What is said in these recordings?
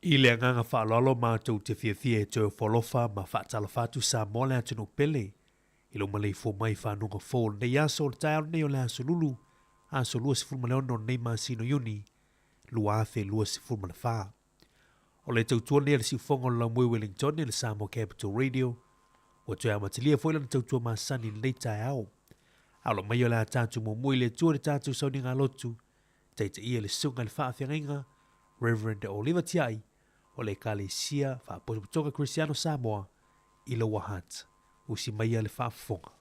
I le agaga faaaloalo matou te fiafia e toe ofo alofa ma faatalofa atu Samoa le atunuu pele i lou maleifua mai i fanuga fou o lenei aso o le taeao lenei o le Aso Lulu, aso 26 o lenei masina o Iuni 2024. O le tautua lenei a le siufofoga o le Laumui Wellington i le Samoa Capital Radio, ua toe amatalia foi lana tautua masani i lenei taeao. Alo mai o le a tatou muamua i le Atua i le tatou sauniga lotu, taitaia le Susuga i le Faafeagaiga, Reverend Oliver Tiai, o le Ekalesia Faapotopotoga Kerisiano Samoa i Lower Hutt. Usi maia le faafofoga.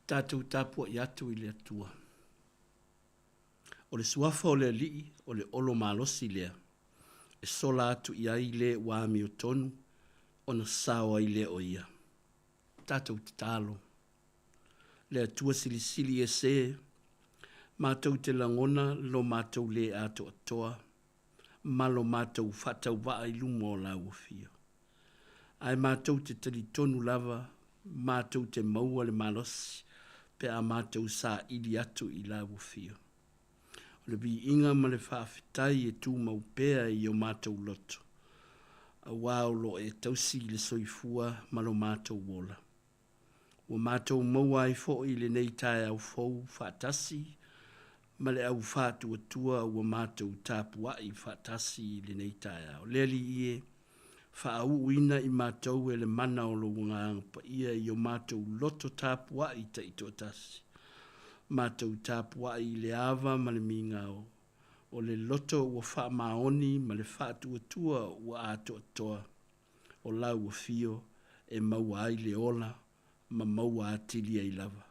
Tatou tapuai atu i le Atua. O le suafa o le Alii o le olo malosi lea, e sola atu i ai le ua amiotonu ona sao ai lea o ia. Tatou tatalo. Le Atua Silisili Ese, matou te lagona lo matou lē atoatoa ma lo matou faatauvaa i luma o Lau Afio. Ae matou te talitonu lava matou te maua le malosi pe a matou saili atu i Lau Afio. O le viiga ma le faafetai e tumau pea i o matou loto, aua o lo o e tausi i le soifua ma lo matou ola. Ua matou maua ai foi lenei taeao fou faatasi ma le au faatuatua ua matou tapuai faatasi i lenei taeao. Le Alii e, faauuina i matou e le mana o Lou Agaga Paia i o matou loto tapuai taitoatasi, matou tapuai i le ava ma le migao, o le loto ua faamaoni ma le faatuatua ua atoatoa, o Lau Afio e maua ai le ola ma maua atili ai lava.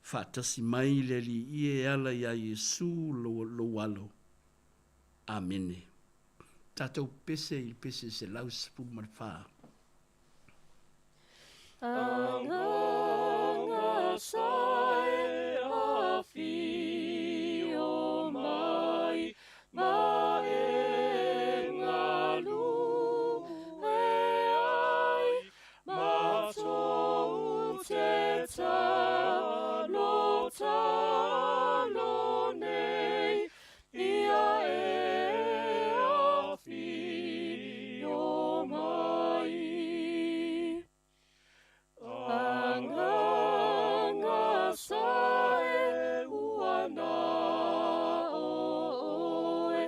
Faatasi mai le Alii e ala iā Iesu Lou Alo. Amene. Tatou pese i le pese 114. Agaga sa e afio mai ma e galue ai matou te talo talo nei ia e afio mai. Agaga sa e ua na oe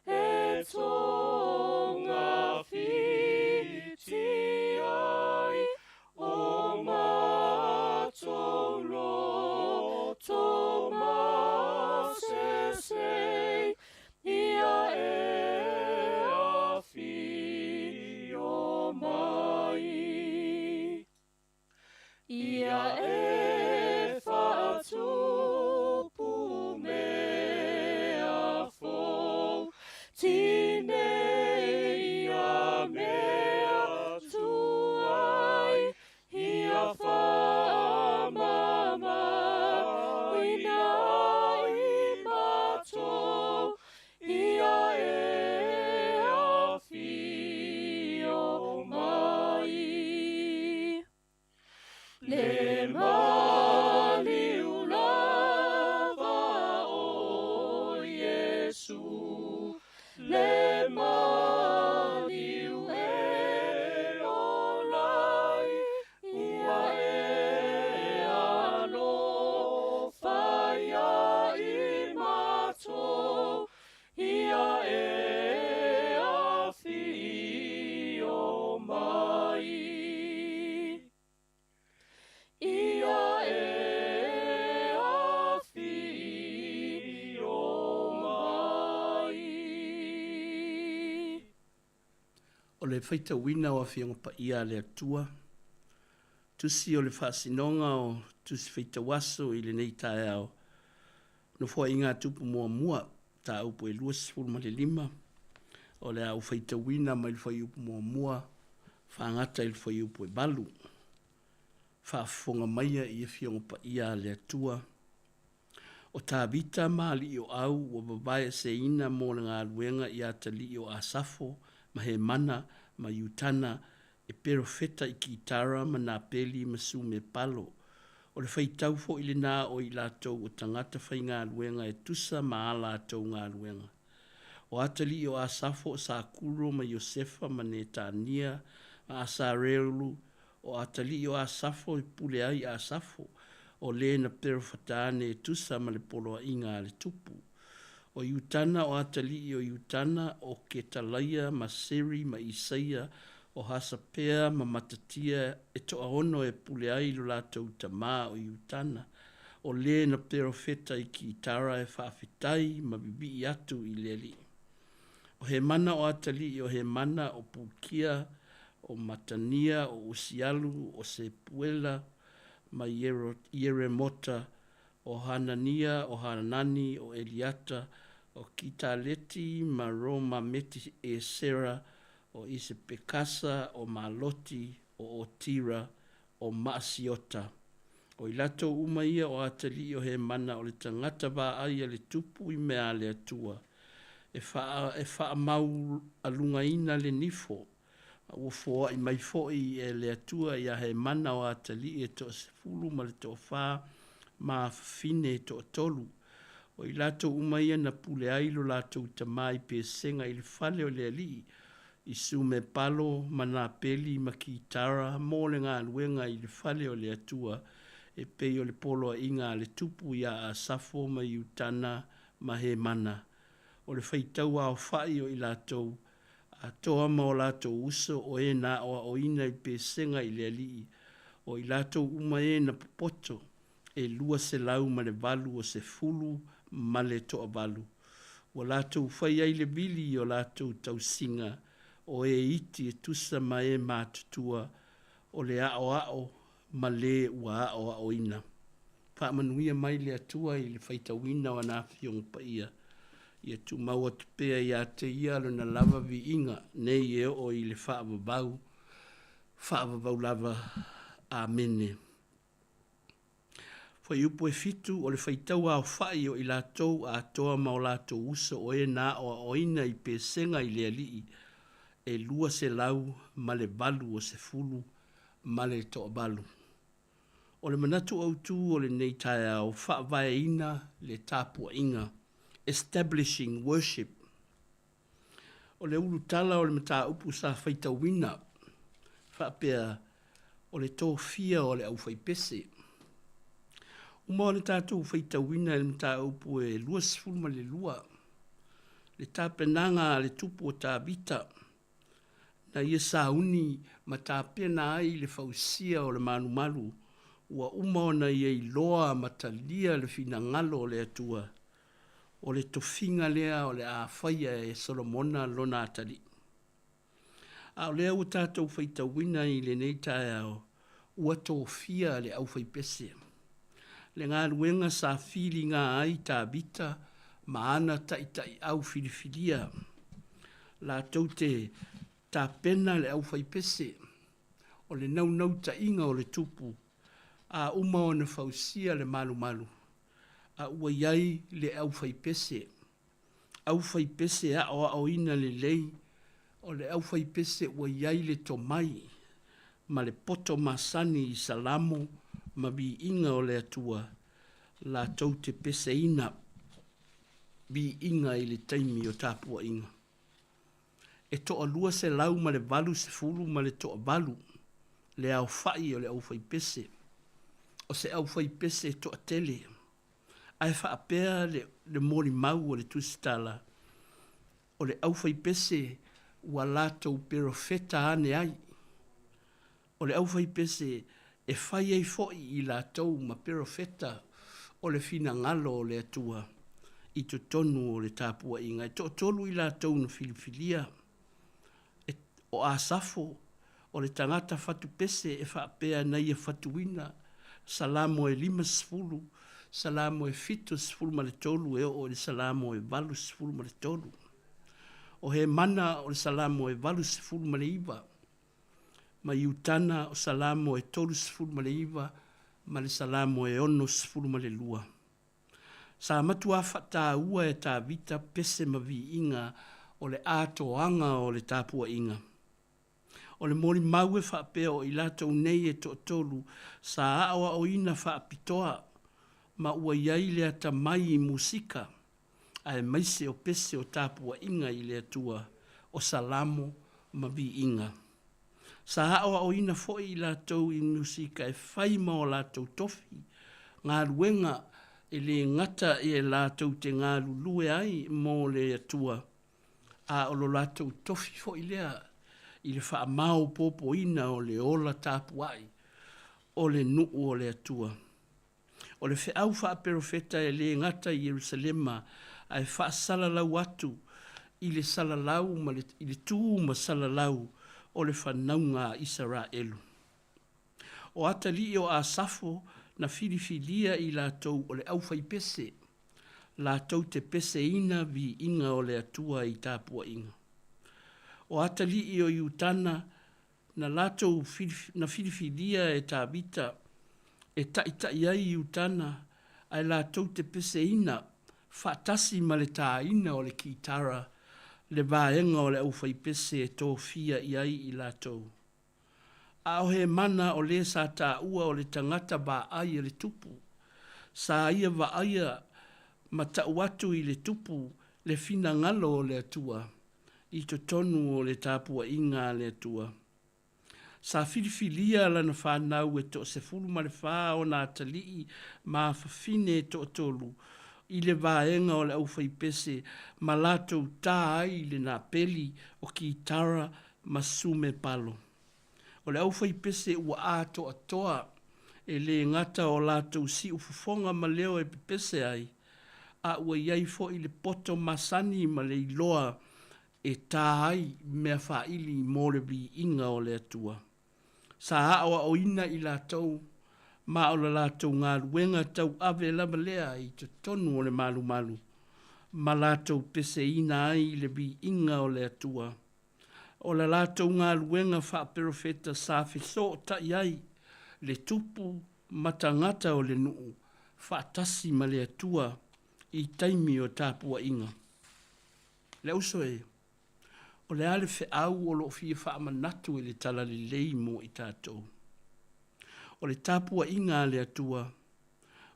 e tonga fiti ai o matou loto masese ia e afio mai. Ia e faatupu mea fou, tinei ia mea tuai, ia faamama ina i matou, ia e afio mai. Le maliu lava o Iesu, le maliu e ola ai, ua e alofa ia i matou, ia e afio mai. Ia e afio mai. O le faitauina o Afioga Paia a le Atua, Tusi o le Faasinoga o Tusi Faitauaso i lenei taeao, Nofoaiga a Tupu Muamua, Mataupu e 25, o le a ou faitauina mai le fuaiupu muamua faagata i le fuaiupu e 8. Faafofoga maia i Afioga Paia a le Atua. O Tavita ma alii o Au ua vavaeseina mo le galuega i atalii o Asafo ma Hemana ma Iutana E perofeta i kitara ma napeli ma sume palo. O le faitau foi lenā o i latou o tagata faigaluega e tusa ma a latou galuega. O atalii o Asafo o Sakuro ma Iosefa ma Netania ma Asarelu, o atalii o Asafo e pule ai Asafo, o le na perofata ane e tusa ma le poloaiga a le tupu. O Iutana, o atalii o Iutana, o Ketalaia ma Seri ma Isaia, o Hasapea ma Matatia, e toaono e pule ai lo latou tamā o Iutana, o le na perofeta i kitara e faafetai ma vivii atu i le Alii. O Hemana o atalii o Hemana, o Pukia, o Matania, o Usialu, o Sepuela ma Ieremota, o Hanania, o Hanani, o Eliata, o Kitaleti ma Romameti Esera, o Isepekasa, o Maloti, o Otira, o Maasiota. O i latou uma ia o atalii o Hemana o le tagata vaai a le tupu i mea a le Atua, e e faamaualugaina le nifo, A ua foai mai foi e le Atua iā Hemana o atalii e toasefulu ma le toafa ma fafine e toatolu. O i latou uma ia na pule ai lo latou tamā i pesega i le fale o le alii, i sume palo ma napeli ma kitara mo le galuega i le fale o le Atua, e pei o le poloaiga a le tupu iā Asafo ma Iutana ma Hemana. O le faitau aofai o i latou, atoa ma o latou uso o e na aoaoina i pesega i le alii, o i latou uma e na popoto, e 280 ma le toavalu. Ua latou fai ai le vili i o latou tausiga, o e iti e tusa ma e matutua, o le aoao ma le ua aoaoina. Faamanuia mai le Atua i le faitauina o ana Afioga Paia. Ia tumau atu pea ia te Ia Lona lava viiga nei e oo i le faavavau, faavavau lava. Amene. Fuaiupu e fitu, o le faitau aofai o i latou atoa ma o latou uso o e na aoaoina i pesega i le Alii, e 280 ma le toavalu. O le manatu autu o lenei taeao, faavaeina le tapuaiga, establishing worship. O le ulutala o le mataupu sa faitauina faapea o le tofia o le aufaipese. Uma ona tatou faitauina i le mataupu e 22 le tapenaga a le tupu o Tavita na ia sauni ma tapena ai le fausia o le malumalu ua uma ona ia iloa ma talia le finagalo o le Atua, o le tofiga lea o le a faia e Solomona lona atalii. A o lea ua tatou faitauina i lenei taeao, ua tofia le aufaipese. Le galuega sa filiga ai Tavita ma ana taitaiau filifilia, latou te tapena le aufaipese, o le naunautaiga o le tupu, a uma ona fausia le malumalu, a ua i ai le aufaipese, aufaipese aoaoina lelei, o le aufaipese ua i ai le tomai ma le poto masani i salamo ma viiga o le Atua, latou te peseina viiga i le taimi o tapuaiga. E toalua 188 ma le le aofai o le aufaipese, o se aufaipese toatele, ae faapea le, le molimau o le tusitala, o le aufaipese ua latou perofeta ane ai. O le aufaipese e fai ai foi i latou ma perofeta o le finagalo o le Atua i totonu o le tapuaiga. E toatolu i latou na filifilia, e, o Asafo, o le tagata fatupese e faapea na ia fatuina, Salamo e 50, Salamo e 73 e oo i le Salamo e 83. O Hemana o le Salamo e 89, ma Iutana o Salamo e 39 ma le Salamo e 62. Sa matuā faataua e Tavita pese ma viiga o le atoaga o le tapuaiga. O le molimau e faapea o i latou nei e toatolu sa aoaoina faapitoa ma ua i ai le atamai i musika aemaise o pese o tapuaiga i le Atua, o Salamo ma Viiga. Sa aoaoina foi i latou i musika e fai ma o latou tofi, galuega e le gata e latou te galulue ai mo le Atua, a o lo latou tofi foi lea i le faamaopoopoina o le ola tapuai o le nuu o le Atua. O le feau faaperofeta e le gata i Ierusalema ae faasalalau atu i le salalau ma le, i le tu ma salalau o le fanauga a Isaraelu. O atalii o Asafo na filifilia i latou o le aufaipese, latou te peseina viiga o le Atua i tapuaiga. O atalii o Iutana na latou na filifilia e Tavita e taʻitaʻi ai Iutana ae latou te peseina faatasi ma le tāina o le kitara le vaega o le aufaipese e tofia i ai i latou. A o Hemana o le sa taua o le tagata vaai a le tupu, sa ia vaaia ma tau atu i le tupu le finagalo o le Atua i totonu o le tapuaiga a le Atua. Sa filifilia lana fanau e toa-14 ona atalii ma afafine e toatolu i le vaega o le aufaipese ma latou tā ai le napeli o kitara ma sume palo. O le aufaipese ua atoatoa e le gata o latou siufofoga ma leo e pepese ai, a ua i ai foi le poto masani ma le iloa e tā ai mea faili mo le viiga o le Atua. Sa aoaoina i latou ma o la latou galuega tauave lava lea i totonu o le malumalu ma latou peseina ai le viiga o le Atua. O la latou galuega faaperofeta sa fesootai ai le tupu ma tagata o le nuu faatasi ma le Atua i taimi o tapuaiga. Le uso e, o le a le feau o lo o fia faamanatu e le Talalelei mo i tatou? O le tapuaiga a le Atua,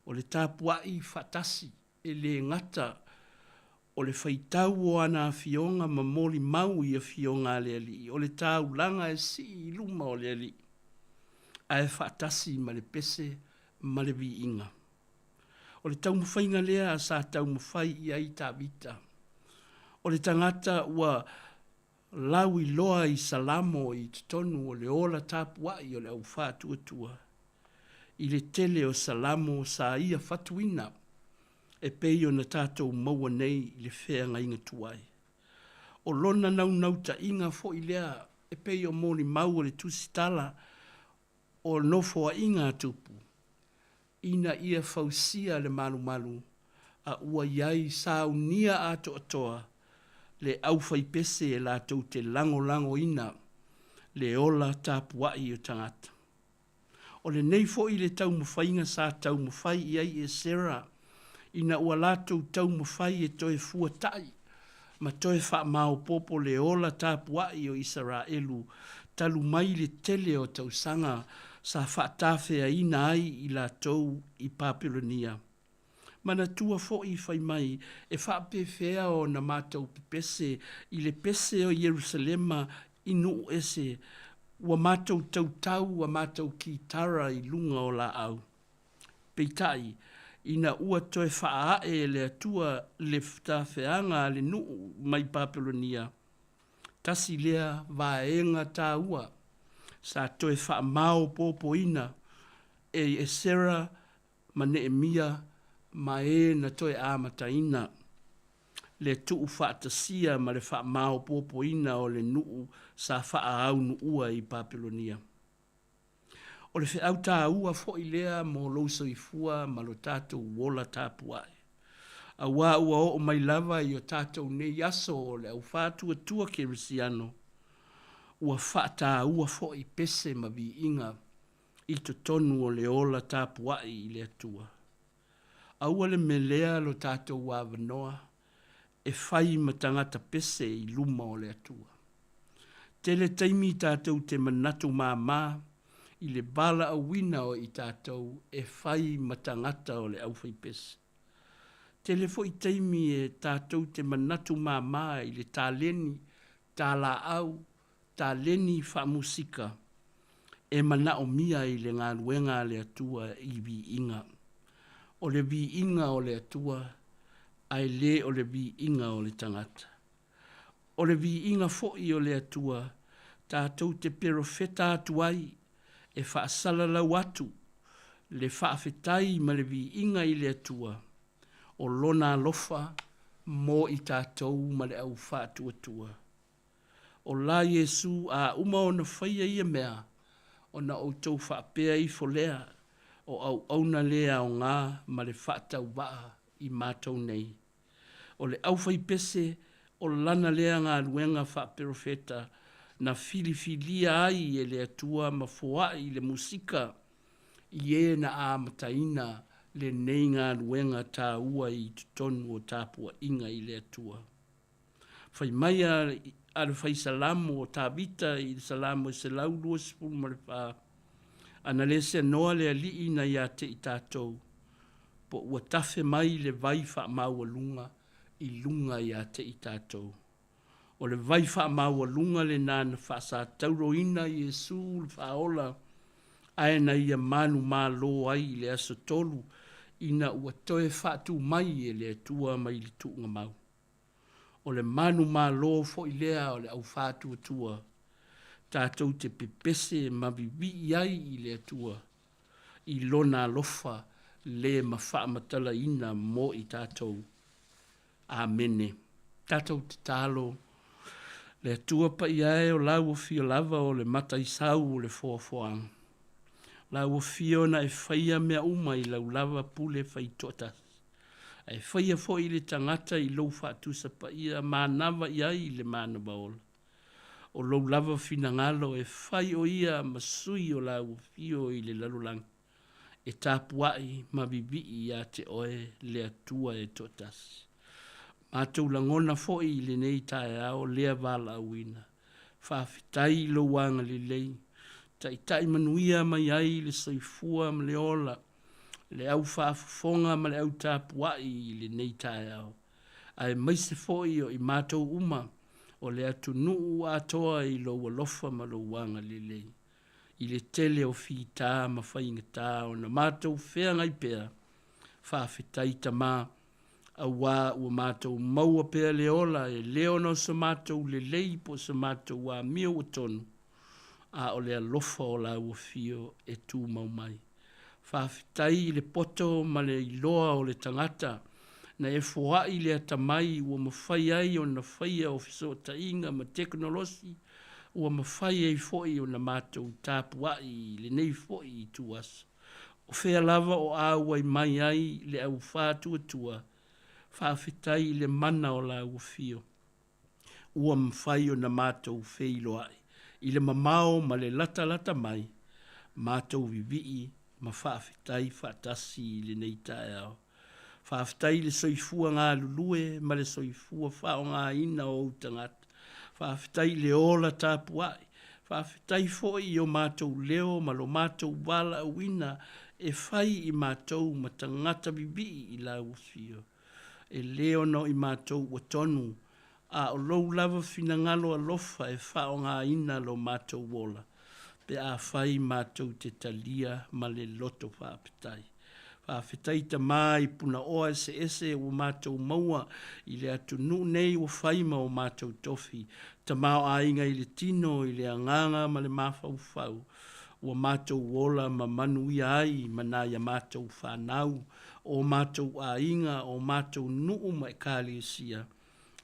o le tapuai faatasi e le gata o le faitau o ana afioga ma molimau i afioga a le Alii, o le taulaga e sii i luma o le Alii, ae faatasi ma le pese ma le viiga. O le taumafaiga lea sa taumafai i ai Tavita. O le tagata ua lauiloa i Salamo i totonu o le ola tapuai o le au faatuatua, i le tele o Salamo sa ia fatuina e pei ona tatou maua nei i le feagaiga tuai. O lona naunautaiga foi lea e pei o molimau o le tusitala o nofoaiga a Tupu, ina ia fausia le malumalu a ua i ai saunia atoatoa le aufaipese e latou te lagolagoina le ola tapuai o tagata. O lenei foi le taumafaiga sa taumafai i ai Esera ina ua latou taumafai e toe fuataʻi ma toe faamaopoopo le ola tapuai o Isaraelu talu mai le tele o tausaga sa faatafeaina ai i latou i Papelonia. Manatua foi fai mai e faapefea ona matou pepese i le pese o Ierusalema i nuu ese, ua matou tautau a matou kitara i luga o laau. Peitai, ina ua toe faaae e le Atua le tafeaga a le nuu mai Papelonia, tasi lea vaega taua sa toe faamaopoopoina e Esera ma Neemia ma e na toe amataina le tuufaatasia ma le faamaopoopoina o le nuu sa faaaunuua i Papelonia. O le feau taua foi lea mo lou soifua ma lo tatou ola tapuai, auā ua oo mai lava i o tatou nei aso o le au faatuatua kerisiano, ua faataua foi pese ma viiga i totonu o le ola tapuai i le Atua. Aua le melea lo tatou avanoa e fai ma tagata pese i luma o le Atua. Tele taimi tatou te manatu māmā i le valaauina o i tatou e fai ma tagata o le aufaipese. Tele foi taimi e tatou te manatu māmā i le taleni, talaau, taleni faamusika e manaomia i le galuega a le Atua i viiga. O le viiga o le Atua ae le o le viiga o le tagata. O le viiga foi o le Atua tatou te perofeta atu ai e faasalalau atu le faafetai ma le viiga i le Atua o Lona alofa mo i tatou ma le au faatuatua. O la Iesu a uma ona faia ia mea, ona outou faapea ifo lea, o auauna le aoga ma le faatauvaa i matou nei. O le aufaipese o lana lea galuega faaperofeta na filifilia ai e le Atua ma foai le musika i e na amataina lenei galuega taua i totonu o tapuaiga i le Atua. Fai mai a le Fai Salamo o Tavita i le Salamo e 124, Ana le seanoa le Alii na ia te i tatou, po ua tafe mai le vai faamaualuga i luga ia te i tatou. O le vai faamaualuga lena na faasatauroina Iesu le Faaola, ae na ia manumalo ai i le aso tolu ina ua toe faatu mai e le Atua mai le tuugamau. O le manumalo foi lea o le aufātuatua, tatou te pepese ma vivii ai i le Atua i Lona alofa le mafaamatalaina mo i tatou. Amene. Tatou tatalo, Le Atua Paia e o Lau Afio lava o le Mataisau o le Foafoaga. Lau Afio na e faia mea uma i Lau lava pule faitoatasi. Ae faia foi le tagata i Lou faatusa paia manava i ai le manava ola. O Lou lava finagalo e fai o ia ma sui o Lau Afio i le lalolagi, e tapuai ma vivii ia te Oe le Atua e toatasi. Matou lagona foi i lenei taeao lea valaauina. Faafetai i Lou agalelei, taitai manuia mai ai le soifua ma le ola, le au faafofoga ma le au tapuai i lenei taeao, aemaise foi o i matou uma o le atunuu atoa i Lou alofa ma Lou agalelei, i le tele o fita ma faigata ona matou feagai pea. Faafetai Tama, auā ua matou maua pea le ola e le ona o so matou lelei po o so matou amio ua tonu, a o le alofa o Lau Afio e tumau mai. Faafetai i le poto ma le iloa o le tagata na e foai le atamai ua mafai ai ona faia o fesootaiga ma tekonolosi ua mafai ai foi ona matou tapuai i lenei foi ituaso. O fea lava o auai mai ai le au faatuatua, faafetai i le mana o Lau Afio. Ua mafai ona matou feiloai i le mamao ma le latalata mai, matou vivii ma faafetai faatasi i lenei taeao. Faafetai i le soifua galulue ma le soifua faaaogaina o ou tagata. Faafetai i le ola tapuai. Faafetai foi i o matou leo ma lo matou valaauina e fai i matou ma tagata vivii i Lau Afio. E le ona o i matou ua tonu, a o lou lava finagalo alofa e faaaogaina lo matou ola, pe afai matou te talia ma le loto faafetai. Faafetai Tama i punaoa eseese ua matou maua i le atunuu nei ua fai ma o matou tofi, tamaoaiga i le tino, i le agaga ma le mafaufau, ua matou ola ma manuia ai ma nai a matou fanau, o matou aiga, o matou nuu ma ekalesia,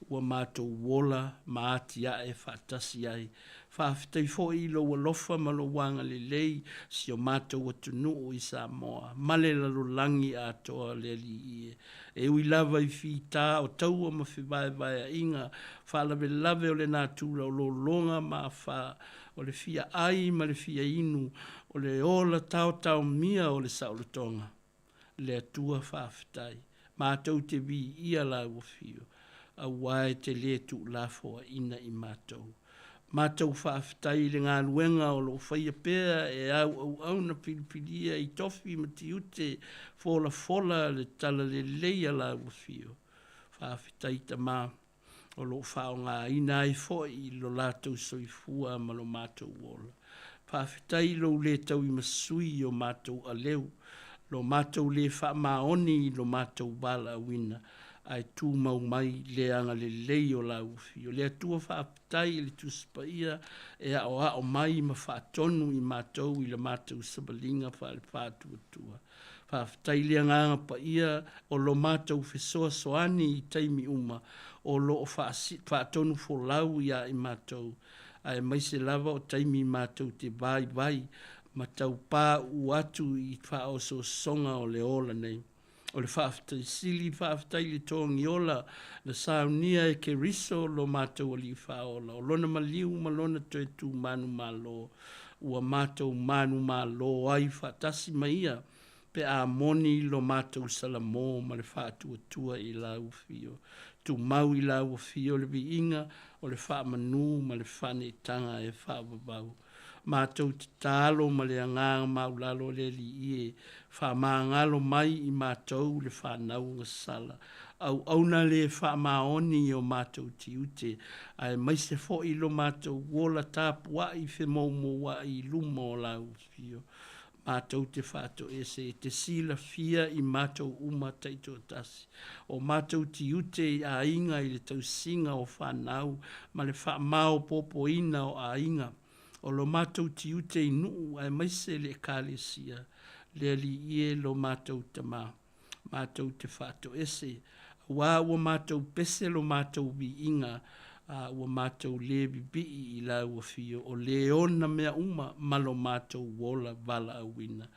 ua matou ola ma atiae faatasi ai. Faafetai foi i lou alofa ma lou agalelei si o matou atunuu i Samoa ma le lalolagi atoa le Alii e. E ui lava i fita o taua ma fevaevaeaiga, faalavelave o le natura o lologa ma afa, o le fia ai ma le fia inu, o le ola taotaomia o le saolotoga, le Atua faafetai. Matou te viia Lau Afio, auā e te le tuulafoaina i matou. Matou faafetai i le galuega o lo o faia pea e au auauna filifilia i tofi ma tiute folafola le talalelei a lau Afio. Faafetai Tama o lo o faaaogaina ai foi lo latou soifua ma lo matou ola. Faafetai i lou le tauimasui i o matou aleu, lo matou le faamaoni i lo matou valaauina, ae tumau mai le agalelei o lau Afio. Le Atua faafetai i le Tusi Paia e aoao mai ma faatonu i matou i la matou savaliga faale-faatuatua. Faafetai i le Agaga Paia o lo matou fesoasoani i taimi uma o lo o faatonufolau ia i matou, aemaise lava o taimi matou te vaivai ma taupauu atu i faaosoosoga o le ola nei. O le faafetai sili, faafetai i le togiola na saunia e Keriso lo matou Alii Faaola, o Lona maliu ma Lona toe tu manumalo, ua matou manumalo ai faatasi ma Ia pe a moni lo matou salamo ma le faatuatua i Lau Afio. Tumau i Lau Afio le viiga o le faamanu ma le faaneetaga e faavavau. Matou tatalo ma le agaga maulalo le Alii e, faamagalo mai i matou le fanau gasala. Auauna le faamaoni i o matou tiute, aemaise foi lo matou ola tapuai femoumouai i luma o Lau Afio. Matou te faatoese e te silafia i matou uma taitoatasi, o matou tiute i aiga i le tausiga o fanau ma le faamaopoopoina o aiga, o lo matou tiute i nuu aemaise le Ekalesia, le Alii e lo matou Tama. Matou te faatoese, aua ua matou pese lo matou viiga, a ua matou le vivii i lau Afio, o le ona mea uma ma lo matou ola valaauina.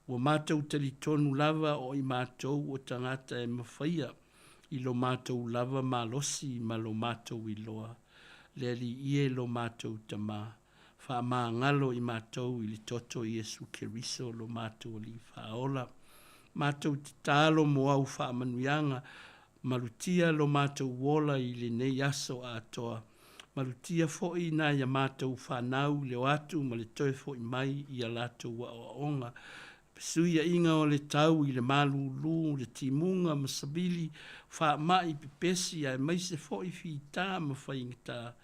Ua matou talitonu lava o i matou o tagata e mafaia i lo matou lava malosi ma lo matou iloa. Le Alii e lo matou Tama, Faamagalo i matou i le toto Iesu Keriso lo matou Alii Faaola. Matou tatalo mo au faamanuiaga, malutia lo matou ola i lenei aso atoa. Malutia foi nai a matou fanau i le o atu ma le toe foi mai i a latou aoaoga. Fesuiaiga o le tau i le malulu, le timuga ma savili, faamai pepesi aemaise foi fita ma faigata.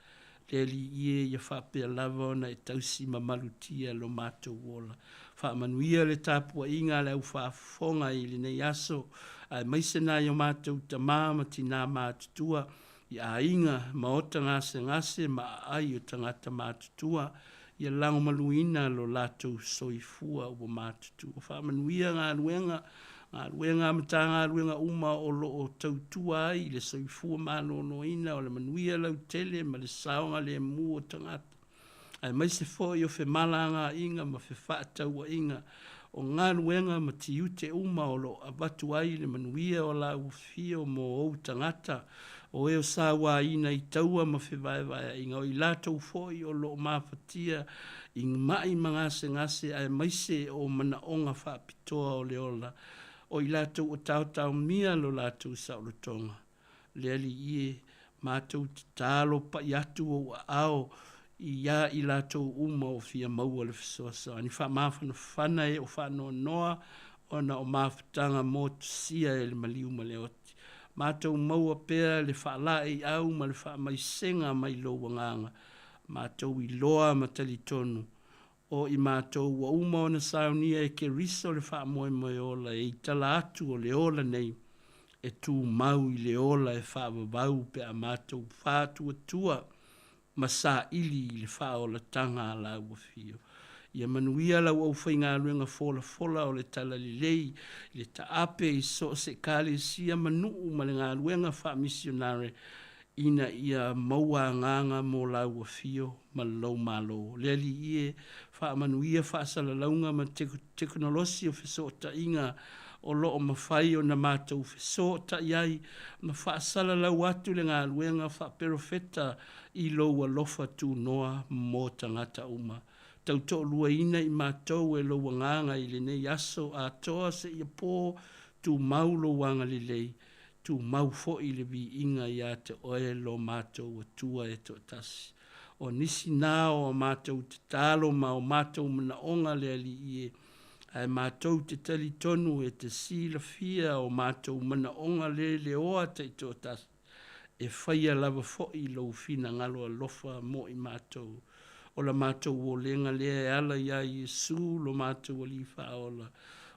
Le Alii e, ia faapea lava ona e tausi ma malutia lo matou ola. Faamanuia le tapuaiga a le au faafofoga i lenei aso, aemaise nai o matou tama ma tina matutua, i aiga, maota gasegase ma aai o tagata matutua, ia lagomaluina lo latou soifua ua matutua. Faamanuia galuega, galuega a Matagaluega uma o lo o tautua ai i le soifua maloloina o le manuia lautele ma le saogalemu o tagata, aemaise foi o femalagaaiga ma fefaatauaiga, o galuega ma tiute uma o lo o avatu ai le manuia o lau afio mo ou tagata, o e o sauaina i taua ma fevaevaeaiga, o i latou foi o lo o mafatia i ma'i ma gasegase aemaise o manaoga faapitoa o le ola, o i latou o taotaomia lo latou saolotoga. Le Alii e, matou tatalo pai atu ou aao ia i latou uma o fia maua le fesoasoani. Faamafanafana e o faanoanoa ona o mafutaga motusia e le maliu ma le oti. Matou maua pea le faalaeiau ma le faamaisega mai lou agaga. Matou iloa ma talitonu, o i matou ua uma ona saunia e Keriso le faamoemoe ola e i tala atu o le ola nei, e tumau i le ola e faavavau pe a matou faatuatua ma saili i le faaolataga a lau Afio. Ia manuia lau aufaigaluega folafola o le Talalelei i le taape i so o se Ekalesia ma nuu ma le galuega faamisionare ina ia maua agaga mo lau Afio ma lou Malo. Le Alii e, faamanuia faasalalauga ma tekonolosi o fesootaiga o lo o mafai ona matou fesootai ai ma faasalalau atu le galuega faaperofeta i lou alofa tunoa mo tagata uma. Tautoaluaina i matou e lou agaga i lenei aso atoa seia po, tumau lou agalelei, tumau foi le viiga ia te oe lo matou Atua e toatasi. O nisi na o a matou tatalo ma o matou manaoga le Alii e, ae matou te talitonu e te silafia o matou manaoga le leoa taitoatasi, e faia lava foi lou finagalo alofa mo i matou. O la matou olega lea e ala iā Iesu lo matou Alii Faaola,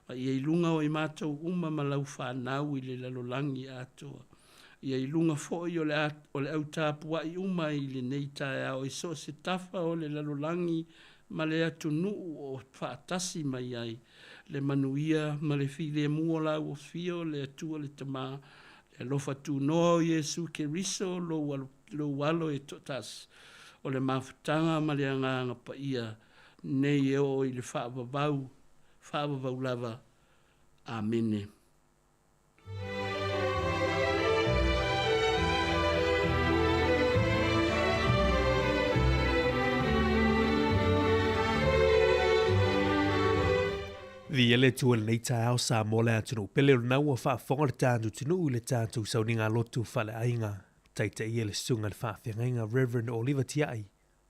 ma ia i luga o i matou uma ma lau fanau i le lalolagi atoa. Ia i luga foi o le o le au tapuai uma i lenei taeao i so o se tafa o le lalolagi ma le atunuu o faatasi mai ai le manuia ma le filemu o lau Afio le Atua le Tama, le alofa tunoa o Iesu Keriso lou alo, lou Alo e toatasi, o le mafutaga ma le Agaga Paia, nei e oo i le faavavau, faavavau lava. Amene. Viia le Atua i lenei taeao Samoa le atunuu pele o lena ua faafofoga le tatou atunuu i le tatou sauniga lotu faaleaiga taitaia le susuga i le faafeagaiga Reverend Oliva Tiai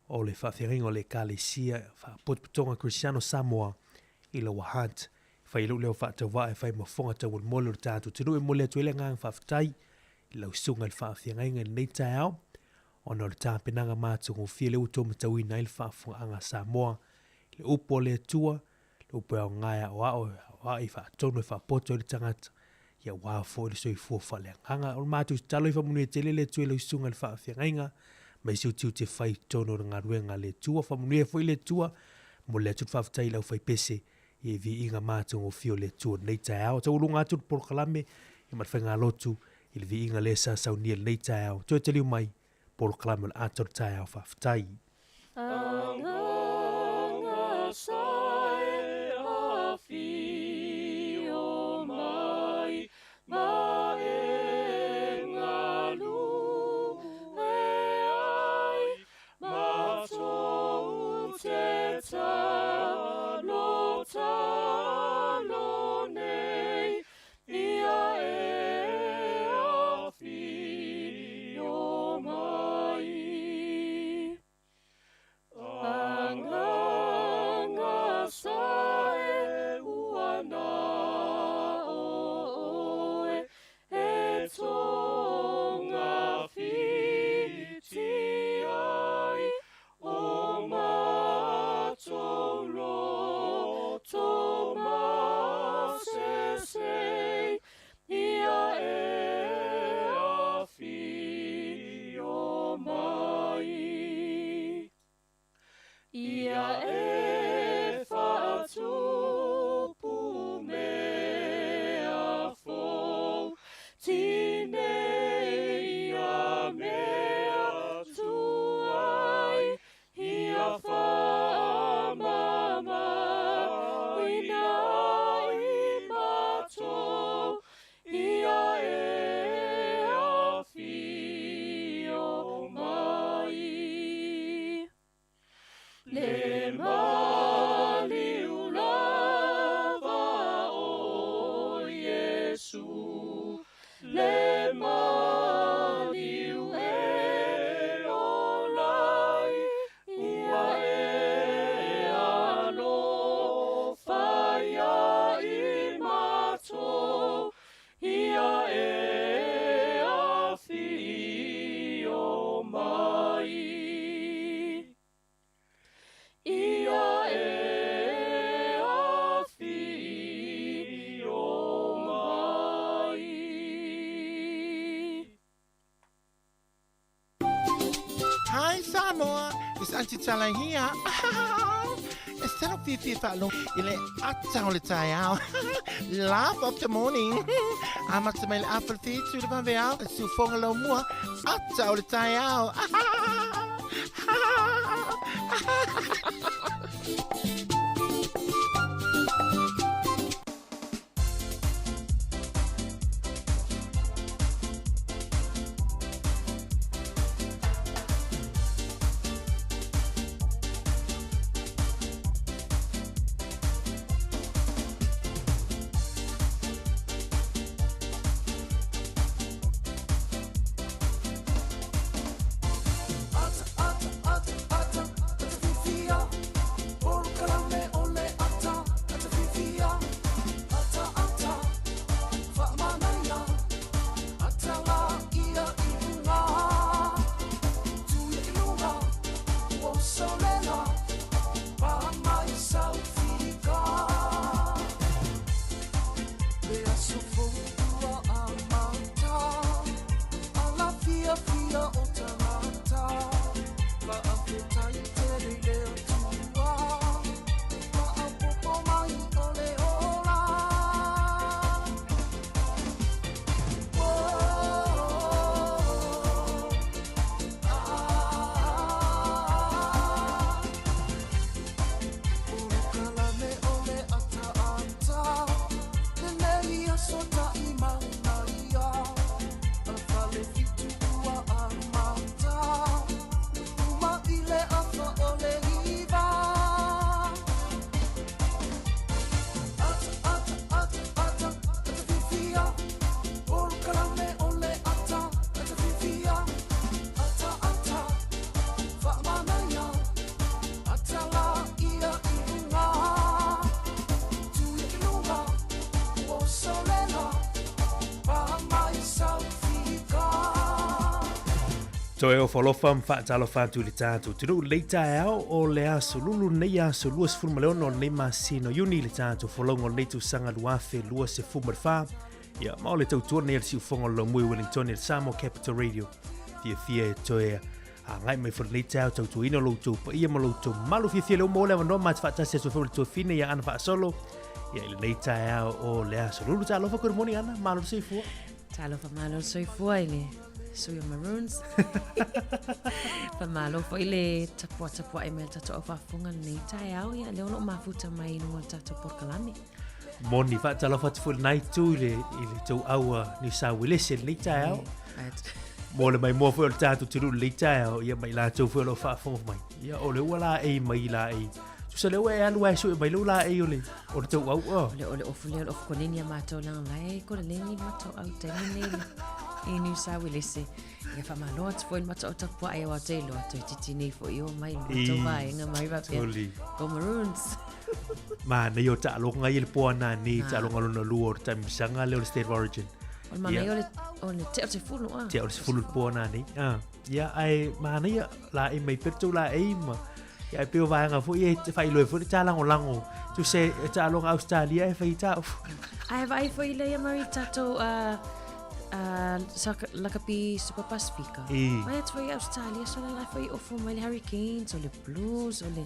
o le faafeagaiga o le Ekalesia Faapotopotoga Kerisiano Samoa i Lower Hutt. E fai ai lou leo faatauvaa e fai ma fofoga taumolimoli o le tatou atunuu e momoli atu ai le agaga faafetai i lau susuga i le faafeagaiga i lenei taeao ona o le tapenaga matagofie lea ua outou matauina ai le faafofogaaga a Samoa i le upu a le Atua le upu e aoga e aoao, e aoai, e faatonu, e faapoto ai le tagata, ia aua foi le soifua faaleagaga. O le matou tatalo ia faamanuia tele le Atua i lau susuga i le faafeagaiga, ma isi utiuti e fai i totonu o le galuega a le Atua. Faamanuia foi le Atua, momoli atu le faafetai i le aufaipese i viiga matagofie o le Atua i lenei taeao. Taualuga atu le polokalame ma le faigalotu i le viiga lea sa saunia i lenei taeao. Toe taliu mai polokalame o le ata o le taeao. Faafetai. Agaga sa e afio mai ma e galue ai matou te talo talo nei Ia e afio mai. Agaga sa e ua na o oe e tonga whiti ai o matou loto masese ia e afio mai. Ia e faatupu mea fou, tinei ia mea tuai, ia faamama ina i matou, ia e afio mai. Le maliu lava o Iesu, le maliu e ola ai, ua e alofa ia i matou, ia e afio mai. Ia e afio mai. Hi Samoa, it's Auntie Tala here. E tino fiafia faalogo i le ata o le taeao. Laugh of the morning. Amata mai le afa le whitu i le vaveao, e siufoga lau mua, ata o le taeao. Ata, ata, ata, Toe ofo alofa ma faatalofa atu i le tatou atunuu i lenei taeao o le aso Lulu lenei aso 26 o lenei masina o Iuni i le tatou folauga o lenei tausaga 2024. Ia, ma o le tautua lenei a le siufofoga o le Laumui Wellington i le Samoa Capital Radio. Fiafia e toe agai mai foi lenei taeao tautuaina lo outou paia ma lo outou mamalu. Fiafia lea ua maua le avanoa ma te faatasi atu foi ma le tuafine ia Ana Faasolo. Ia, i lenei taeao o le aso Lulu. Talofa, good morning Ana, malo le soifua. Talofa malo le soifua i le sui o Maroons. Faamalo foi le tapuatapuai mai le tatou au faafofoga lenei taeao, ia lea o lo o mafuta mai i luga o le tatou polokalame. Moni, faatalofa atu foi lenā itu i le, i le tou aua Niu Sauelese lenei taeao. Mo le maimoa foi o le tatou atunuu lenei taeao, ia ma i latou foi o lo o faafofoga mai. Ia o le ua laei mai laei. Tusa lea ua e alu ae sue mai lou laei o le, o le tou au. O le, o le ofu lea o le ofu koneni a matou leaga la e koleleni le matou au taimi nei i Niu Sauelese. Ia faamalo atu foi i le matou au tapuai aua te iloa toeitiiti nei foi o mai le matou vaega mai faapea. Go Maroons! Manaia o taaloga ia le po anane, taaloga lona lua o le taimisaga lea o le State of Origin. O le manaia o le, o le tea o le sefulu a. Tea o le sefulu le po anane. Ah. Ia, ae manaia laei mai pea le tou laei ma ia ae pei o vaega foi ia e faailoa ai foi le tālagolago. Tusa e taaloga Ausetalia e fai tā ofu. Ae vaai foi lea Murray tatou Lakapi Super Pasifika. Vaai atu foi i Ausetalia so la foi ofu mai le Hurricanes o le Blues o le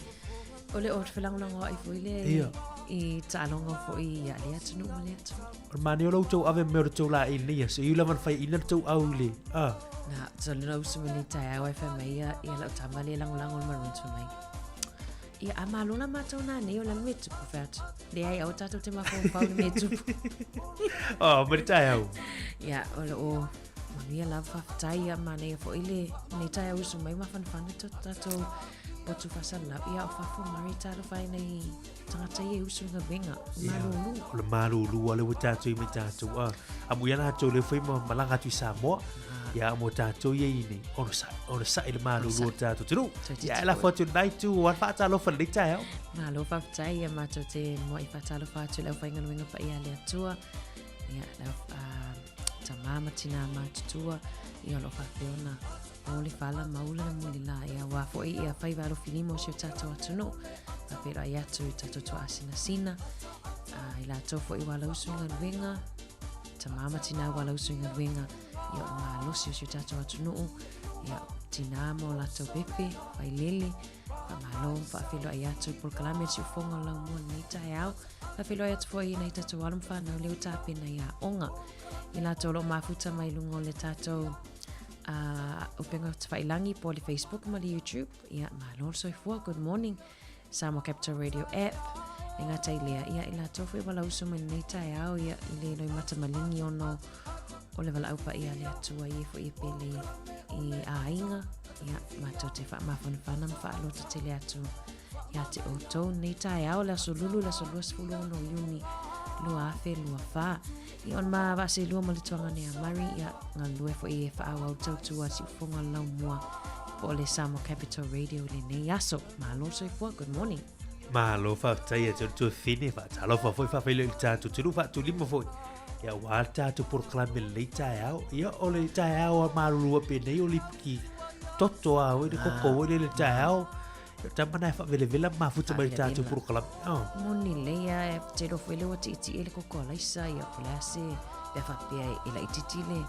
o le o le felagolagoa'i foi lea i, i taaloga foi ia lea atunuu ma lea atunuu. O le manaia o lo outou ave mai o le tou laei i lenei aso, e ui lava na faiaina le tou au i le, ah. Na, so le uso mai lenei taeao ai fai mai ia, ia lau tama lea e lagolago le Maroons fai mai. Ia, a malo la matou nanei o le a le mea e tupu fai atu. Leai, aua tatou te mafaufau i le mea e tupu. Oh, mai le taeao. Ia, o lo o manuia lava faafetai ia manaia foi le lenei taeao uso mai mafanafana to tatou potu faasalalau. Ia, o fafo Murray talofa ai nai tagata ia e usu i galuega, malulu. O le malulu a le ua tatou i mai tatou. A, amu ia latou le foi ma malaga atu i Samoa. Ia mo tatou ia i nei. Ona sa'i, ona sa'i le malulu o tatou atunuu. Ia e lafo atu i lenā itu, ua faatalofa i lenei taeao. Malo faafetai ia matou te muai faatalofa atu i le aufaigaluega paia a le Atua. Ia, le au, tama ma tinā matutua, ia o lo o faapea ona O le fala maula le mulila ia aua foi ia faiva alofilima o si o tatou atunuu. Faafeiloai atu i tatou tuaasinasina, i latou foi ua alausu i galuega, tama ma tinā ua alausu i galuega, ia o le malosi o si o tatou atunuu, ia tinā ma o latou pepe, failele, faamalo ma faafeiloai atu i polokalame a le Siufofoga o le Laumua i lenei taeao. Faafeiloai atu foi i nai tatou alo ma fanau lea ua tapena i aoga. I latou o lo o mafuta mai luga o le tatou upega tafailangi po o le Facebook ma le YouTube. Ia, malo le soifua, good morning. Samoa Capital Radio app. E gata i lea, ia, i latou foi ua lauso mai lenei taeao, ia, i le loimata maligi ona o le valaau paia a le Atua i e foi e pele i aiga, ia, matou te faamafanafana ma faalototele atu Ia te outou lenei taeao, le aso Lulu, le aso 26 o Iuni 2024. Ia ona ma vaaselua ma le tuagane a Murray, ia galulue foi e faaauau tautua a Siufofoga o le Laumua po o le Samoa Capital Radio i lenei aso. Malo le soifua, good morning. Malo faafetai ia te oe le tuafafine, faatalofa foi faafeiloai i le tatou atunuu, faatulima foi ia aua le tatou polokalame i lenei taeao. Ia o le taeao a malulu ua penei o lipiki toto a oi le koko oi le taeao. Ia tama na e faavelevela ma mafuta mai le tatou polokalame. Oh. Moni lelei a e te iloa foi lea ua tietie le koko a Laisa ia po o le a se pe a faapea e laitiiti le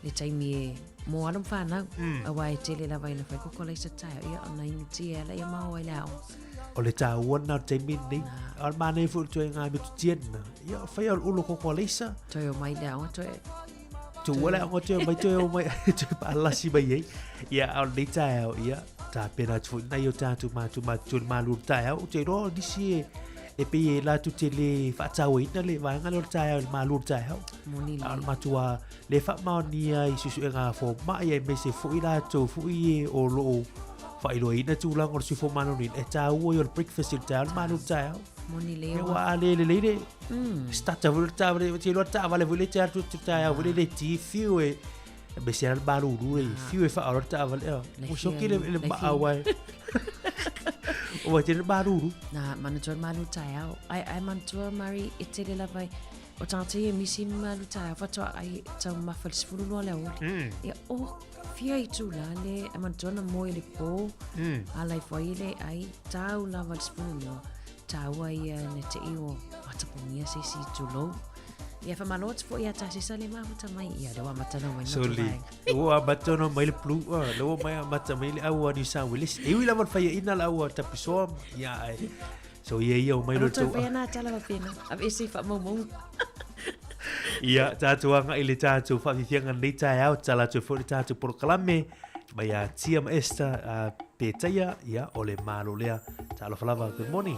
le taimi e mo alo ma fanau. Aua e tele lava ina fai koko a Laisa taeao ia ona inuti e ala ia ma o ai le aoga. O le taua lena o le taimi lenei. A o le manaia foi o le ituaiga metotia lena. Ia o le faia o le ulu koko a Laisa. Toe omai i le aoga toe Tuua le aoga toe omai, toe omai, toe paalasi mai ai. Ia, a o lenei taeao, ia, tapena atu foi nai o tatou matua matutua i le malu o le taeao. Ou te iloa o nisi e, e pei e latou te le faatauaina le vaega lea o le taeao i le malu o le taeao. Moni A o le matua le faamaonia i suesuega a fomai aemaise foi latou foi e o lo o faailoaina tulaga o le soifua maloloina, e taua ia o le breakfast i le taeao, le malu o le taeao. Moni lea ua. Aua a le lelei le starter foi le taavale, te iloa le taavale foi lea e te alu atu i le taeao foi lea le ti fiu e aemaise lava le malulu e fiu e faaola le taavale. Ua siaki le le maau ai. Ua tele le malulu. Na, manatua le malu taeao. Ai, ai manatua Mari e tele lava ai. O tagata ia e misi ni malu taeao faatoa ai taumamafa i le 12 le aoauli. Ia, oh, Fia itula le e manatua na moe i le pō, ala ifo ai e le ai, tau lava i le 12, taua ia na te i o matapogia se isi tulou. Ia whamalo atu foi ia Tasesa le mafuta mai ia le ua amata na mai Soli. Ua amata ona mai le blue, ah, le ua mai amata mai le au a New South Wales. E ui lava le faiaina le au a Tapisoa, ia ai. So ia ia o mai lo tou. Whai ana tala wa pena. Ave ese i whaamaumau. Ia, tātou anga i le tātou whawhiwhianga nei taeao, tala atu e foi le tātou porokalame, mai a Tia ma Esther, a Petaia, ia, o le malo lea. Talofa lava, good morning.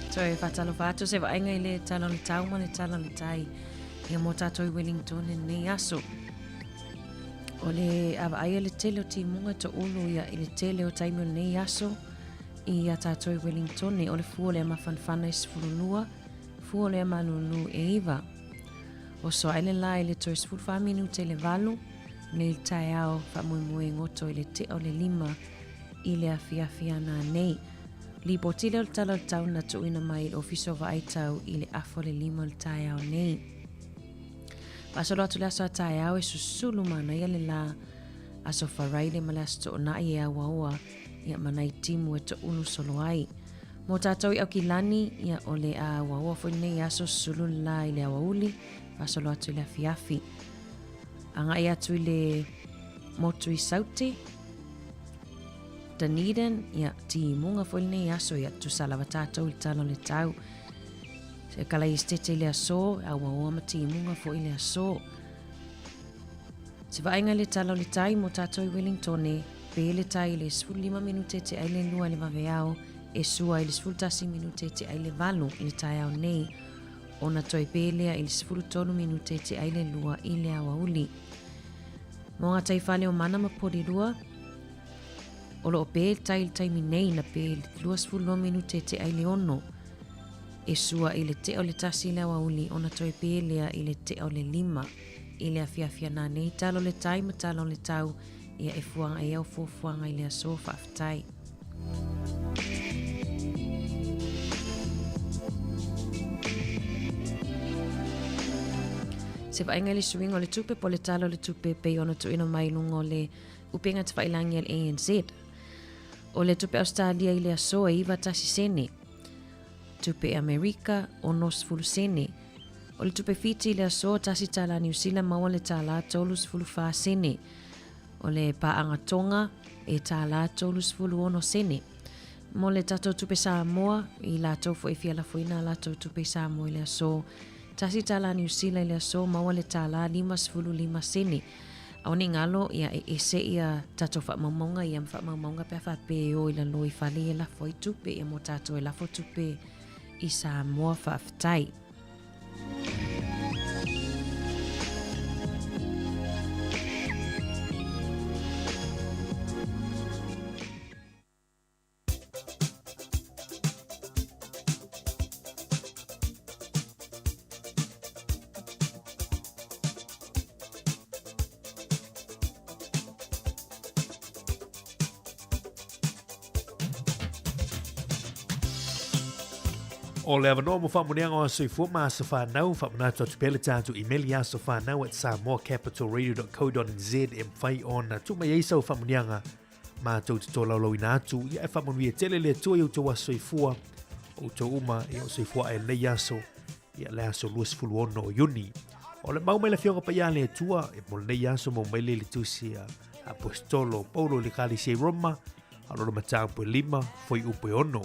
Toe whātalofa atu se vaaiga i le tala o le tau ma le tala o le tai ia mō tātou i Wellington i lenei aso. O le a vaaia le tele o timuga to ulu ia i le tele o taimi o lenei aso i a tātou i Wellington o le fua o le mafanafana i 12, fua o le malulu e iva. O soa ai le la i le toe 14 minute i le valu, nei le taeao faamoemoe goto i le tea o le lima i le afiafi ana nei. Lipoti lea o le tala o le tau na tuuina mai i le Ofisa o Vaai Tau i le afa o le lima o le taeao nei. Faasolo atu le aso a taeao e susulu manaia le la Aso Faraile ma le Aso Toonai e auaoa ia ma nai timu e toulu solo ai. Mo tātou i Aukilani, ia o le a auaoa foi lenei aso susulu le la i le aoauli, faasolo atu i le afiafi. Agai atu i le motu i Saute, Dunedin, ia timuga foi lenei aso, ia tusa lava tātou i le tala o le tau. Se kala i stete i le aso, auaoa ma timuga foi i le aso. Se vaaiga i le tala o le tai mō tātou i Wellingtone, pē le tai i le 15 minute te ai le lua i le vaveao, e sua i le 11 minute te ai le valu i le taeao nei, ona toe pē lea i le 13 minute te ai le lua i le aoauli. Mō ngā tai whale o Mana ma Porirua, o loo pē le tai i le taimi nei na pē i le 22 minute te ai le ono, e sua i le tea o le tasi i le aoauli ona toe pē lea i le tea o le lima. I le afiafi ana nei, talo le tai ma talo le tau, ia e fuanga ai au fuafuaga i le aso, faafetai. Se vaaiga i le suiga o le tupe po o le tala o le tupe pei ona tuuina mai i luga o le upega tafailagi a le ANZ. O le tupe Ausetalia i le aso e 91 sene. Tupe Amerika, 60 sene. O le tupe Fiti i le aso, tasi tālā Niu Sila maua le tālā 34 sene. O le pāʻanga Tonga, e tālā 36 sene. Mo le tatou tupe Samoa, i latou foi e fia lafoina a latou tupe i Samoa i le aso, tasi tālā Niu Sila i le aso maua le tālā 55 sene. Aua ne i galo, ia e ese ia tatou faamaumauga ia ma faamaumauga pe a faapea e o i lalo i fale ia e lafo ai tupe ia mo tatou e lafo tupe i Samoa. Faafetai. O le avanoa mo faamuniaga o aso soifua ma aso fanau, faamanatu atu pea le tatou email i asofanau at samoacapitalradio.co.nz e mafai ona tuu mai ai sau faamuniaga matou te tolaulauina atu. Ia e faamanuia tele le Atua i outou aso soifua, o outou uma ia o soifua ae lenei aso, ia le aso 26 o Iuni. O le mau mai le Afioga Paia a le Atua, e mo lenei aso mau mai le le tusi a Apostolo Paulo i le Ekalesia i Roma, a lona mataupu e lima, fuaiupu e ono.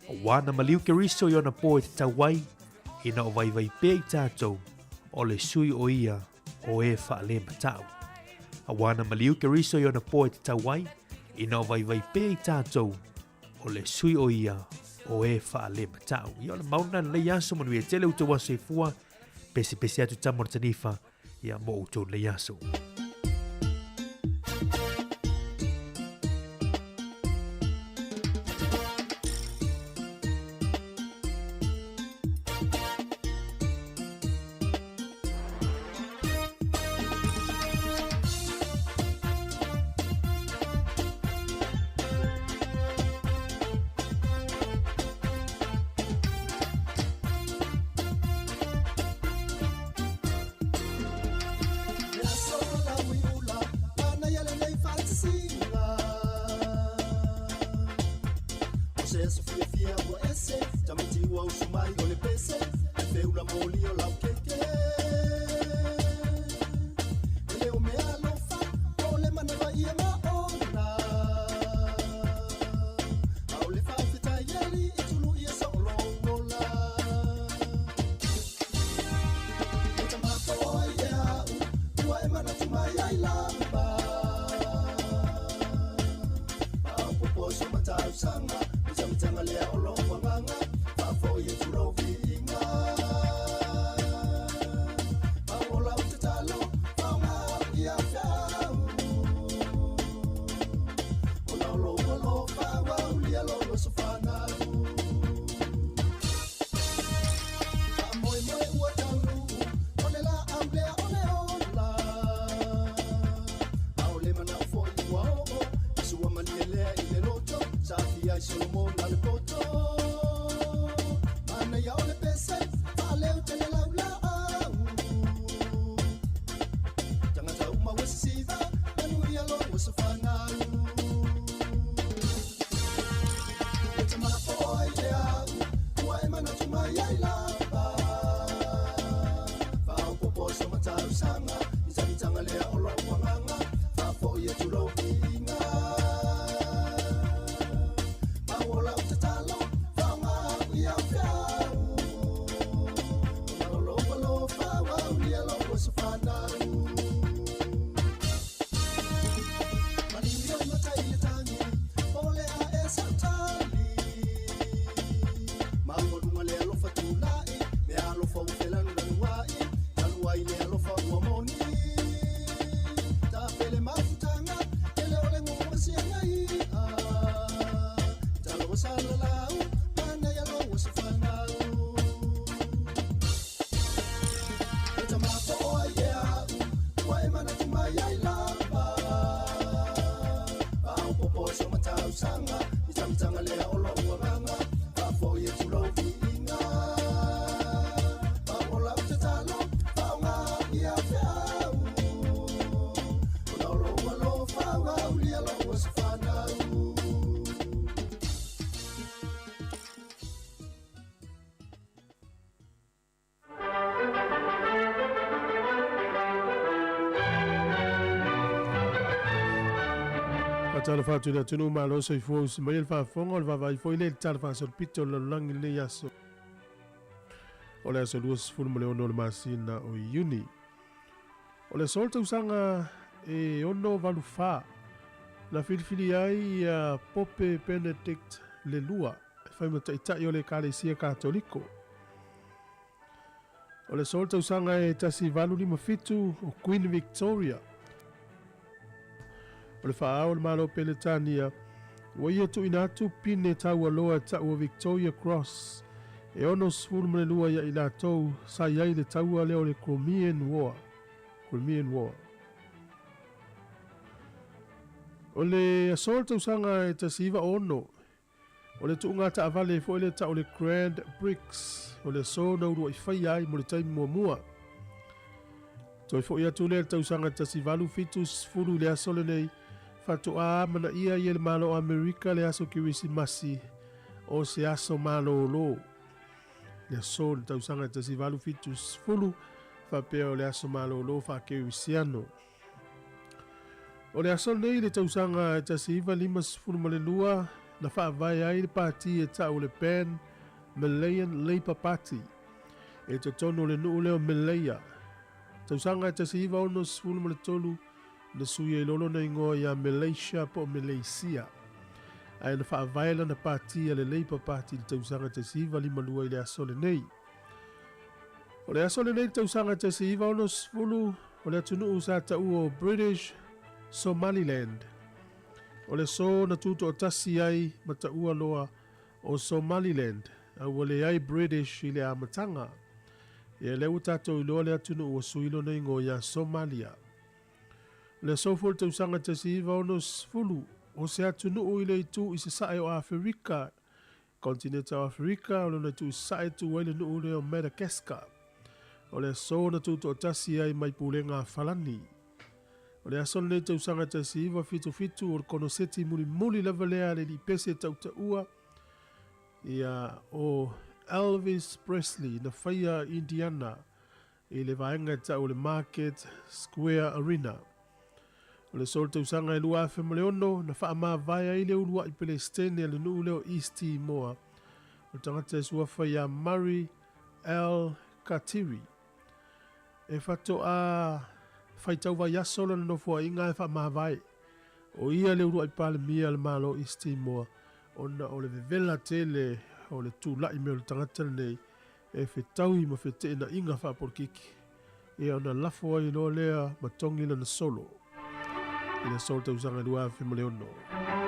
Auā na maliu Keriso i ona pō e tatau ai, ina o vaivai pea i tātou, o le sui o ia o e faalematau. Auā na maliu Keriso i ona pō e tatau ai, ina o vaivai pea i tātou, o le sui o ia o e faalematau. Ia o le mauna lenei aso, manuia tele outou aso soifua, pesepese atu tama o le tanifa, ia mo outou lenei aso. Faatalofa atu i le atunuu malo soifua usi mai le faafofoga o le vaavaai foi lea i le tala faasolopito o le lalolagi i lenei aso o le aso 26 o le masina o Iuni. O le aso o le tausaga e 684 na filifilia ai ia Pope Benedict le Lua e fai ma taitai o le Ekalesia Katoliko. O le aso o le tausaga e 1857 o Queen Victoria o le faaao o le Malo o Peretania ua ia tuuina atu pine taualoa e ta'u o Victoria Cross e 62 ia i latou sa i ai i le taua lea o le Crimean War. Crimean War. O le aso o le tausaga e 1906, o le tuuga taavale foi lea ta'u o le Grand Prix, o le aso na ulua'i faia ai mo le taimi muamua. Toe fo'i atu lea i le tausaga 1870 i le aso lenei, faatoa amanaia ai e le Malo o Amerika le aso Kerisimasi o se aso malōlō. Le aso i le tausaga 1870, faapea o le aso malōlō faa-Kerisiano. O le aso lenei i le tausaga 1952 na faavae ai le pati e ta'u o le Pan Malayan Labour Party i totonu o le nuu lea o Malaya. Tausaga 1963 na sui ai loa lona igoa ia Malaysia po o Malaysia, ae na faavae lana pati a le Labour Party i le tausaga 1952 i le aso lenei. O le aso lenei i le tausaga 1960, o le atunuu sa taua o British Somaliland. O le aso na tutoatasi ai ma taua loa o Somaliland, a ua leai British i le amataga. Ia lea ua tatou iloa le atunuu ua sui lona igoa ia Somalia. O le aso foi o le tausaga 1960, o se atunuu i le itu i sasae o Aferika, Kontineta o Aferika, o lona itu i sasae e tu ai le nuu lea o Madagascar. O le aso na tutoatasi ai mai pulega a Falani. O le aso lenei tausaga 1977 o le konoseti mulimuli lava lea a le alii pese tautaua ia o Elvis Presley na faia i Indiana i le vaega e tau o le Market Square Arena. O le aso o le tausaga e 2006 na faamavae ai le uluai Pelestene a le nuu lea o East Timor, o le tagata e suafa ia Murray L. Katiri. E faatoa faitau vaiaso lona nofoaiga ae faamavae o ia le uluai Palemia a le Malo o East Timor ona o le vevela tele o le tula'i mai o le tagata lenei e fetaui ma feteenaiga faapolokiki ia ona lafo ai loa lea ma togi lana solo i le aso o le tausaga 2006.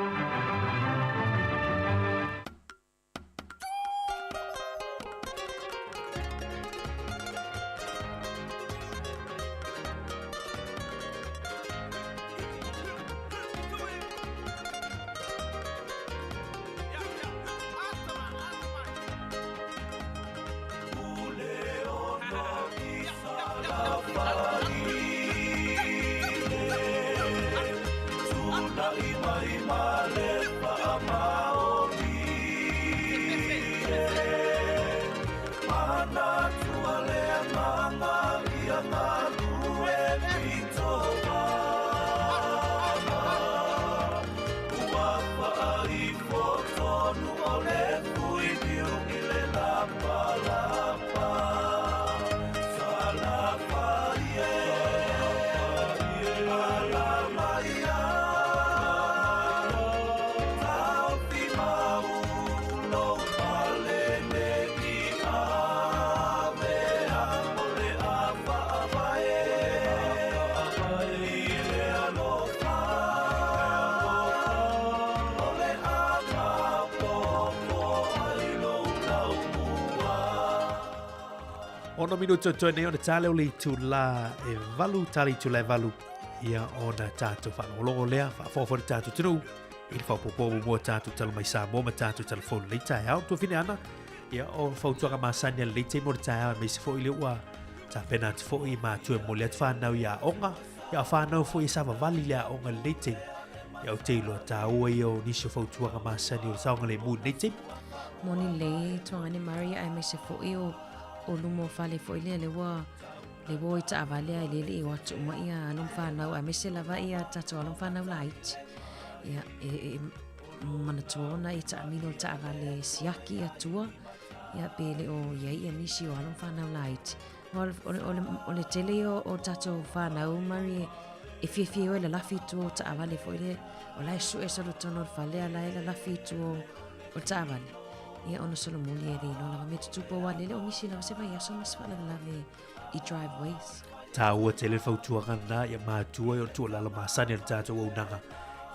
Ono minuto toe nei ona tā leo le itula e valu, tā le itula e valu, ia ona tātou whaalongolongo lea, whaafofo le tātou tunu, i le whaopopo mo tātou tala mai Samoa ma tātou telefone lei taeao. Tuafine ana, ia o fautuaga masani a le taimi o le taeao aemaise foi le ua tapena atu foi i matua e momoli atu whanau i aoga, ia o whanau foi e savavali le aoga i lenei taimi. Ia ou te iloa tāua ia o nisi o fautuaga masani o le saogalemu i lenei taimi. Moni lelei Tuagane Murray aemaise foi o o luma o fale foi lea le ua le ua o i taavale ae le le i o atu uma ia alo ma fanau aemaise lava ia tatou alo ma fanau laiti. Ia, e, e manatua ona e taamilo le taavale e siaki ia tua, ia pe le o i ai ia nisi o alo ma fanau laiti. O le, o le, o le, o le tele ia o, o tatou fanau Mari e, e fiafia ai o e lalafi i tua o taavale foi le, o la e sue solo tonu o le fale a la e lalafi i tua o, o le taavale. Ia ona solomuli e le iloa lava mea tutupu aua lele o misi lava se vaiaso ma se faalavelave i driveways. Tāua tele fautuaga na ia mātua i o tuualalo masani a le tātou auaunaga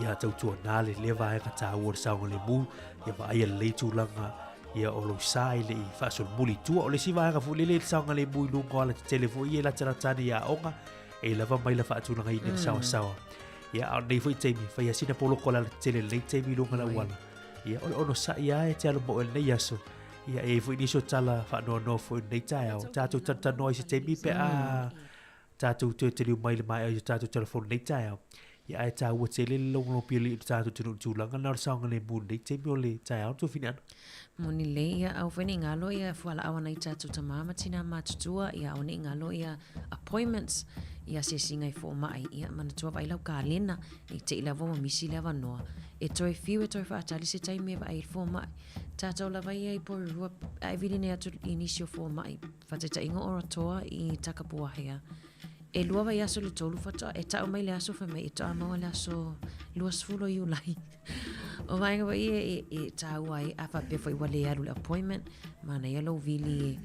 ia tautuana le lea vaega tāua o le saogalemu ia vaaia lelei tulaga ia o lou sa i le i faasolomuli i tua. O le isi vaega foi lele i le saogalemu i luga o alatetele foi ia e latalata ane i aoga e lava mai la faatulagaina i le sawasawa. Ia a o lenei foi taimi, fai lava sina poloko a le alatetele i lenei taimi i luga o le auala. Ia o le onosai lava e te alo ma oe i lenei aso. Ia e i ai foi nisi o tala faanoanoa foi i lenei taeao. Tatou talatalanoa i se taimi pe a tatou toe taliu mai i le maea o tatou telefoni i lenei taeao. Ia ae taua tele le logologo i le tatou atunuu i le tulaga lena o le saogalemu i lenei taimi o le taeao Tuafine Ana. Moni lelei, ia aua foi ne i galo ia fualaau a nai tatou tama ma tina matutua, ia aua ne i galo ia appointments, ia asiasiga i fomai, ia manatua vaai lau kalena, ne i te i lava ua misi le avanoa e toe fiu e toe faatali se taimi e vaai ai le fomai. Tatou lava ia i Porirua, a e vili nei atu i nisi o fomai, faataitaiga o Rotoa i Takapuwahea, e lua vaiaso i le tolu faatoa e tau mai le aso fai mai e toa maua le aso 20 o Iulai. O vaega foi ia e, e tāua ai, a faapea foi ua le alu i le appointment, manaia lou vili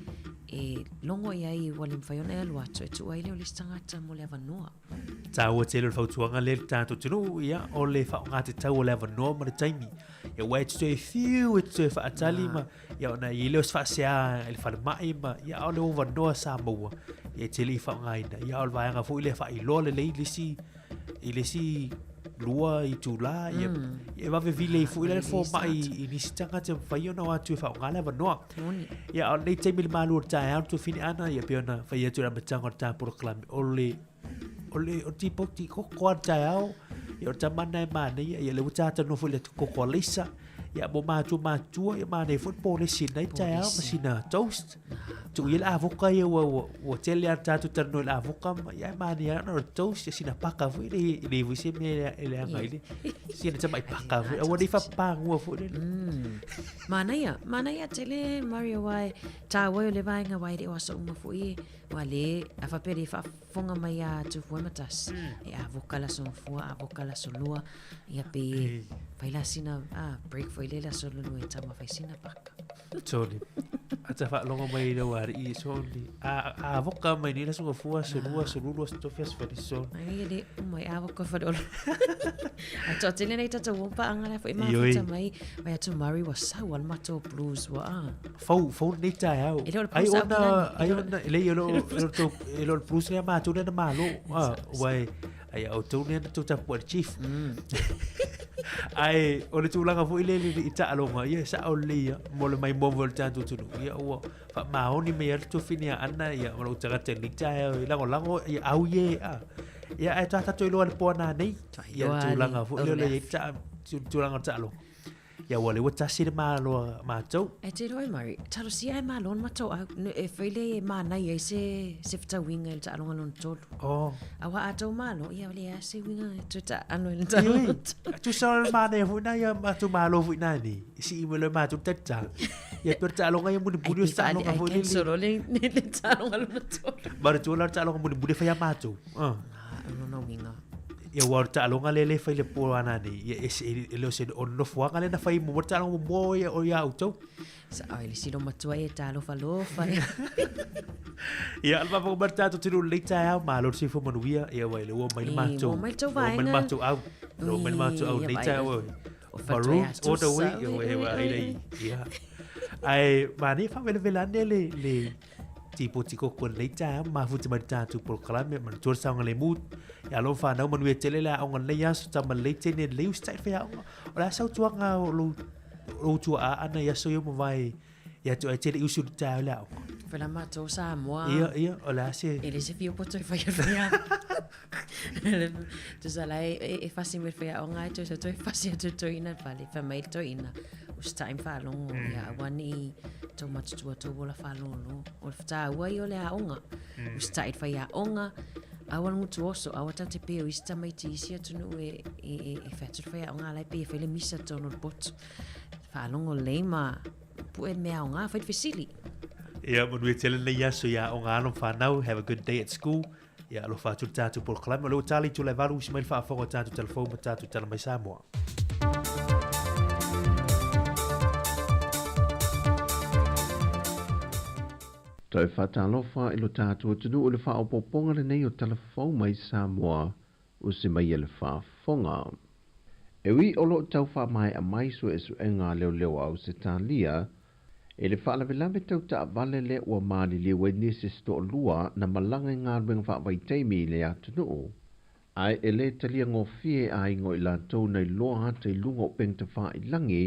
e, e logo i ai ua le mafai ona e alu atu, e tuu ai lea o le isi tagata mo le avanoa. Tāua tele o le fautuaga lea i le tatou atunuu, ia, o le faaaogatatau o le avanoa ma le taimi. Ia, aua e te toe fiu, e te toe faatali ma, ia, ona i ai lea o se faasea i le falemai ma, ia, a o le avanoa sa maua, ia, e te le i faaaogaina. Ia, a o le vaega foi lea faailoa lelei le isi, i le isi lua itula, ia, ia e vave vili ai foi la le fomai i nisi tagata e mafai ona o atu e faaaoga le avanoa. Ia, a o lenei taimi i le malu o le taeao, le tuafine Ana, ia, pei ona fai atu i le amataga o le ta polokalame, o le, o le, o le tipoti koko a le taeao, ia, o le tama lena e manaia, ia, lea ua talanoa foi i le koko a Leisa, ia, mo matua matutua, ia, manaia foi le polesi i lenei taeao ma sina toast. Tuu ia le avoka ia ua, ua, ua tele lava tatou talanoa i le avoka ma, ia, e manaia lava ona o le toast, ia sina paka foi, e le, e leai foi se mea e leaga ai le, sina tamai paka foi, aua ne i faapapagua foi lele. Manaia, manaia tele Mario aua e tāua ai o le vaega aua e le o aso uma foi e aua le a faapea le faafofoga mai a Tufua ma Tasi e avoka le aso gafua, avoka le aso lua, ia pe fai la sina a break foi le le aso lua e taumafai sina paka. Sorry. Ata faalogo mai i lau alii, sorry. A, a avoka mai nei le aso gafua, aso lua, aso lulu, aso tofi, aso fali, sorry. Ai e le uma e avoka fale olo. A toatele nei tatou ua paanga lea foi mafuta mai. Vai atu Murray ua sau a le matou blues ua a. Fou, fou lenei taeao. E le o le Ai blues ona, au ai ona, e leai, e le o, e le o tou, e le o le blues lea matou lea na malo. Ah, ua e, ai a outou lea na tou tapuai i le chief. Ae o le tulaga foi lele i taaloga, ia e sao lelei ia, mo le maimoa foi o le tatou atunuu, ia ua faamaoni mai lava le tuafine a Ana ia ma lou tagata i lenei taeao e lagolago ia au ie a. Ia ae ta tatou iloa i le po a nanei, ia le tulaga foi lele e i ai le tulaga o le taaloga. Ia ua lea ua tasi le malo a matou. E te iloa e Murray, talosia e malo le matou au, e fai le e manaia ai se, se fetauiga i le taaloga lona tolu. Oh. Aua a tou malo, ia o le a se uiga e toe taano i le taaloga lona tolu. Tusa o le manaia foi na ia matou malo foi na nei. Sii mai loa e matou le tatala. Ia pei o le taaloga ia mulimuli o se taaloga foi lele. Ai cancel loa le, le taaloga lona tolu. Ma le tulaga o le taaloga mulimuli e fai a matou. Ah. Ah, o lona uiga. Ia aua o le taaloga lea e fai i le po a nanei, ia e se, e le o se o le nofoaga lea na fai muamua le taaloga muamua o ia, o ia outou. Sa ai le silo matua e talofa lofa e. Ia, le faafofoga mai le tatou atunuu i lenei taeao, malo le soifua manuia, ia aua e le ua omai le Ī, matou, ua omai le tou ua omai le vaega. matou au, ua omai le matou au i lenei Ī, taeao. o fatoe Maroons all the way, atusa, ia ua oi, e oi, vaai oi, lei, oi. ia. Ae manaia faavelavela ane le, le tipoti koko i lenei taeao, mafuta mai le tatou polokalame, manatua le saogalemu, ia alo ma fanau manuia tele le aoga i lenei aso, tama lelei teine lelei, usitai le faiaoga. O le a sautuaga o lou, lou tuaa ana i aso ia ua mavae ia te oe e te le i usu i le taeao i le aoga? Fai la matou Samoa. Ia, ia, o le a se... E le se fia poto e fai e faiaoga. Tusa la e, e, e fasi mai le faiaoga ae toe sa toe fasi atu le toeaina i le fale. Fai mai le toeaina, usitai ma faalogo, ia aua ne i tou matutua tou ola faalolo. O le taua ia o le aoga. Usitai i le faiaoga. Aua le gutu oso, aua tatou te pe o isi tamaiti i isi atunuu e, e, e, e fai atu le faiaoga la e pei e fai le misa totonu o le potu. Faalogo lelei ma pue le mea aoga, fai le fesili. Ia, manuia tele lenei aso i aoga alo ma fanau. Have a good day at school. Ia, alofa atu le tatou polokalame. O lea ua tali i tula e valu, usi mai le faafofoga o tatou talafou ma tatou tala mai Samoa. Toe faatalofa i lo tatou atunuu i le faaopoopoga lenei o Tala Fou mai Samoa usi mai e le faafofoga. E ui o lo o tau faamaea mai suesuega a leoleo a Ausetalia i le faalavelave tau taavale lea ua maliliu ai nisi se toalua na malaga i galuega faavaitaimi i le atunuu, ae e le talia gofie e aiga o i latou na iloa ata i luga o upega tafailagi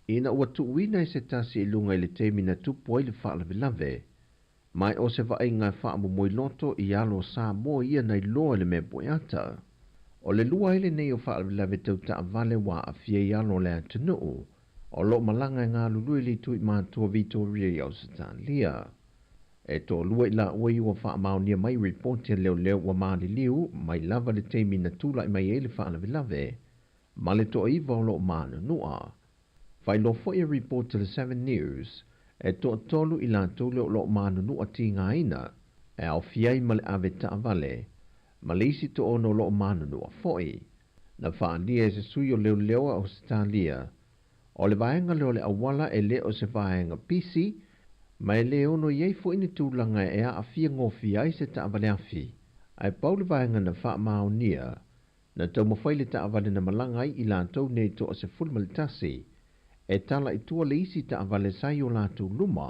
ina ua tuuina e se tasi i luga i le taimi na tupu ai le faalavelave. Ma o se vaaiga e faamomoe loto i alo o Samoa ia na iloa i le mea pueata. O le lua ai lenei o faalavelave tau taavale ua aafia i alo o le atunuu o lo o malaga e galulue i le itu i matua Vitoria i Ausetalia. E toalua i laua i ua faamaonia mai ripoti a leoleo ua maliliu mai lava le taimi na tulai mai ai le faalavelave ma le toaiva o lo o manunua. Faailoa foi e ripoti a le Seven News, e toatolu i latou lea o lo o manunua tigaina e aofia ai ma le ave taavale ma le isi toono o lo o manunua foi. Na faaalia e se sui o leoleo a Ausetalia O le vaega lea o le auala e le o se vaega pisi, ma e le ono i ai foi ni tulaga e aafia gofie ai se taavale afi. Ae pau le vaega na faamaonia, na taumafai le taavale na malaga ai i latou nei toa 11 e tala i tua le isi taavale sa i o latou luma,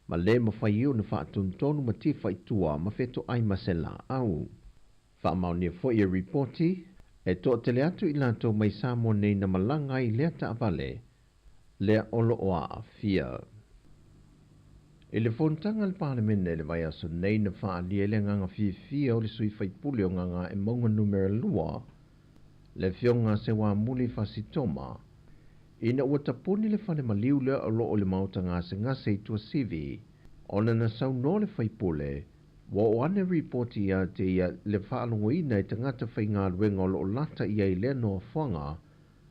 ma le mafai ai ona faatonutonu ma tifa i tua ma fetoai ma se laau. Faamaonia foi e ripoti, e toatele atu i latou mai Samoa nei na malaga ai i lea taavale, lea o lo o aafia. I le fonotaga a le Palemene i le vaiaso nei na faaalia ai le agaga fiafia o le sui faipule o Gagaemauga Numera 2, le Afioga a Seuamuli Fasi Toma, ina ua tapuni le fale maliu lea o lo o i le maota gasegase i Tuasivi, ona na saunoa le faipule Ua oo ane ripoti ia te ia le faalogoina e tagata faigaluega o lo o lata i ai lea nofoaga,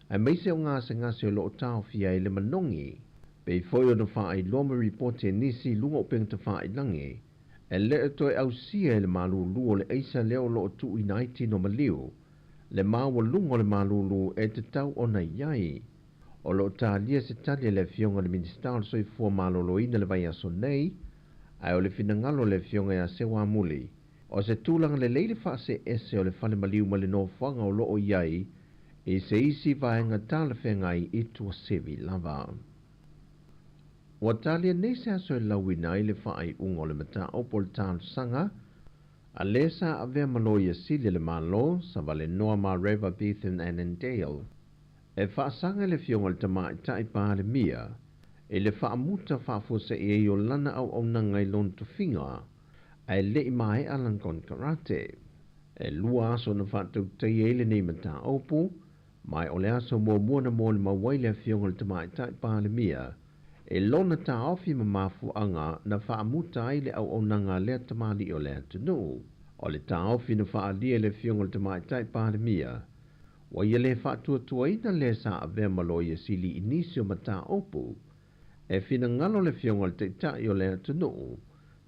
aemaise o gasegase o lo o taofia ai le manogi. Pei foi ona faailoa ma ripoti e nisi i luga o upega tafailagi, e le o toe ausia e le malulu o le aisa lea o lo o tuuina ai tino maliu, le maualuga o le malulu e tatau ona i ai. O lo o talia se tali a le Afioga i le Minisita o le Soifua Maloloina le vaiaso nei, Ae o le finagalo o le Afioga ia Seuamuli, o se tulaga lelei le faaseese o le fale maliu ma le nofoaga o lo o i ai i se isi vaega talafeagai i Tuasivi lava. Ua talia nei se aso e lauina ai le faaiuga o le mataupu o le talosaga a le sa avea ma Loia Sili a le Malo, Savalenoa Mareva Bethan Annandale, E faasaga i le Afioga i le Tamaitai Palemia i le faamuta faafuasei ai o lana auaunaga i lona tofiga, ae le i maea lana konekarate. E lua aso na faatautaia ai lenei mataupu, ma o le aso muamua na molimau ai le Afioga i le Tamaitai Palemia i lona taofi ma mafuaaga na faamuta ai le auaunaga a lea tamalii o le atunuu. O le taofi na faaalia e le Afioga i le Tamaitai Palemia, Ua ia le faatuatuaina le sa avea ma Loia Sili i nisi o mataupu. E finagalo le Afioga i le Taitai o le atunuu,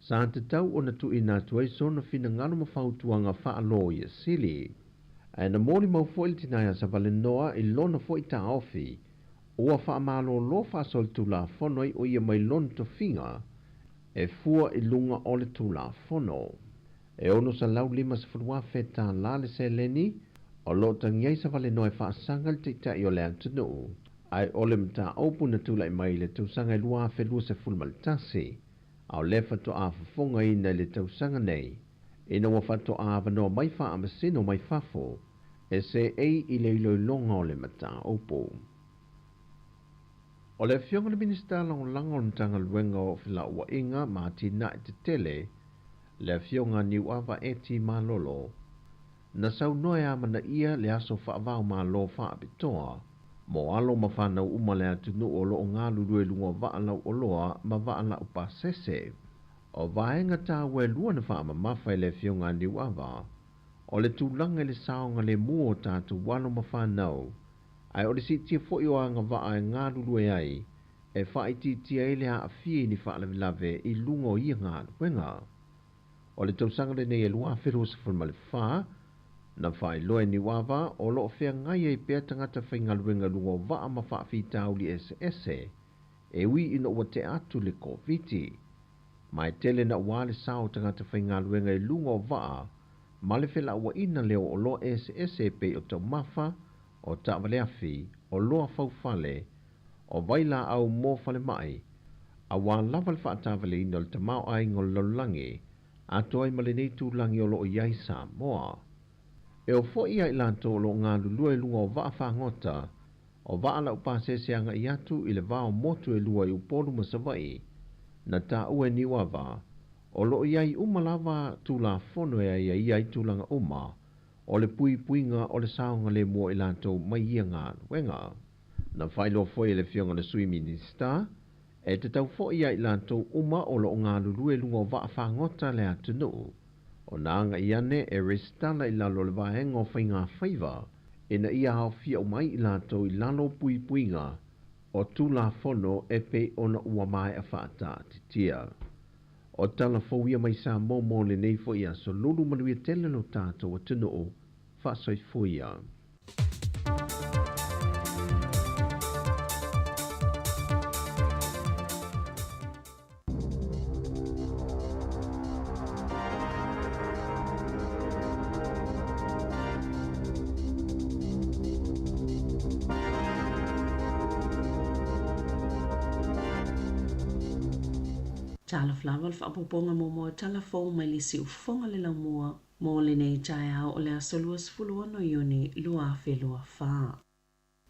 sa tatau ona tuuina atu ai sona finagalo ma fautuaga faa-Loia Sili. Ae na molimau foi le tina ia Savalenoa i lona foi taofi, ua faamalolo faasolitulafono ai o ia mai lona tofiga e fua i luga o le Tulafono. E $650,000 tālā le seleni o lo o tagi ai Savalenoa e faasaga le Taitai o le atunuu, ae o le mataupu na tulai mai i le tausaga e 2021, a o lea faatoa fofogaina i le tausaga nei, ina ua faatoa avanoa mai faamasino mai fafo e seei i le iloiloga o le mataupu. O le Afioga i le Minisita Lagolago o le Matagaluega o Felauaiga ma Atinae Tetele, le Afioga Niuava Eti Malolo, na saunoa e amanaia le aso faava-o-Malo faapitoa mo alo ma fanau uma le atunuu o lo o galulue i luga o vaa lauoloa ma vaa laupasese. O vaega taua e lua na faamamafa e le Afioga Niuava, O le tulaga i le saogalemu o tatou alo ma fanau, ae o le siitia foi o agavaa e galulue ai e faaitiitia ai le aafia i ni faalavelave i luga o ia galuega. O le tausaga lenei e 2024, na faailoa e Niuava o lo o feagai ai pea tagata faigaluega i luga o vaa ma faafitauli eseese e ui ina ua tea atu le Koviti. Ma e tele naua le sao o tagata faigaluega i luga o vaa ma le felauaiga lea o oloa eseese e pei o taumafa, o taavaleafi, oloa faufale, o vailaau mo falemai, aua lava le faatavaleina o le tamaoaiga o le lalolagi, atoa ai ma lenei tulagi o lo o i ai Samoa. E oo foi ia i latou o lo o galulue i luga o vaa fagota, o vaa laupasese agai atu i le va o motu e lua i Upolu ma Savaii, na taua e Niuava, o lo o i ai uma lava Tulafono e aiaia ai tulaga uma o le puipuiga o le saogalemu o i latou mai ia galuega. Na faailoa foi e le Afioga i le Sui Minisita, e tatau foi ia i latou uma o lo o galulue i luga o vaa fagota a le atunuu, ona agai ane e resitala i lalo o le Vaega o Faigafaiva ina ia aofia uma ai i latou i lalo o puipuiga o Tulafono e pei ona ua maea faataatitia. O tala fou ia mai Samoa mo lenei foi aso lulu manuia tele lo tatou atunuu. Faasoifua ia. Talofa lava le faaopoopoga muamua o tala fou mai le siufofoga le laumua mo lenei taeao o le aso 26 Iuni 2024.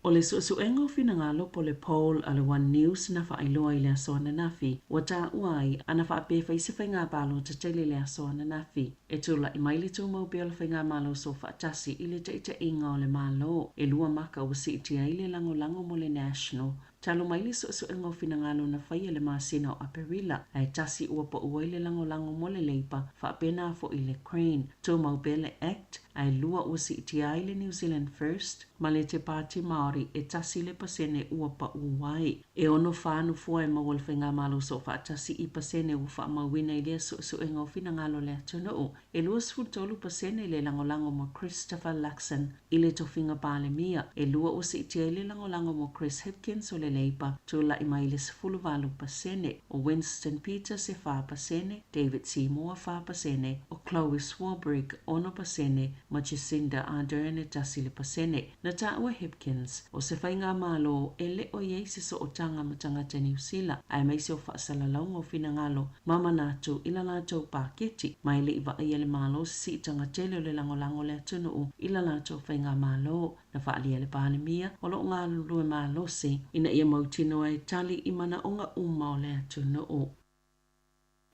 O le suesuega o finagalo po le poll a le One News na faailoa i le aso ananafi ua taua ai ana faapea e fai se faiga palota tele i le aso ananafi e tulai mai le tumau pea o le Faigamalo Soofaatasi i le taitaiga o le Malo. E lua maka ua siitia ai le lagolago mo le National Talu mai le suesuega o finagalo na faia i le masina o Aperila, ae tasi ua pau ai le lagolago mo le Leipa, faapena foi le Green. Tumau pea le Act, ae lua ua siitia ai le New Zealand First ma le Te Pāti Māori e tasi le pasene ua pau ai. E ono fa nofoa e maua le Faigamalo Soofaatasi i pasene ua faamauina i lea suesuega o finagalo o le atunuu. E 23% le lagolago mo Christopher Luxon i le tofiga Palemia, e lua ua siitia ai le lagolago mo Chris Hipkins o le Leipa, tulai mai i le 18%, o Winston Peters e 4%, David Seymour 4%, o Chloe Swarbrick 6% ma Jacinda Ardern e 1%. Na taua Hipkins, o se faigamalo e le o i ai se sootaga ma tagata Niu Sila, aemaise o faasalalauga o finagalo ma manatu i la latou paketi, ma e le i vaaia le Malo se siitaga tele o le lagolago o le atunuu i la latou faigamalo. Na faaalia e le Palemia o lo o galulue malosi ina ia mautinoa e tali i manaoga uma o le atunuu.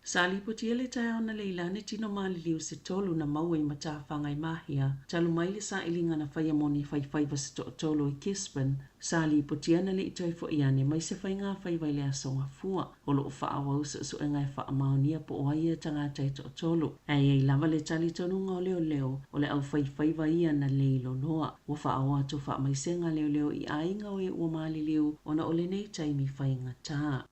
Sa lipotia le taeao analeila ane tino maliliu se tolu na maua i matafaga i Mahia, talu mai le sailiga na faia mo ni faifaiva se toatolu i Gisborne. Sa lipotia na le i toe foi ane mai se faigafaiva i le aso Gafua. O lo o faaauau suesuega e faamaonia po o ai ia tagata e toatolu. Ae i ai lava le talitonuga o leoleo o le aufaifaiva ia na leiloloa. Ua faaoo atu faamaisega a leoleo i aiga o e ua maliliu ona o lenei taimi faigata.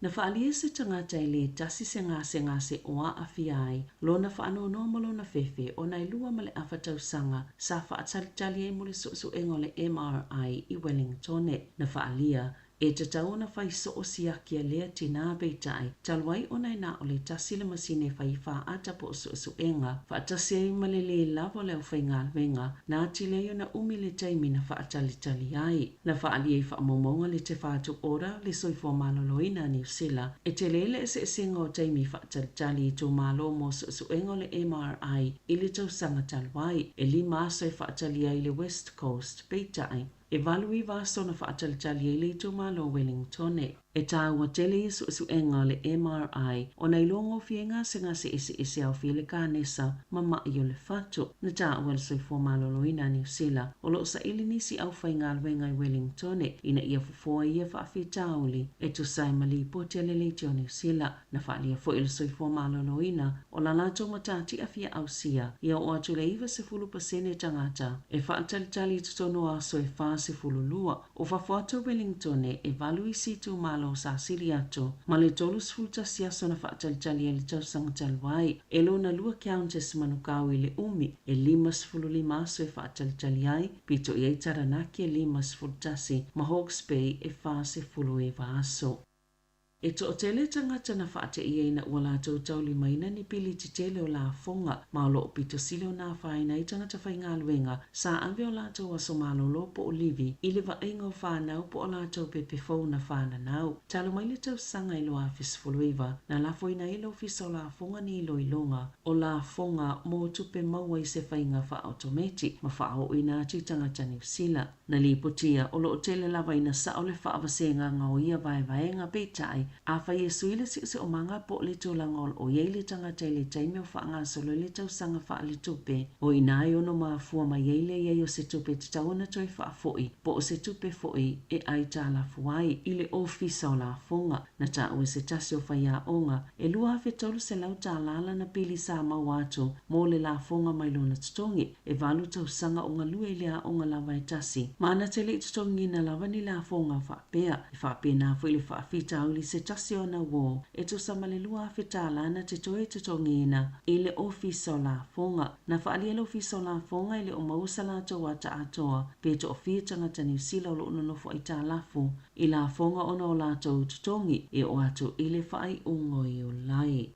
Na faaalia se tagata e lē tasi se gasegase o aafia ai lona faanoanoa ma lona fefe ona e lua ma le afa tausaga sa faatalitali ai mo le suesuega o le MRI i Wellingtone. Na faaalia e tatau ona fai soo siaki a lea tinā peitai talu ai ona e na o le tasi le masini e fai faata po o suesuega faatasi ai ma le lē lava o le aufaigaluega na atili ai ona umi le taimi na faatalitali ai. Na faaalia i faamaumauga le Te Whatu Ora, le Soifua Maloloina a Niu Sila, e tele le eseesega o taimi faatalitali i itumalo mo suesuega o le MRI i le tausaga talu ai. E lima aso e faatali ai le West Coast, peitai, e 89 aso na faatalitali ai le itumalo o Wellingtone. E tāua tele ia suesuega o le MRI ona iloa gofie ai gasegase eseese e aofia le kanesa ma ma'i o le fatu. Na tāua e le Soifua Maloloina a Niu Sila o lo o saili nisi aufaigaluega i Wellingtone ina ia fofoa i ia faafitauli e tusa ai ma lipoti a le Leitio Niu Sila. Na faaalia foi e le Soifua Maloloina o la latou matatia fia ausia ia oo atu i le 90% tagata e faatalitali i totonu o aso e 42. O fafo atu o Wellingtone, e valu isi itumalo sa sili atu ma le 31 aso na faatalitali ai i le tausaga talu ai. E lona lua Countess Manukau i le umi e 55 aso e faatalitali ai, pito i ai Taranaki e 51 ma Hawke's Bay e 49 aso. E toatele tagata na faateia ina ua latou taulimaina ni pili tetele o lafoga ma o lo o pito sili ona afaina ai tagata faigaluega sa ave o latou aso malolo po o livi i le vaaiga o fanau po o latou pepe fou na fananau. Talu mai le tausaga i 2019, na lafoina ai e le Ofisa o Lafoga ni iloiloga o lafoga mo tupe maua i se faiga faaotometi ma faaooina atu i tagata Niu Sila. Na lipotia, o lo o tele lava ina sao le faavasegaga o ia vaevaega, peitai, afai e sui le siosiomaga po o le tulaga o lo o i ai le tagata i le taimi o faagasolo i le tausaga faaletupe, o i ina e ono mafua mai ai le i ai o se tupe tatau ona toe faafoi po o se tupe foi e aitalafu ai i le Ofisa o Lafoga. Na taua e se tasi o faiaoga, e $2,300 tālā lana pili sa maua atu mo le lafoga mai lona totogi. E valu tausaga o galue i le aoga lava e tasi, ma na te le i totogiina lava ni lafoga faapea. E faapena foi le faafitauli i se tasi o ana uō, e tusa ma le $2,000 tālā na te toe totogiina i le Ofisa o Lafoga. Na faaalia e le Ofisa o Lafoga e le o maua sa latou ata atoa pe toafia tagata Niu Sila o lo o nonofo aitalafu i lafoga ona o latou totogi e oo atu i le faaiuga o Iulai.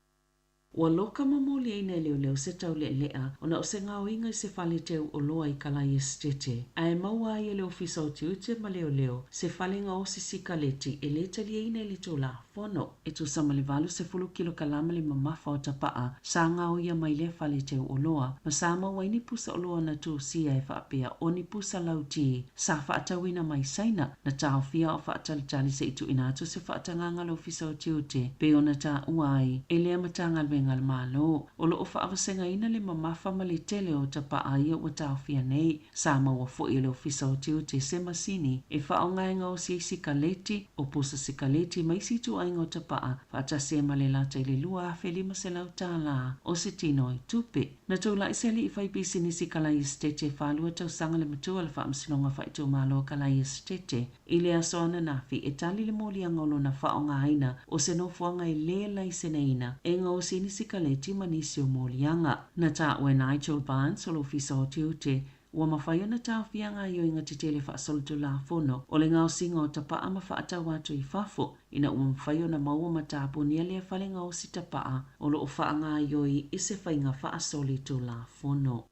Ua loka ma moliaina e leoleo se taulealea ona o se gaoiga i se fale teu oloa i Kalai Esetete, ae maua ai e le Ofisa o Tiute ma Leoleo se fale gaosi sikaleti e le taliaina i le Tulafono. E tusa ma le 80 kilokalama le mamafa o tapaa sa gaoia mai lea fale teu oloa ma sa maua ai ni pusa oloa na tusia e faapea o ni pusa lauti sa faatauina mai Saina na taofia o faatalitali se i tuuina atu se faatagaga a le Ofisa o Tiute pei ona taua ai e lea Matagaluega a le Malo. O lo o faavasegaina le mamafa ma le tele o tapaa ia ua taofia nei. Sa maua foi e le Ofisa o Tiute se masini e faaaoga e gaosi ai sikaleti, o pusa sikaleti ma isi ituaiga o tapaa faatasi ai ma le lata i le $2,500 tālā o se tino i tupe. Na tulai se alii fai pisinisi Kalai Esetete e 42 tausaga le matua o le Faamasinoga Faaitumalo a Kalai Esetete i le aso ananafi e tali le moliaga o lona faaaogaina o se nofoaga e le laiseneina e gaosi ai ni sikaleti ma nisi o moliaga. Na taua e Nigel Barnes o le Ofisa o Tiute ua mafai ona taofia gaoioiga tetele faasolitulafono o le gaosiga o tapaa ma faatau atu i fafo ina ua mafai ona maua ma tapunia lea fale gaosi tapaa o lo o faagaoioi i se faiga faasolitulafono.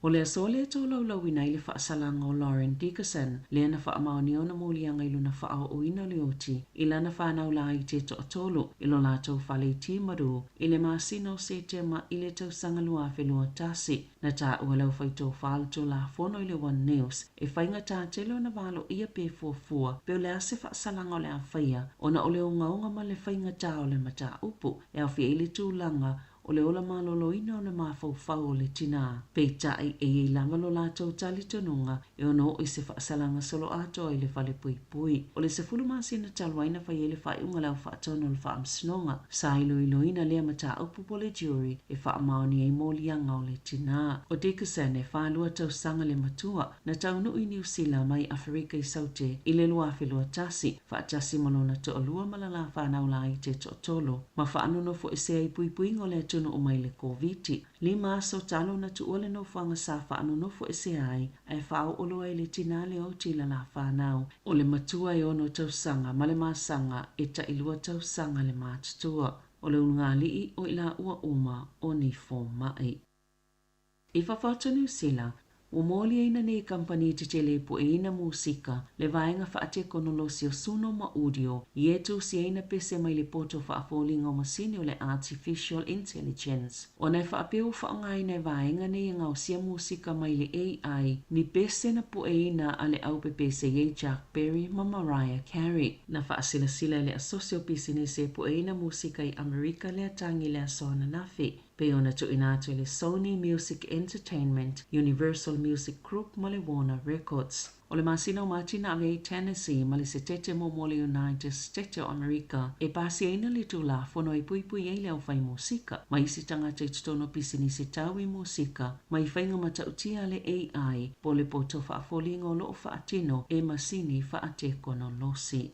O le aso lea e tolaulauina ai le faasalaga o Lauren Dickerson, lea na faamaonia ona moliaga i lona faaooina o le oti i lana fanau laiti e toatolu i lo latou fale i Timaru i le masina o Setema i le tausaga 2021. Na taua e le aufaitofa o le Tulafono i le One News e faigata tele ona valoia pe fuafua pe o le a se faasalaga o le a faia ona o le ogaoga ma le faigata o le mataupu e aofia ai le tulaga o le ola maloloina o le mafaufau o le tinā. Peitai, e i ai lava lo latou talitonuga e ono oo i se faasalaga soloatoa i le falepuipui. O le 10 masina talu ai na fai ai le faaiuga a le Aufaatonu o le Faamasinoga, sa iloiloina lea mataupu po le jury e faamaoni ai moliaga o le tinā. O Dickerson e 42 tausaga le matua, na taunuu i Niu Sila mai Aferika i Saute i le 2021, faatasi ma lona toalua ma lana fanau laiti e toatolu, ma faanonofoesea i puipuiga o le atunuu mai le Koviti. Lima aso talu ona tuua le nofoaga sa faanonofoesea ai, ae faaoo loa i le tinā le oti i lana fanau. O le matua e ono tausaga ma le masaga e tailua tausaga le matutua. O le ulugalii o i laua uma o ni fomai. I fafo atu o Niu Sila, Ua moliaina nei kamupani tetele e pueina musika le vaega faatekonolosi o suno ma udio i e tusiaina pese mai le poto faafoliga o masini o le artificial intelligence. Ona e faapea ua faaaogaina e vaega nei e gaosia musika mai le AI ni pese na pueina a le aupepese i ai Chuck Berry ma Mariah Carey. Na faasilasila e le Asosi o Pisinisi e Pueina Musika i Amerika le atagi i le aso ananafi, pei ona tuuina atu e le Sony Music Entertainment, Universal Music Group ma le Warner Records. O le masina o Mati na ave ai Tennessee ma le Setete muamua o le United Setete o Amerika e pasiaina le Tulafono e puipui ai le aufai musika ma isi tagata i totonu o pisinisi tau i musika mai faiga matautia a le AI po o le poto faafoliga o lo o faatino e masini faatekonolosi.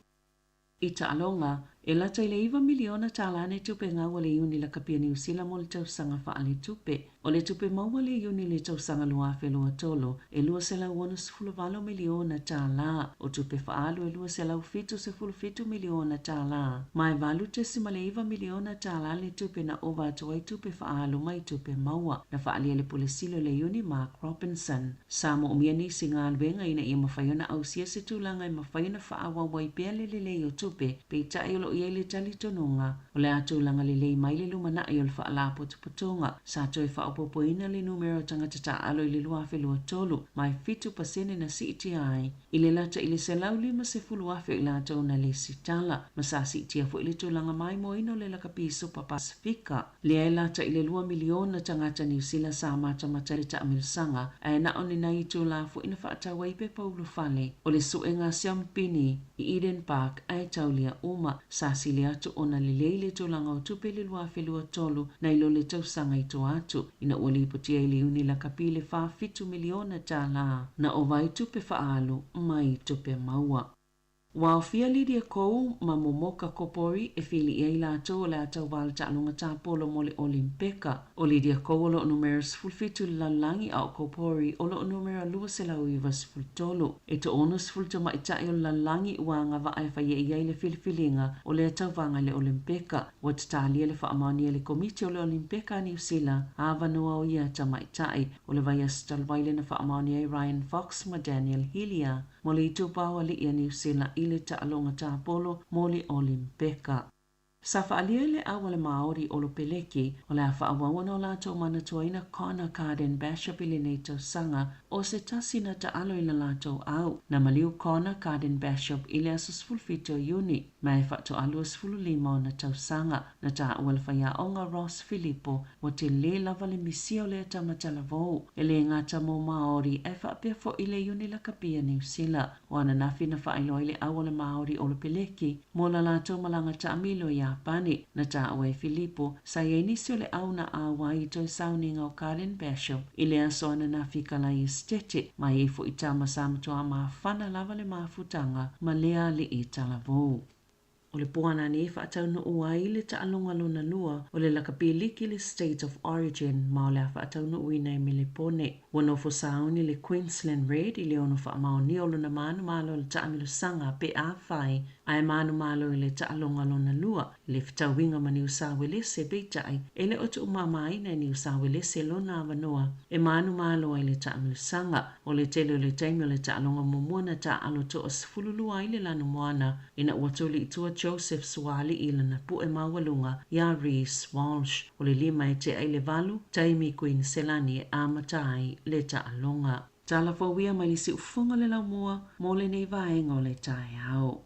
I taaloga, e lata i le iva miliona tālā ne tupe gau a le Iuni Lakapi a Niu Sila mo le tausaga faaletupe. O le tupe maua a le Iuni i le tausaga 2023, e $268 miliona tālā. O tupe faaalu e $277 miliona tālā, ma e $8.9 miliona tālā le tupe na ova atu ai tupe faaalu mai tupe maua, na faaalia e le Pule Sili o le Iuni Mark Robinson. Sa moomia nisi galuega ina ia mafai ona ausia se tulaga e mafai ona faaauau ai pea le lelei o tupe, peitai o lo o i ai le talitonuga o le a tulaga lelei mai le lumanai o le Faalapotopotoga. Sa toe faaopoopoina le numera o tagata taaalo i le 2023, ma e 7% na siitia ai i le lata i le 150,000 o i latou na lesitala, ma sa siitia foi le tulaga maimoaina o le lakapi Supa Pasefika. Lea e lata i le lua miliona tagata Niu Sila sa matamata i le taamilosaga, ae na o ni nai itulā foi na faatau ai pepa ulufale o le suega siampini i Eden Park ae taulia uma. Sa sili atu ona lelei le tulaga o tupe i le 2023 nai lo le tausaga i tua atu, ina ua lipotia i le Iuni lakapi le 47 miliona tālā na ova ai tupe faaalu mai tupe maua. Ua aofia Lydia Ko ma Momoka Kobori e filiia ai latou o le a tauva le taaloga tapolo mo le Olimpeka. ʻO Lydia Ko o lo o numera 17 i le lalolagi a ʻo Kobori o lo o numera 293. E toa-60 tamaitai o le lalolagi ua agavaa e faia i ai le filifiliga o lea tauvaga i le Olimpeka. Ua tatalia le faamaonia e le Komiti o le Olimpeka a Niu Sila avanoa o ia tamaitai. O le vaiaso talu ai lea na faamaonia ai Ryan Fox ma Daniel Hillier mo le itupa o alii a Niu Sila i le taaloga tapolo mo le Olimpeka. Sa faaalia e le au a le Māori Olo Peleki o le a faaauau ona o latou manatuaina Connor Carden Bishop i lenei tausaga o se tasi na taalo i la latou au. Na maliu Connor Carden Bishop i le aso 17 o Iuni ma e faatoa 25 ona tausaga. Na taua e le faiaoga Ross Filipo Ua tele lava le misia o lea tama talavou, e le gata mo Māori ae faapea fo'i le Iuni Lakapi a Niu Sila. O ananafi na faailoa ai le au a le Māori o le Peleki mo la latou malaga taamilo i Iapani. Na taua e Filipo, sa i ai nisi o le au na auai i toe sauniga o Carlin Bishop i le aso ananafi i Kalai Esitete, ma e i ai fo'i tama sa matuā mafana lava le mafutaga ma lea alii talavou. O le puana nei e faataunuu ai le taaloga lona lua o le lakapi liki le State of Origin ma o le a faataunuuina i Melepone. Ua nofo sauni le Queensland Red i le ono faamaonia o lona manumalo i le taamilosaga pe afai ae manumalo i le taaloga lona lua i le fetauiga ma Niu Sawelese peitai e le o tuumamaina e Niu Sawelese lona avanoa e manumalo ai le taamilosaga. O le tele o le taimi o le taaloga muamua na taaalo toa 12 ai le lanumoana Ina ua tuli i tua Joseph Suaalii i lana pu'e maualuga iā Reece Walsh, o le lima e tea i le valu, taimi Kuiniselani e amata ai le taaloga. Tala fou ia mai le siufofoga o le laumua mo lenei vaega o le taeao.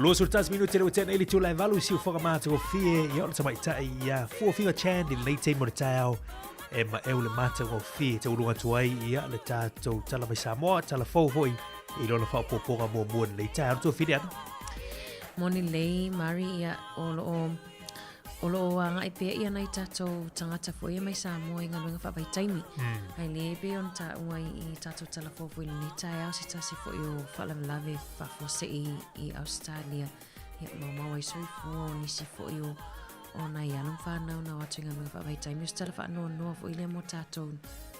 21 minute le ua tea nei le itula e valu i siufoga matagofie ia o le tamaitai ia Fuafiga Chan i lenei taimi o le taeao e maeu le matagofie tauluga atu ai ia le tatou tala mai Samoa, tala fou foi i lona faaopoopoga muamua i lenei taeao. Le tuafili ana. Moni lelei Mari ia o loo o lo o agai pea ia nai tatou tagata foi ia mai Samoa i galuega faavaitaimi. Ae le pei ona taua i, i tatou tala fou foi i lenei taeao se tasi foi o faalavelave faafuasei i, i Australia. Ia, maumau ai soifua o nisi foi o o nai alo ma fanau na o atu i galuega faavaitaimi. O se tala faanoanoa foi lea mo tatou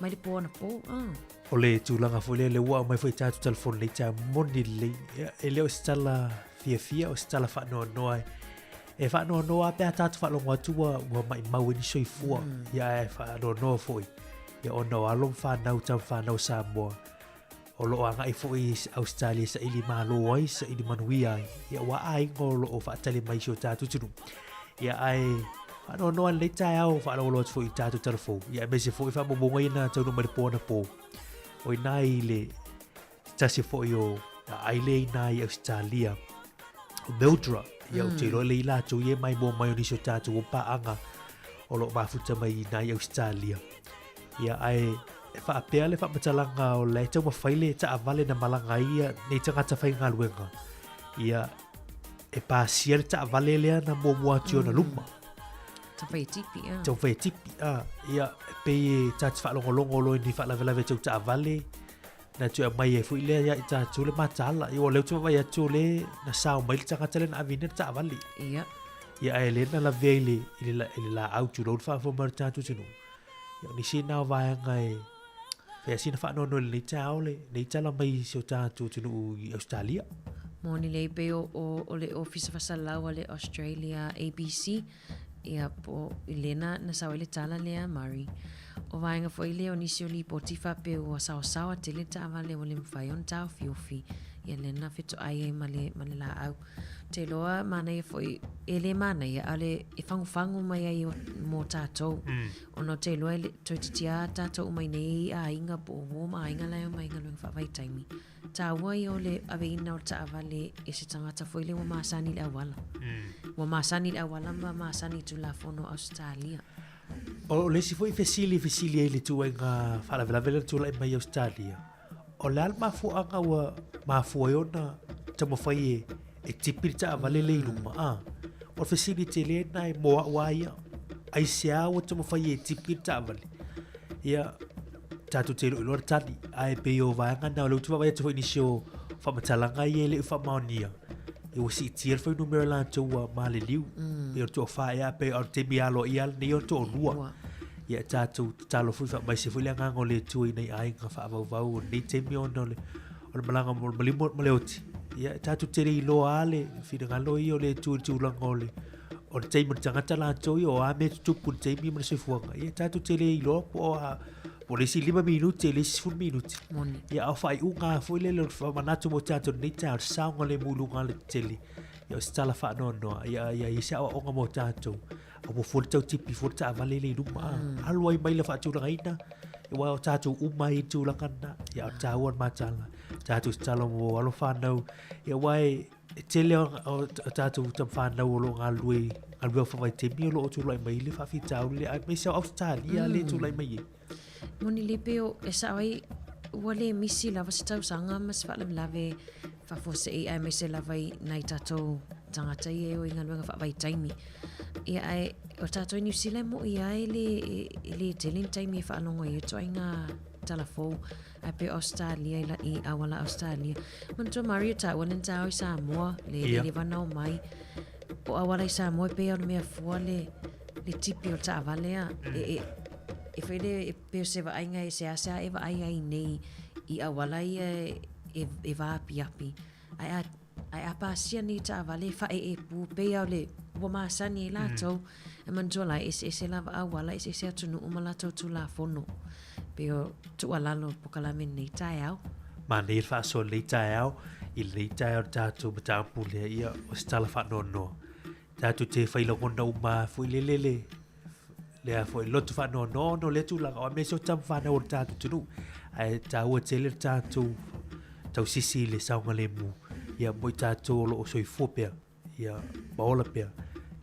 mai le po anapo. Ah. O le tulaga foi lea, le ua aumai foi tatou telefoni lenei taeao moni lelei. Ia, e le o se tala fiafia, o se tala faanoanoa e E faanoanoa lava pe a tatou faalogo atu ua, ua maimau ai ni soifua. Ia ae faanoanoa foi, ia ona o alo ma fanau, tama fanau Samoa, o lo o agai foi i Ausetalia e saili malo ai, saili manuia ai. Ia ua aiga o lo o faatali mai i si o tatou atunuu. Ia ae faanoanoa i lenei taeao, faalogologo atu foi i tatou tala fou. Ia aemaise foi faamaumauga ia na taunuu mai le po anapo. O i ina i le se tasi foi o aile i nā i Ausetalia, o Mildura, ia ou te iloa lea i latou ia e maimoa mai o nisi o tatou o paaga o lo o mafuta mai i nā i Ausetalia. Ia, ae e faapea le faamatalaga o la e taumafai le taavale na malaga ai ia nei tagata faigaluega. Ia, e pasia le taavale lea na muamua atu i ona luma. Taumafai e tipi, a. Taumafai e tipi, a. Ia, e pei e ta te faalogologo loa i ni faalavelave tau taavale, Na toe aumai ai foi lea ia i tatou le mataala. Ia, o lea ou te vaavaai atu o lea na sao mai le tagata lea na ave ina le taavale. Ia. Ia, ae lea na lavea i le, i le, i le laau tulou le faafofoga mai o le tatou atunuu. Ia, o nisi na o vaega e fai lava sina faanoanoa i lenei taeao le, lenei tala mai i si o tatou atunuu i Ausetalia. Moni lelei pei o, o, o le Ofisa Faasalalau a le Australia ABC, Ia, po i lea na, na sao ai le tala lea, Murray. O vaega foi lea o nisi o lipoti faapea ua saosaoa tele le taavale ua le mafai ona taofiofi. Ia lea na fetoai ai ma le, ma le laau. Ou te iloa manaia foi, e le manaia, a o le e fagufagu mai ai o, mo tatou. Ona ou te iloa e le, toeitiiti lava tatou uma i nei aiga po o uo ma aiga la e omai i galuega faavaitaimi. Taua ia o le aveina o le taavale e se tagata foi lea ua masani i le auala. Ua masani i le auala ma masani i Tulafono a Ausetalia. O le isi foi fesili e fesili ai i le ituaiga faalavelave lea na tulai mai i Ausetalia, o le a le mafuaaga ua mafua ai ona taumafai e, e tipi le taavale lea i luma? A, o le fesili tele lena e mo au lava ia. Aisea ua taumafai e tipi le taavale? Ia, tatou te iloiloa le tali, ae pei o vaega na, o lea ou te vaavaai atu foi i nisi o faamatalaga ia e le i faamaonia, ia ua siitia le fuainumera latou ua maliliu, pei o le toafa ea, pei o le taimi aloaia lenei o le toalua. Ia tatou tatalo foi faamaise foi le agaga o le Atua i nai aiga faavauvau o lenei taimi ona o le, o le malaga mo le maliu ma le oti. Ia tatou te le iloa lava le finagalo ia o le Atua i le tulaga o le o le taimi o le tagata latou ia, o a mea e tutupu i le taimi ma le soifuaga, ia tatou te le iloa po o a, po o le isi 5 minute, le isi 10 minute. Moni. Ia, a o faaiuga lava foi lele o le faamanatu mo tatou i lenei taeao, le saogalemu i luga o le tetele, ia o se tala faanoanoa, ia, ia i ai se aoaoga mo tatou. Aua fua le tau tipi fua le taavale lea i luma, a. Alu ai mai le faatulagaina, aua o tatou uma ai i le tulaga lena. Ia, a o le taua o le mataala, tatou tatalo mo alo fanau, ia aua e, E tele o, o, o tatou tama fanau o lo o galulue i galuega faavaitaimi o lo o tulai mai le faafitauli lea, aemaise o Ausetalia mm. le tulai mai ai. Moni le pei o e sao ai ua le misi lava se tausaga ma se faalavelave faafuasei aemaise lava i nai tatou tagata ia e o i galuega faavaitaimi. Ia ae o tatou i Niu Sila e mo'i lava e le, e le tele ni taimi e faalogo ai i ituaiga tala fou. Ae pei o Australia i, la, i auala Australia. Manatua Mario taua le na tao i Samoa, le yeah. le vanao mai. O auala i Samoa e pei o le mea fua le, le tipi o le taavale a. E, e, e foi le, e pei o se vaaiga e seasea e vaai ai nei i auala ia e, e, e vaapiapi. Ae a, ae a pasia nei taavale e whae e pū, pei a o le ua masani ai latou. E manatua la, e eseese lava auala, eseese atunuu ma latou Tulafono. Pei o tuualalo o le polokalame i lenei taeao. Manaia le faasoa i lenei taeao, i lenei taeao o le tatou mataupu lea, ia, o se tala faanoanoa. Tatou te fai lagona uma foi lele le, lea foi loto faanoanoa ona o lea tulaga, o aemaise o tama fanau o le tatou atunuu. Ae taua tele le tatou tausisi i le saogalemu. Ia, mo i tatou o lo o soifua pea, ia, ma ola pea,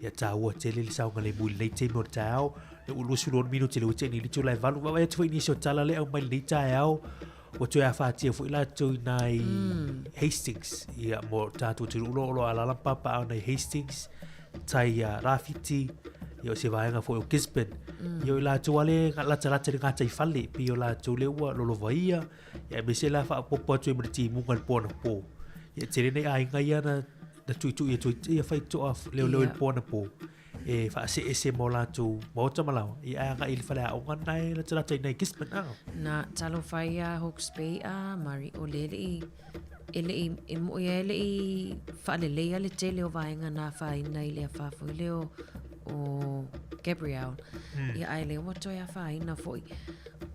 ia taua tele le saogalemu i lenei taimi o le taeao. Lea ua 26 minute lea ua tea nei i le itula e valu. Vaavaai atu foi i nisi o tala lea e aumai i lenei taeao, ua toe afatia foi latou i nai Hastings, ia, mo tatou atunuu o lo o alaala ma papaaao i nai Hastings, tai ia Rāwhiti, ia o se vaega foi o Gisborne. Ia o i latou lava lea e latalata i le gataifale, pei o latou lea ua lolovaia, Ia aemaise la faaopoopo atu ai ma le timuga i le po anapo. Ia e tele nai aiga ia na na tuitui atu ai ia fai toa leoleo i le po anapo e faaseese ma o latou maota ma laoa, ia ae agai i le faleaoga lena e latalata i inā i Gisborne. Ah. Na talofa ai ia Hawke's Bay a Murray o lea e le i e le i e moʻi lava e le i faaleleia le tele o vaega na afaina i le afa foi lea o o Gabrielle. Ia ae lea ua toe afaina foi.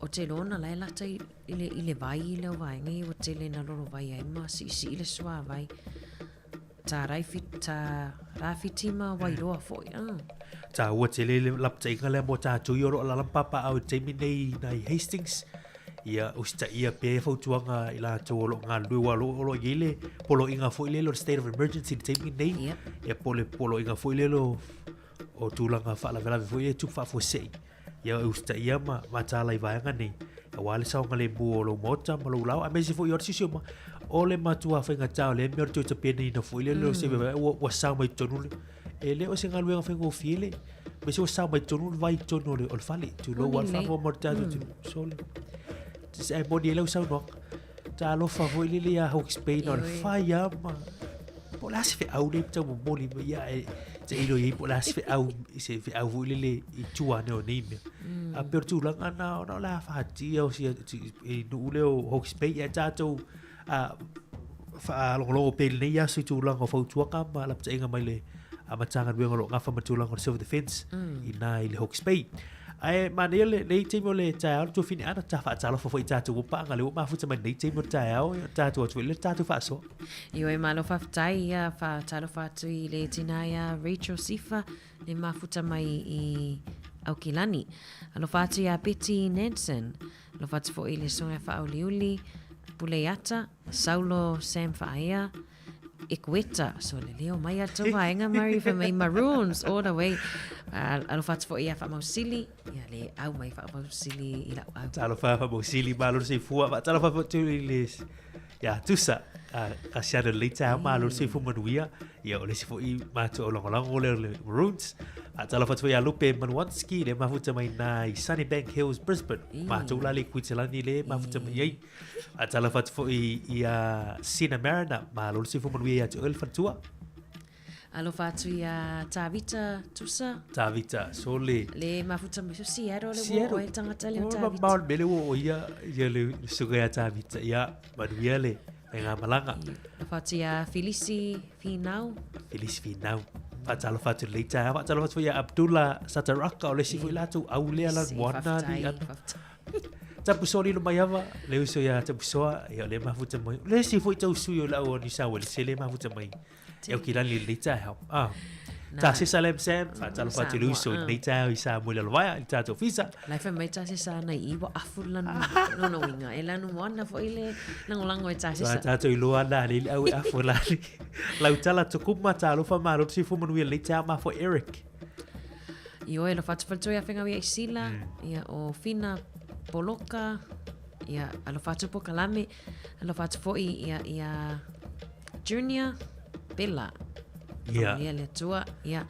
O te iloa ona la e lata i, i, le, i le vai i leo vaega ia ua tele ina lolovai ai ma siisii le suāwai. Tā raiwhi, tā Rāwhiti ma Wairoa foi. Ah. Tāua tele le lapataiga lea mo tātou i o lo o alaala ma papaaao i le taimi nei i Hastings. Ia usitaia pea ia fautuaga i latou o lo o galulue aua o lo o lo o i ai le poloaiga foi lele o le state of emergency i le taimi nei. Yep. Ia po o le poloaiga foi lele o, o tulaga faalavelave foi ia e tupu faafuasei. Ia e usitaia ma mataala i vaega nei aua le saogalemu o lou maota ma lou laoa aemaise foi o le siosiomaga. O le matua faigata o lea mea o le toe tapenaina foi lele o se ua, ua sao mai totonu le, e le o se galuega faigofie le, aemaise ua sao mai totonu le vai i totonu o le, o le fale. Tulou lava le faafofoga mai o le tatou atunuu. Sole. Ae moni ai lau saunoaga. Talofa foi lele ia Hawke's Bay na o le fai lava ma po o le a se feau lea e tau momoli mai ia e tailo i ai po o le a se feau se feau foi lele i tua ane o nei mea. A pei o le tulaga na ona o le a fatia o sia i nuu lea o Hawke's Bay ae tatou a faalogologo pea i lenei aso i tulaga o fautuaga ma lapataiga mai le a Matagaluega o lo o gafa ma le tulaga o le Civil Defence ina i le Hawke's Bay. Ae manaia lenei taimi o le taeao le tuafine ana ta faatalofa foi i tatou ua paga lea ua mafuta mai lenei taimi o le taeao ia tatou atu foi le tatou faasoa. Ioe malo faafetai ia faatalofa atu i le tina ia Rachel Sifa le mafuta mai i Aukilani. Alofa atu ia Betty Nansen. Alofa atu foi i le susuga Faauliuli Puleiata, Saulo Sam Faaea, Ekueta, so le leo mai a tou vaega Murray fai mai Maroons all the way. Alofa atu foi ia Faamausili, ia le au mai Faamausili i lau au. Talofa Faamausili, malo le soifua. Faatalofa foi atu i le ia Tusa, Kasiano lenei taeao, malo le soifua manuia. Ia o le isi foi matou lagolago lea o le Maroons. Faatalofa atu foi ia Lupe Manuanski, le mafuta mai na i Sunnybank Hills, Brisbane. Matou la le Kuitselani le mafuta mai ai. Faatalofa atu foi ia Sina Mariner, malo le soifua manuia ia te oe le faletua. Alofa atu ia Tavita Tusa. Tavita, sole. Le mafuta mai so Seattle le ua oe tangata le o Tavita. Mao le mele ua o ia, ia le suka ia Tavita, ia manuia le faigamalaga. Alofa atu ia Filisi Finau. Filisi Finau. Faatalofa atu lenei taeao. Faatalofa atu foi ia Abdullah Sataraka, o le isi foi latou au lea lan moana ni ana. Tapusoa lilo mai ava, le uso ia Tapusoa, ia o le mafuta mai. Le isi foi tau sui o lau o ni sa wele se le mafuta mai. E o ki lani lenei taeao. Ah. Ta sesa lem Sam, faatalofa atu i le uso i lenei taeao i Samoa i Lalovaea, i le tatou Ofisa. Lai fai mai ta sesa ana i ua afu lanu lona uiga. E lanu moana foi le lagolago e ta sesa. Sa tatou iloa na le au e afu lani. Lau tala tukuma talofa malo le soifua manuia lenei taeao ma foi Eric. Ioe, alofa atu faletua ia Fegauia i Sila, ia o Whina Poloka, ia alofa atu Pokalame, alofa atu foi ia, ia Junior Bella. Ia. Ia le Atua, ia.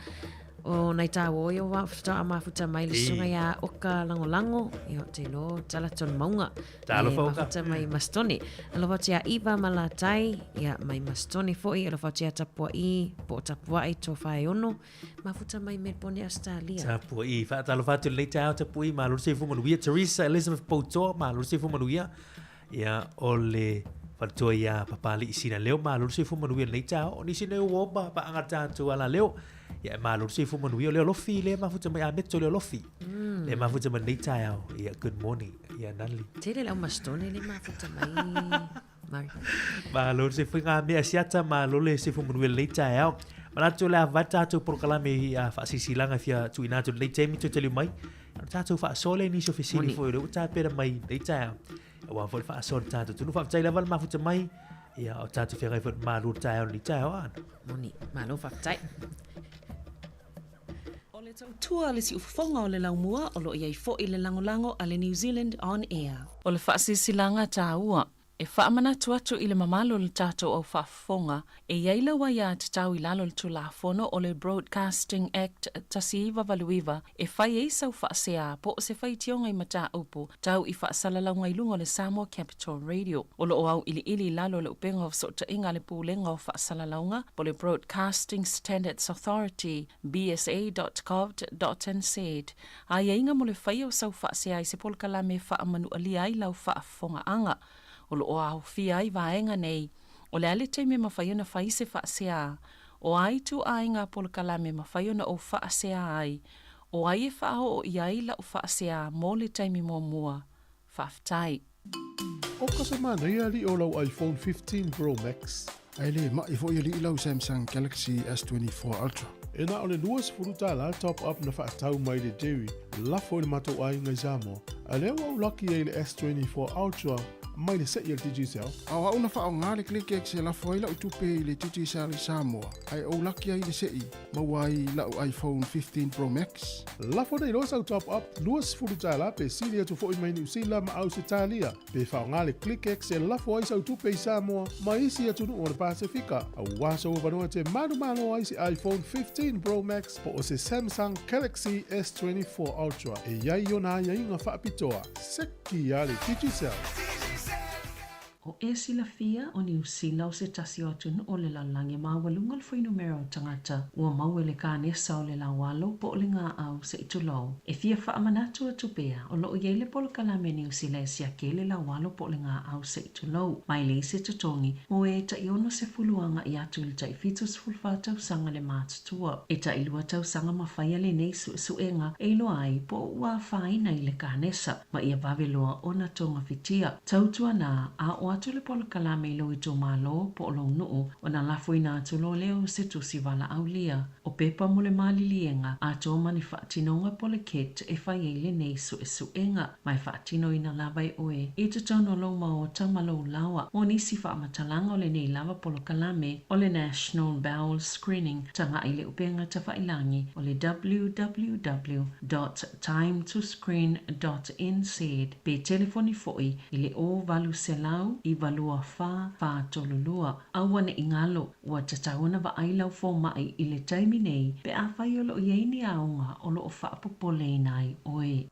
O nai tā o ia wa futa a mafuta mai le susuga ia Oka Langolango, ia o te lo tala tonu maunga. Talofa Le Oka. mafuta mai Mastone. Alofa atu ia Iva Malatai, ia mai Mastone foi, alofa atu ia Tapua'i, po o Tapua'i tō whaeono. Mafuta mai Melbourne, Australia. Tapua'i, faatalofa atu i lenei taeao Tapua'i, malo le soifua manuia. Teresa Elizabeth Poutoa, malo le soifua manuia. Ia, o le faletua ia Papali'i Sinaleo, malo le soifua manuia i lenei taeao. O nisi nei o uo ma paaga tatou alaleo. Ia, e malo le soifua manuia. O le Alofi lea e mafuta mai, Ameto le Alofi. Lea e mafuta mai lenei taeao. Ia, good morning. Ia, Nali. Tele le au Mastone le mafuta mai. Mari. Malo le soifua i ngā mea siata, malo le soifua manuia lenei taeao. Manatu o le a vae tatou polokalame i a faasilasilaga e fia tuuina atu i lenei taimi toe taliu mai. Ona tatou faasoa lea i nisi o fesili Moni. foi o lea ua tapena mai lenei taeao. Aua foi le faasoa i le tatou atunuu. Faafetai lava le mafuta mai. Ia, o tātou feagai foi malu le taeao lenei taeao a. Moni, malo faafetai. O le tautua a le siufofoga o le laumua o lo o i ai foi le lagolago a le New Zealand On Air. O le faasilasilaga taua e faamanatu atu i le mamalu o le tatou au faafofoga, e i ai lau aiatatau i lalo o le Tulafono o le Broadcasting Act 1989 e fai ai sau faasea po o se faitioga i mataupu tau i faasalalauga i luga o le Samoa Capital Radio. O lo o auiliili i lalo o le upega o fesootaiga a le Pulega o Faasalalauga po o le Broadcasting Standards Authority, bsa.govt.nz, aiaiga mo le faia o sau faasea i se polokalame e faamanualia ai lau faafofogaaga. O lo o aofia ai vaega nei, o le a le taimi e mafai ona fai se faasea, o a ituaiga polokalame e mafai ona ou faasea ai, o ai e faaoo i ai lau faasea mo le taimi muamua. Faafetai. Oka se manaia alii o lau iPhone 15 Pro Max. Ae le ma'i foi alii lau Samsung Galaxy S24 Ultra. E na o le $20 top up na faatau mai le Jerry, lafo i le matou aiga i Samoa. A lea ua ou laki ai i le S24 Ultra mai le se'i a le Digicel. A o au na faaaoga le ClickX e lafo ai la'u tupe i le Digicel i Samoa, ae ou laki ai i le se'i, maua ai la'u iPhone 15 Pro Max. Lafo nei loa sau top up $20 pe sili atu foi mai Niu Sila ma Ausetalia, pe faaaoga le ClickX e lafo ai sau tupe i Samoa ma isi atunuu o le Pasefika, auā sou avanoa e te manumalo ai se iPhone 15 Pro Max po o se Samsung Galaxy S24 Ultra e i ai ona aiaiga faapitoa. Seki a le Digicel! O e silafia, o Niu Sila o se tasi o atunuu o le lalolagi e maualuga le fuainumera o tagata ua maua i le kanesa o le laualo po o le gaau se i tulou. E fia faamanatu atu pea, o lo o i ai le polokalame a Niu Sila e siaki ai le laualo po o le gaau se i tulou, mai leai se totogi, mo e tai 60 agai atu i le tai 74 tausaga le matutua. E tai lua tausaga ma faia lenei suesuega e iloa ai po o ua afaina i le kanesa. ma ia vave loa ona togafitia. Tautuana, a oo atu le polokalame i lou itumalo po o lou nuu, ona lafoina atu loa lea o se tusi valaaulia. O pepa mo le maliliega atoa ma ni faatinoga po o le kit e fai ai lenei suesuega, ma e faatinoina lava e oe i totonu o lou maota ma lou laoa. Mo nisi faamatalaga o lenei lava polokalame o le National Bowel Screening, tagai i le upega tafailagi o le www. timetoscreen.nz pe telefoni foi i le 0800 924 432. Aua ne i galo, ua tatau ona vaai lau fomai i le taimi nei pe afai o lo o i ai ni aoga o lo o faapopoleina ai oe.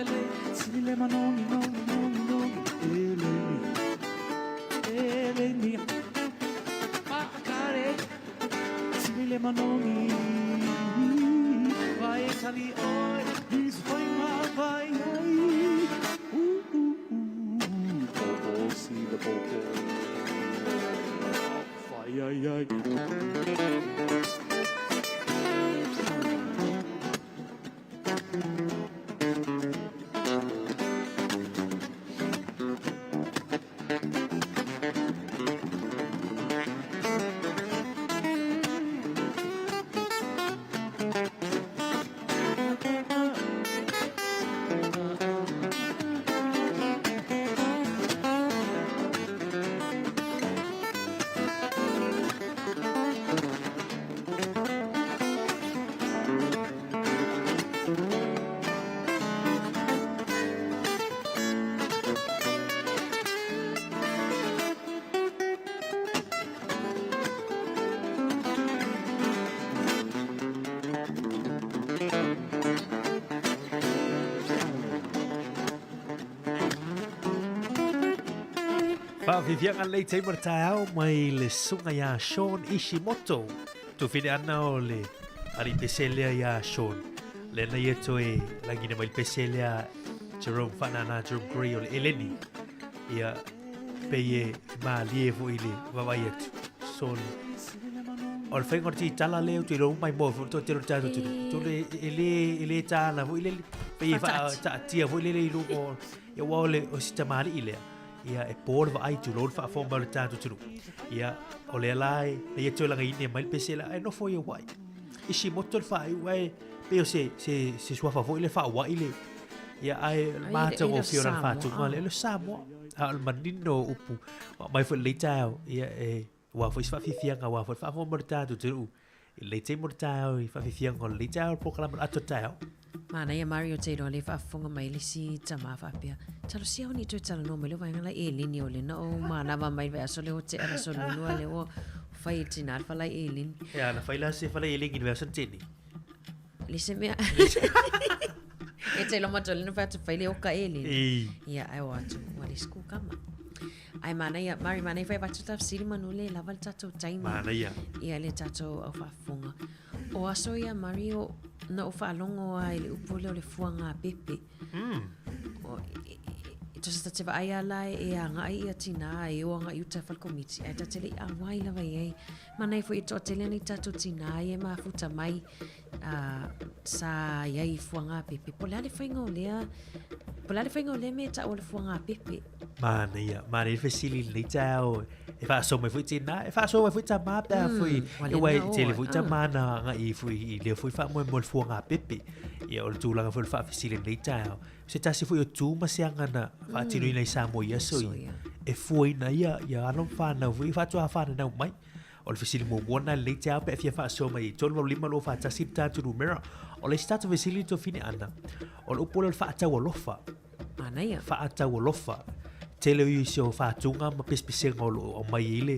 lelei Sili le manogi nogi nogi nogi Eleni Eleni Maakare Sili le manogi Vai tali oi Is vai ma vai ai Uh uh uh Popo si le popo Vai ai ai Faafiafiaga lelei taimi o le taeao mai le susuga iā Sean Ishimoto. Tufine ana o le alii pese lea iā Sean. Lea na ia toe lagina mai le pese lea Jerome Whanana, Jerome Gray o le Eleni. Ia, pei e malie foi le vaavaai atu. Sean, o le faiga o le titala lea ou te iloa uma mai moa foi le toatele o le tatou atunuu. Tolu e le, e le tāna foi lele, pei e faataatia foi lele i luga o, ia aua o le, o si tamalii lea, ia e po le vaai tulou le faafofoga mai o le tatou atunuu. Ia, o lea la e, na ia toe lagaina mai le pese lea, ae nofo ia ua'i. Ishimoto le faaiu ae pei o se, se, se suafa foi le faaua'i le, ia ae o le matagofie o lana faatuga lea, o le Samoa. A o le manino o upu, ua aumai foi i lenei taeao, ia e, aua foi se faafiafiaga, aua foi le faafofoga mai o le tatou atunuu i lenei taimi o le taeao i faafiafiaga o lenei taeao o le polokalame o le Ata o le Taeao. Manaia Mario Taylor o lea e faafofoga mai le isi tama faapea, Talosia au nei toe talanoa mai le vaega la eleni o lena o manava mai le vaiaso lea o tea le aso lua lea ua fai e tina le falai eleni. Ea, na fai la se falai eleni i le vaiaso na tea nei. Le se mea. E te loma atu lena fai atu fai le oka eleni. Ei. Ia, ai o atu, ua le kukama. Ai manaia, Mari, manaia fai avatu ta fesili manu le lava le tatou taimi. Manaia. Ia le tatou au faafofoga. O aso ia Mario, na ou faalogo lava i le upu lea o le fuagapepe. Mm. O, e, e, e, tosa ta te vaai a la e agai ia tinā e o agai uta fale komiti, ae ta te le i auai lava i ai. Manaia foi e toatele ana i tatou tinā ia e mafuta mai uh, sa i ai i fuagapepe. Po o le a le faiga o lea, po o le a le faiga o lea mea e taua o le fuagapepe. Manaia, manaia le fesili i lenei taeao e faasoa mai foi tinā, e faasoa mai foi tamā pe a foi, ua e uae lena tele oe, foi tamā na agai foi i lea foi faamoemoe o le fuagapepe. Ia o le tulaga foi o le faafesili i lenei taeao, se tasi foi o tu ma se aga na faatinoina i Samoa i aso ia, e fuaina ai ia alo ma fanau foi faatoa fananau mai. O le fesili muamua lena i lenei taeao pe a fia faasoa mai i 385 241 le tatou numera. O le isi tatou fesili i le tuafine Ana, o le upu lea o le faataualofa. Manaia. Faataualofa. Tele o isi o faatuga ma pesepesega o lo o aumai ai le,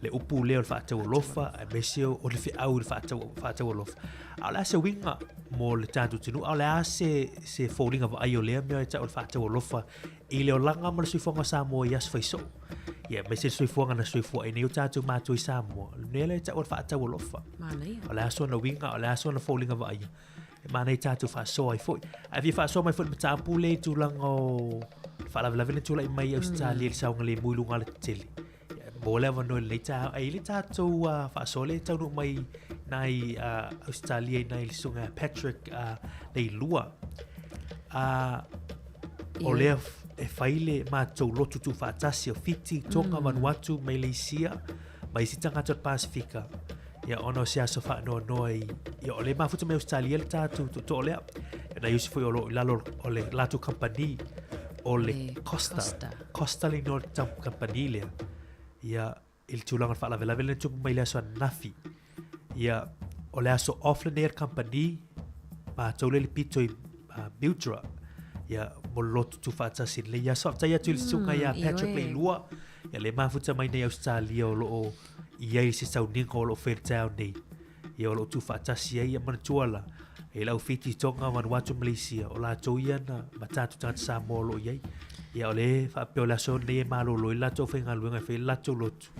le upu lea o le faataualofa, aemaise o le feau i le faatau, faataualofa. A o le a se uiga mo le tatou atunuu, a o le a se, se foliga vaai o lea mea e tau o le faataualofa i le olaga ma le soifuaga o Samoa i aso faisoo. Ia, aemaise le soifuaga na soifua ai nei o tatou matua i Samoa, o le mea lea e tau o le faataualofa. Manaia. O le a sona uiga, o le a sona foliga vaaia. E manaia tatou faasoa ai foi. Ae fia faasoa mai foi le mataupu lea i tulaga o faalavelave na tulai mai i Ausetalia i le saogalemu i luga alatetele. Maua le avanoa i lenei taeao. Ae i le tatou faasoa lea e taunuu mai nai Ausetalia i nai le susuga ia Patrick Leilua. O lea e fai le matou lotu tuufaatasi o Fiti, Tonga, Vanuatu, Maileisia, ma isi tagata o le Pasifika. Ia, ona o se aso faanoanoa i, ia, o lea e mafuta mai Ausetalia le tatou tootoo lea. Ia, nai usi foi o lo o i lalo o le latou kamupani o le Costa. Costa. Costa le igoa o le kamupani lea. Ia, i le tulaga o le faalavelave lea na tupu mai i le aso ananafi. Ia, o le aso off lenei a le kamupani, matou lea i le pito i Mildura. Ia, mo le lotu tuufaatasi i lenei aso. Faafetai atu i le susuga ia Patrick Leilua. Ia, lea e mafuta mai nei Ausetalia o lo o i ai se sauniga o lo o faia i le taeao nei. Ia, o lo o tuufaatasi ai, ia manatua la. E lau Fiti, Tonga, Vanuatu, Malaysia, o latou ia na ma tatou tagata Samoa o lo o i ai. Ia o le faapea o le aso nei e malolo ai le latou faigaluega e fai ai le latou lotu.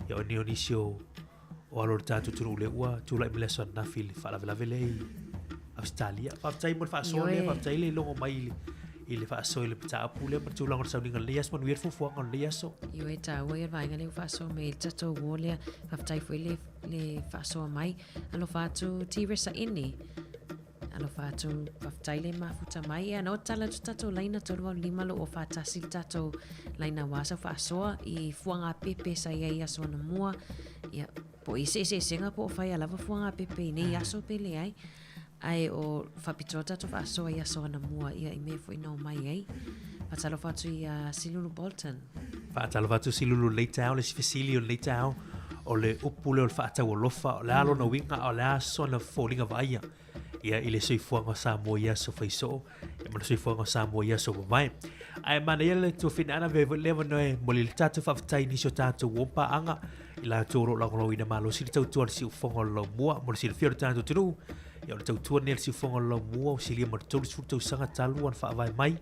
Ia o nei o nisi o o alo o le tatou atunuu lea ua tulai mai le aso ananafi i le faalavelave lea i Ausetalia. Faafetai mo le faasoa lea, faafetai le logo mai i le i le faasoa i le mataupu lea ma le tulaga o le sauniga o lenei aso. Manuia le fuafuaga o lenei aso. Ioe, taua ia le vaega lea ua faasoa mai ai le tatou uo lea. Faafetai foi le, le faasoa mai. Alofa atu Tiresa Eni. Alofa atu, faafetai le mafuta mai. Ia, na o tala atu tatou laina 385 lo o whātasi le tatou laina wā sau whaasoa i fuanga pepe sa ia i aso anamua. Ia, po i se se senga po o whai a lava fuanga pepe i nei aso pe le ai. Ae o whapitoa tatou whaasoa i aso anamua ia i mea foi nau mai ai. Whatalofa atu i a Silulu Bolton. Faatalofa atu Silulu lenei taeao, le isi fesili o lenei taeao, o le upu lea o le faataualofa, o le a lona uiga a o le a sona foliga vaaia ia i le soifuaga o Samoa i aso faisoo, ia ma le soifuaga o Samoa i aso mavae. Ae manaia le tuafina ana ve le avanoa e momoli le tatou faafetai i nisi o tatou uo paaga i latou o lo o lagolagoina malosi le tautua a le siufofoga o le Laumua mo le silafia o le tatou atunuu. Ia o le tautua lenei a le siufofoga o le Laumua ua silia ma le 30 tausaga talu ona faavae mai,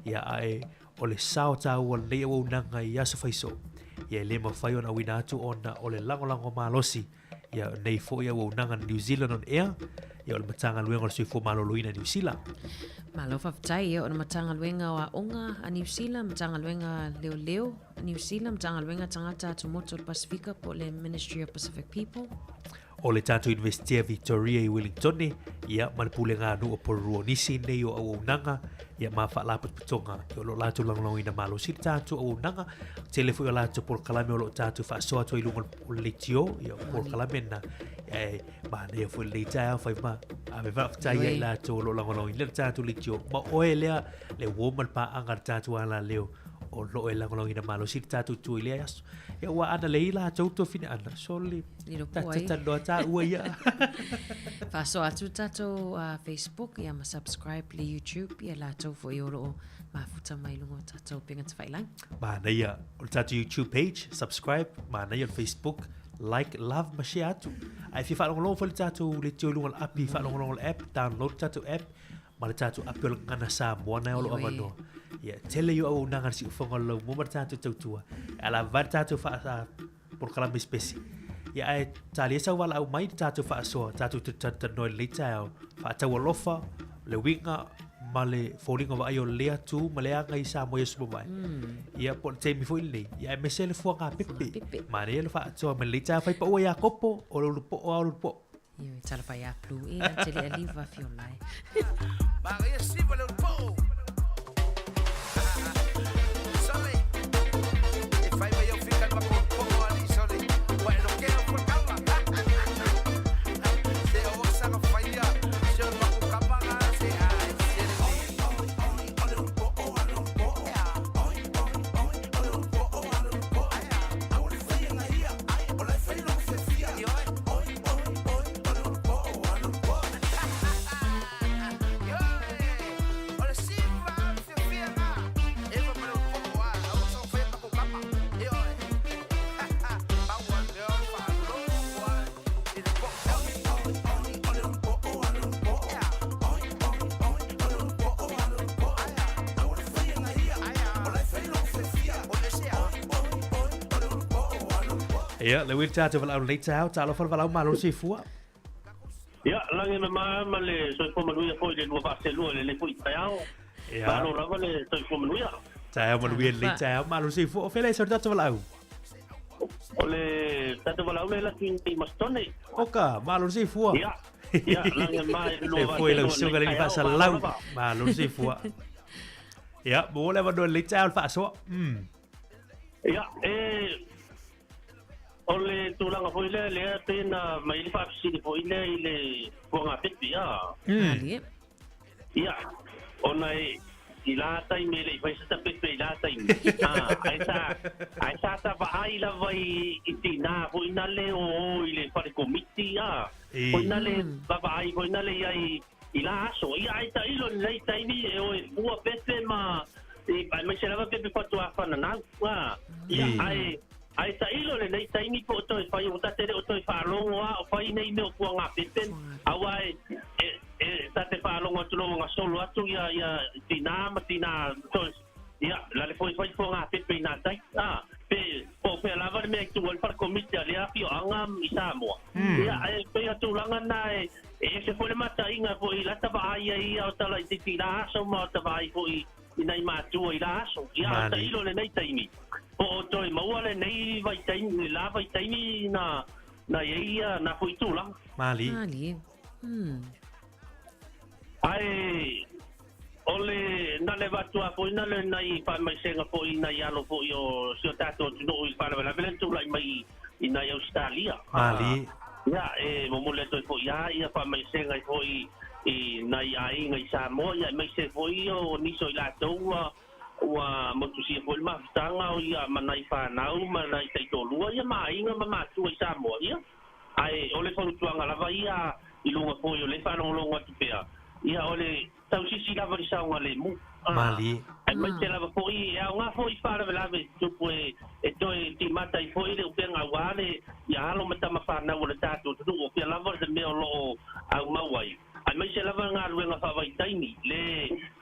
ia ae O le sao taua o lenei auaunaga i aso faisoo, ia e le mafai ona auina atu ona o le lagolago malosi ia nei foi auaunaga New Zealand on Air, ia o le Matagaluega o le Soifua Maloloina Niu Sila. Malo faafetai, ia o le Matagaluega o Aoga a Niu Sila, Matagaluega Leoleo a Niu Sila, Matagaluega Tagata Atumotu o le Pasifika po o le Ministry of Pacific People. O le tatou Iunivesite a Victoria i Wellingtone, ia, ma le Pulega a Nuu o Porirua o nisi nei o auaunaga, ia, ma faalapotopotoga, ia, o lo o latou lagolagoina malosi le tatou auaunaga. Tele foi o latou polokalame o lo o tatou faasoa atu ai i luga o le leitio, ia, o polokalame na, ia, e manaia foi lenei taeao fai ma ave faafetai ia i latou o lo o lagolagoina le tatou leitio, ma oe lea le uo ma le paaga a le tatou alaleo o lo o e lagolagoina malosi le tatou itu i lea aso. Ia, ua ana lei latou tuafine ana, sole. Lilo po ai. Talanoa tāua ia. Faasoa atu tatou Facebook ia ma subscribe le YouTube ia latou foi o loo mafuta mai luga o tatou upega tafailagi. Manaia o le tatou YouTube page, subscribe, manaia o le Facebook, like, love ma share atu. Ae fia faalogologo foi le tatou leitio i luga o le api, faalogologo le app, download le tatou app, ma le tatou api o le Gagana Samoa na o lo avanoa. Ia, tele i o auaunaga le siufoga o le laumua ma le tatou tautua. E ala vai le tatou wha, polokalame spesi. Ia ae talia sau valaau mai le tatou faasoa, tatou te talatalanoa i lenei taeao, faataualofa, le uiga ma le foliga vaai o lea tu ma le aga i Samoa i aso mavae. Ia po o le taimi foi lenei, ia aemaise le fuaga pepe. Pepe. Manaia le faatoa mai lenei taeao fai paua ia Kopo, o le ulupo'o a o le ulupo'o. Ioe, talofa ia Blue e, na tele aliva fiolai. Manaia siva le ulupo'o. Sole, e fai mai au fika le mako ulupo'o ali sole, ua e lokea au kama. Se o sanga faia, se o mako kama nga se ai se le. Ia, le uili tatou valaau lenei taeao, talofa le valaau malo le soifua. Ia, lagi na ma ma le soifua manuia foi le lua vaaselua i lenei foi taeao. Ia. Malo lava le soifua manuia. Taeao manuia lenei taeao, malo le soifua. O fea le sa o le tatou valaau? O le tatou valaau le laki i Masitone. Oka, malo le soifua. Ia, ia, lagi ma i le lua Soifua i lau vaaselua susuga lenei le taeao, malo faasalau. lava. Malo le soifua. Ia, maua le avanoa i lenei taeao le faasoa. Ia, e O le tulaga foi lea, lea pei na mai le faafesili foi lea i le fuagapepe, a. Ia, ona e, i la taimi e le i fai se tapepe i la taimi, a, ae sa, ae sa ta vaai lava i, i tinā foi na le o o i le fale komiti, a, foi na le vaavaai foi na le i ai i la aso. Ia, ae tailo i lenei taimi e o e fua pepe ma, i, aemaise lava pepe faatoa fananau, a. Ia, ae, Ae tailo lenei taimi po o toe fai, ua ta te le o toe faalogo a o fai nei mea o fuagapepe, aua e, e, e ta te faalogo atu loa ua gasolo atu ia ia tinā ma tinā to ia la le foi fai fuagapepe i nā tai a pe po o fea lava le mea i tū ai le fale komiti a lea afioaga i Samoa. Ia ae pei o tulaga na e e ese foi le mataiga foi i lata vaai ai ia o tala i titi i la aso ma o ta vaai foi i nai matua i la aso. Ia a o tailo i lenei taimi po o toe maua lenei vaitaimi le la vaitaimi na na i ai ia na foi tulaga. Malie. Malie. Hmm. Ae o le na le avatu lava foi na le nai faamaisega foi i nai alo foi o si o tatou atunuu i le faalavelave lea na tulai mai i nai Ausetalia. Malie. Ia, e momoli atu ai foi lava ia faamaisega ai foi i nai aiga i Samoa, ia aemaise foi o nisi o i latou ua ua motusia foi le mafutaga o ia ma nai fanau ma nai taitoalua ia ma aiga ma matua i Samoa. Ia. Ae o le fautuaga lava ia i luga foi o le faalogologo atu pea, ia o le tausisi lava i le saogalemu. Malie. Aemaise lava foi e aoga foi i faalavelave e tutupu e toe timata ai foi le upega aua le ia alo ma tama fanau o le tatou atunuu o fea lava le mea o lo o aumau ai. Aemaise lava galuega faavaitaimi le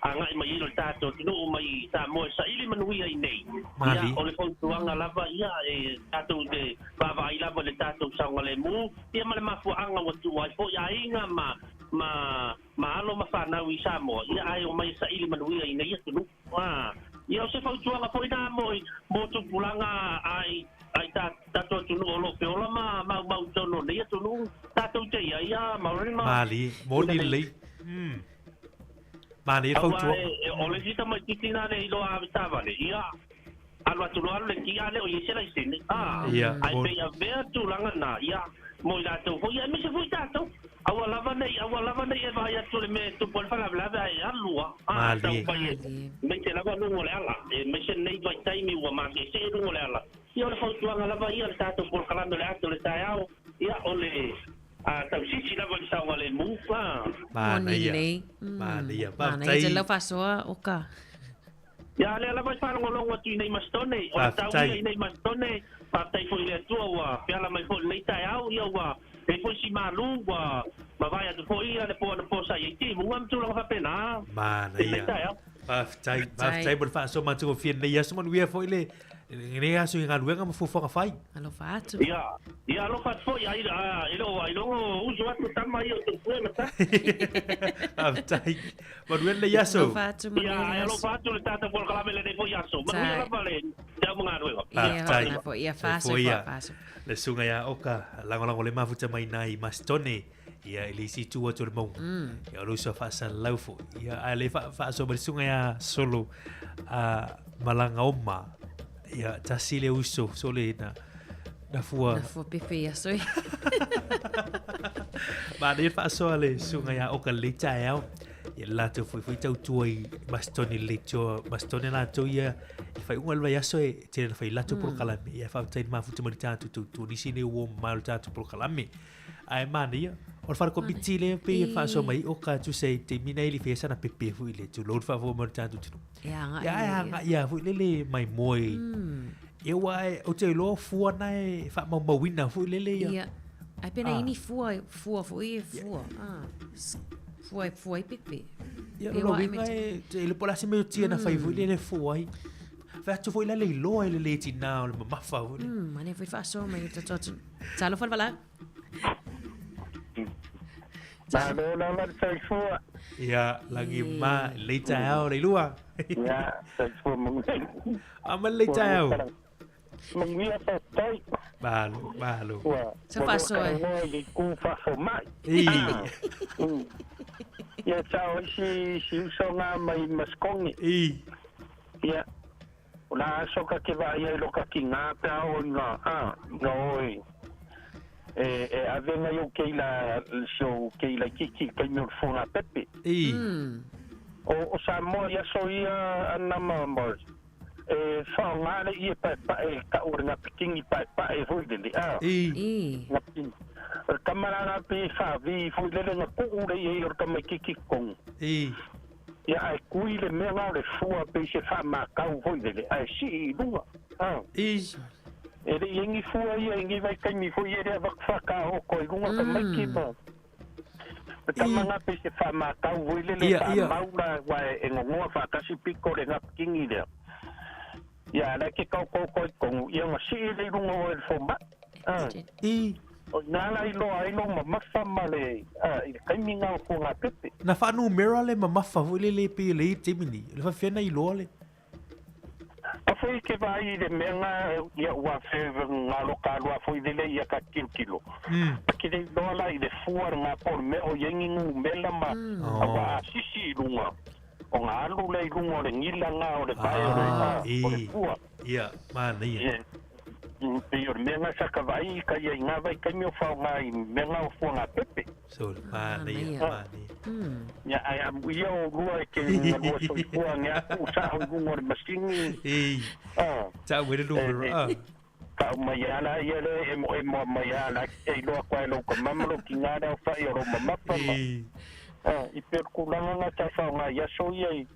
agai mai ai lo tatou atunuu mai Samoa e saili manuia i nei. Ia, o le fautuaga lava ia e tatou te vaavaai lava i le tatou saogalemu ia ma le mafuaaga ua tuua ai foi aiga ma ma ma alo ma fanau i Samoa, ia ae omai e saili manuia i nei atunuu. A, ia o se fautuaga foi na mo mo tupulaga ai ai ta tatou atunuu o lo o feola ma maumau i totonu o nei atunuu tatou te i ai a Maori ma Malie, moni lelei. Mm. Malie le fautuaga. Aua o le isi tamaitiiti na le iloa ave taavale, ia alu atu loa alu le kia lea o i ai se laisene. A, Ia, ae moni. pei avea tulaga na, ia, mo i latou foi, ia aemaise foi tatou. Aua lava nei, aua lava nei e vaai atu i le mea e tupu ai le faalavelave ae alu a, a, Malie. taumafai e, aemaise lava luga o le ala, aemaise lenei vaitaimi ua maseesee luga o le ala. Ia o le fautuaga lava ia le tatou polokalame o le ato o le taeao, ia o le a, tausisi lava i le saogalemu, a. Manaia. Moni lelei. Manaia. Manaia Faafetai. te lau faasoa oka. Ia lea lava e faalogologo atu i nei Masitone, o le tau ia i nei Masitone, faafetai foi i le Atua ua feala mai foi i lenei taeao, ia ua i ai foi si malu ua mavae atu foi ia le po anapo sa i ai timuga ma tulaga faapena i lenei Manaia. taeao. Faafetai, faafetai mo le faasoa matagofie i lenei aso, manuia foi le lenei aso i galuega ma fuafuaga fai. Alofa atu. Ia, ia alofa atu foi, ai, a, e le o ailoga o uso atu tama ia o Tupua ma ta. Faafetai. Manuia lenei aso. Alofa atu, manuia Ia, lenei ai aso. alofa atu le tatou polokalame lenei foi aso. Manuia Tai. lava le te au ma galuega. Ia, Faafetai. faapena foi. Ia, Soifua faasoa, ia. faasoa. Le susuga ia Oka, lagolago le mafuta mai nai Masitone, ia i le isi itu atu o le mauga. Ia o le uso a faasalalau foi. Ia ae le faasoa mai le susuga ia Solo a Malagaoma. Ia tasi le uso sole na na fua. Na fua pepe ia soi. Manaia le faasoa le susuga ia Oka le taeao. Ia le latou foi foi tautua i Masitone le leitioa Masitone latou ia i le faaiuga o le vaiaso e tele na fai latou polokalame. Ia faafetai le mafuta mai le tatou tautua nisi nei ua mamao i le tatou polokalame. Ae manaia, o le fale komiti lea pei e faasoa mai oka tusa i taimi nei le fia sana pepe foi le tulou le faafofoga mai o le tatou atunuu. E agai Ia, e ia. agai ia foi lele maimoe. Ia ua e, ou te iloa fua na e faamaumauina foi lele ia. Ia. Ai pena Ah. ini fua, fua foi e fua. Ah. Fua e fua i pepe. Ia, E lo wa e winga mete. e, te le pola se mea tia na fai foi lele fua ai. Fai atu foi la le iloa e le le tina o le mamafa foi le. Mane foi faasoa mai o tatou atunuu. Talofa le valaau. Malo lava le soifua. Ia, lagi ma, lei taeao, lei lua. Ia, soifua manuia. A ma lei taeao. Manuia faafetai. Malo, malo. Ua, Sa faasoa e. ua i le ku faafomai. Ei. Ia, sao ai si, si uso ngā mai Maskonge. Ei. Ia, o la aso ka ke vaai ai lo ka ki ngā pea o ngā, a, ngā oi. E, e avenga i o keila, si o keila kiki, kai mea o le fōnga pepe. Ei. O, o Samoa ia so ia ana ma ma e whaonga le ia pae pae ka o ngā pikingi pae pae foi lele a. Ei. Ei. Ngā pikingi. O le kamaranga pe whaavi foi lele ngā kuu le ia o le tamaikiki kong. Ei. Ia ai kui le mea ngā o le fua pe se wha mākau foi lele ai si i lunga. A. Ei. E le ingi fua ia ingi vai kaimi foi ia rea wak whaka o ko i lunga ka maiki pa. Le tama nga pei se whaamatau voi lele Ia, ia. whaamau la wa e ngongoa whaatasi piko le ngapikini lea. Ia, la ke kau kau koi kongu. Ia nga sii le lunga o el foma. Ah. I. O ngā la i loa ai lo mamafa ma le, ah, i le kaimi ngā o fuanga pepe. Na whaanumera le mamafa foi le le pe le i temini. Le whawhena i loa le. A foi ke vai i le mea ngā, ia ua fe ngā loka alua foi lele ia ka kilo kilo. A ke le loa la i le fua le ngā pō le mea o iengi ngu mela ma, a ua asisi i lunga. O ngā alu le i lunga o le ngila ngā o le vai o le, Ah, o le i. fua. Ia, mana ia. Ia. Pei o le mea ngā saka vai i ka ia i ngā vai kaimi o whao ngā i mea ngā o fua ngā pepe. So, mana ia, Ah. mana ia. Ia, ai am ia o lua e ke ngā lua soifua ngā aku sa o lunga o le masini. Ei. Ah. Ta wele numero, ah. Ka o mai ala ia le e mo e mo mai ala e iloa kwa e lau ka mama lo ki ngā reo whai o ro mamapa ma. Ah, i pe kulanga ngā ta whao ngā iaso ia i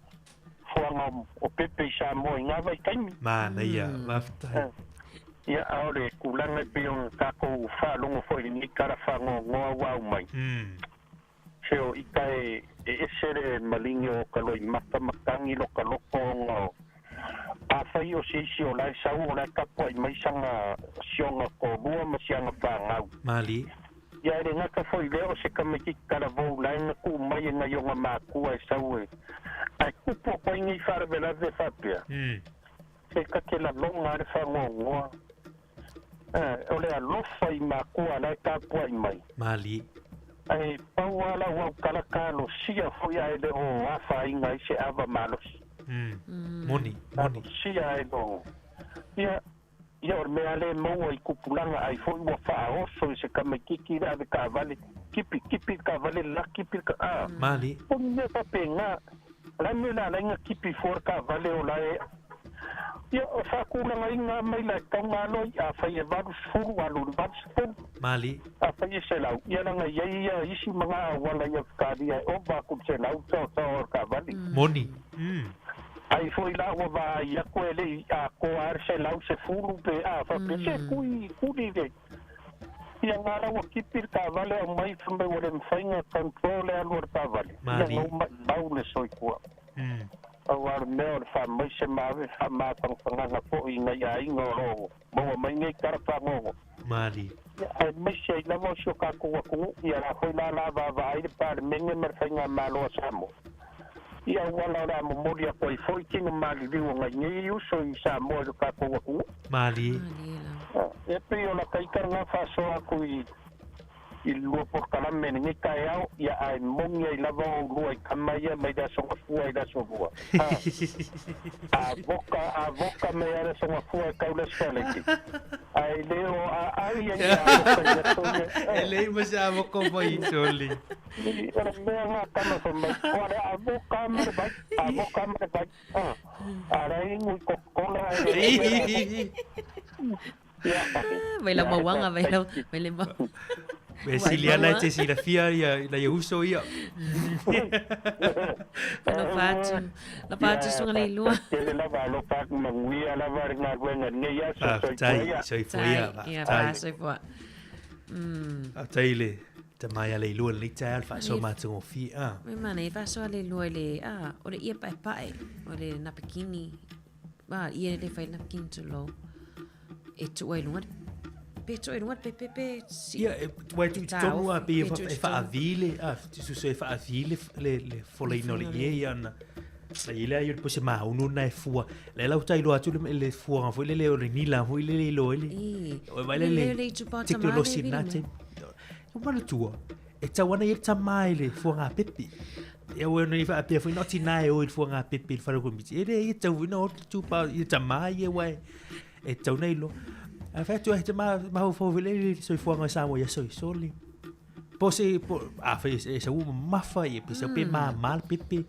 fuanga o pepe i Samoa i ngā vai kaimi. Mana ia, maftai. Ah. Ia aore kulanga pe o kākou whaalongo foi ni kara whango ngoa wau mai. Se o ika e, e esere malingi o ka loi mata makangi lo ka loko o ngā o. A whai o se isi o lai sau o lai kapua i maisanga sionga ko lua ma sianga whangau. Mali. Ia ere ngaka foi leo se kamiki karavou lai na ku mai e ngai o ngā mākua e sau e. Ai kupu o koe ngi wharawelave whapea. Se ka te la longa are whangongoa. Eh, o le alofa i mākua lai kapua i mai. Mali. Ai pau ala wau kalaka lo sia foi ai le o afa inga i se ava malosi. Moni, moni. Sia e lo. Ia, ia o le mea le maua i kupulanga ai foi ua whaaoso i se kamaikiki le ave ka vale. Kipi, kipi ka vale la kipi ka a. Mali. O ni mea pape ngā. La mea la lainga kipi for ka vale o la e. Ia, o whakulanga i ngā mai la kau ngā loi a whai e varu sfuru, a lori varu sfuru. Mali. A whai e se lau. Ia langa ia ia isi mga a wala ia whakaria e o vāku se lau tau tau o ka vale. Moni. Ai foi la ua vā ia koe le i a ko are se lau se furu pe a whape se kui kuri le. Ia ngā rawa kipir ka vale au mai whambai o le mwhainga control e alu ka vale. Ia Mali. ngau mai mau le soikua. Au ar mea o le whamai se mawe whamāwhangwhanganga po i ngai a inga o rogo. Maua mai ngai kara whangongo. Mali. Ia, ai mai se ai lava o sio kākou aku, ia la hoi la la va va ai le pāle menge ma le whainga malo a Samoa. Ia wala o le a momoli a koe foi tino mali liu o ngai nei uso i Samoa i lo kākou aku. Mali. Ah, E pei o la kaikara ngā whasoa aku i i lua porkalame ni ngai kai au, ia ai mongi ai lava o lua i kamaia mai le aso gafua i le aso lua. Ah. A voka, a voka mai a le aso gafua e kau le aso faleki. Ai leo a ai ai a voka i aso ia. E lei ma se avo mai soli. I o le mea ngā tama fa mai. O le a voka ma le vai, a voka ma le vai. Ah. A rai ingu i Coca-Cola. ai- Ia, Vai la mauanga, vai la vai le mau. Me silia la te sila fia ia la ia uso ia. La fatu. La fatu sunga le lua. Tele lava lo pak manguia lava le ngā ruenga nei aso Ah, soifua tai, ia. soifua ia. Ia, Tai. fa soifua. A tai le te mai ale lua le tai alfa so ma te fi a. Me mana e fasoa le lua i le a o le ia pae pae o le napikini. A ia le fai napikini tu lo. E tu ai lunga. Pe tu ai lunga pe pe pe si. Ia e wai tu tonu a pe e fa avile a tu so e fa avile le le foleino le ie ia na. La ile ai po se ma unu na e fua. Le la utai lo atu le le fua ngā foi le le o le nila foi le le lo le. O vai le Le le le tu pa teknolosi tamale na te. O mana tua. E tau ana i le tamai le fua ngā pepe. E o nei fa apia foi no tina e o i le fua ngā pepe le whare komiti. E le i tau ina o te tūpa i tamai e wai. E tau nei lo. A fa tu e te ma ma ho fo vele le soifua ngā Samoa ia soi soli. Po se po a fa e sa u mafa e pe sa pe ma mal pepe.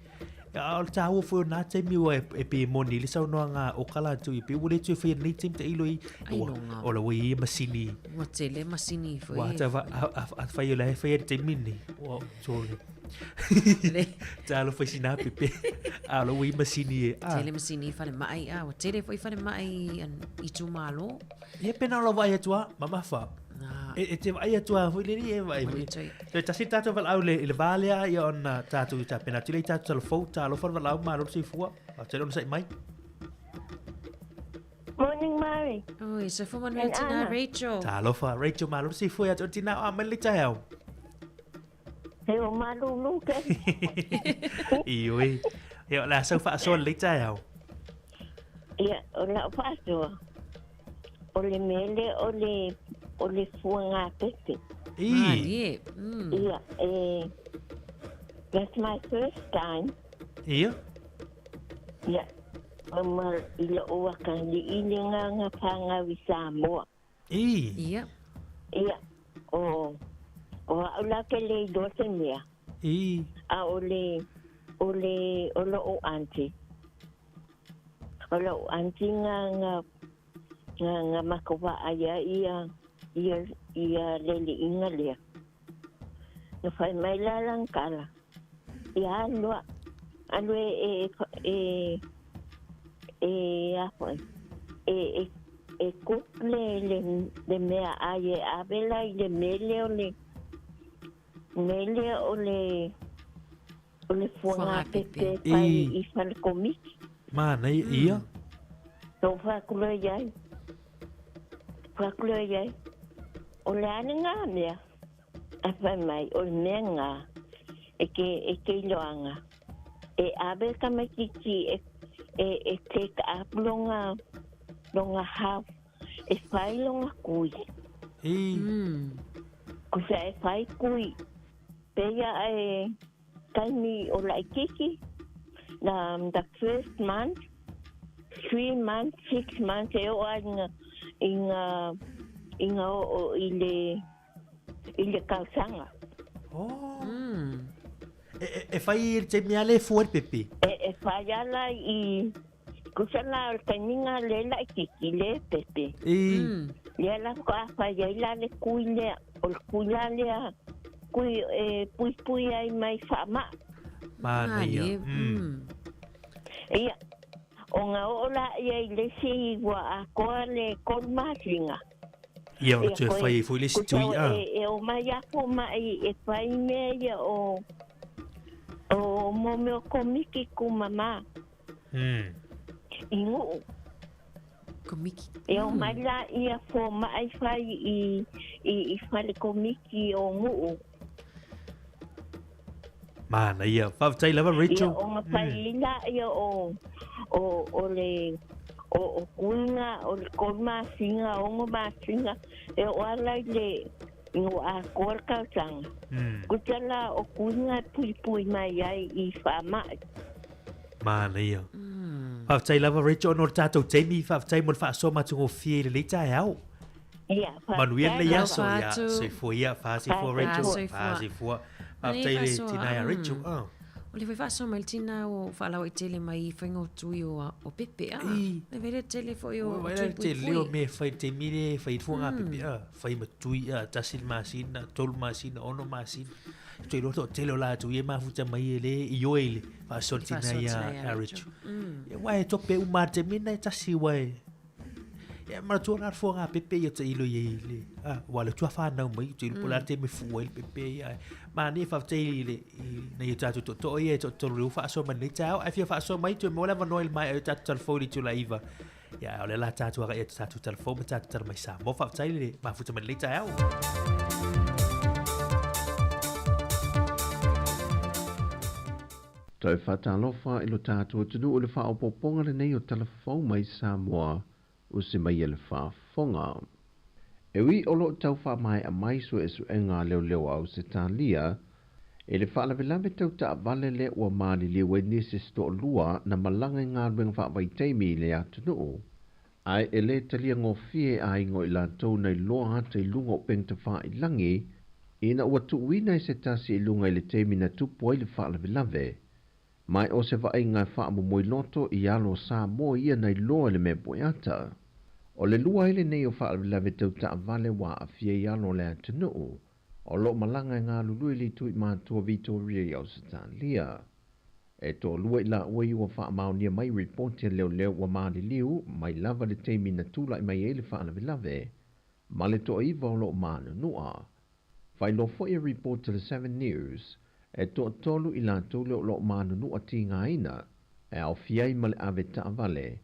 A o ta o fo na te mi o e pe moni le sa no nga o kala tu i pe ule tu fe nei tim te ilo i. Ai longa. O la wi masini. Ua tele masini foi. Wa ta va a fa yo la fa te mini. O soli. Ta lo fa sina pepe. A o la ua i ai masini e, a. Tele masini i falemai, a ua tele foi falemai i itumalo. Ia pe na o lau vaai atu lava, mamafa. E, e te vaai atu lava foi lele e vaai foi. Toe tasi le tatou valaau le, i le va lea ia ona tatou tapena atu lea i tatou talafou, talofa le valaau malo le soifua. Faafetai le onosai mai. Morning, Mary. Oi, soifua manuia le tina Rachel. Talofa, Rachel, malo le soifua ia te oe le tina o a mai le taeao. He o malulu ke. Ioe. Ia, o le a sau faasoa lelei taeao. Ia, o lau faasoa, o le mea lea o le, o le fuagapepe. I. Malie. Ia, e, that's my first time. Ia. Ia, ma i lou akalii le agaga fanau i Samoa. I. Ia. Ia, o, o au la ke le iloa se mea. I. A o le, o le, o lou aunty. O lou aunty nga, nga, nga, nga matou vaai ai ia, ia, ia le liiga lea. Na fai mai la lana tala, ia alu a, alu e, e, e, e, a foi, e, e, e cook le, le, le meaai e ave la i le mea lea o le, mea lea o le, o le fuagapepe e fai i fale komiti. Manaia, ia. Tou faakuloa i ai, faakuloa i ai, o le a lena mea? A fai mai, o le mea lena e ke, e ke iloaga, e ave le tamaitiiti e, e, e take up lona, lona house, e fai lona kui. I. Kusa e fai kui, peia e taimi o laitiiti, the, the first month, 3 months, 6 months, e oo ai nga, i nga, i nga oo i le, i le tausaga. Oh. E, e, e fai i le taimi lava lea e fua ai le pepe. E, e fai ala i, kusa la o le taimiga le laitiiti le pepe. I. Lea la faatoa fai ai la le kui lea, o le kui la lea, kui e puipui ai mai faamai. Manaia. Ia, ona oo laia i le isi ua atoa le tolu masina. Ia, ona toe fai ai foi le isi tui, a. E omai afu mai e fai mea ia o o mo mea o komiki ku mama. I Nuu. Komiki. E omai laia fomai fai i i fale komiki o Nuu. Manaia. Faafetai lava Rachel. Ia ona fai laia o o o le o o kuiga o le tolu masina ono masina e oo ala i le ina ua atoa le tausaga. Kuta la o kuiga e puipui mai ai i faamai. Manaia. Faafetai lava Rachel ona o le tatou taimi, faafetai mo le faasoa matagofie i lenei taeao. Ia, Manuia faafetai lenei lava. aso. Ia, soifua ia, faasoifua Rachel, faasoifua. Faafetai i le tina ia Rachel. Ah. O le foi faasoa mai le tina o faalauaitele mai i faiga o tui o, o pepe a. Le vaai le tele foi o, o tui puipui. Tele o mea e fai i le taimi lea e fai ai le fuaga pepe a. Fai ma tui a, tasi le masina, tolu masina, ono masina. Toe iloa toatele o latou ia e mafuta mai e le ioe i le faasoa le tina ia Rachel. Ia aua e tope uma lava i le taimi lena e tasi aua e Ia manatua la le fuaga pepe ia tailo i ai le a aua o lea faatoa fanau mai ou te iloa po o le a le taimi e fua ai le pepe ia ae manaia faafetai i le i nai o tatou tootoo ia e toatolu lea ua faasoa mai lenei taeao ae fia faasoa mai toe maua le avanoa i le maea ai o tatou tala fou i le itula e 9 ia ae o lea o le a tatou agai atu tatou tala fou ma tatou tala mai Samoa faafetai le mafuta mai lenei taeao. Toe faatalofa i lo tatou atunuu i le faaopoopoga lenei o tala fou mai Samoa usi mai e le faafofoga. E ui o lo o tau faamaea mai suesuega a leoleo a Ausetalia i le faalavelave tau taavale lea ua maliliu ai nisi se toalua na malaga i galuega faavaitaimi i le atunuu, ae e le talia gofie e aiga o i latou na iloa ata i luga o upega tafailagi ina ua tuuina i se tasi i luga i le taimi na tupu ai le faalavelave. Mai o se vaaiga e faamomoe loto i alo o Samoa ia na iloa i le mea poeata. O le lua ai lenei o faalavelave tau taavale ua aafia i alo o le atunuu o lo o malaga e galulue i le itu i matua Vitoria i Ausetalia. E toalua i laua ia ua faamaonia mai ripoti a leoleo ua maliliu mai lava le taimi na tulai mai ai le faalavelave ma le toaiva o lo o manunua. Faailoa foi e ripoti a le Seven News, e toatolu i latou lea o lo o manunua tigaina, e aofia ai ma le ave taavale,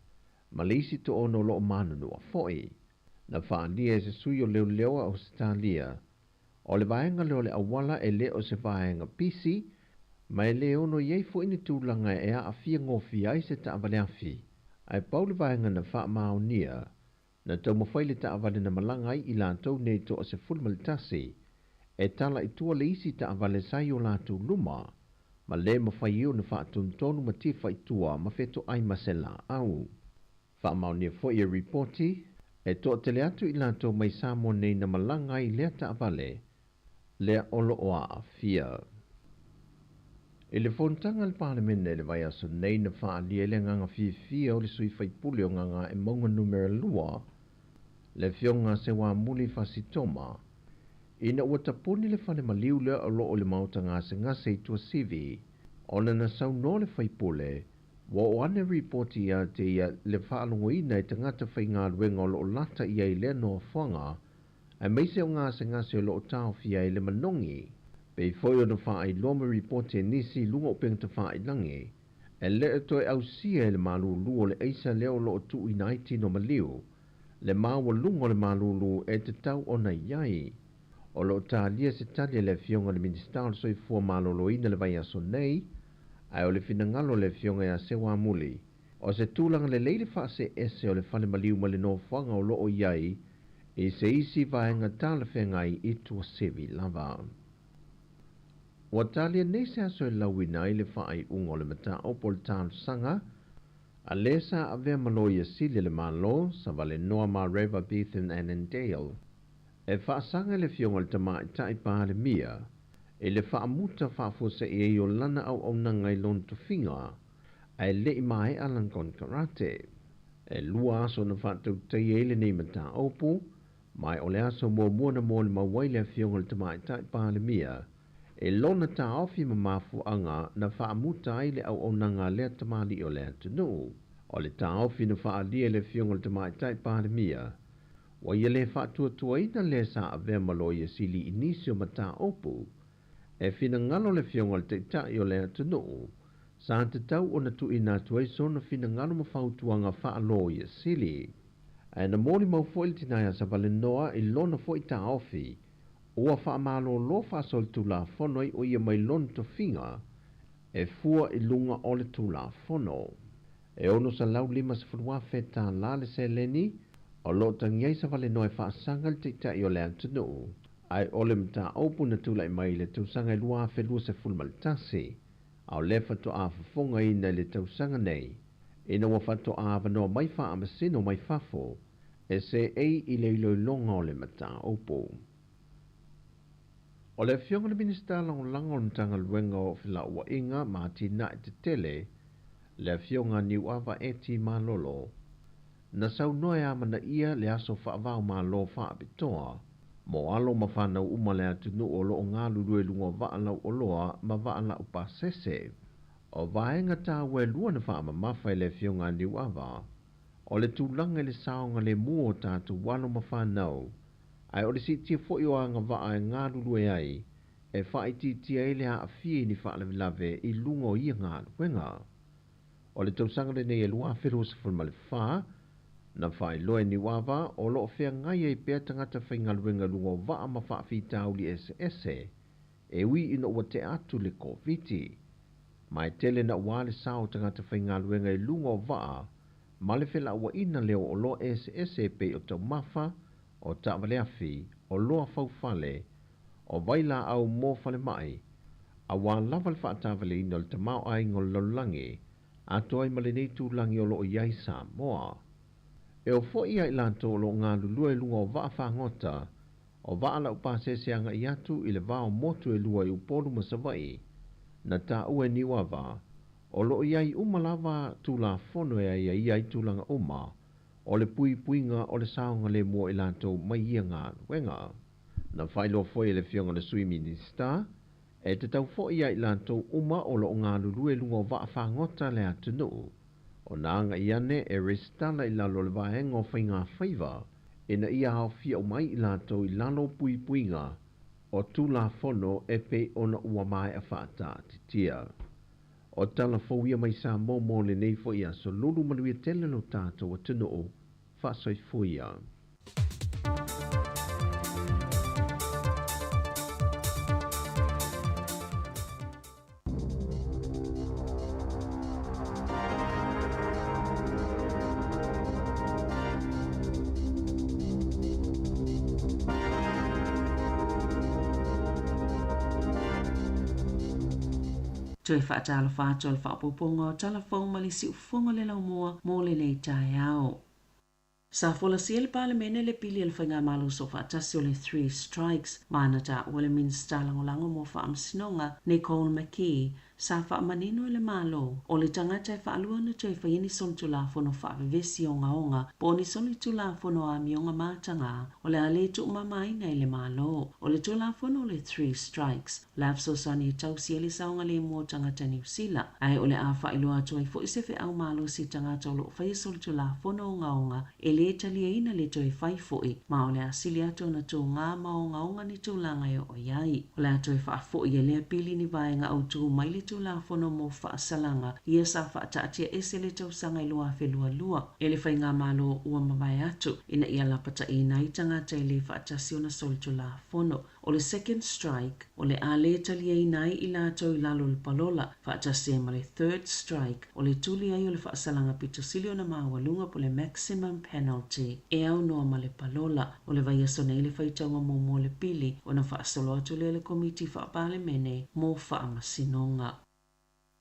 ma le isi toono o lo o manunua foi. Na faaalia e se sui o leoleo a Ausetalia, o le vaega lea o le auala e le o se vaega pisi, ma e le ono i ai foi ni tulaga e aafia gofie ai se taavale afi. Ae pau le vaega na faamaonia, na taumafai le taavale na malaga ai i latou nei toa 11 e tala i tua le isi taavale sa i o latou luma, ma le mafai ai ona faatonutonu ma tifa i tua ma fetoai ma se laau. Faamaonia foi e ripoti, e toatele atu i latou mai Samoa nei na malaga ai i lea taavale, lea o lo o aafia. I le fonotaga a le Palemene i le vaiaso nei na faaalia ai le agaga fiafia o le sui faipule o Gagaemauga Numera 2, le Afioga Seuamuli Fasi Toma, ina ua tapuni le fale maliu lea o lo o i le maota gasegase i Tuasivi, ona na saunoa le faipule, ua oo ane ripoti ia te ia le faalogoina e tagata faigaluega o lo o lata i ai i lea nofoaga, aemaise o gasegase o lo o taofia ai le manogi. Pei foi ona faailoa ma ripoti e nisi i luga o upega tafailagi, e le o toe ausia e le malulu o le aisa lea o lo o tuuina ai tino maliu, le maualuga o le malulu e tatau ona i ai. O lo o talia se tali a le Afioga i le Minisita o le Soifua Maloloina i le vaiaso nei, ae o le finagalo o le Afioga ia Seuamuli, o se tulaga lelei le faaseese o le fale maliu mai le nofoaga o lo o i ai i se isi vaega talafeagai i Tuasivi lava. Ua talia nei se aso e lauina ai le faaiuga o le mataupu o le talosaga a le sa avea ma Loia Sili a le Malo, Savalenoa Mareva Bethan Annandale, e faasaga i le Afioga i le Tamaitai Palemia i le faamuta faafuasei ai o lana auaunaga i lona tofiga ae le i maea lana konekarate. E lua aso na faatautaia ai lenei mataupu, ma o le aso muamua na molimau ai le Afioga i le Tamaitai Palemia i lona taofi ma mafuaaga na faamuta ai le auaunaga a lea tamalii o le atunuu. O le taofi na faaalia e le Afioga i le Tamaitai Palemia, ua ia le faatuatuaina le sa avea ma Loia Sili i nisi o mataupu. E finagalo le Afioga i le Taitai o le atunuu, sa tatau ona tuuina atu ai sona finagalo ma fautuaga faa-Loia Sili. Ae na molimau foi le tina ia Savalenoa i lona foi taofi, ua faamalolo faasolitulafono ai o ia mai lona tofiga e fua i luga o le Tulafono. E $650,000 tālā le seleni o lo o tagi ai Savalenoa e faasaga i le Taitai o le atunuu, ae o le mataupu na tulai mai i le tausaga e 2021, a o lea faatoa fofogaina i le tausaga nei, ina ua faatoa avanoa mai faamasino mai fafo e seei i le iloiloga o le mataupu. O le Afioga i le Minisita Lagolago o le Matagaluega o Felauaiga ma Atinae Tetele, le Afioga Niuava Eti Malolo, na saunoa e amanaia le aso faava-o-Malo faapitoa mo alo ma fanau uma le atunuu o lo o galulue i luga o vaa lauoloa ma vaa laupasese. O vaega taua e lua na faamamafa e le Afioga a Niuava, o le tulaga i le saogalemu o tatou alo ma fanau, ae o le siitia foi o agavaa e galulue ai e faaitiitia ai le aafia i ni faalavelave i luga o ia galuega. O le tausaga lenei e 2024, na faailoa e Niuava o lo o feagai ai pea tagata faigaluega i luga o vaa ma faafitauli eseese e ui ina ua tea atu le Koviti. Ma e tele naua le sao o tagata faigaluega i luga o vaa ma le felauaiga lea o oloa eseese e pei o taumafa, o taavaleafi, oloa faufale, o vailaau mo falemai, aua lava le faatavaleina o le tamaoaiga o le lalolagi, atoa ai ma lenei tulagi o lo o i ai Samoa. E oo foi ia i latou o lo o galulue i luga o vaa fagota, o vaa laupasese agai atu i le va o motu e lua i Upolu ma Savaii, na taua e Niuava, o lo o i ai uma lava Tulafono e aiaia ai tulaga uma o le puipuiga o le saogalemu o i latou mai ia galuega. Na faailoa foi e le Afioga i le Sui Minisita, E tatau foi ia i latou uma o lo o galulue i luga o vaa fagota a le atunuu, ona agai ane e resitala i lalo o le Vaega o Faiga Faiva ina ia aofia uma ai i latou i lalo o puipuiga o Tulafono e pei ona ua maea faataatitia. O tala fou ia mai Samoa mo lenei foi aso lulu manuia tele lo tatou atunuu. Faasoifua ia. Toe faatalofa atu a le faaopoopoga o Tala Fou ma le Siufofoga o le Laumua mo lenei taeao. Sa folasia e le Palemene le pili a le Faigamalo Soofaatasi o le Three Strikes ma ana taua le Minisita Lagolago mo Faamasinoga, Nicole McKee, sa faamanino e le Malo, o le tagata e faalua ona toe faia ni solitulafono faavevesi ogaoga po o ni solitulafono amioga mataga o le a le tuumamaina e le Malo. O le Tulafono o le Three Strikes, o le a fesoasoani e tausi ai le saogalemu o tagata Niu Sila, ae o le a faailoa atu ai foi se feau malosi i tagata o lo o faia solitulafono ogaoga e lē taliaina le toe fai foi, ma o le a sili atu ona tugā ma ogaoga ni tulaga e oo i ai. O le a toe faafoi e lea pili ni vaega autū mai le Tulafono mo Faasalaga ia sa faataatia ese le tausaga i 2022 e le Faigamalo ua mavae atu ina ia lapataiina ai tagata e lē faatasi ona solitulafono. O le second strike, o le a lē taliaina ai i latou i lalo o le palola, faatasi ai ma le third strike, o le tuli ai o le faasalaga pito sili ona maualuga po o le maximum penalty e aunoa ma le palola. O le vaiaso nei le faitauga muamua o le pili ona faasolo atu lea i le Komiti Faa-Palemene mo Faamasinoga.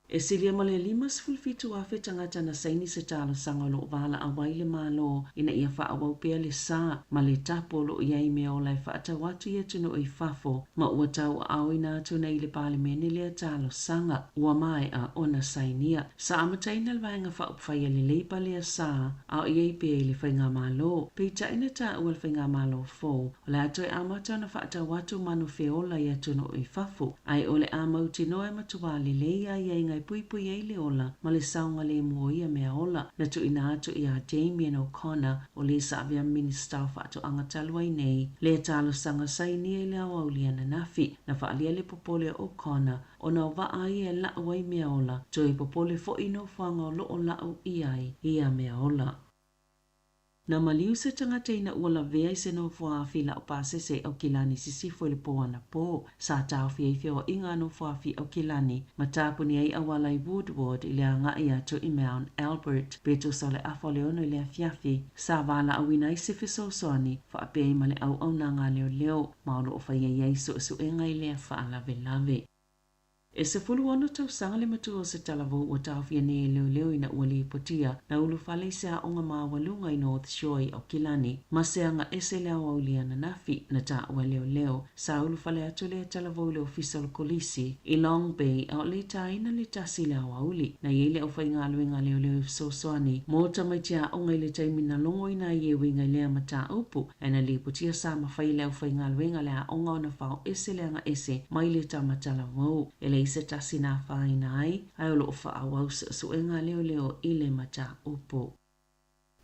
E silia ma le 57,000 tagata na saini se talosaga o lo o valaau ai le Malo ina ia faaauau pea le sa ma le tapu o lo o i ai meaola e faatau atu i atunuu i fafo ma ua tauaaoina atu nei i le Palemene lea talosaga ua maea ona sainia. Sa amataina le Vaega Faaupufai a le Leipa lea sa a o i ai pea i le Faigamalo, peitai na taua e le Faigamalo fou o le a toe amata ona faatau atu manu feola i atunuu i fafo, ae o le a mautinoa e matuā lelei aiaiga e puipui ai le ola ma le saogalemu o ia mea ola. Na tuuina atu iā Damien O'Connor, o le sa avea Minisita o Faatoaga talu ai nei, lea talosaga sainia i le aoauli ananafi. Na faaalia le popole o O'Connor ona o vaa ia e lau ai mea ola, toe popole foi i nofoaga o lo o lau i ai ia mea ola. Na maliu se tagata ina ua lavea i se nofoaafi laupasese i Aukilani Sisifo i le pō anapō. Sa taofi ai feoaiga a nofoaafi Aukilani ma tapuni ai auala i Woodward i le agai atu i Mount Albert. Pe tusa o le afa o le ono i le afiafi, sa valaauina ai se fesoasoani faapea ai ma le auaunaga a leoleo ma o lo o faia i ai suesuega i lea faalavelave. E 16 tausaga le matua o se talavou ua taofia nei e leoleo ina ua lipotia na ulufale i se aoga maualuga i North Shore i Aukilani ma se aga ese le aoauli ananafi na taua e leoleo. Sa ulufale atu lea talavou i le ofisa o le kolisi i Long Bay a o le taina le tasi i le aoauli. Na i ai le aufaigaluega a leoleo e fesoasoani mo tamaiti aoga i le taimi na logoina ai e uiga i lea mataupu ae na lipotia sa mafai e le aufaigaluega le aoga ona fao ese le aga ese mai le tama talavou. E leai se tasi na afaina ai, ae o lo o faaauau suesuega a leoleo i le mataupu.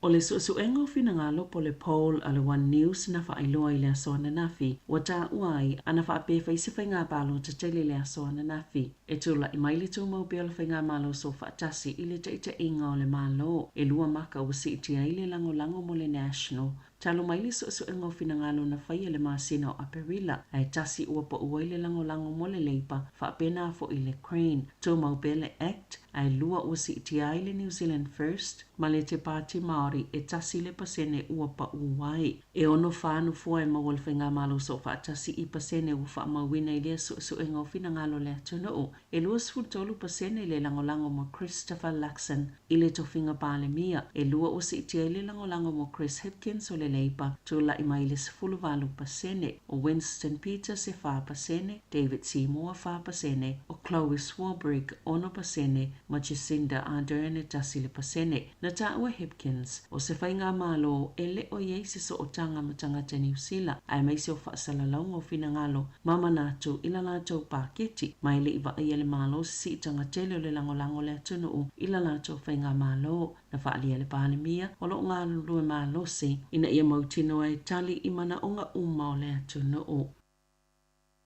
O le suesuega o finagalo po o le poll a le One News na faailoa i le aso ananafi, ua taua ai ana faapea e fai se faiga palota tele i le aso ananafi. E tulai mai le tumau pea o le Faigamalo Soofaatasi i le taitaiga o le Malo, e lua maka ua siitia ai le lagolago mo le National Talu mai le suesuega o finagalo na faia i le masina o Aperila, ae tasi ua pau ai le lagolago mo le Leipa, faapena foi le Green. Tumau pea le Act, ae lua ua siitia ai le New Zealand First ma le Te Pāti Māori e 1% ua pau ai. E ono fa nofoa e maua le Faigamalo Soofaatasi i pasene ua faamauina i lea suesuega o finagalo o le atunuu. E 23% le lagolago mo Christopher Luxon i le tofiga Palemia. E lua ua siitia ai le lagolago mo Chris Hipkins o le Leipa tulai mai i le 18%, o Winston Peters e 4%, David Seymour 4%, o Chloe Swarbrick 6% ma Jacinda Ardern e 1%. Na taua e Hipkins, o se faigamalo e le o i ai se sootaga ma tagata Niu Sila aemaise o faasalalauga o finagalo ma manatu i la latou paketi, ma e le i vaaia e le Malo se siitaga tele o le lagolago a le atunuu i la latou faigamalo. Na faaalia e le Palemia o lo o galulue malosi ina ia mautinoa e tali i manaoga uma o le atunuu.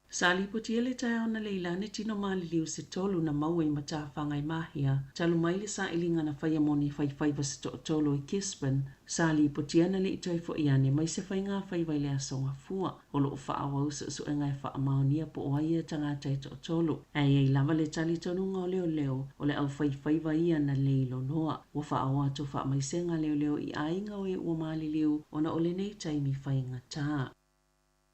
Sa lipotia le taeao analeila tino maliliu se tolu na maua i matafaga i Mahia, talu mai le sailiga na faia mo ni faifaiva se toatolu i Gisborne. Sa lipotia na le i toe foi ane mai se faigafaiva i le Aso Gafua. O lo o faaauau suesuega e faamaonia po o ai ia tagata e toatolu. Ae i ai lava le talitonuga o leoleo o le aufaifaiva ia na leiloloa. Ua faaoo atu faamaisega a leoleo i aiga o e ua maliliu ona o lenei taimi faigata.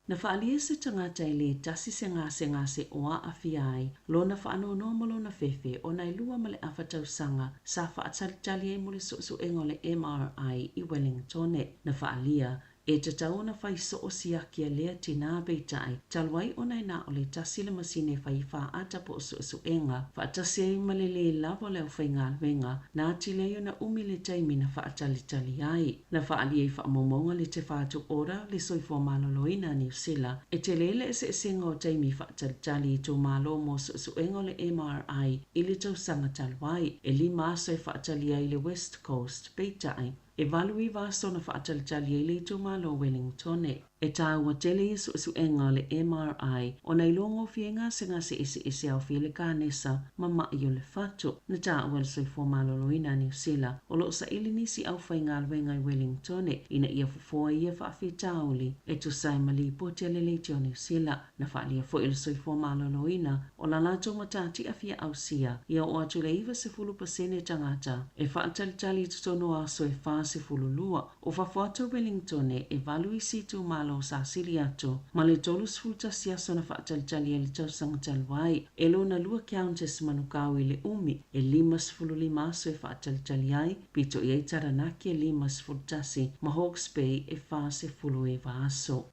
Na faaalia se tagata e le tasi se gasegase o aafia ai lona faanoanoa ma lona fefe ona e 2.5 tausaga sa faatalitali ai mo le suesuega o le MRI i Wellingtone. Na faaalia e tatau ona fai soo siaki a lea tinā peitai, talu ai ona e na o le tasi le masini e fai ai faaata po o suesuega, faatasi ai ma le lē lava o le aufaigaluega, na atili ai ona umi le taimi na faatalitali ai. Na faaalia i faamaumauga le Te Whatu Ora, le Soifua Maloloina a Niu Sila, e tele le eseesega o taimi faatalitali i itumalo mo suesuega o le MRI i le tausaga talu ai, e lima aso e faatali ai i le West Coast, peitai, e 8 aso na faatalitali ai le itumalo o Wellingtone. E tāua tele ia suesuega o le MRI ona e iloagofie ai gasegase eseese e aofia ai le kanesa ma ma'i o le fatu. Na taua e le Soifua Maloloina a Niu Sila o lo o saili nisi aufaigaluega i Wellingtone ina ia fofoa i ia faafitauli e tusa ai ma lipoti a le Leitio Niu Sila. Na faaalia foi e le Soifua Maloloina o la latou matatia fia ausia ia oo atu i le 90% tagata e faatalitali i totonu o aso e 42. O fafo atu o Wellingtone, e valu isi itumalo sa sili atu ma le 31 aso na faatalitali ai i le tausaga talu ai. E lona lua Countess Manukau i le umi, e 55 aso e faatalitali ai, pito i ai Taranaki e 51 ma Hawke's Bay e 49 aso.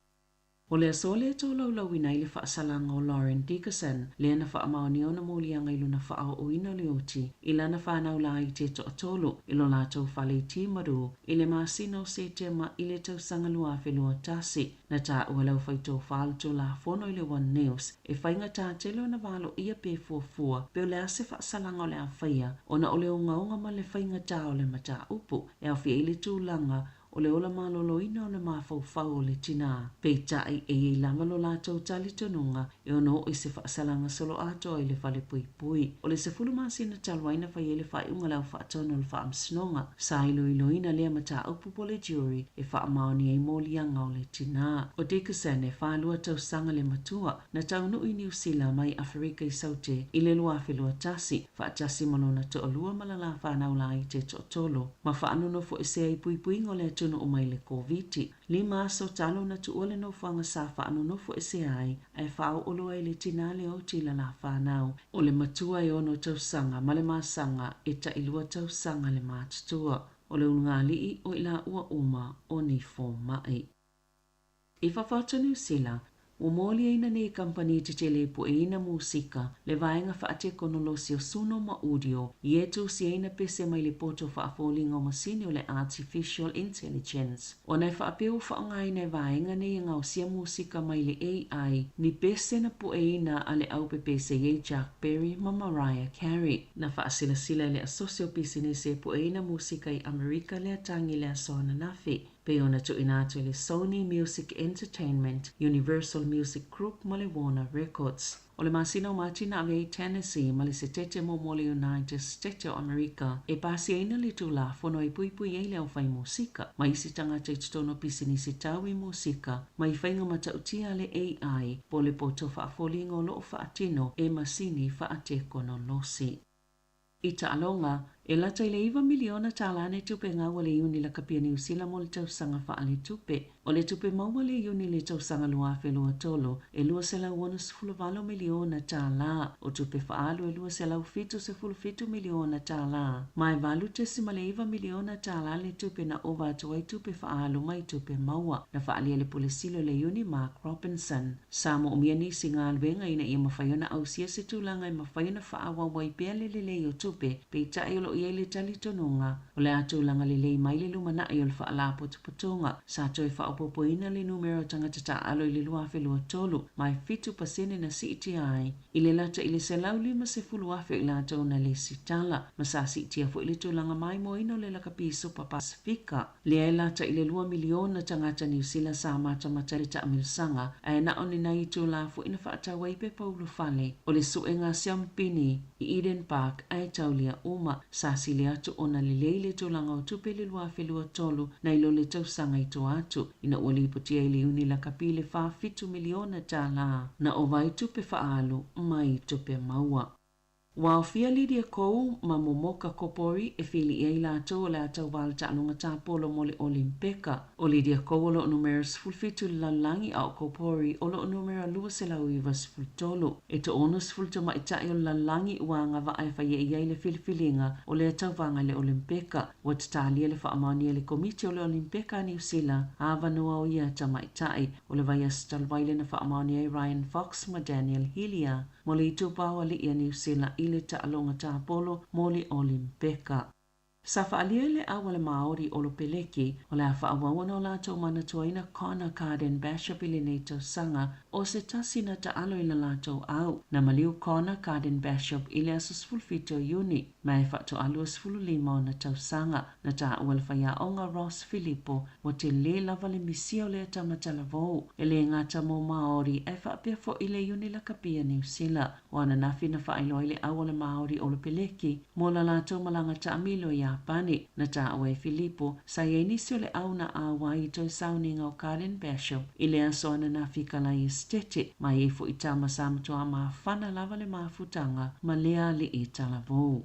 O le aso lea e tolaulauina ai le faasalaga o Lauren Dickason, lea na faamaonia ona moliaga i lona faaooina o le oti i lana fanau laiti e toatolu i lo latou fale i Timaru i le masina o Setema i le tausaga 2021. Na taua e le aufaitofa o le Tulafono i le One News e faigata tele ona valoia pe fuafua pe o le a se faasalaga o le a faia ona o le ogaoga ma le faigata o le mataupu e aofia ai le tulaga o le ola maloloina o le mafaufau o le tinā. Peitai, e i ai lava lo latou talitonuga e ono oo i se faasalaga soloatoa i le falepuipui. O le 10 masina talu ai na fai ai le faaiuga a le Aufaatonu o le Faamasinoga, sa iloiloina lea mataupu po le jury e faamaonia ai moliaga o le tinā. O Dickerson e 42 tausaga le matua, na taunuu i Niu Sila mai Aferika i Saute i le 2021, faatasi ma lona toalua ma lala fanau laiti e toatolu, ma faanonofoesea i puipuiga o le atunuu mai le Koviti. Lima aso talu ona tuua le nofoaga sa faanonofoesea ai, ae faaoo loa e le tinā le oti i lala fanau. O le matua e ono tausaga ma le masaga e tailua tausaga le matutua. O le ulugalii o i laua uma o ni fomai. I fafo atu o Niu Sila, ua moliaina nei kamupani tetele e pueina musika, le vaega faatekonolosi o suno ma udio, i e tusiaina pese mai le poto faafoliga o masini o le artificial intelligence. Ona e faapea ua faaaogaina e vaega nei e gaosia musika mai le AI ni pese na pueina a le aupepese i ai Chuck Berry ma Mariah Carey. Na faasilasila e le Asosi o Pisinisi e Pueina Musika i Amerika le atagi i le aso ananafi, pei ona tuuina atu e le Sony Music Entertainment, Universal Music Group ma le Warner Records. O le masina o Mati na ave ai Tennessee ma le Setete muamua o le United State o Amerika e pasiaina le Tulafono e puipui ai le aufai musika ma isi tagata i totonu o pisinisi tau i musika mai faiga matautia a le AI po o le poto faafoliga o lo o faatino e masini faatekonolosi. I taaloga, E lata i le $9 miliona le tupe gau a le Iuni Lakapi a Niu Sila mo le tausaga faaletupe. O le tupe maua a le Iuni i le tausaga 2023, e $268 miliona. O tupe faaalu e $277 miliona. Ma e $8.9 miliona le tupe na ova atu ai tupe faaalu mai tupe maua, na faaalia e le Pule Sili o le Iuni Mark Robinson. Sa moomia nisi galuega ina ia mafai ona ausia se tulaga e mafai ona faaauau ai pea le lelei o tupe, peitai o lo o i ai le talitonuga o le a tulaga lelei mai le lumanai o le Faalapotopotoga. Sa toe faaopoopoina le numera o tagata taaalo i le 2023, ma e 7% na siitia ai i le lata i le 150,000 o i latou na lesitala, ma sa siitia foi le tulaga maimoaina o le Lakapi Supa Pasefika. Lea e lata i le 2 miliona tagata Niu Sila sa matamata i le taamilosaga, ae na o ni nai itulā foi na faatau ai pepa ulufale o le suega siamupini i Eden Park ae taulia uma. Sa sili atu ona lelei le tulaga o tupe i le 2023 nai lo le tausaga i tua atu, ina ua lipotia i le Iuni Lakapi le $47 miliona na ova ai tupe faaalu mai tupe maua. Ua aofia Lydia Ko ma Momoka Kobori e filiia ai latou o le a tauvā i le taaloga tapolo mo le Olimpeka. ʻO Lydia Ko o lo o numera 17 i le lalolagi a ʻo Kobori o lo o numera 293. E 60 tamaitai o le lalolagi ua agavaa e faia i ai le filifiliga o lea tauvaga i le Olimpeka. Ua tatalia le faamaonia e le Komiti o le Olimpeka a Niu Sila avanoa o ia tamaitai. O le vaiaso talu ai lea na faamaonia ai Ryan Fox ma Daniel Hillier mo le itupa o alii a Niu Sila i le taaloga tapolo mo le Olimpeka. Sa faaalia e le au a le Māori Olo Peleki o le a faaauau ona o latou manatuaina Connor Carden Bachop i lenei tausaga o se tasi na taalo i la latou au. Na maliu Connor Carden Bachop i le aso 17 o Iuni, ma e faatoa 25 ona tausaga. Na taua e le faiaoga Ross Filipo ua telē lava le misia o lea tama talavou, e lē gata mo Māori ae faapea foʻi le Iuni Lakapi a Niu Sila. O ananafi na faailoa ai le au a le Māori Olo Peleki mo la latou malaga taamilo i Iapani. Na taua e Filipo, sa i ai nisi o le au na auai i toe sauniga o Carden Bachop i le aso ananafi i Kalai Esitete, ma e i ai foʻi tama sa matuā mafana lava le mafutaga ma lea alii talavou.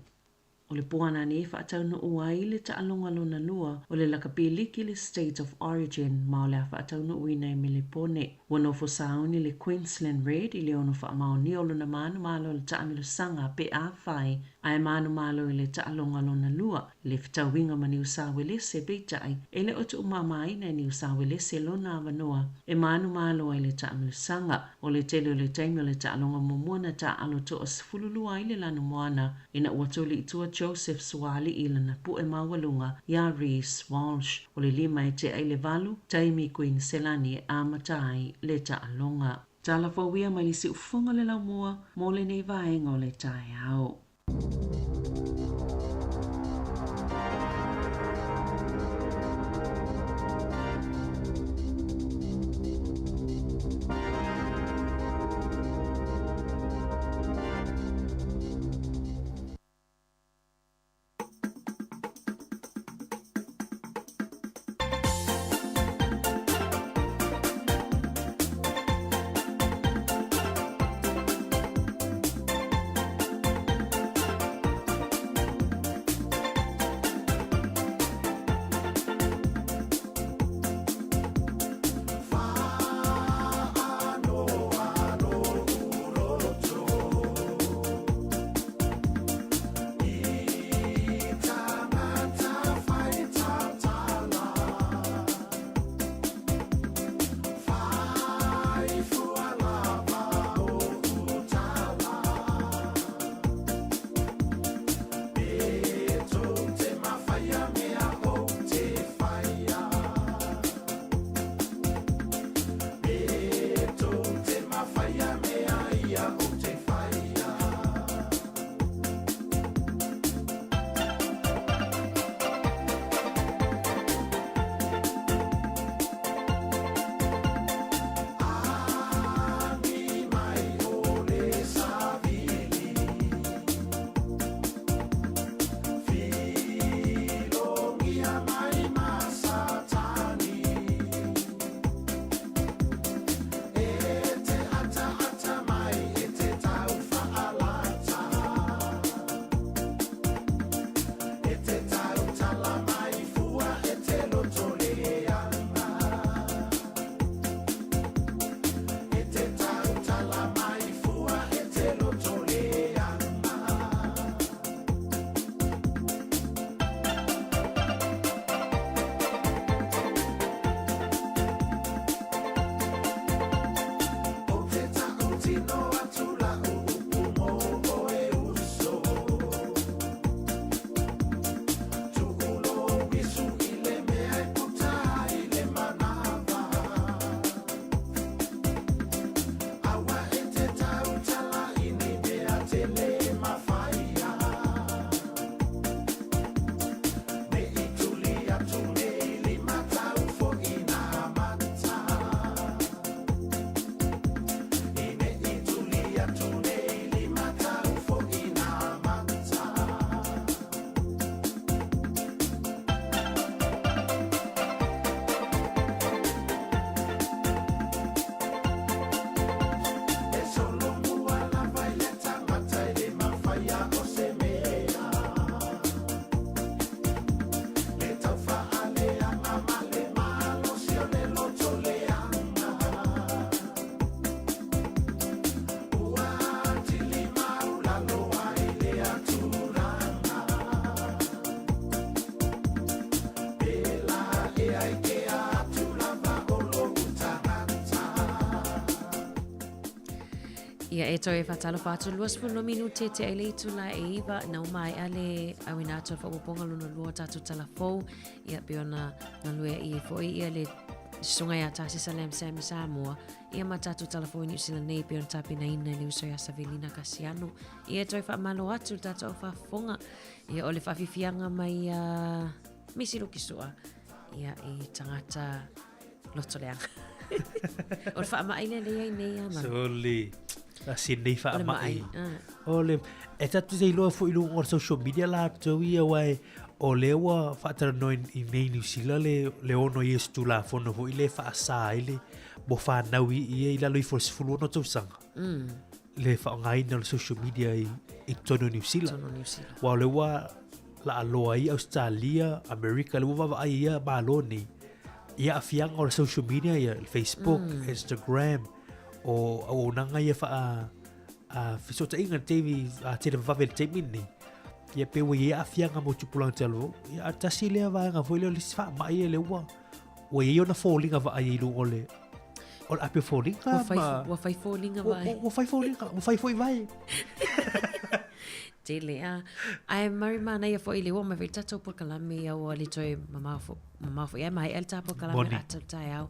O le po anane e faataunuu ai le taaloga lona lua o le lakapi liki le State of Origin ma o le a faataunuuina i Melepone. Ua nofo sauni le Queensland Red i le ono faamaonia o lona manumalo i le taamilosaga pe afai ae manumalo i le taaloga lona lua i le fetauiga ma Niu Sawelese peitai e le o tuumamaina e Niu Sawelese lona avanoa e manumalo ai i le taamilosaga. O le tele o le taimi o le taaloga muamua na taaalo toa 12 ai le lanumoana ina ua tuli i tua Joseph Suaalii i lana pu'e maualuga iā Reece Walsh. O le 5 e tea i le 8, taimi Kuiniselani e amata ai le taaloga. Tala fou ia mai le siufofoga o le laumua mo lenei vaega o le taeao. Ia e toe faatalofa atu 22 minute te ai le itula e iwa na ua maea le auina atu o le faaopoopoga lona lua o tatou tala fou. Ia pei ona galue ai foi ia le susuga ia Tasisa Lam Sam i Samoa. Ia ma tatou tala fou i Niu Sila nei pei ona tapenaina e le uso ia Savelina Kasiano. Ia e toe faamalo atu le tatou au faafofoga. Ia o le faafiafiaga mai a Misi Lukisua. Ia i tagata loto leaga. o le faamai lea le iai nei a ma. Soli. La si nei faamai. O le e tatou te iloa foi i luga o le social media latou ia aua e o lea ua faatalanoa i nei Niu Sila le le ono ia o se Tulafono foi lea e faasa ai le mo fanau i ia i lalo ifo o le 16 tausaga. Le faaaogaina o le social media i i totonu o Niu Sila. Totonu o Niu Sila. Aua o lea ua laaloa ai Ausetalia, Amerika, lea ua vaavaai i ia Malo nei i aafiaga o le social media ia, le Facebook, Instagram, o auaunaga ia faa a fesootaiga i le taimi a televavave i le taimi lenei. Ia pe ua i ai aafiaga mo tupulaga talavou. Ia a tasi lea vaega foi lea o le isi faamai ia lea ua ua i ai ona foliga vaai i luga o le o le ape foliga Ua fai, ma ua fai foliga ua, vae. ua, ua fai foliga, ua fai foi vae. Tele a. Ae mari manaia foi le ua mai foi le tatou polokalame ia ua le toe mamao fo, mamao foi ai maea le ta polokalame Moni. ata le taeao.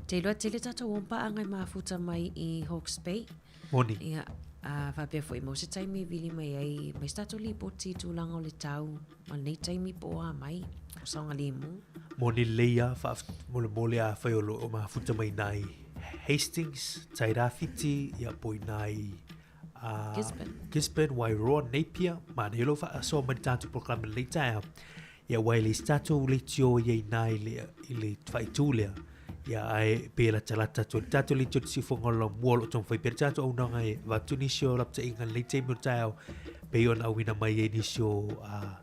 Te iloa tele tatou ompaaga e mafuta mai i Hawke's Bay. Moni. Ia, a faapea foi mo se taimi e vili mai ai mai se tatou lipoti i tulaga o le tau ma lenei taimi po o a mai, o saogalemu. Moni lelei lava, faamolemole afai o lo o mafuta mai i i Hastings, Tairāwhiti, ia po i nā i uh, Gisborne. Gisborne, Wairoa, Napier, manaia lou faasoa mai le tatou polokalame i lenei taeao. Ia aua e leai se tatou leitio ia i ina i le, i le faaitu lea. Ia ae pe latalata atu ai le tatou leitio i le siufofoga o le laumua o lo o taumafai pea le tatou auaunaga e avatu nisi o lapataiga i lenei taimi o le taeao pei ona auina mai ai nisi o uh,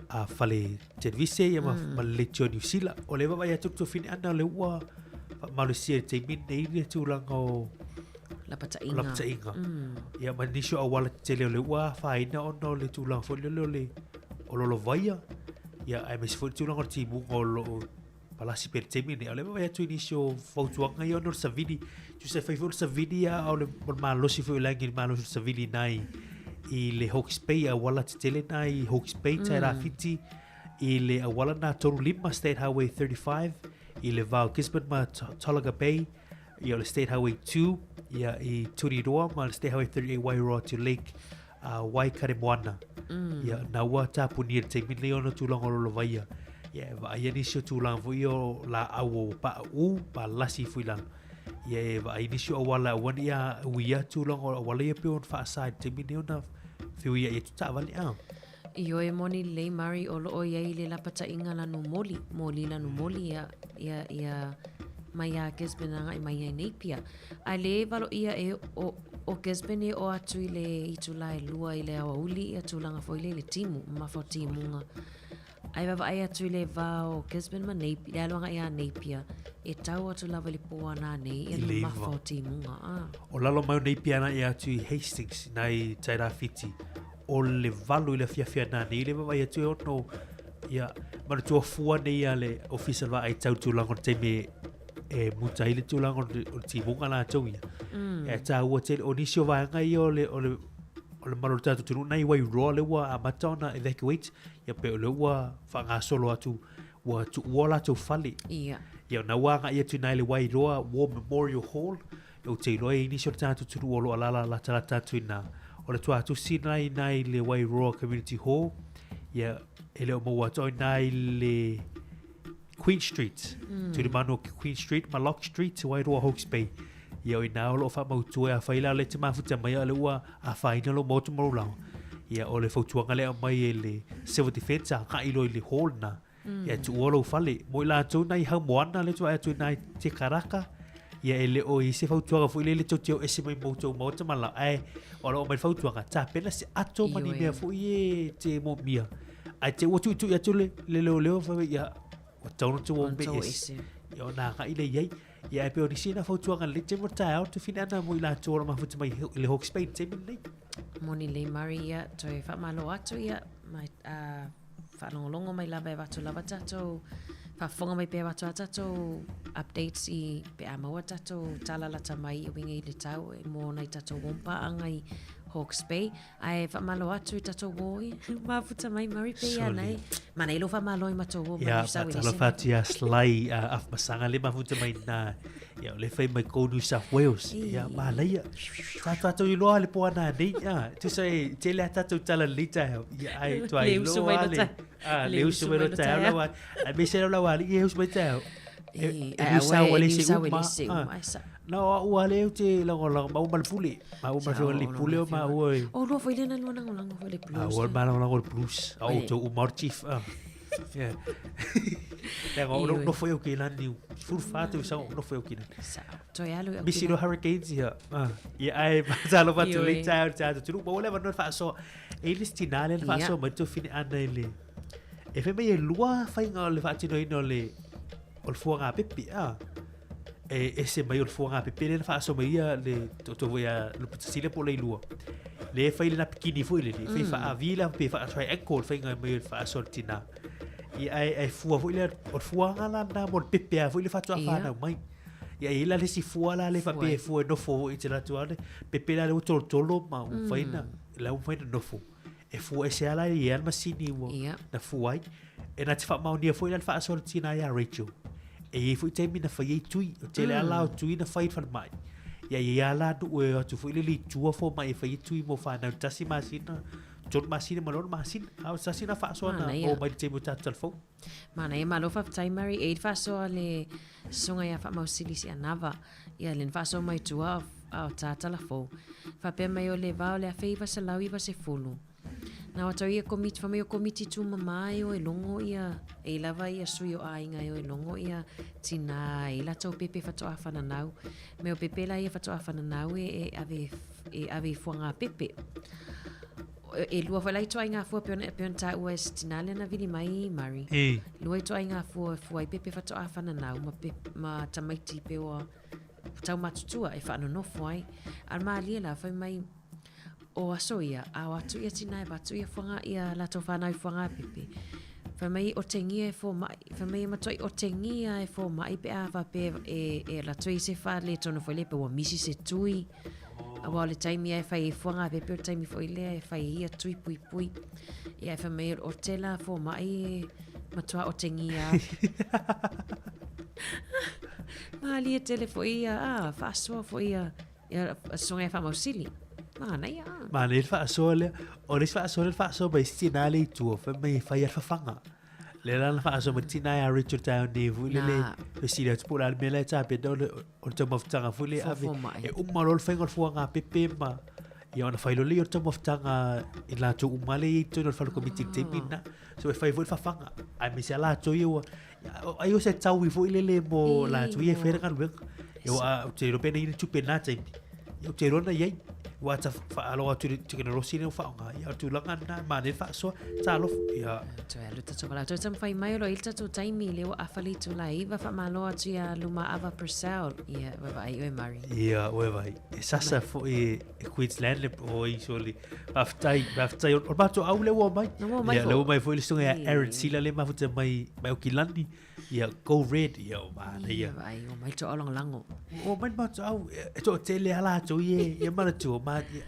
a fale televise ia ma, mm. ma le leitio Niu Sila. O le vaavaai atu le tuafine ana o lea ua faamalosia i le taimi lenei le tulaga o Lapataiga. Lapataiga. Mm. Ia ma nisi o auala tetele o lea ua afaina ona o le tulaga foi lele o le o lolovaia. Ia aemaise foi le tulaga o le timuga o lo o palasi pea i le taimi lenei. O lea vaavaai atu i nisi o fautuaga ia ona o le savili. Tusa e fai foi o le savili a o le, o le malosi foi o le agi i le malosi o le savili i nai i le Hawke's Bay, auala tetele na i Hawke's Bay, mm. Tairāwhiti, i le auala na 35 State Highway 35, i le va o Gisborne ma Tolaga Bay, ia o le State Highway 2, ia i Turiroa ma le State Highway 38 Wairoa to Lake uh, Waikaremoana. Mm. Ia, na ua tapunia le taimi nei ona tulaga o lolovaia. Ia, e vaai nisi o tulaga foi o laau o paau, pa lasi foi lalo. Ia, e vaai nisi o auala aua ne i a uia tulaga o auala ia pei ona faasa i le taimi nei ona whiuia i atu taavale a. Ioe moni lelei Murray o loo iai le lapataiga lanu moli, moli lanu moli ia, ia, ia mai iā Gisborne agai mai ai Napier. Ae le valoia e o, o Gisborne e oo atu i le itula e lua i le aoauli ia tulaga foi lea i le timu, mamafa o timuga. Ae vaavaai atu i le va o Gisborne ma Napier, le alu agai iā Napier, e tau atu lava i le pō a nanei ia I le mamafa iva. o timuga. Ah. O lalo mai o Napier ana ia atu i Hastings, nai Tairāwhiti, o le 8 i le afiafi a nanei le vaavaai atu e ono ia manatua fua nei ia le ofisa o le vaai tau tulaga o le taimi e muta ai le tulaga o le o le timuga latou ia. Mm. E tāua tele o nisi o vaega ia o le o le o le malo o le tatou atunuu nai Wairoa lea ua amata ona evacuate ia pe o lea ua faagasolo atu ua tuua o latou fale. Ia. Ia na ua agai atu i nai le Wairoa War Memorial Hall Ou te iloa e i nisi o le tagata atunuu o lo o alaala latalata atu i ina. O le tuatusi lena i ina i le Wairoa Community Hall, ia, e le o maua atu au i ina i le Queen Street. Mm. Tulimanu o Queen Street ma Lock Street, Wairoa Hawke's Bay. Ia o ina o lo o faamautu e afai la o le te mafuta mai a le ua afaina lou maota ma lou laoa. Ia o le fautuaga lea aumai e le Civil Defence agai loa i le hall lena. Mm. Ia tuua lou fale. Mo i latou nai haumoana le tua atu nai te karaka. Ia e le o i se fautuaga foi le le tou te o ese mai mo tou maota ma la ae o lo o mai fautuaga tapena se ato ma ni mea foi e te mōmia. Ae te ua tuitui atu le le leoleo fai ia ua tau ona tou o me ese. Ia ona agai le iai. Ia e pei o nisi na fautuaga le te mo taeao te whina ana mo i latou o lo mafuta mai i le Hawke's Bay te nei. Moni lelei Murray ia toe faamalo atu ia mai uh, Faalogologo mai lava e avatu lava tatou Faafofoga mai pea avatu a tatou updates i pe a maua tatou tala lata mai e uiga i le tau e mo nai tatou uompaaga i Hawke's Bay. Ae faamalo atu i tatou uo i mafuta mai Murray pe ia nei. Mana i lo faamalo i matou uo Ia, faatalofa atu ia Sly uh, Afamasaga le mafuta mai na. Ia, o le fai mai ko New South Wales. Ia, manaia. Sa tatou iloa le poana nei. Ia, tusa e tele a tatou tala lelei taeao. Ia, ai, tua iloa le. Ah, le usu mai lo taeao la wa. Ai me se la wa li e usu mai taeao. E e sa wa le se uma. Na o ua le te la la ma uma le pule. Ma uma le le pule o ma ua. O lua foi le na lua nango lango foi le blues. Ah, ua ma lango le blues. O to uma chief. Ah. Yeah. Le ngo no no foi o ke lan ni. Full fat o sa no foi o ke lan. Sa. Toi alu. Misi no hurricanes ia. Ah. Ia ai ma sa lo fatu le taeao taeao tu mo le va no fa so E le isi tinā lea na faasoa mai le tuafafine ana i le... E fai mai e lua faiga o le faatinoina o le, o le fuagapepe, a. E ese mai o le fuagapepe lea na faasoa mai ia le tootoo foi ia Lupetasila po o Leilua. Lea e fai le napikini foi lele, fai faa-V la pe faa-triangle le faiga mai o le faasoa a le tinā. Ia ae, ae fua foi lea, o le fuaga la lena mo le pepe a foi le faatoa fanau mai. Ia e i ai la le isi fua la lea faapea e fua e nofo foi i te latou lava le pepe la lea ua tolotolo ma ua mafai ona la ua mafai ona nofo. E fua ese lava la e i ai le masini ua na fua ai. E na te faamaonia foi la le faasoa a le tina ia Rachel. E i ai foi taimi na fai ai tui. O tele lava la o tui na fai i le falemai. Ia e i ai lava la nuu e o atu foi lele i tua fomai e fai ai tui mo fanau i le tasi masina, tolu masina ma le ono masina. A o se tasi lena faasoa na maua mai i le taimi o tatou talavou. Manaia, malo faafetai Mary. E i le faasoa a le susuga ia Faamausili Sianava, ia le na faasoa mai tua a o tā Talafou. Faapea mai o le va o le 1990. Na o tau ia komiti, fai mai o komiti tūmamā e o e logo ia, e i lava ia sui o aiga e o e logo ia tinā, e i latou pepe whatoa whananau. Me o pepe la ia whatoa whananau e, e ave, e ave i fuanga pepe. E lua foi la i toa i ngā fua pe ona, pe ona tāua e se tinā lea na vili mai i Murray. E. Lua i toa i ngā fua, fua i pepe whatoa whananau ma, pe, ma tamaiti pe oa tau matutua e whaanonofo ai. A mālie la, whai mai o aso ia, a o atu ia tinā e watu ia whanga, ia latou whānau i whanga pepe. Whai mai o te ngia e fō mai, whai mai e matua i o te ngia e fō mai pe a wha pe e, e latou i se wha le tono foi le pe ua misi se tui. Aua o le taimi e fai e fuanga pepe o le taimi foi lea e fai e ia tui pui pui. Ia e fai mai o tela fo mai e matua o te ngia. Malie tele foi ia, ah, faasoa foi ia, ia songa e faamausili. Manaia. Manaia le faasoa lea. O le isi faasoa lea le faasoa mai isi tinā lea i tua, fai mai e fai a le fafaga. Le la na faasoa mai tina ia Richard taeao nei foi lele fesili atu po o le a le mea la e tapena o le o le taumafataga foi le ave e uma loa le faiga o le fuaga pepe ma ia ona fai loa lea o le taumafataga i latou uma lea e i ai i totonu o le fale komiti i le taimi lena. So e fai foi le fafaga aemaise lava latou ia ua ai o se taui foi lele mo latou ia e faia le galuega. Ia ua ou te iloa pe na i ai ni tupe i lena taimi. Ia ou te iloa na i ai. Ua ata faalogo atu i le tekonolosi lea ua faaaoga. Ia o le tulaga lena, e manaia le faasoa, talofa. Ia. Toe alu tatou vala. Toe taumafai mai o lo i le tatou taimi lea ua afa le itula e iva faamalo atu ia Lumaava Purcell. Ia, ua vaai oe Murray. Ia, ua vaai. E sasa foi e Queensland le oi soli. Faafetai, faafetai. O le matou au lea ua omai. Ua omai foi. Lea ua omai foi le susuga ia Aaron Sila lea e mafuta mai mai Aukilani. Ia, go red, ia, o manaia. Ia, vaai, o mai toa lagolago. O mai matou au, e toatele lava latou ia, ia manatua, ma, ia,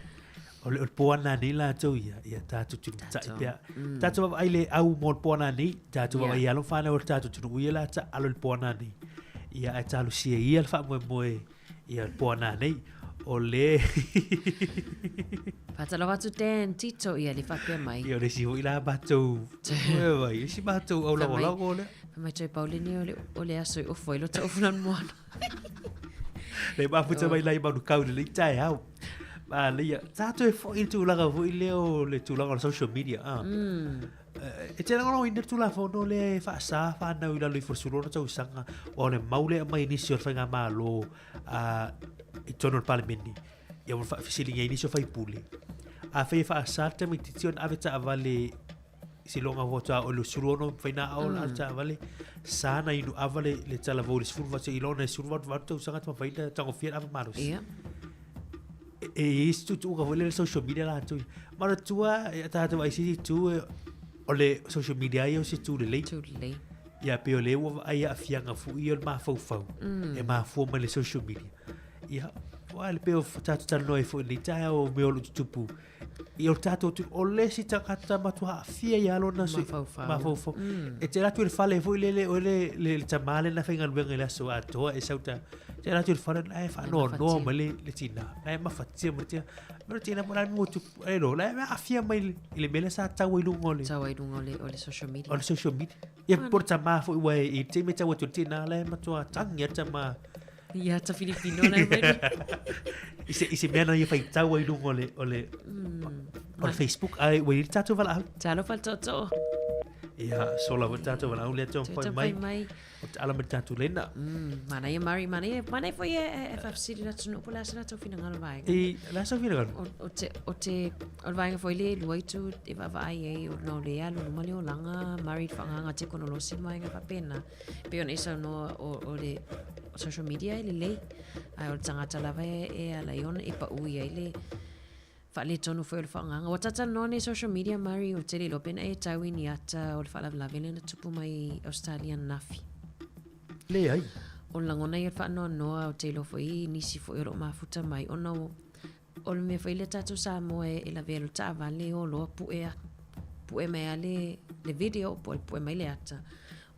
o le, o le poana nei latou ia, ia tatou tulimatai pea. Tatou vaavaai le au mo le poana nei, tatou vaavaai i alo ma fanau o le tatou atunuu ia la taalo i le poana nei. Ia, ae talosia ia le faamoemoe Ia poana nei, o le... Faatalofa atu Dan Tito ia le faapea mai. Ia o le isi foi la matou... Ue vai, isi matou au lagolago lea. Fai mai toe pau lenei o le, o le aso i ofo ai lo ta ofu lanu moana. Le mafuta mai lai Manukau i lenei taeao. Manaia, tatou e foi i le tulaga foi lea o le tulaga o le social media. Ah. E te lagolagoina le Tulafono lea e faasa fanau i lalo ifo o le 16 tausaga, aua o le mau lea e aumai e nisi o le faigamalo i totonu o le Palemene, ia ua faafesiligia ai nisi o faipule. Afai e faasa le tamaitiiti ona ave taavale seiloga faatoa oo i le 16 mafai ona ao ona ave taavale, sa ona inu ava le, le talavou i le 18 seiloga i le 18 tausaga mafai ona tagofia le ava malosi. Ia. E i ai se tuutuuga foi lea i le social media latou ia. Manatua e tatou ai se isi itu o le social media ia o se itu lelei. Itu lelei. Ia pei o lea ua vaai aafiaga foi ia o le mafaufau e mafua mai le social media. Ia, aua le pei o tatou talanoa ai foi i lenei taeao o mea o lo o tutupu i o tatou atunuu, o le isi tagata matua aafia ia lona Mafaufau. mafaufau. E te alu atu i le fale foi lele, o le, le, le tamā lena faigaluega i le aso atoa e sau ta, te alu atu i le fale, la e faanoanoa mai le, le tinā, la e mafatia mai le tinā. Mea o le tinā, po o le a le mea ua tupu, e lo, la e aafia mai i le, i le mea lea sa tau ai luga o le, Tau ai luga o le, o le social media. o le social media. Ia, po o le tamā foi, ua e, i le taimi e tau atu i le tinā, la e matua tangi a le tamā. Ia ta Filipino la mai. I se, i se mea na ia faitau ai luga o le, o le, o le Facebook, ai, ua i le tatou valaau. Talofa le tootoo. Ia, sola foi le tatou valaau lea tau Toe mai. mai mai. O te ala mai le tatou lena. Manaia Mari, manaia, manaia foi e, e, e faafesili le atunuu po o le a se latou finagalo vaega. I, le a sau finagalo? O, o te, o te, o le vaega foi le e lua itu e vaavaai ai ona o le alu luma le olaga, Mari i le faagaga tekonolosi ma vaega faapena. Pei ona e saunoa o, o le social media e lelei, ae o le tagata lava e, e ala ai ona e pau i ai le faaletonu foi o le faaaogaga. Ua talatalanoa nei social media, Mari, ou te le iloa pe na e tau i ni ata o le faalavelave lea na tupu mai i Ausetalia ananafi. Leai. O le lagona ia o le faanoanoa, ou te iloa foi i nisi foi o lo o mafuta mai, ona o, o le mea foi lea tatou Samoa e, e lavea loa le taavale o loa pue a, pue mai lava le, le video po o le pue mai le ata.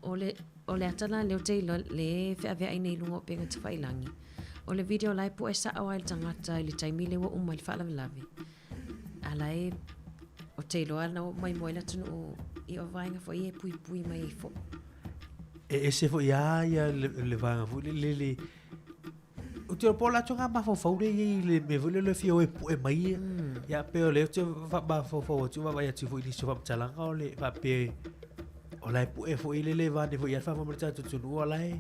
O le, o le ata la lea ou te iloa le e feaveai nei i luga o upega tafailagi. O le video la e pue sao lava i le tagata i le taimi lea ua uma ai le faalavelave. A la e, ou te iloa na oo mai moe le atunuu i o vaega foi ia e puipui mai ai foi. E ese foi lava ia le, le vaega foi lele le, Ou te iloa po o le latou mafaufau lea e i ai i le mea foi lea o le fia o e pue mai ia. Ia pei o lea ou te mafaufau atu vaavaai atu foi i nisi o faamatalaga o le faapea o la e pue foi lele vaeane foi ia le faamoemoe o le tatou atunuu o la e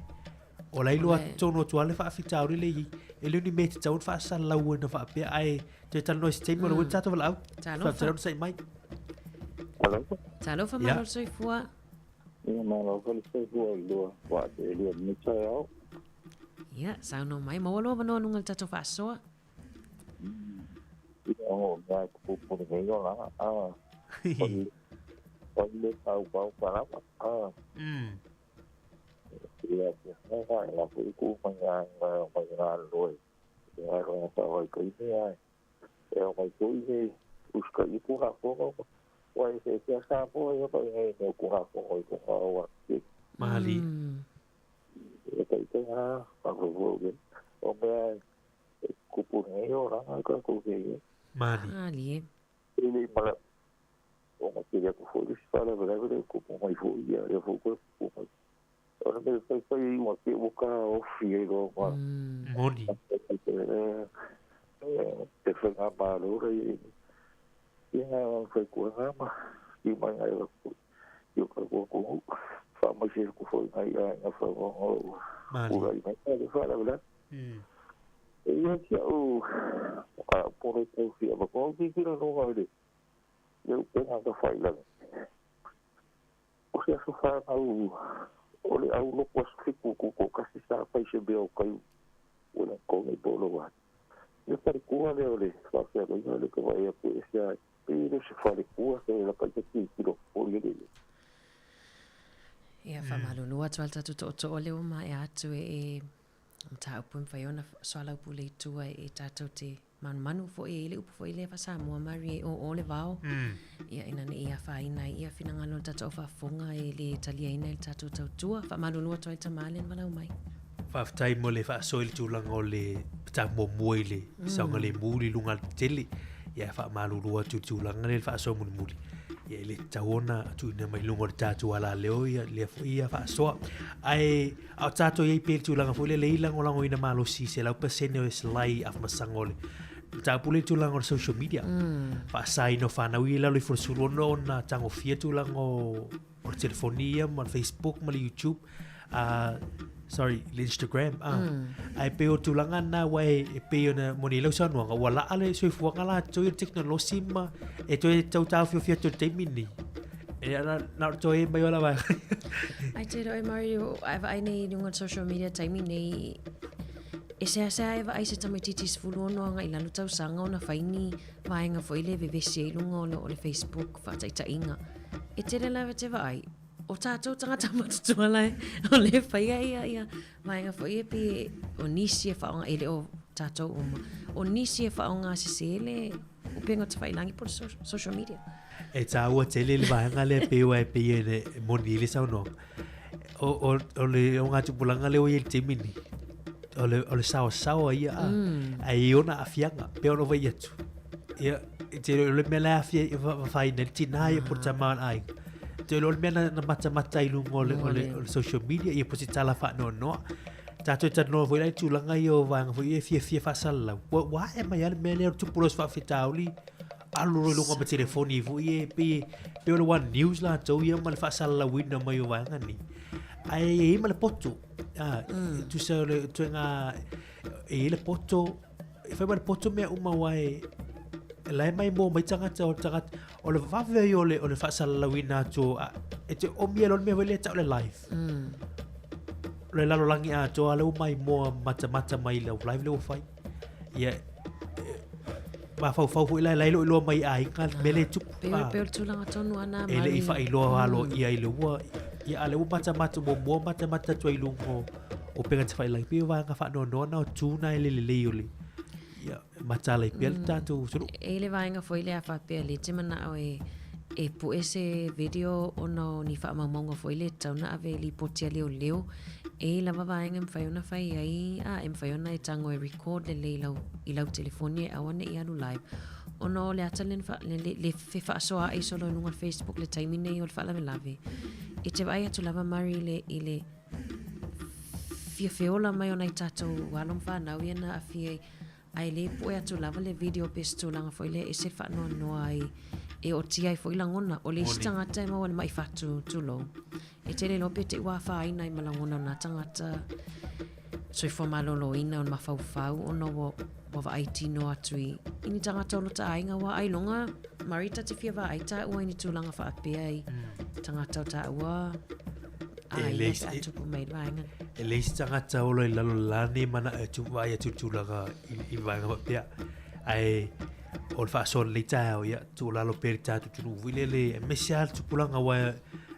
o la e iloa tonu atu lava le faafitauli lea e i ai. E le o ni mea e tatau ona faasalalauina faapea ae toe talanoa i se taimi o la ua i le tatou valaau. Talofa. Faafetai onosai mai. Talofa malo le soifua. Ia malo foi le soifua i lua waa te lua lenei taeao. Ia, saunoa mai. Maua lou avanoa luga i le tatou faasoa. Ia o mea e tupu lenei olaga, a. O le paupau palama, a. Ia, te mea la foi ku mai nga mai nga loe. Ia ro ta vai ko ni ai. E o mai ko ni uska i ku na fono. Wa e se se sa po e ko ni ne ku na fono i ku na wa. Mali. E te te ngā, whakawau, o mea e kupu nei o ranga ka ku ke i. Mali. Mali e. E le mala, o ngā te rea ku fo i whala wala wala kupu mai fo i a rea fo koe kupu mai. O na mea whai whai i ngā te waka ofi e roa ngā. Moni. Te whai ngā māro rei i ngā whai kua ngā ma, i mai ngā ea ku. I o ka kua ku wha mai se ku fo i ngā ia ngā wha ngā ngā Mali. Ura i mai ngā le whala wala. E ia ki au a pore tau whia ma ko ki kira no ngā le le upenga ka whai langi. O se aso whanau o le au loko aso fiku ku ko kasi sa pai se bea o kai o le kongi polo wa. Le whare kua le o le whawhea loina le ka vai aku e sea e le se whare kua se la kai te ki kilo o le le. Ia, faamalulu atu lava le tatou tootoo lea ua maea atu e e mataupu e mafai ona soalaupule i tua e tatou te manumanu foi e i le upu foi lea faa-Samoa Mari e oo le vao. Ia ina ne i afaina ai ia finagalo o le tatou faafofoga e le taliaina i le tatou tautua. Faamalulu atu ai le tama lea na valaau mai. Faafetai mo le faasoa i le tulaga o le mataupu muamua i le saogalemu i luga o le tetele. Ia e faamalulu atu i le tulaga lea i le faasoa mulimuli. Ia e le tatau ona tuuina mai i luga o le tatou alaleo ia lea foi ia faasoa. Ae a o tatou i ai pea i le tulaga foi lea e lagolagoina malosi i 100% o le selai afamasaga o le mataupu lea i le tulaga o le social media. Faasaina o fanau ia i lalo ifo o le 16 ona tagofia tulaga o o le telefoni ia ma le Facebook ma le YouTube sorry le Instagram ae pei o tulaga na ua e, e pei ona moni lau saunoaga ua laa le soifuaga latou i le tekonolosi ma e toe tau taofiofi atu i le taimi lenei e ana na o toe mai o la vaega Ai te roe Mario, ai vaai nei i luga o le social media taimi nei, e seasea e vaai se tamaitiiti 16 agai i lalo tausaga ona fai ni vaega foi le vevesi ai i luga o le, o le Facebook faataitaiga. E tele lava te vaai. O tātou tangata matutua lai, o le whaia ia, ia, vaega foi e pe o nisi e whaonga, e le o tātou uma, o nisi e whaonga sese le upenga tafailangi po o social media. E tāua tele le vaega lea pei ua e pei e le moni i le saunoaga. O, o, o le o ngā tupulaga lea ua i ai i le taimi nei, o le, o le saosaoa ia a, mm. ai i ona aafiaga, pei ona ou vaai atu. Ia, e te o le mea la e aafia ai, fafaina ai le tinā ia po le tama o le aiga. Te o le mea na, na matamata i luga o le, o le, o le social media, ia po se tala faanoanoa. Tātou e talanoa foi la i tulaga ia o vaega foi ia e fiafia faasalalau. Ua, ua ae mai lava le mea lea o le tupu loa o se faafitauli, alu loa i luga ma telefoni foi e pei pei o le One News latou ia ma le faasalalauina mai o vaega nei. Ae e i ai ma le poto. Ah, mm. tusa o le ituaiga e i ai le poto, e fai ma le poto mea uma aua e la e maimoa mai tagata o le tagata o le vave ia o le o le faasalalauina atu o e te omi ai loa le mea foi lea e tau o le live. Mm. Le lalolagi atoa lea ua maimoa matamata mai i lau live lea ua fai. Ia, mafaufau foi la, la e le o iloa mai i aiga le mea lea e tupu. Pei, pei o le tulaga tonu ana E le i faailoa aloaia i le ua, ia a lea ua matamata muamua matamata atu ai i luga o, o upega tafailagi. Pei o vaega faanoanoa na o tu na e le lelei o le, ia, mataala ai pea le tatou atunuu. E i le vaega foi lea faapea le te manao e, e pue se video ona o ni faamaumauga foi lea e tatau ona ave i lipoti a leoleo. E i lava vaega e mafai ona fai ai, a e mafai ona e tago e record lelei i lau, i lau telefoni e aua ne i alu live. Ona o le ata lea na le, le, le fefaasooa'i solo i luga o le Facebook i le taimi nei o le faalavelave, e te vaai atu lava Mari i le, i le fia feola mai o nai tātou alo ma whanau ia na aafia i Ae le pue atu lava le video pe se tulaga foi lea e ese le faanoanoa ai e ootia ai foi lagona. O le isi tagata e maua i le ma'i fatu, tulou, e tele loa pe te i ua afaina ai ma lagona o na tagata soifua maloloina o le mafaufau ona ua, ua vaai tino atu i, i ni tagata o lota aiga aua ailoga Murray ta te fia vaai tāua i ni tulaga faapea i tagata o tāua E leai se, e leai se tagata ola i lalo la nei mana'o e vaai atu i le tulaga i, i vaega faapea. Ae o le faasoa lenei taeao, ia, tuualalo pea i le tatou atunuu foi lele, aemaise lava le tupulaga aua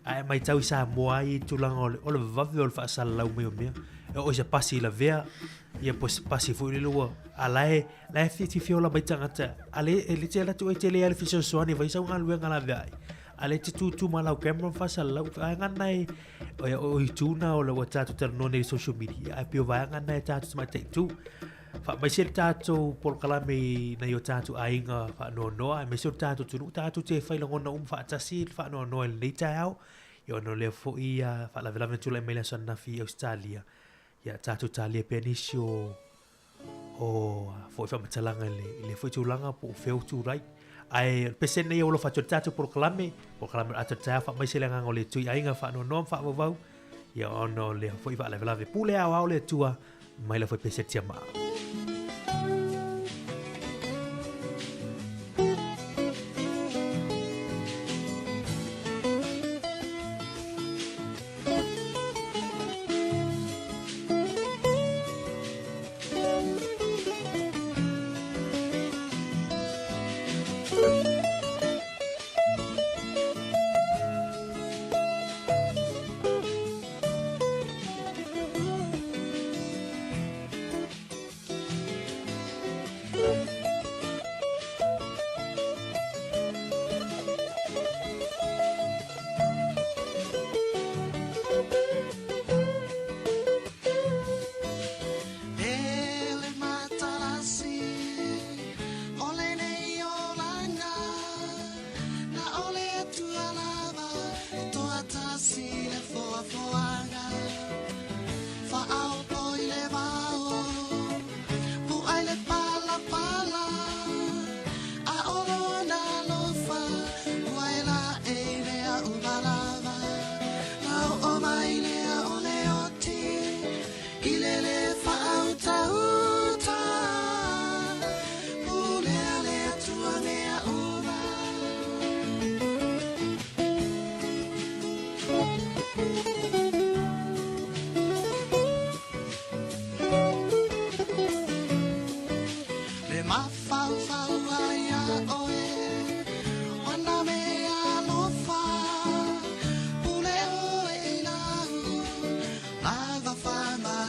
a e matau i Samoa ai i tulaga o le, o le vave o le faasalalau mai o mea. E oo i se pasi i lavea, ia po o se pasi foi lele ua, a la e, la e fiafia ola mai tagata, a le, e le te alu atu e tele lava le fesoasoani e fai sau galuega laveai. A le te tūtū ma lau camera ma faasalalau, vaega na e, o, o itu na o le ua tātou talanoa nei i social media, ae pei o vaega na e tātou tamaitai tu. Faamaise le tātou polokalame i nai o tātou aiga faanoanoa, aemaise o le tātou atunuu, tātou te whai lagona uma faatasi le faanoanoa i lenei taeao. Ia ona o lea foi a faalavelave na tulai mai le aso ananafi i Ausetalia. Ia tātou talia pea nisi o o foi faamatalaga i le, i le foi tulaga po o fea o tulai. Ae o le pese lenei e alofa atu i le tatou polokalame, polokalame o le ata o le taeao faamaise le agaga o le Atua i aiga faanoanoa ma faavauvau, ia ona o lea foi faalavelave pule aoao le Atua mai la foi pese tiamaa.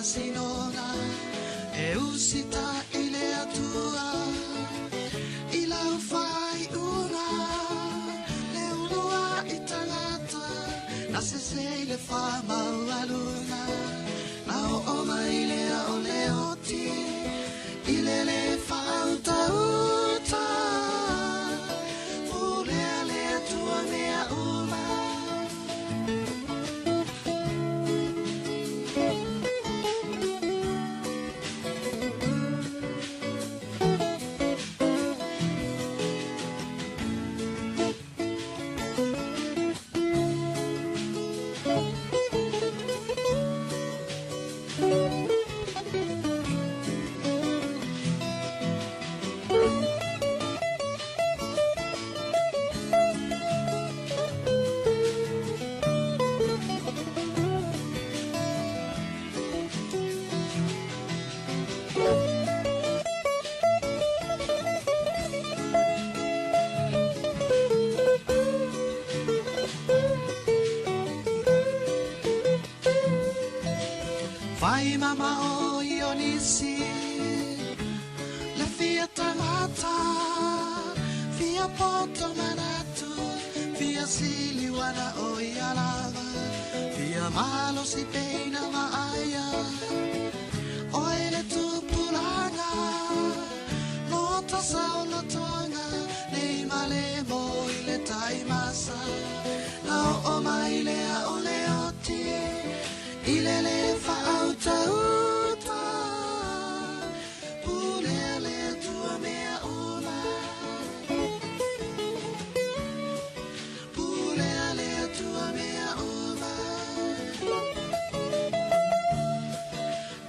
faamasinoga e usitaʻi le Atua i lau faaiuga le uluaʻi tagata na sese i le faamaualuga na oo mai lea o le oti i le lē faautauta pulea le Atua mea uma. Fai mamao i o nisi le fia tagata fia poto manatu fia siliuana o ia lava fia malosi peina vaaia oe le tupulaga lota saolotoga nei malemo i le taimasa na oo mai lea o le oti i le lē faautauta pulea le Atua mea uma pulea le Atua mea uma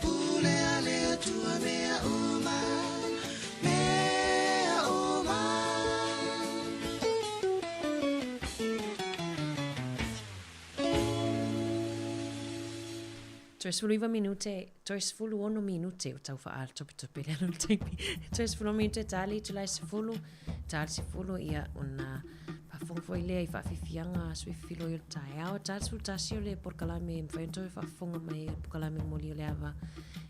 pulea le Atua mea uma mea uma. Toe 19 minute, toe 16 minute o tau whaatopetope le alo taimi. Toe 16 minute tali itulā e 10, ta le 10 ia ona faafofoga foi lea i faafiafiaga aso e filoi o le taeao. Ta le 11 o le polokalame e mafai ona toe faafofoga mai ai le polokalame moli o le ava.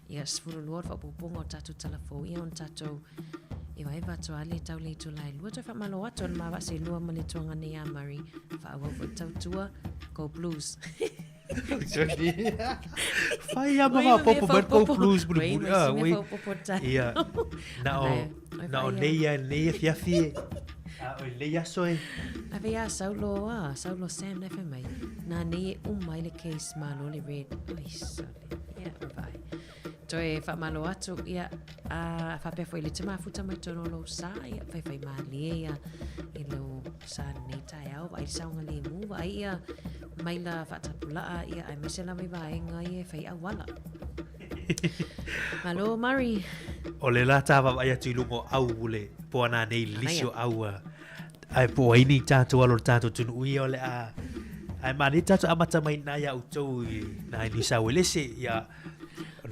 Ia 12 o le faaopoopoga o tatou tala fou ia ona tatou evaeva atu lava le tau le itulā e 2. Toe faamalo atu o le ma vaa seelua ma le tuaga nei a Murray. Faaauau foi le tautua. Go Blues! Fai a ma faaopoopo mai le Go Blues mulimuli. Ah, ui. Ia, na o, na o nei ia nei afiafi e. A o nei aso e. Ave ia Saulo, ah, Saulo Sam na fai mai. Na nei e uma ai le case malo le red. Oi, sole. Ia, vai. Toe faamalo atu, ia, a faapea foi le te mafuta mai tonu o lou sa, ia, faifai malie ia i lou sa lenei taeao, vaai le saogalemu, vaai ia maila faatapulaa, ia, aemaise lava i vaega ia e fai auala. Malo, Murray. O le la tā vaavaai atu i luga o au o le po ana nei lisi o au a ae po o ai nei tātou alo o le tātou atunuu ia o le a ae manaia tātou amata mai nā iā outou i nā i New South Wales ia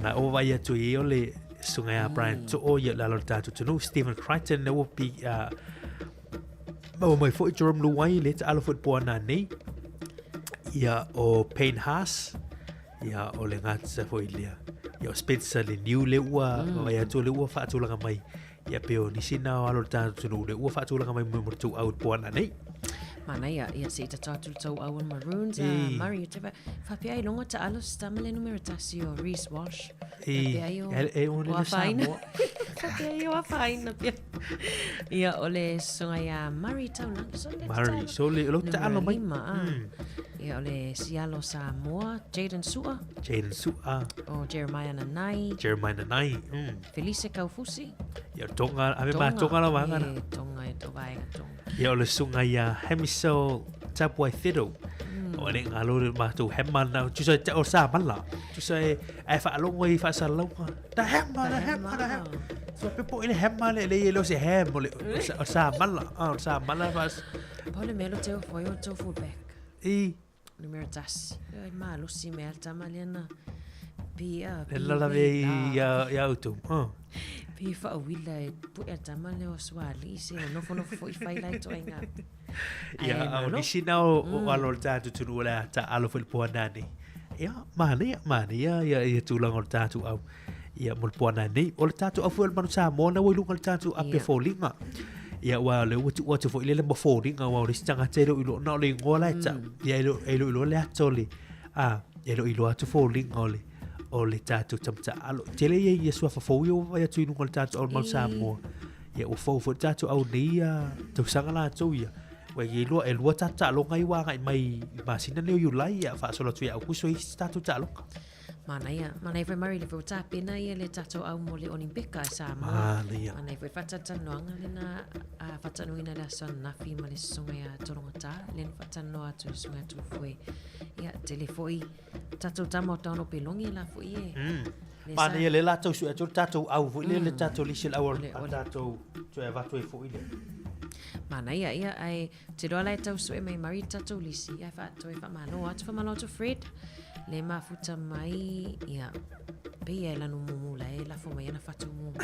na o vaai atu i o le susuga ia Brian To'o ia le alo o le tātou atunuu Stephen Crichton le ua pi maua mai foi Jerome Luai le taalo foi le po ana nei ia o Payne Haas ia o le gata foi lea ia o Spencer le Niu le ua vaai atu le ua faatulaga mai Ia pe o nisi na o alo le tātou atunuu le ua faatulaga mai mo le tou au i le po ana nei. Manaia, ia se i tatau atu le tou au o le Maroons a Murray. Te faapea ai logo taalo se tama le numera tasi o Reece Walsh. Faapea ai o, E, e o o afaina. Faapea ai o afaina pea. Ia o le susuga ia Murray Taulagi. So le Murray, so le lo taalo mai. Lima, ah. Ia o le sialo Samoa, Jaden Su'a. Jaden Su'a. O Jeremiah Nanai. Jeremiah Nanai. Felice Kaufusi. Ia Tonga, ave ma Tonga la vaega na. E, Tonga e to vaega Tonga. Ia o le susuga ia Hamiso Tapuai Fiddle. O le ngalo le matou hema na, tusa e o sa mala. Tusa e ai faalogo i faasalalauga. Da hema, da hema, da hema. So pe po i le hema le le i le o se hem o le o sa mala. Ah, o sa mala fas. Pau le mea lo te ofo ai o tau fullback. I. Numera tasi. Ai malosi mea le tama lea na pi a. Le lalave i ia outou. Ah. Pi whaawila e pue a tama lea o suali se o nofo nofo foi fai lai toenga. Ia, o nisi na o alo le tātou tunu o le a ta alo foi le poa nani. Ia, manaia, manaia ia, ia tulaga o le tatou au. Ia, mo le puana nei. O le tatou au foi o le Manu Samoa na ua i luga o le tatou ape yeah. foliga. Ia, ua le ua tuu atu foi le ma foliga, ua o le isi tagata e le o iloa, na o le igoa la e tau. Ia, e le o iloa le ata o le, a, e le o iloa atu foliga o le, o le tatou tamataalo. Tele ia ia suafa fou ia ua vaai atu i luga o le tatou au o le Manu Samoa. Ia, ua fou foi le tatou au nei ia tausaga latou ia. Ua i lua, e lua tatou taaloga ia ua agai mai i le masina lenei o Iulai, ia faasolo atu ia Aukuso i isi tatou taaloga. Manaia, manaia foi Murray, le foi ua tapena ia le tatou au mo le Olimpika i Samoa. Manaia. Manaia foi faatalatalanoaga lena a faatanoina le aso ananafi ma le susuga ia Tologata, lea na faatalanoa atu i le susuga ia Tofue. Ia, tele foi tatou tama o taono pelongi la foi e. Manaia le latou sue atu le tatou au foi le le tatou lisi le au a tatou toe avatu ai foi le. Manaia ia ae te loa la e tau sue mai mari tatou lisi ae fa toe faamalo atu faamalo atu Fred le mafuta mai ia pei e lanu mumu la e lafo mai ana fatu mumu.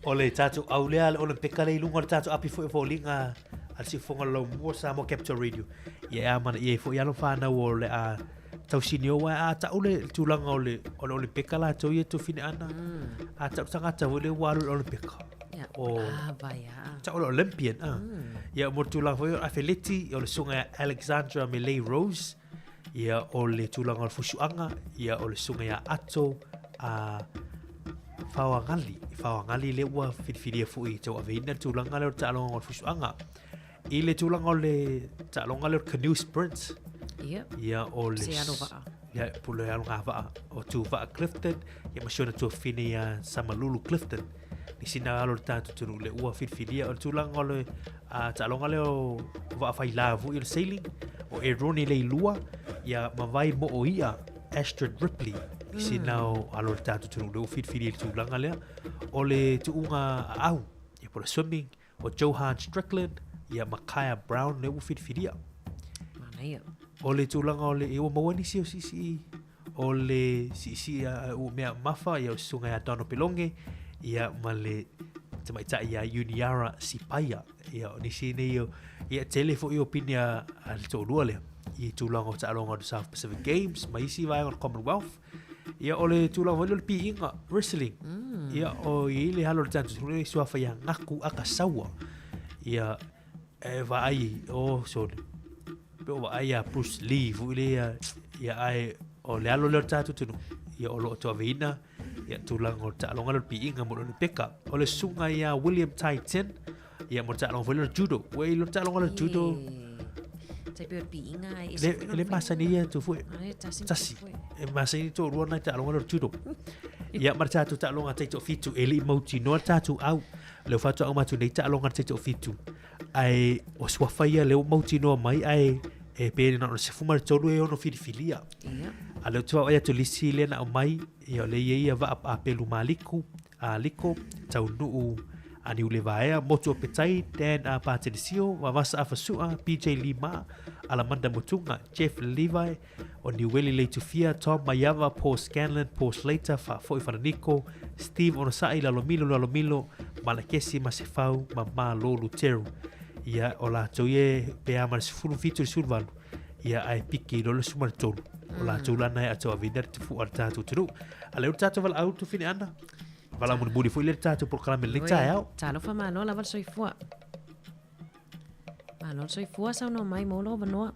O le tatou au lea le Olympika le i luga o le tatou api foi o foliga a le siufofoga o le Laumua Samoa Capital Radio. Ia e amanaia ai foi alo fanau o le a tausini o a tau le tulaga o le o le Olympika latou ia tufine ana. A tau tagata foi le ua alu i le Olympika. Ia, O ah, vai a. tau le Olympian a. Ia mo le tulaga foi o le afeleti o le susuga ia Alexandra Millet Rose. Ia o le tulaga o le fusuaga, ia o le susuga ia Ato a Faoagali. Faoagali lea ua filifilia foi e tauaveina le tulaga lea o le taaloga o le fusuaga. I le tulaga o le taaloga lea o le canoe sprint. Ia. Ia o le Se alo vaa. Ia po le alo ngā vaa o Tuvaa Clifton ia ma si ona tuafafine ia Samalulu Clifton. I sina alo le tatou atunuu le ua filifilia o le tulaga o le taaloga lea o vaa faila foi o le sailing o Eroni Leilua ia ma vai moo ia Astrid Ripley i sina o alo le tatou atunuu le ua filifilia i le tulaga lea o le tuuga aau ia po o le swimming o Johan Strickland ia ma Kaya Brown lea ua filifilia. Manaia. O le tulaga o le ia ua maua nisi o siisii o le siisii a ua mea mafa ia o le susuga ia Donald Pelonge ia ma le tamaitai ia Uniara Sipaia. Ia o nisi nei o ia tele foi o pine a, a le toalua lea i tulaga o taaloga o le South Pacific Games ma isi vaega o le Commonwealth. Ia o le tulaga foi lea o le piiga, wrestling. Ia o i ai le alo o le tatou atunuu le suafa ia Gaku Akasaua. Ia e vaai o sole. Pe o vaai ia Bruce Lee foi lea ia, ia ae o le alo lea o le tatou atunuu. Ia o lo o tauaveina ia tulaga o le taaloga lea o le piiga mo le Olympica. O le susuga ia William Tai Tin, ia mo le taaloga foi lea o le judo. Ua i le taaloga lea o le judo. Tai pei o le piiga e ese Le, le masani ia tu foi. Tasi. Tasi. E masani toalua nai taaloga lea o le judo. Ia ma le tatou taaloga taitoafitu e le i mautinoa le tatou au. Lea ua faatoa uma atu nei taaloga taitoafitu. Ae o suafa ia lea ua mautinoa mai ae e pe na o le 13 e ono filifilia. Ia. A lea ou te vaavaai atu i le isi lea na aumai, ia o lea e i ai ia Vaa Apelu Maliku, a Liko, Taunuu a Niulevaea, Motu o Petai, Dan A Patenisio, Vavasa Afasua, PJ Lima, Alamanda Motunga, Jeff Levi, o Niueli Leitufia, Tom Maiava, Paul Scanlon, Paul Slater, Faafoi Falaniko, Steve Onosai, Lalomilo Lalomilo, Malakesi Masefau, ma Malo Luteru. Ia, o latou ia pe a ma le 17 i le 18, ia ae piki i loa le 13. O latou la na e atoaveina le tufu'a o le tatou atunuu. A lea ua tatou valaau tufine ana. Valaau mulimuli foi lea le tatou polokalame i lenei taeao. Talofa malo lava le soifua. Malo le soifua saunoa mai mo lou avanoa.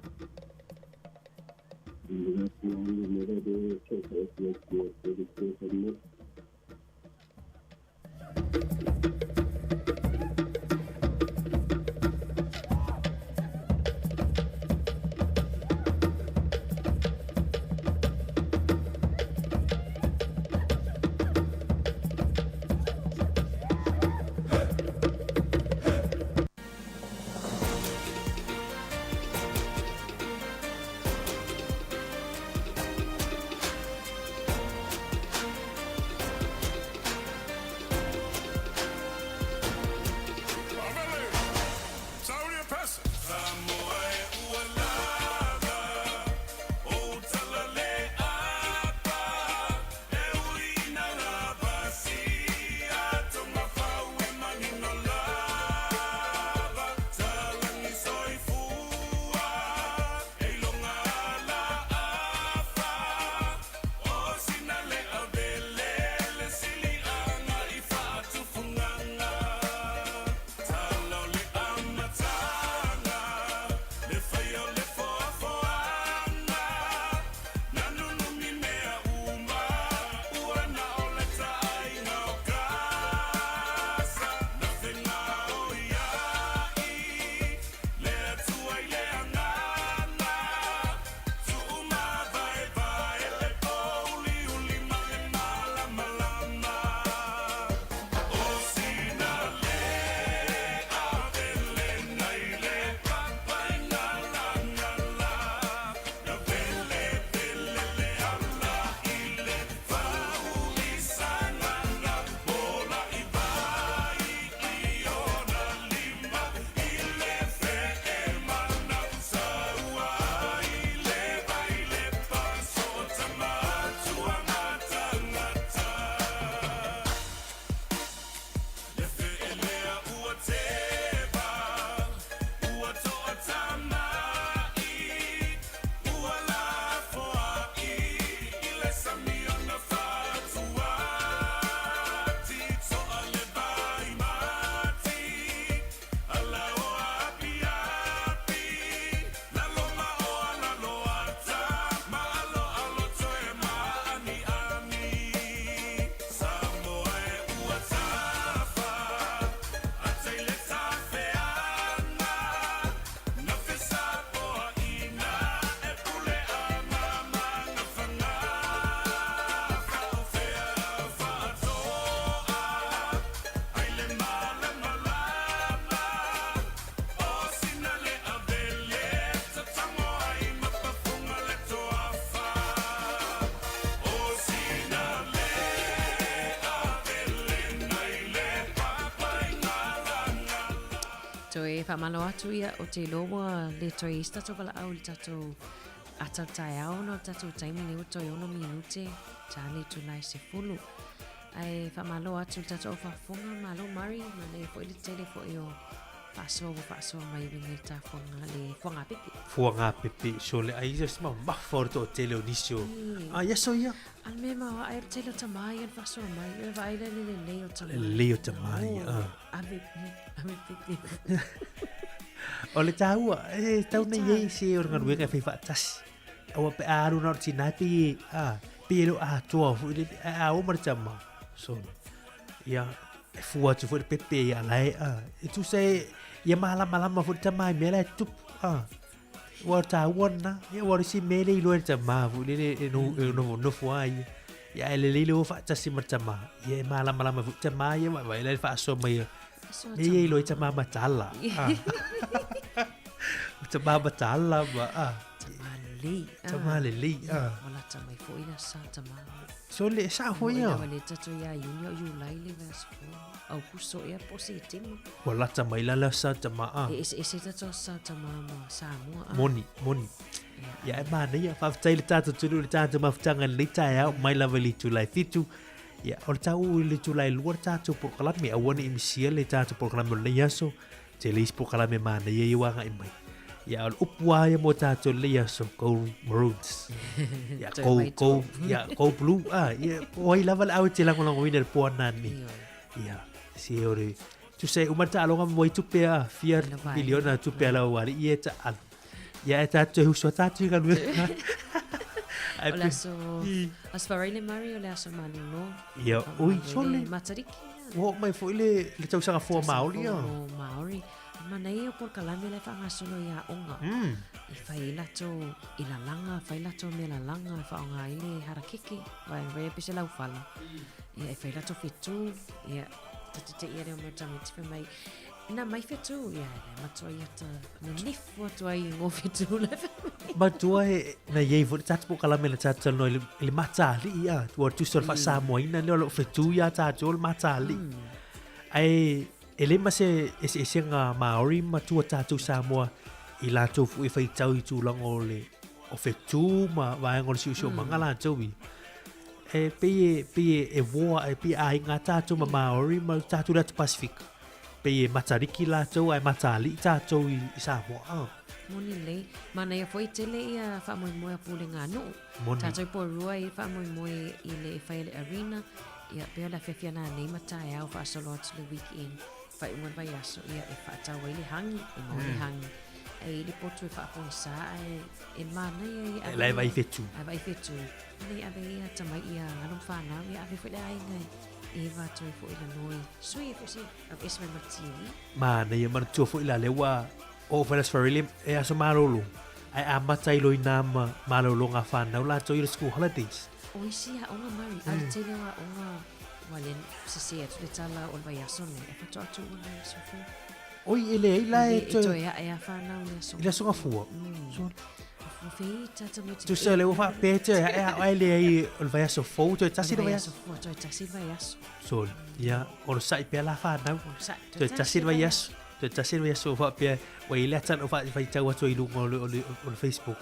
faamalo atu ia o te iloa ua le toe i ai se tatou valaau i le tatou ata o le taeao ona o le tatou taimi lenei ua toe ono minute ta le itula e 10. Ae faamalo atu i le tatou au faafofoga, malo Murray, manaia foi le tele foi o faasoa ua faasoa mai i luga i le tafoaga le fuagapepe. Fuagapepe, so le ai se mamafa o le toatele o nisi o. A ia so ia. A le mea maoae o le tele o tama ia na faasoa mai. Ua vaai la i le lelei o tama. Lelei o tama ia. Ave, ave pepe. O le taua, e tau nei ei se o le galuega e fai faatasi. Aua pe a alu na o le tinā pei e, a, pei e le o atoa foi le, a a o ma le tama. So, ia, e fua atu foi le pepe ia lae, a, e tusa e, ia malamalama foi le tama i mea la e tutupu, a. Ua taua lena, ia ua o le isi mea e le iloa e le tama foi lele e nofonofo lava ia. Ia ae lelei le o faatasi ma le tama, ia e malamalama foi le tama ia vaevae la le faasoa mai ia. Mea ia iloa ai tama mataala. O tama mataala ma, a. Tama lelei. Tama lelei, a. Ua lata mai foi le aso tama. So le sao foi ia. Ua le tatou ia Iuni o Iulai le vaiaso fou. Aukuso ea po o Setema. Ua lata mai la le aso tama a. E eseese tatou aso tama ma Samoa a. Moni, moni. Ia e manaia, faafetai i le tatou atunuu i le tatou mafutaga i lenei taeao mai lava i le itula e 7. Ia, o le tau i le itula e 2 le tatou polokalame, aua ne i misia le tatou polokalame o lenei aso. Tele isi polokalame manaia ia ua agai mai. Ia, o le upu lava ia mo tatou i lenei aso, go Maroons. Ia, go, go, ia, go blue. Ah, ia, o ai lava le au e te lagolagoina i le po anane. Ia, se o le, tusa e uma le taaloga ma moi tupe a, fia miliona tupe a lau alii e taalu. Ia, e tatou e husu a tatou i galuega. O le aso, aso Faraile Murray, o le aso malolo. Ia, ui, sole. Matariki. Ua oo mai foi le, le tausaga fou a Māori. Tausaga fou Māori. Manaia o polokalame la e faagasolo i aoga. I fai ai latou i lalaga, fai latou mea lalaga e faaaoga ai le harakeke, vaevaea pei se laufala. Ia e fai latou fetu, ia ta te te'i lea o mai tamaiti fai mai, na mai fetu, ia le matua ia ta ninifu atu ai i ngō fetu la fai mai. Matua e, na i ai foi le tatou polokalame na tatou talanoa i le, i le mataalii a, ua tusa o le faasamoaina lea o lo o fetu ia tatou le mataalii. Ae e le ma se eseesega Māori ma tua tatou Samoa i latou foi e faitau i tulaga o le o fetu ma vaega o le siosiomaga latou i. E pei e, pei e, e voa, e pei e aiga tatou ma Māori ma tatou le atu Pasifika. Pei e Matariki latou ae Mataalii tatou i, i Samoa. Ah. Moni lelei. Manaia foi tele ia faamoemoe a Pulega Nuu. Moni. Tatou i Poerua i faamoemoe i le e fai a le arena. Ia, pei o le afiafi ana anei ma taeao faasolo atu le weekend, faaiuga o le vaiaso, ia, e faatau ai le hangi, e maua le hangi. Ae i ai le potu e faapogisā ae e manaia ia ave. La e vaai fetu. Ae vaai fetu. Nei ave ia tamai ia alo ma fanau, ia ave foi le aiga e eva atu ai foi le noi. Sui e foi se aveese mai ma le TV. Manaia, manatua foi la lea ua oo foi le Aso Faraile e aso malolo, ae amata ai loa i nā ma malologa a fanau latou i le school holidays. O isi aoga Murray, a o le tele o aoga ua le sese atu le tala o le vaiaso nei, e faatoa tuu i le aso fou. Oi, e leai la e E toe ae a fanau i le aso. I le aso Gafua. So, fei tata mai te. Tusa le ua faapea toe ae a ae leai o le vaiaso fou, toe tasi le vaiaso. Fua, toe tasi le vaiaso. So, ia, onosai pea la fanau. Onosai. Toe tasi le vaiaso. Toe tasi le vaiaso o faapea, ua i ai le ata na ou faitau atu ai i luga o le, o le, o le Facebook.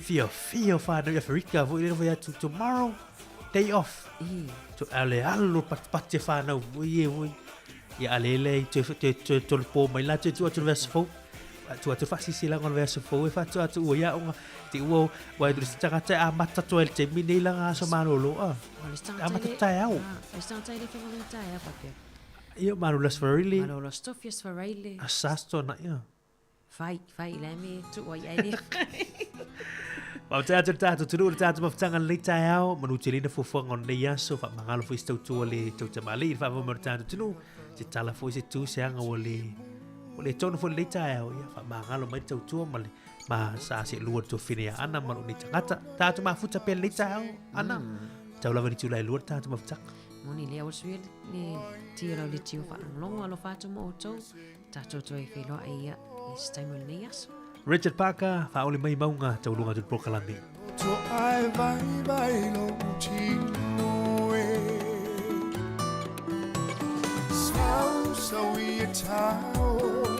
Fiafia o fanau i Aferika foi lea na fai atu, tomorrow, day off. So, a le alu patipati e fanau, ui e ui. Ia, a le le, toe, toe, toe tolopo mai la, toe tuu atu le vaiaso fou. Tuu atu le faasilasilaga o le vaiaso fou e faatoa atu ua i aoga. Te ua, ua e le tagata e amata atu ai i le taimi nei lana aso malolo, a. Amata taeao. O le isi tagata e le faigaluega taeao faapea. Ia, Malolo Sfaraile. Malolo Stofia Sfaraile. Asasto na ia. Fai, fai, le me tu ai ai le. Faafetai atu i le tatou atunuu i le tatou mafutaga i lenei taeao, manu tele ina fuafuaga o lenei aso, faamagalo foi se tautua le tautamalii i le faafoe mai o le tatou atunuu, se tala foi se tu se aga ua le ua le tonu foi i lenei taeao, ia faamagalo mai le tautua ma le ma sa se lua le tuafine ia Ana ma lou nei tagata. Tatou mafuta pea i lenei taeao, Ana. Tau lava i le itula e lua le tatou mafutaga. Moni lea o sui le tia lau le tio whaalongo alofa atu mo outou. Tatou toe feiloai ia i se taimi o lenei aso. Richard Parker, faaoli mai mauga tauluga atu i le polokalame. Loto ae vaivai lou tino e Sausau i e tao.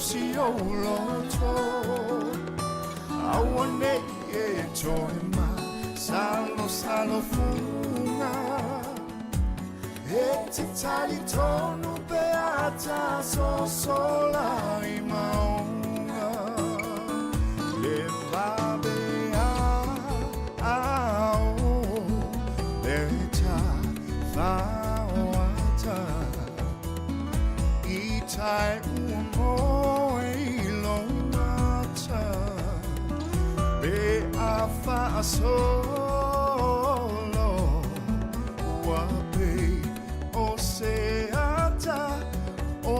si ou loto Aua nei e toe ma salo salo funga E te tali tonu pe ata sosola i maunga Le vabe a ao Le ta whaoata I tai ua moe i lo mata Pe a whaasolo Ua pe o se ata O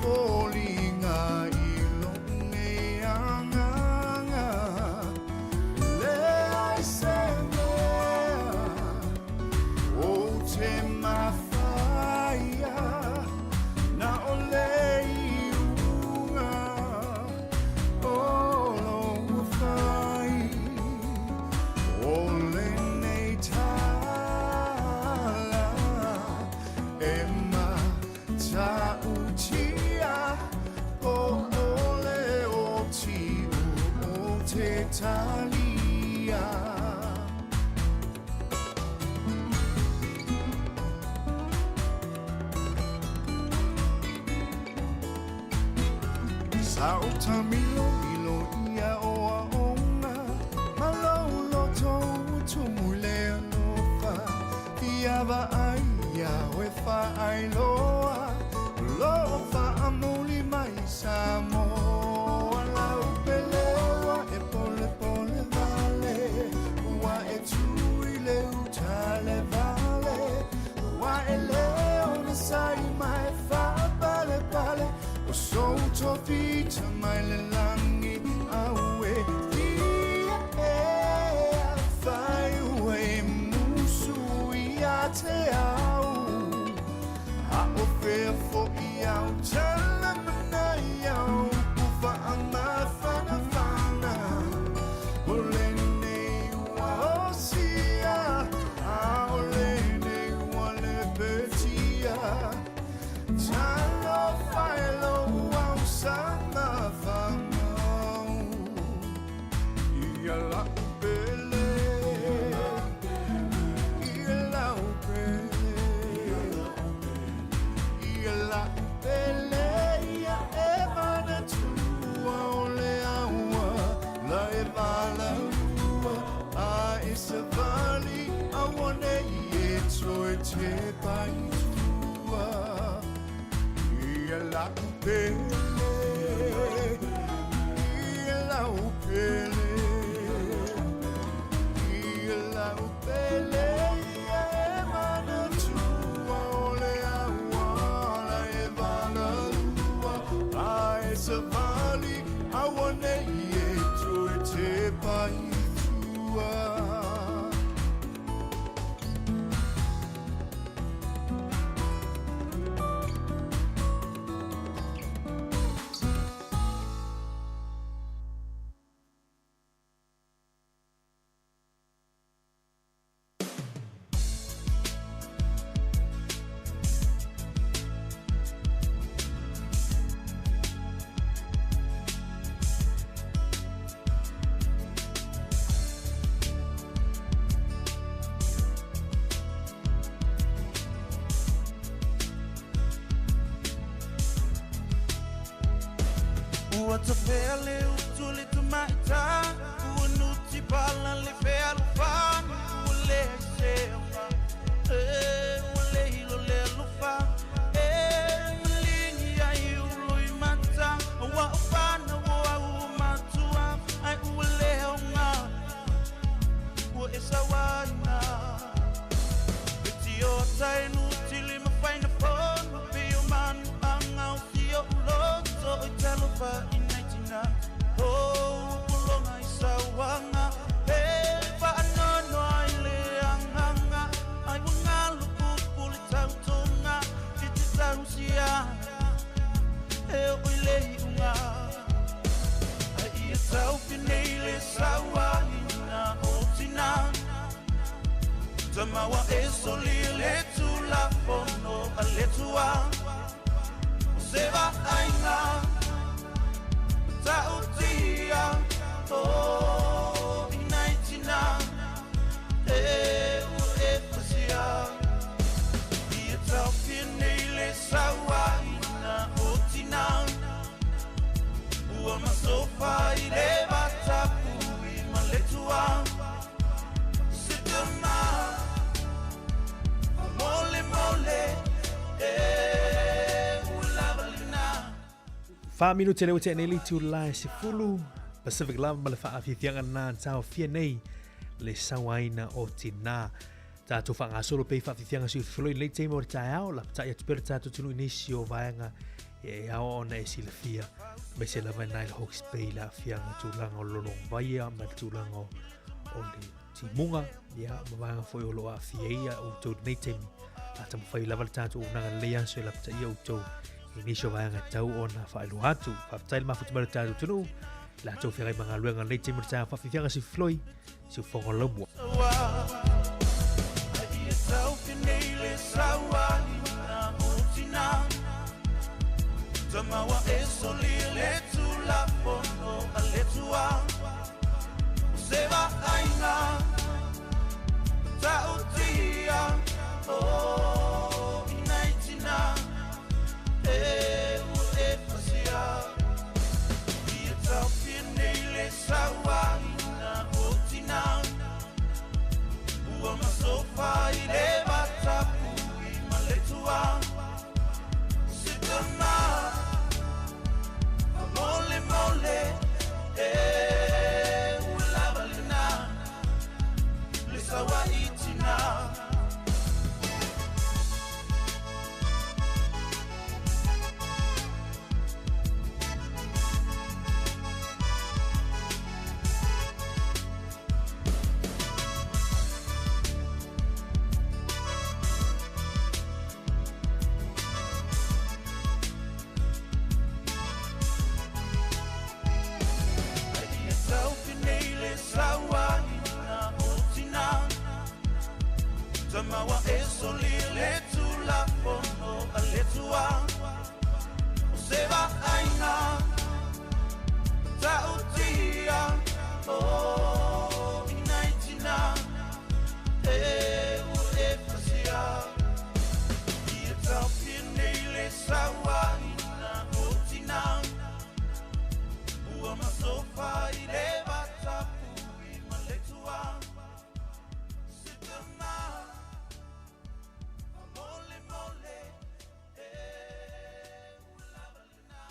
foliga i lo nei anganga Le ai se mea O te mafaia Na o le iuga O lo fai O lenei tala E matautia Po o le oti o te talia. Sa o tamilo milo ia o a onga Ma lou loto ua tumu i le alofa Ia vaai ia oe faailoa Lo faamuli mai Samoa Lau peleua e polepole vale Ua e tu i le uta le vale Ua e leo na sai mai faapalepale O sou tofi mai le lagi aue Ia e afai ua e musu ia te au A o fea fo'i au tala manai au Ku faamafanafana O lenei ua osia A o lenei ua lepetia Talofa e lou au samafamau Ia lau pele Ia lau pele Ia lau pele Ia e manatua o le aua La e valaua A e savali Aua nei e toe te paitua Ia lau pele Ia lau pele Ia lau pele Ia e manatua o le aua La e valaua A e savali Aua nei e toe te paitua. Ua tafea le utu le tamaita Ua nuti pala le fealofani Ua le sefa E ua le hilo le alofa E malingi ai ulo i mata Ua upana ua ua matua Ai ua le onga Ua e sawaina E tio tai nuti le mafaina fono Pe o manu anga o sio uloto I talofa i nei tina Oh, pulonga i sawanga E whaanono ai le anganga masofa i le vatapui ma le tua. Se tama mole mole e ua lava lena. 4 minute le ua tea nei le itulā e 10 Pacific lava ma le faafiafiaga lena na taofia nei le sauaina o tinā. Tatou faagasolo pea i faafiafiaga siufifialoi i lenei taimi o le taeao, lapatai atu pea le tatou atunuu i nisi o vaega e ao ona e silafia, aemaise lava i ina i le Hawke's Bay i le aafiaga tulaga o le lologovaia ma le tulaga o le timuga, ia, ma vaega foi o lo o aafia ai outou i lenei taimi. A taumafai lava le tatou auaunaga i lenei aso e lapataia outou i nisi o vaega e tatau ona faailoa atu. Faafetai le mafuta mai o le tatou atunuu i la outou feagai ma galuega i lenei taimi o le taeao. Faafiafiaga siufifialoi, siufofoga o le laumua. Tamawa e soli le tulafono a le tua. O se vaaiga ta'utia o i nai tinā e ua e pasia. Ia taofia nei le sauaina o tinā. Ua masofa i le vatapui ma le tua. Se tama mole mole e ua lava lena le sauai tinā. Ai ia taofi nei le sauaina o tinā. Tamawa e soli le tulafono a le tua. O se vaaiga ta'utia o i nai tinā e ua e pasia. Ia taofia nei le sauaina o tinā. Ua masofa i le vatapui ma le tua. Se tama mole mole e ua lava lena.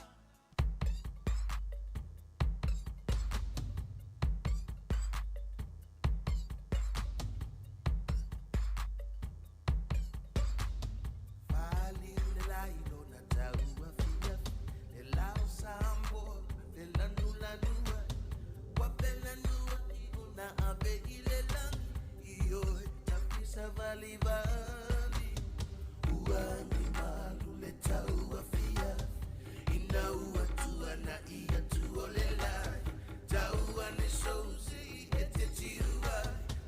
Fali le lai lona taua fia, le lao sambo, le lanu lanua, wa pelanua i ona ave i le langi, i oe tafisa vali vali. Ua ni malu le taua fia, ina ua tua na ia tua le lai, taua ne sousi e te tiua,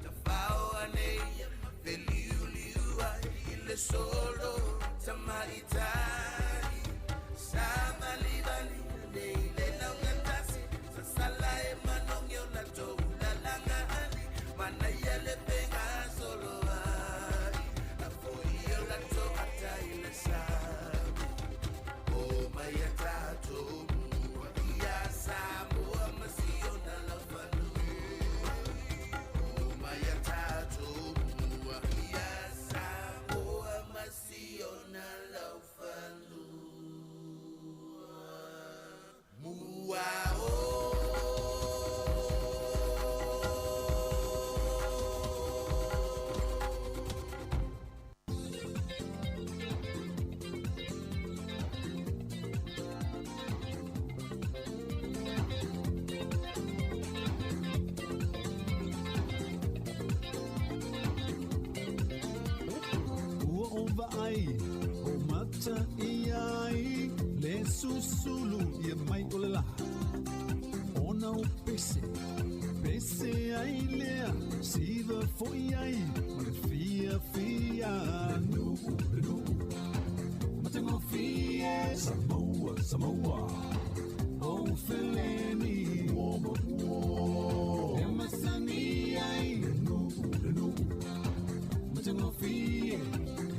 ta fao ane ia ma feliuliua, i le solo tamaitai. Sa valivali nei le laugatasi, sa sala e manongi o la toula langa ali, mana ia le penga solo ai, la foi o la toata i le sami. O mai a tatou mua ia Samoa ma si ona laufanua. O mai a tatou mua ia Samoa ma si ona laufanua. Mua o. Ua o vaai, o mata i ai, le susulu ia mai o le la. Ona o pese, pese ai lea, siva foi ai, ma le fia fia. Le nuu, le nuu, matagofie, Samoa, Samoa. O feleni, ua ma ua. E masani ai, le nuu, le nuu, matagofie.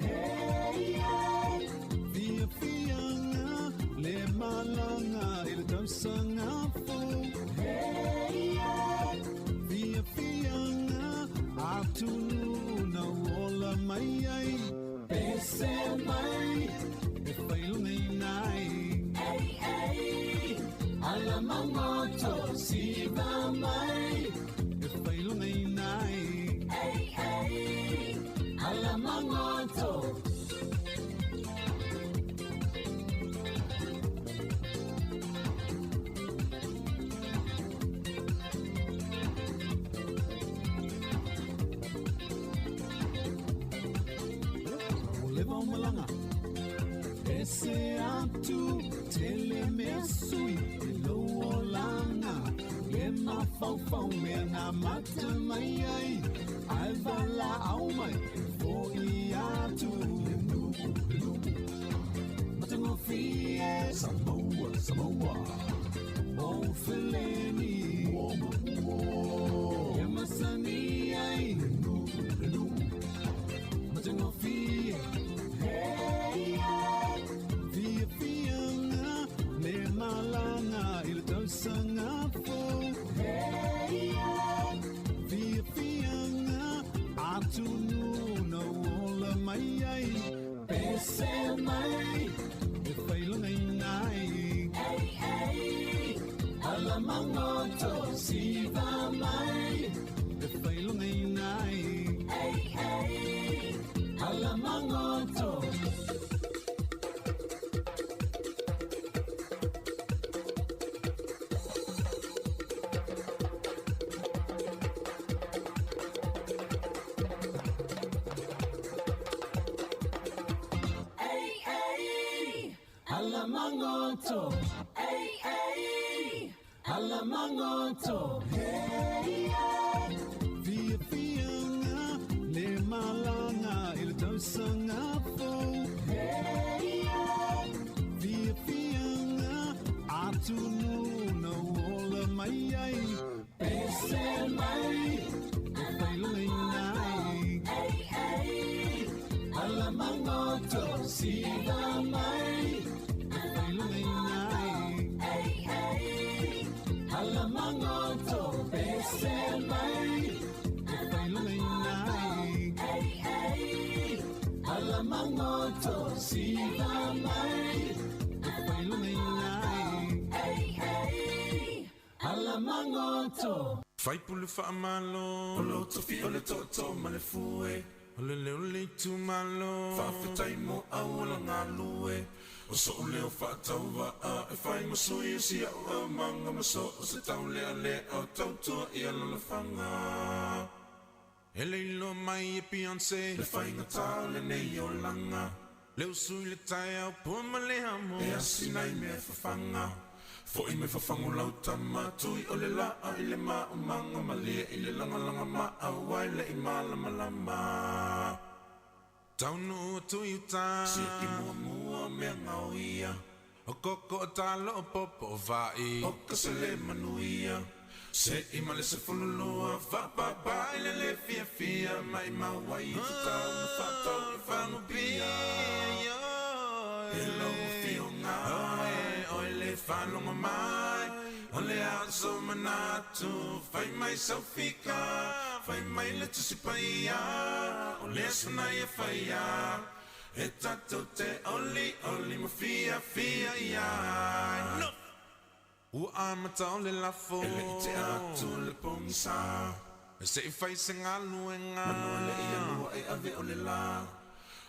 Hey, hey. Fia fianga, le malanga, i le tausaga fou. mai ai Pese mai e failongaina ai Ei, ei, ala magoto siva mai e failongaina ai Ei, ei, ala magoto. O leva o malaga Ese atu tele mea sui i lou olaga Le mafaufau mea na mata mai ai Ae valaau mai e fo'i atu Le nu'u le nu'u Matagofie Samoa Samoa O feleni Ua ma ua E masani ai Le nu'u le nu'u Matagofie Hey yeah Fiafiaga le malaga i le tausaga fou Hey yeah Fiafiaga atunuu na ola mai ai Pese mai e failogaiga ai Ei ei ala magoto siva mai e failogaiga ai Ei ei ala magoto. Ei, ei, ala magoto. Ei, ei, ala magoto. Hey, yeah. Fiafiaga le malaga i le tausaga fou Hey, yeah. Fiafiaga atunuu na ola mai ai Pese mai e failogaiga ai Ei, ei, ala magoto siva mai e failogaiga ai Ei, ei, ala magoto pese mai e failogaiga ai Ei, ei, ala magoto siva mai e failogaiga ai Ei, ei, ala magoto. Faipule faamalo O lou tofi o le tootoo ma le fue O le leo o le itumalo Faafetai mo auala galue O so'u leo faatauvaa E fai ma sui o si a'u aumaga ma so o se taulealea o tautua i alalafaga E le iloa mai e Beyonce Le faigata o lenei olaga Le usu i le taeao pua ma le amo E asina i mea e fafaga Fo'i mai fafago lau tama Tui o le laa i le maumaga Malie i le lagalaga maau ai le i malamalama Taunuu atu i uta Siaki muamua o mea gaoia O koko o talo o popo o va'i O ka sele manuia Se'i ma le 12 Faapapa i le le fiafia Maimau ai i tatau na faatau i fagupia E lau afioga Oi le faalogo mai O le a sou manatu Fai mai sau fika Fai mai le Tusi Paia O le aso na ia faia E tatou te olioli ma fiafia i ai. No! Ua amata o le lafo E le i tea atu le pogisa E se i fai se galuega Manu e le i alua e ave o le la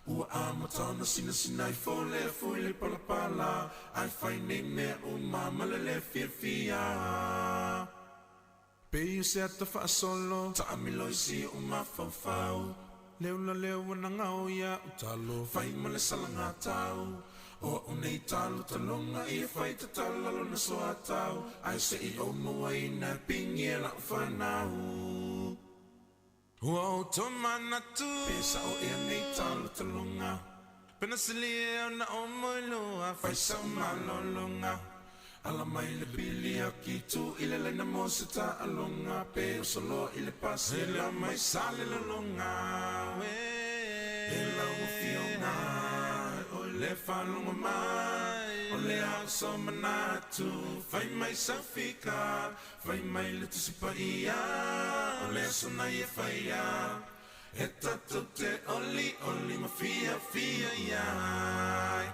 Ua amata ona sinasina ifo le afu i le palapala Ae fai nei mea uma ma le le fiafia Pei o se ata faasolo Taamilo i si ou mafaufau Le ula lea ua nagao ia talo Fai ma le salagatau O a'u nei talo taloga ia fai tatala lona soatau Ae se i ou mauaina e pigi e la'u fanau Ua ou tomanatu Pe sa'o ea nei talo taloga Pe na silia ona ou moelua Fai sau malologa Ala mai le pili aki tu i le laina mo se taaloga Pe oso loa i le pasi la mai sa le lologa E lau afioga oi le faalogo mai O le a o sou manatu Fai mai sau fika Fai mai le Tusi Paia O le aso na ia faia. E tatou te olioli ma fiafia i ai.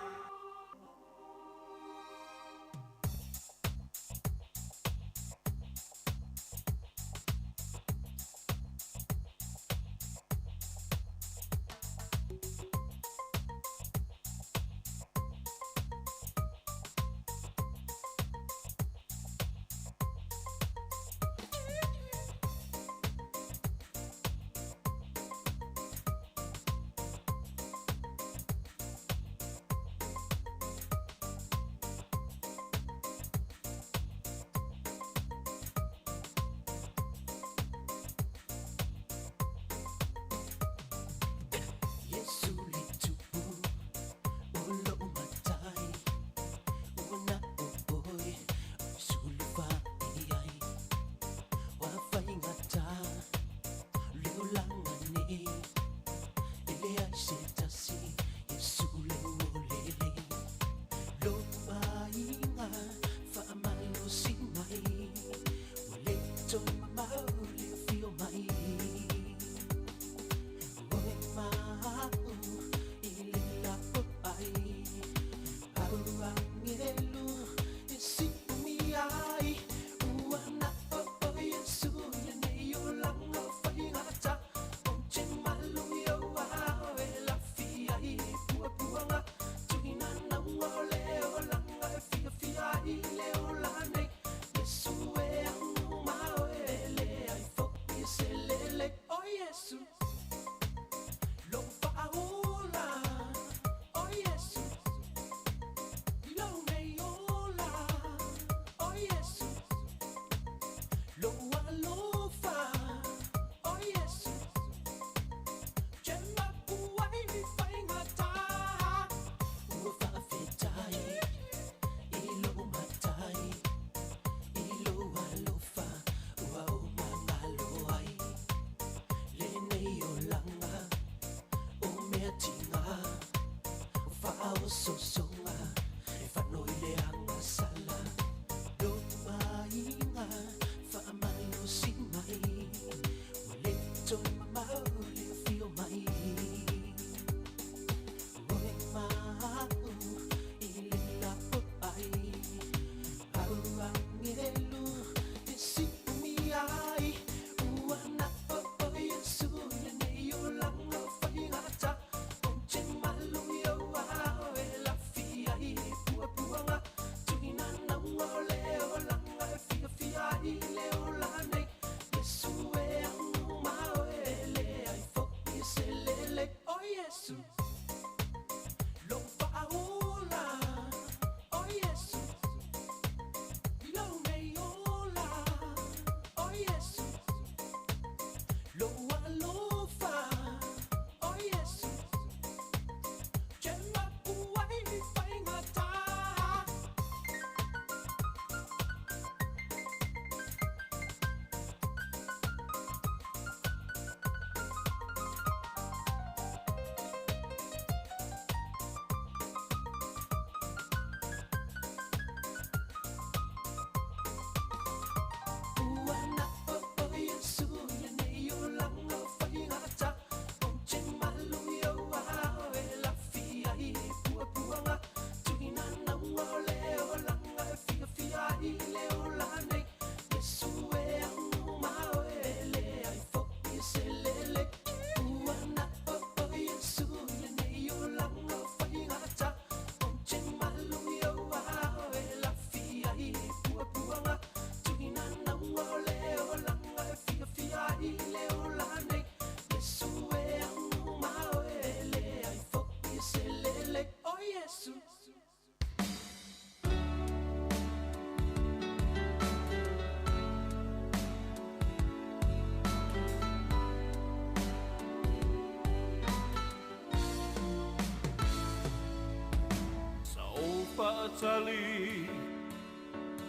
Faatali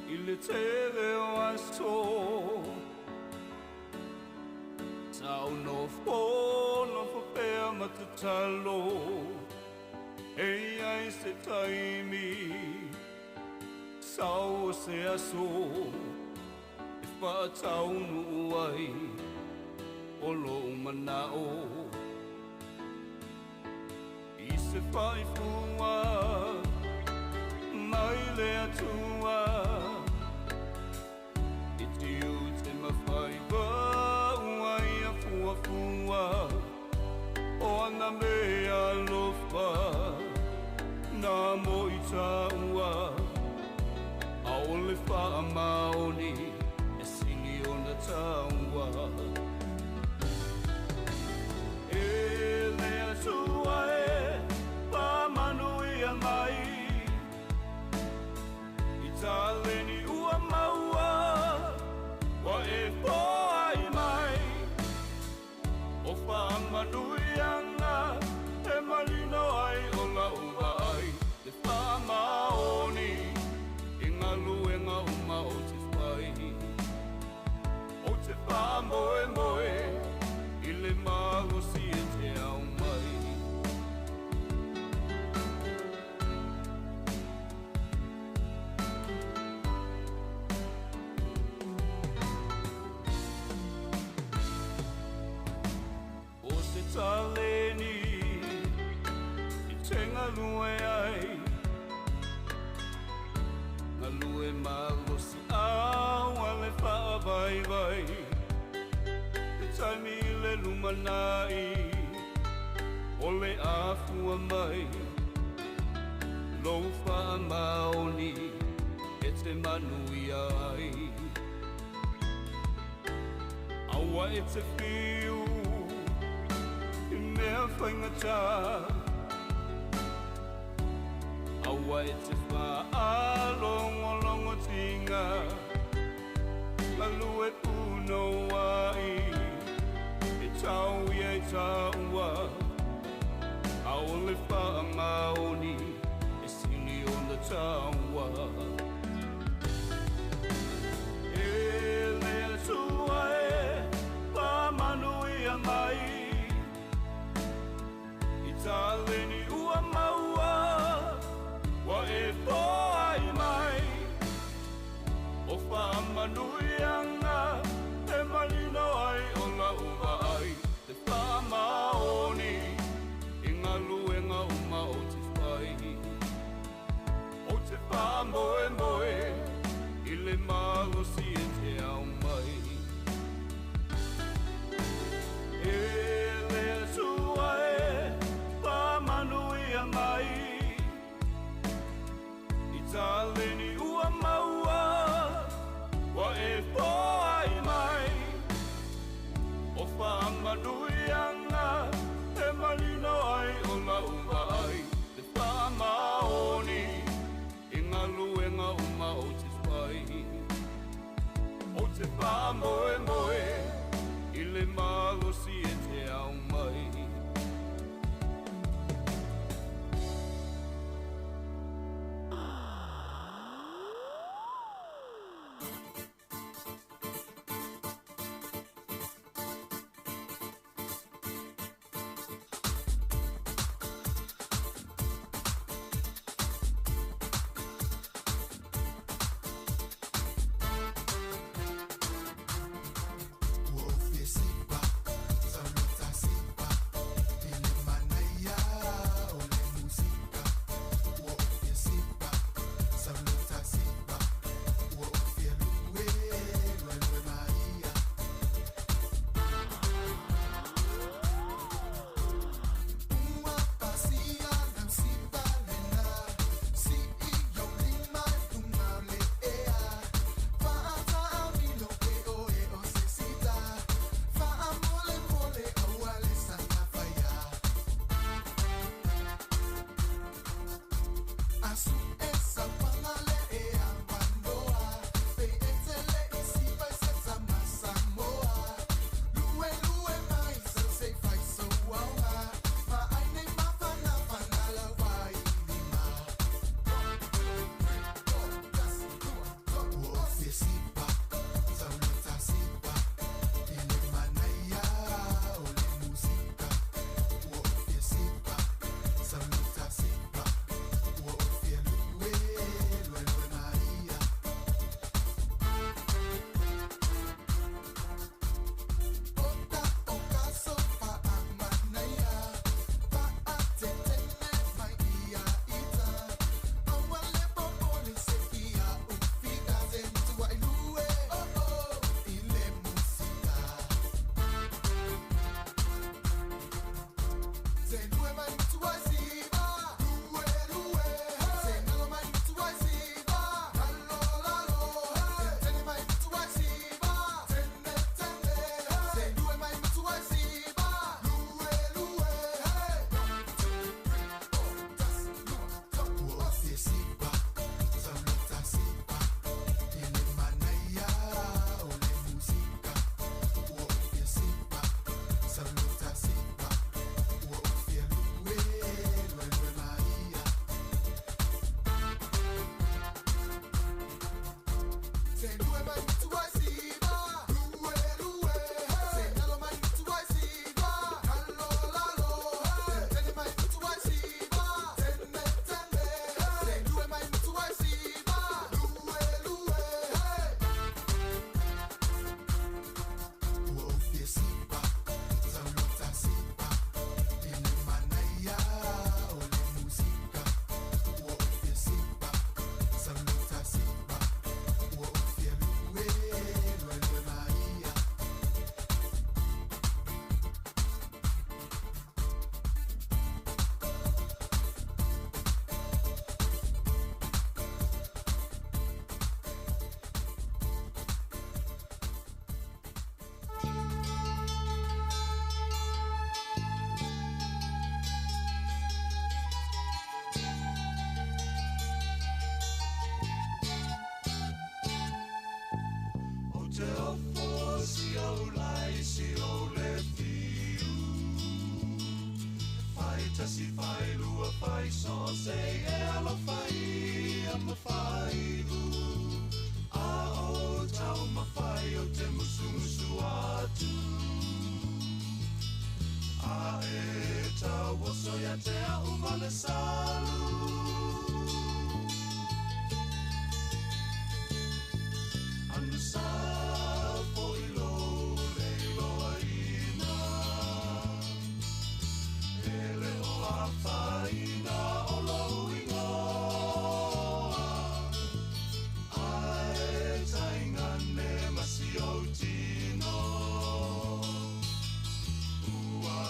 i le tele o aso Sa o nofo pea matatalo E ai se taimi Sa o se aso E whaataunu ai. o lou manao I se faifua mai le Atua I tiute ma faiva ua ia fuafua O ana mea alofa na mo i tāua Aole faamaoni e sili ona taua E le Atua e faamanuia mai I taleni ua maua ua e foai mai O faamanuiaga e malino ai o lau vaai Le faamaoni i galuega uma ou te fai Ou te faamoemoe i le malosi e te aumai O se taleni i te galue ai Galue malosi au a le faavaivai Te taimi i le lumanai o le afua mai Lou faamaoni e te manuia ai Aua e te fiu i mea faigata Aua e te faalogologotiga Galue punouai e tau ia i tāua Aole faamaoni e sili ona taua E le Atua e faamanuia mai I taleni ua maua ua e foai mai O faamanuiaga e malino ai o lau vaai Le faamaoni i galuega uma ou te fai Ou te faamoemoe i le malosi e te aumai E le Atua e faamanuia mai I taleni ua maua ua e foai mai O faamanuiaga e malino ai o lau vaai Le faamaoni i galuega uma ou te fai Ou te faamoemoe i le malosi e te aumai Ua ou fia sipa, ou lai si ou le fiu. Fai tasi fai lua fai so se e alofa ia ma fai u. A o tau mawhai o te musumusu atu. A e tau oso ia te au male salu. Anu sa fo i lo le iloa ina. E le o a whaina o lou ingoa. Ae tainga ne masi o tino. Ua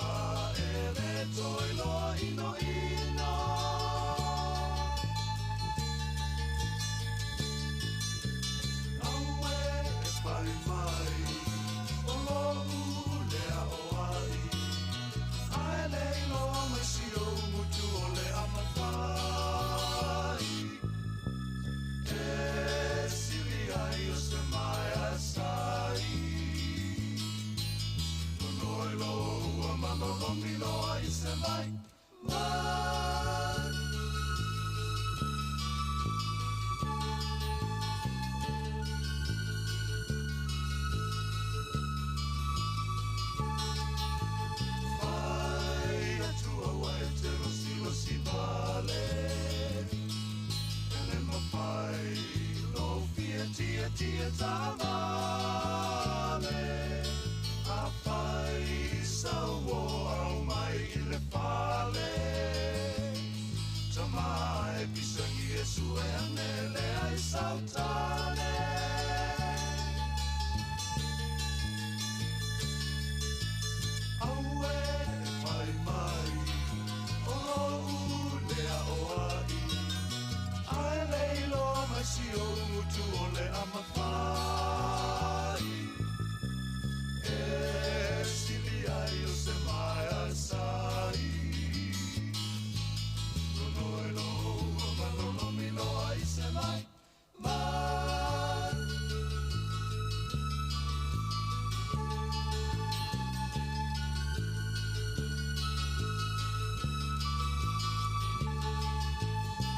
e le toi loa ino ino. Aue e pai mai, o lou lea o ai. Ae le iloa mai si ou mutu o le amawhai. E sili ai o se mai a sai. Lonoi loa malolomi loa i se mai mai. Fai atu aua e te rosi rosi vale. Ele mawhai lo fia tia tia tāvale. A whai sau o au mai i le fale. Tamai pisangi e sue ane le ai sautale. Aue e whai mai, o lou lea o ai. Ae le iloa mai si ou mutu o le amawhai. E sili ai o se mai a sai. Lonoi loa malolomi loa i se mai mai.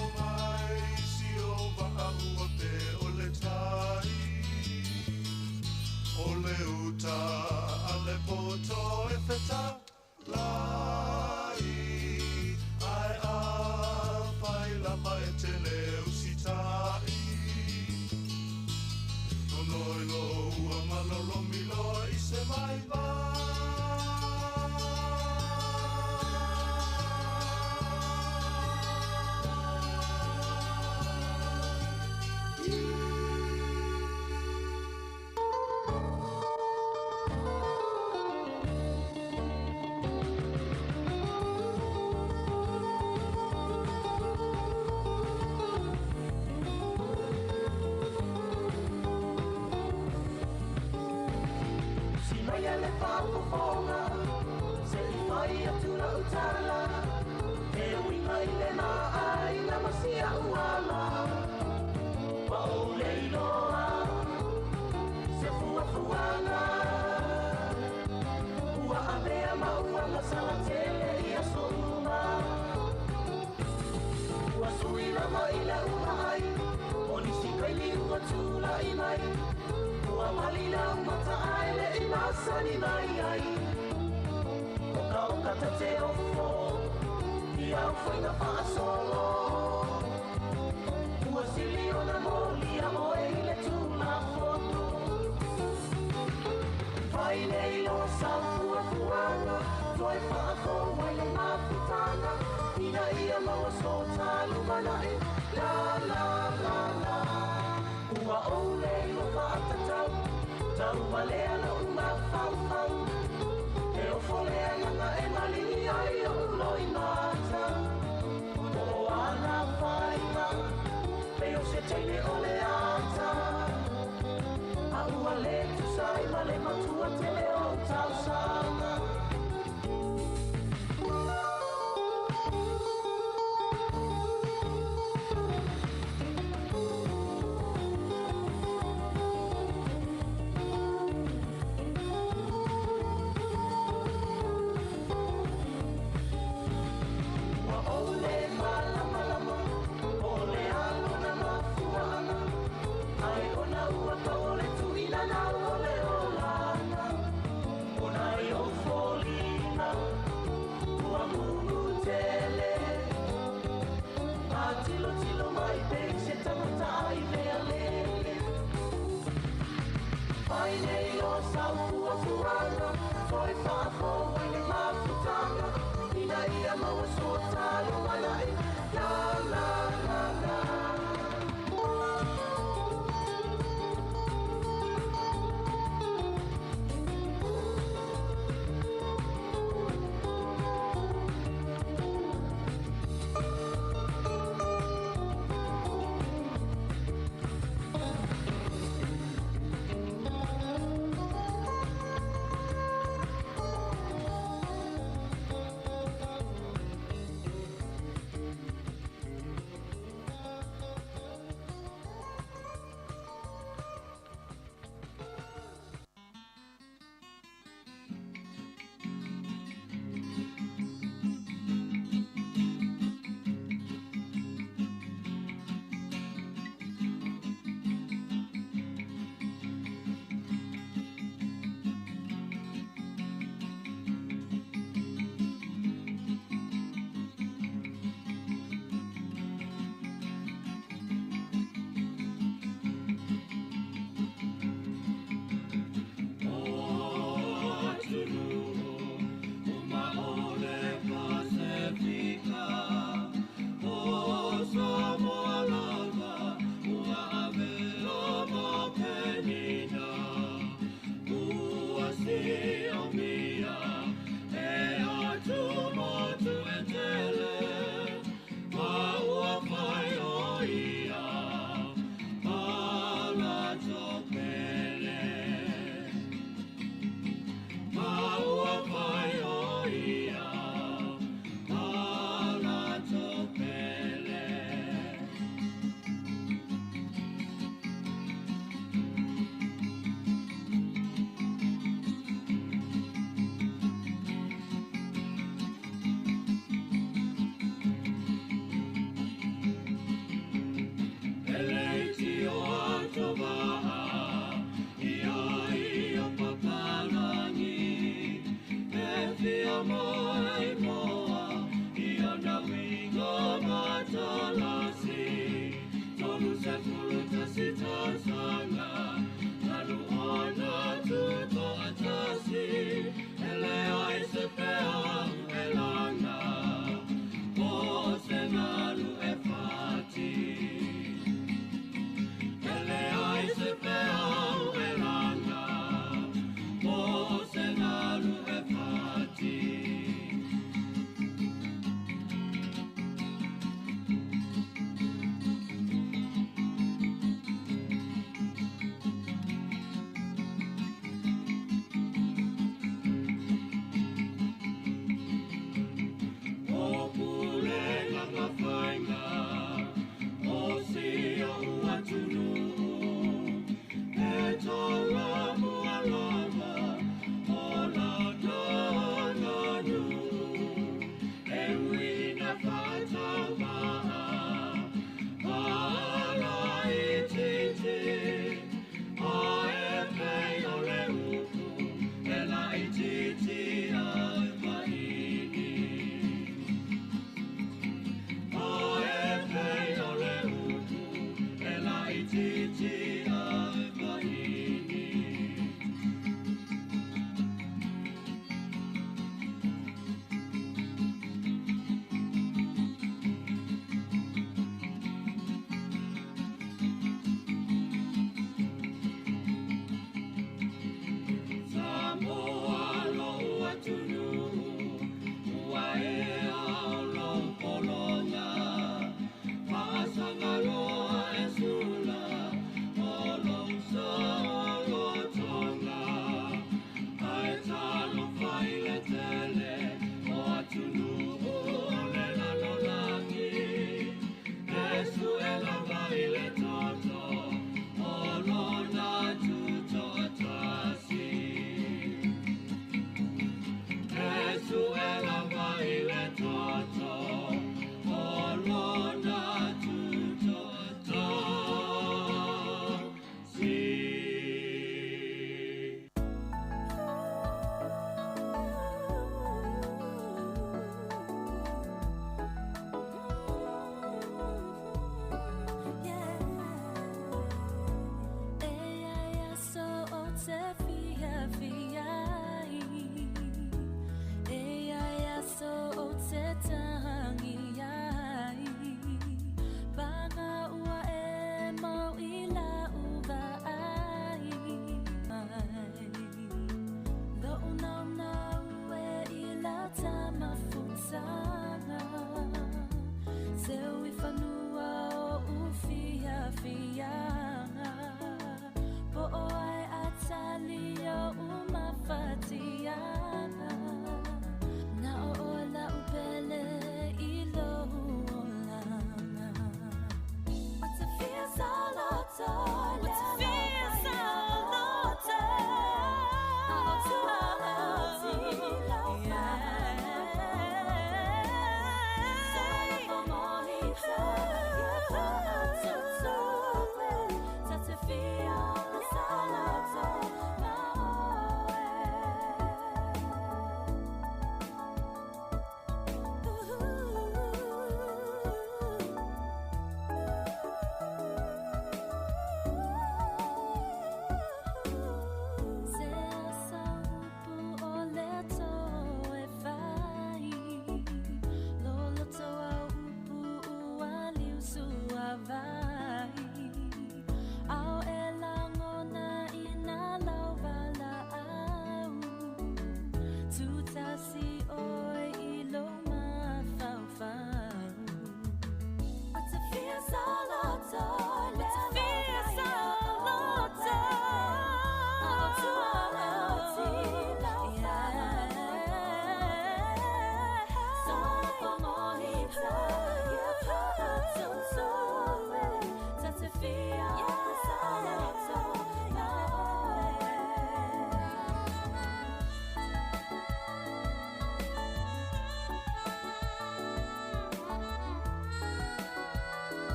O mai si o waa ua pe o le tai. O le uta a le poto e wheta lai. Ai a whai lama e te leo sitai. Lonoi loa malolomi loa i se mai mai. Si mai le whafofonga, se i whai atu la utala. E uinga i le nā ai na masia uala. Wa o le iloa, se fuafuaga. Ua avea ma ua masala tele i aso uma. Ua sui lava i le ua ai, o nisi kaili ua tūla'i mai. Ua mali lau mata ai le i masani mai ai. Oka oka te te ofo, i au whainga whaasolo. Ua sili ona moli a oe i le tūla foto. Whai le iloa sa fuafuaga, toi whaafo mai le mafutanga. Ina ia maua so talu manae, la la la la. Ua ole ua whaatatau, tau walea na uma whauwhau. E ofo lea nganga e malini ai o uloi mata. O ana whainga, pe o se teine o le ata. A ua le tusai ma le matua tele o tausanga. mai nei o sau fuafuaga, toe faafou ai le mafutaga, ina ia maua sua lumanai. La la la la.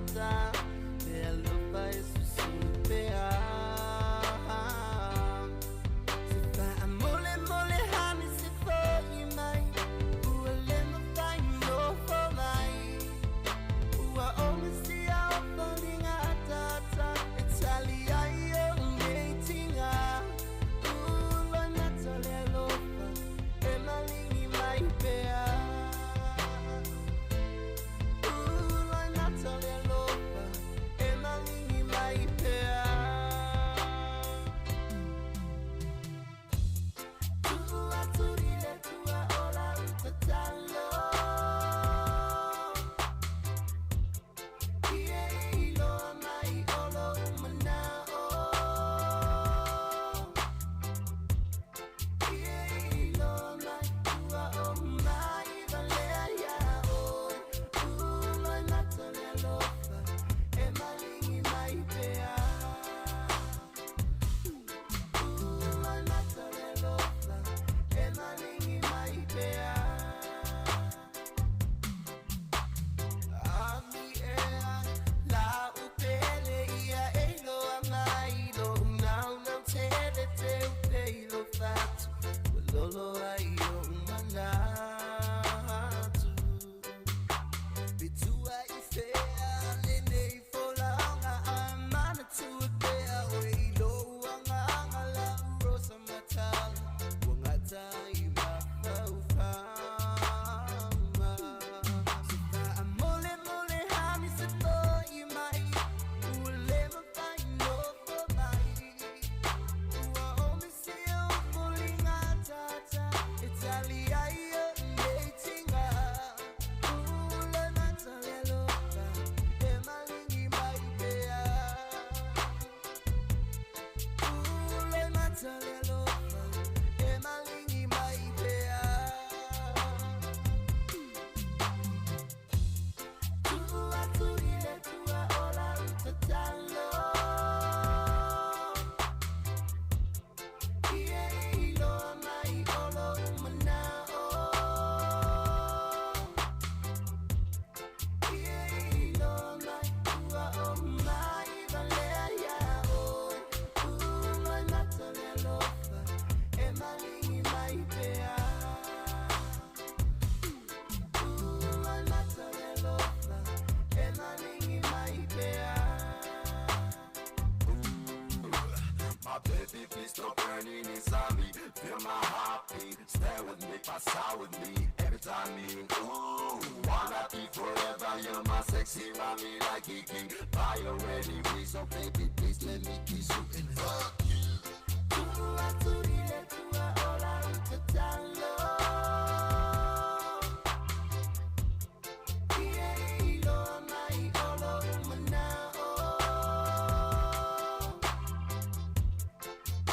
faigata Le alofa e susulu pea Se faamolemole hani se fo'i mai Ua le mafai nofo mai Ua omasia o foliga ataata E tali ai o nei tiga Uloi mata le alofa E maligi mai pea Uloi mata le alofa E maligi mai pea Tu'u atu i le Atua o lau tatalo Ia e iloa mai o lou mana'o Ia e iloa mai ua o mai valea iā oe Uloi mata le alofa e maligi mai pea Uloi mata le alofa e maligi mai pea Ami ea la upele ia e loa mai lou naunau tele te upe i lou fatu Ua lolo ai o'u manatu Pe tua i fea lenei folauga Ae manatua pea oe i lou agaga Lau rosa matala ua gata ai mafaufauga Se faamolemole hani se fo'i mai Ua le mafai nofo mai Ua omasia o foliga ataata E tali ai o nei tiga Uloi mata le alofa E maligi mai pea Uloi mata le alofa E maligi mai pea Tu'u atu i le Atua o lau tatalo Ia e iloa mai o lou mana'o Ia e iloa mai ua o mai valea iā oe Uloi mata le alofa e maligi mai pea Uloi mata le alofa e maligi mai pea My baby, please stop burning inside me. Feel my heartbeat. Stay with me, pass out with me. Every time me, ooh, wanna be forever. You're my sexy mommy like Kiki. Buy already, we so baby, please let me kiss you and hug you. Tu'u atu i le Atua o lau tatalo Ia e iloa mai o lou mana'o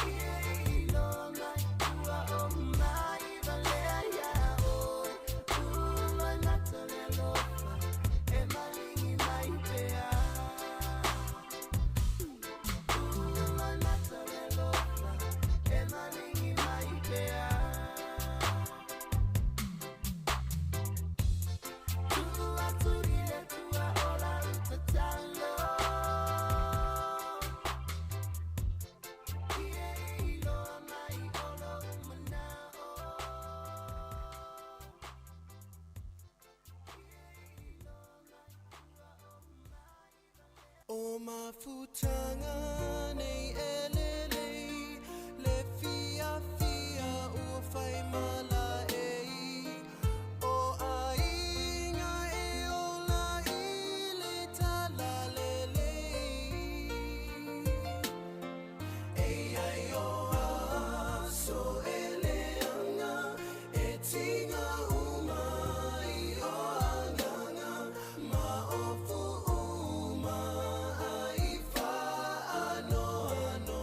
Ia e iloa mai ua o mai valea iā oe Uloi mata le alofa e maligi mai pea Uloi mata le alofa e maligi mai pea Tu'u atu i le Atua o lau tatalo Ia e iloa mai o lou mana'o O mafutaga nei e lelei Le fiafia ua fai malaei O aiga e ola i le talalelei E ai o aso e leaga E tiga uma i o agaga Ma ofu uma ai faanoanoa.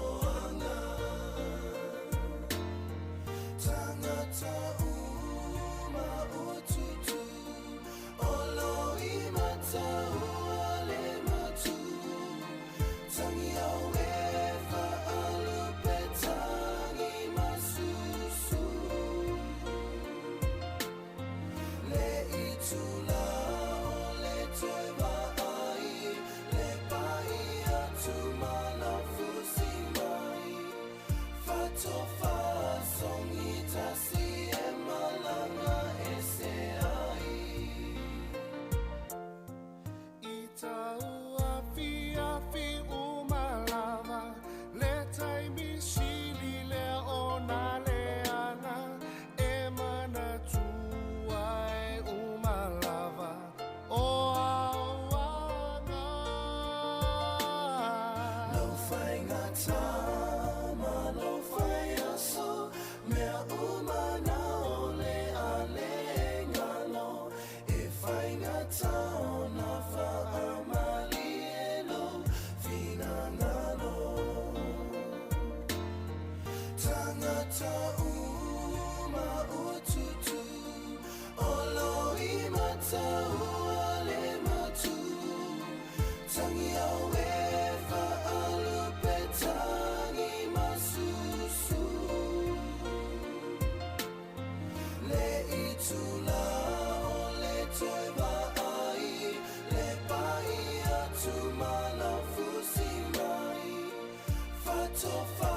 mataua le matu Tangi au e whaalupe tangi masusu Le itula o le toe vaai Le pai atu malafusi mai Fatofa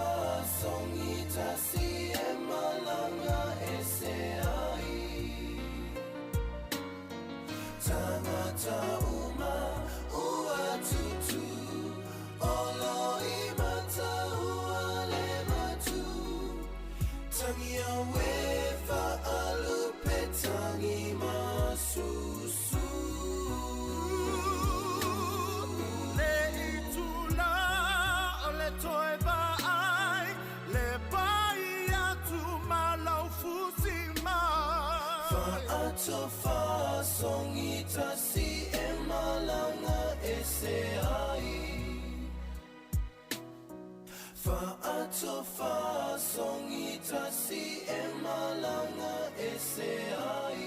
songi tasi e malanga e se ai Tangata uma ua tutu Olo i mataua le matu Tangi au e whaalupe tangi masusu Le itula o le toe vaai Le pai atu malaufusi mai Whaatofa songi tasi e malanga e se ai Whaatofa songi tasi e malanga e se ai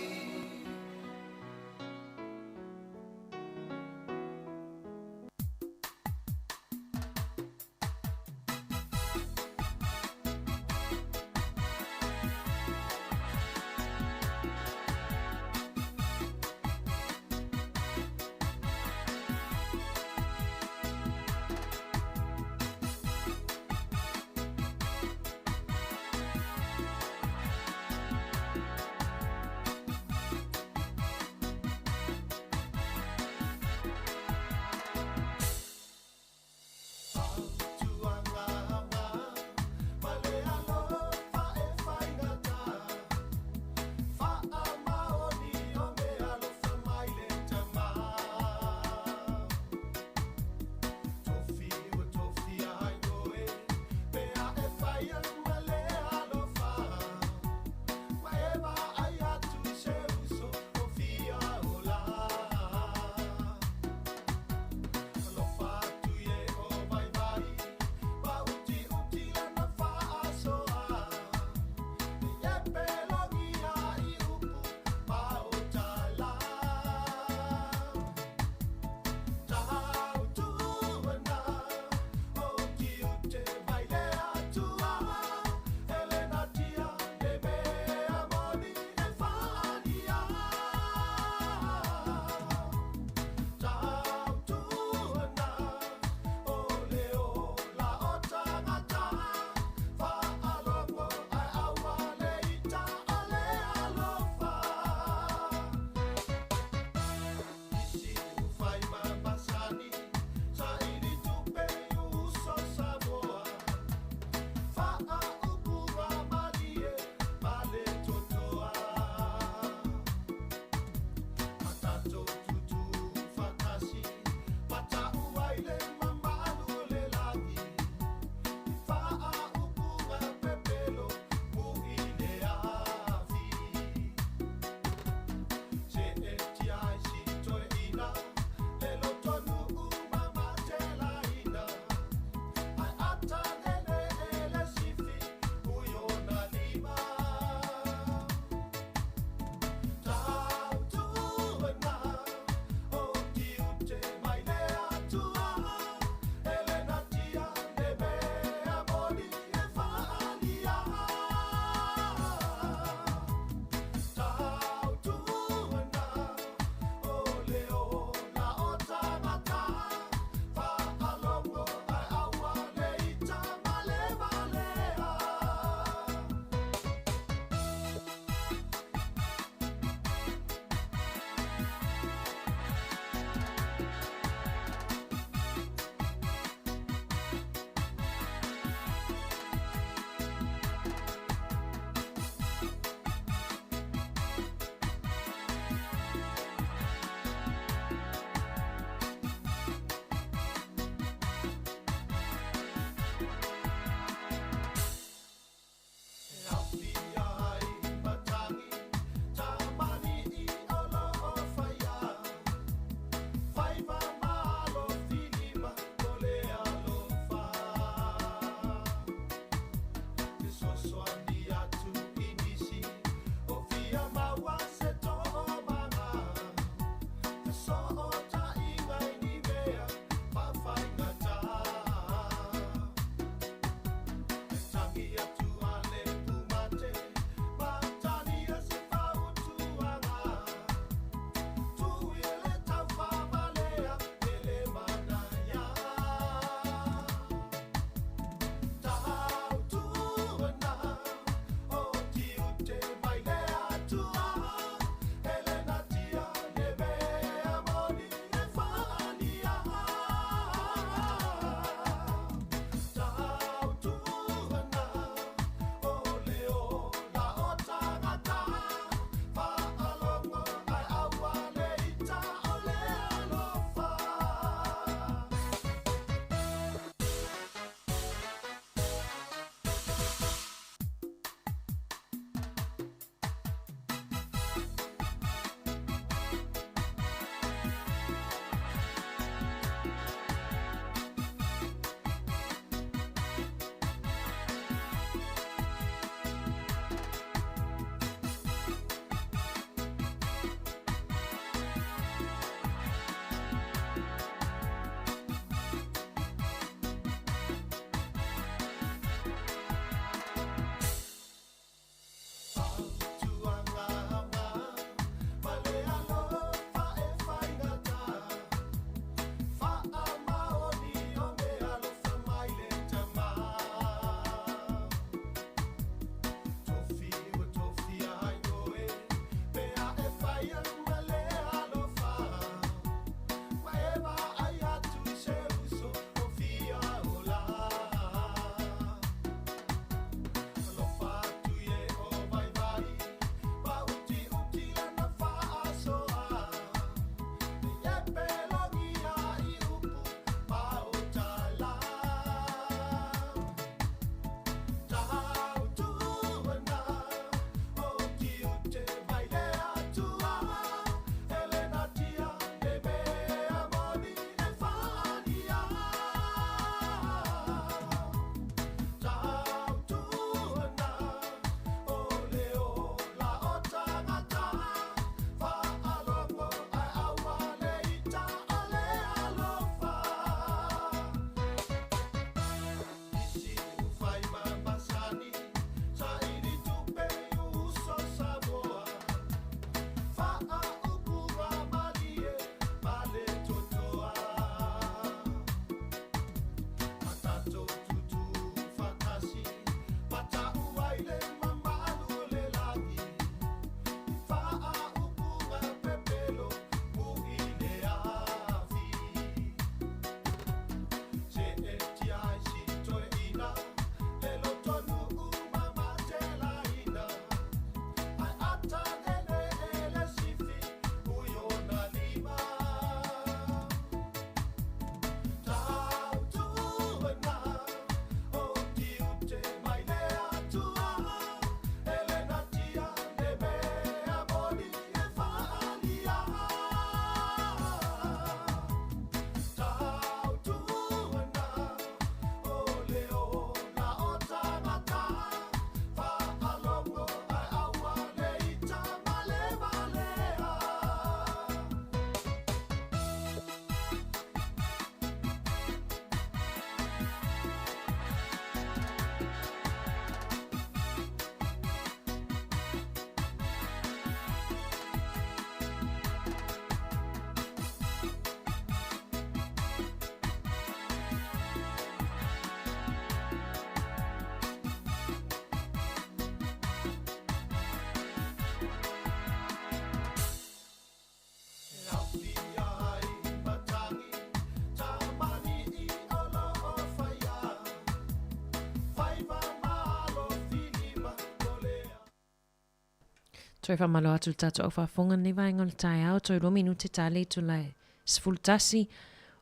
Toe faamalo atu i le tatou au faafofoga i lenei vaega o le taeao, toe 2 minute ta le itula e 11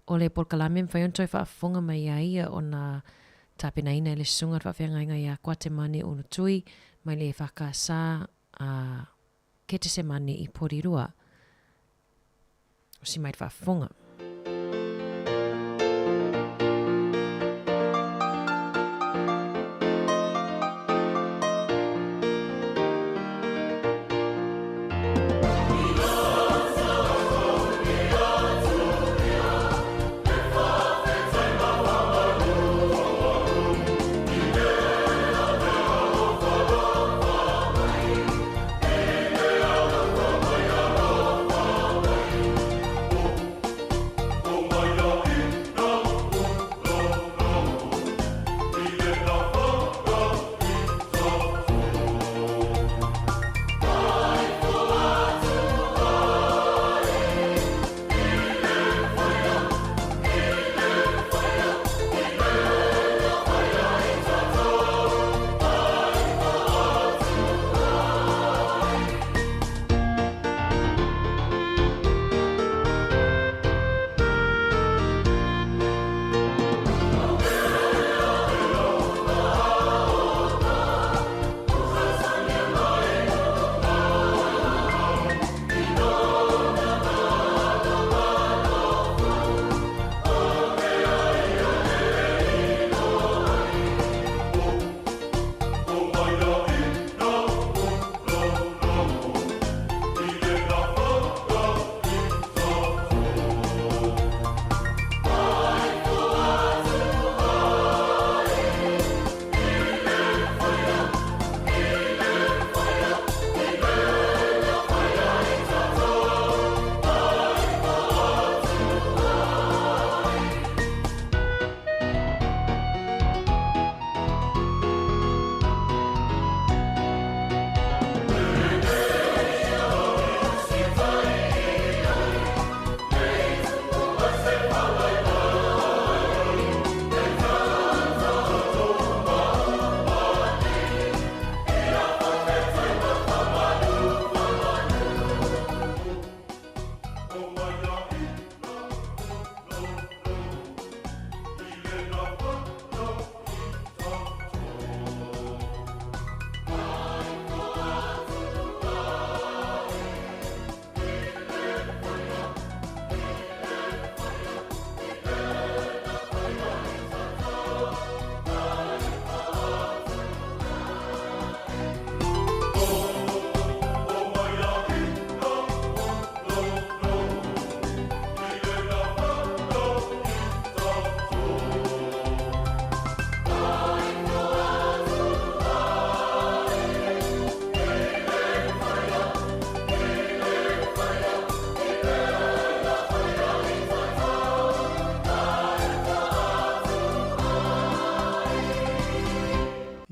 o le polokalame e mafai ona toe faafofoga mai ai ia ona tapenaina e le Susuga le Faafeagaiga ia Kuatemane Ulutui mai le EFKS a Ketesemane i Porirua. Osi mai le faafofoga.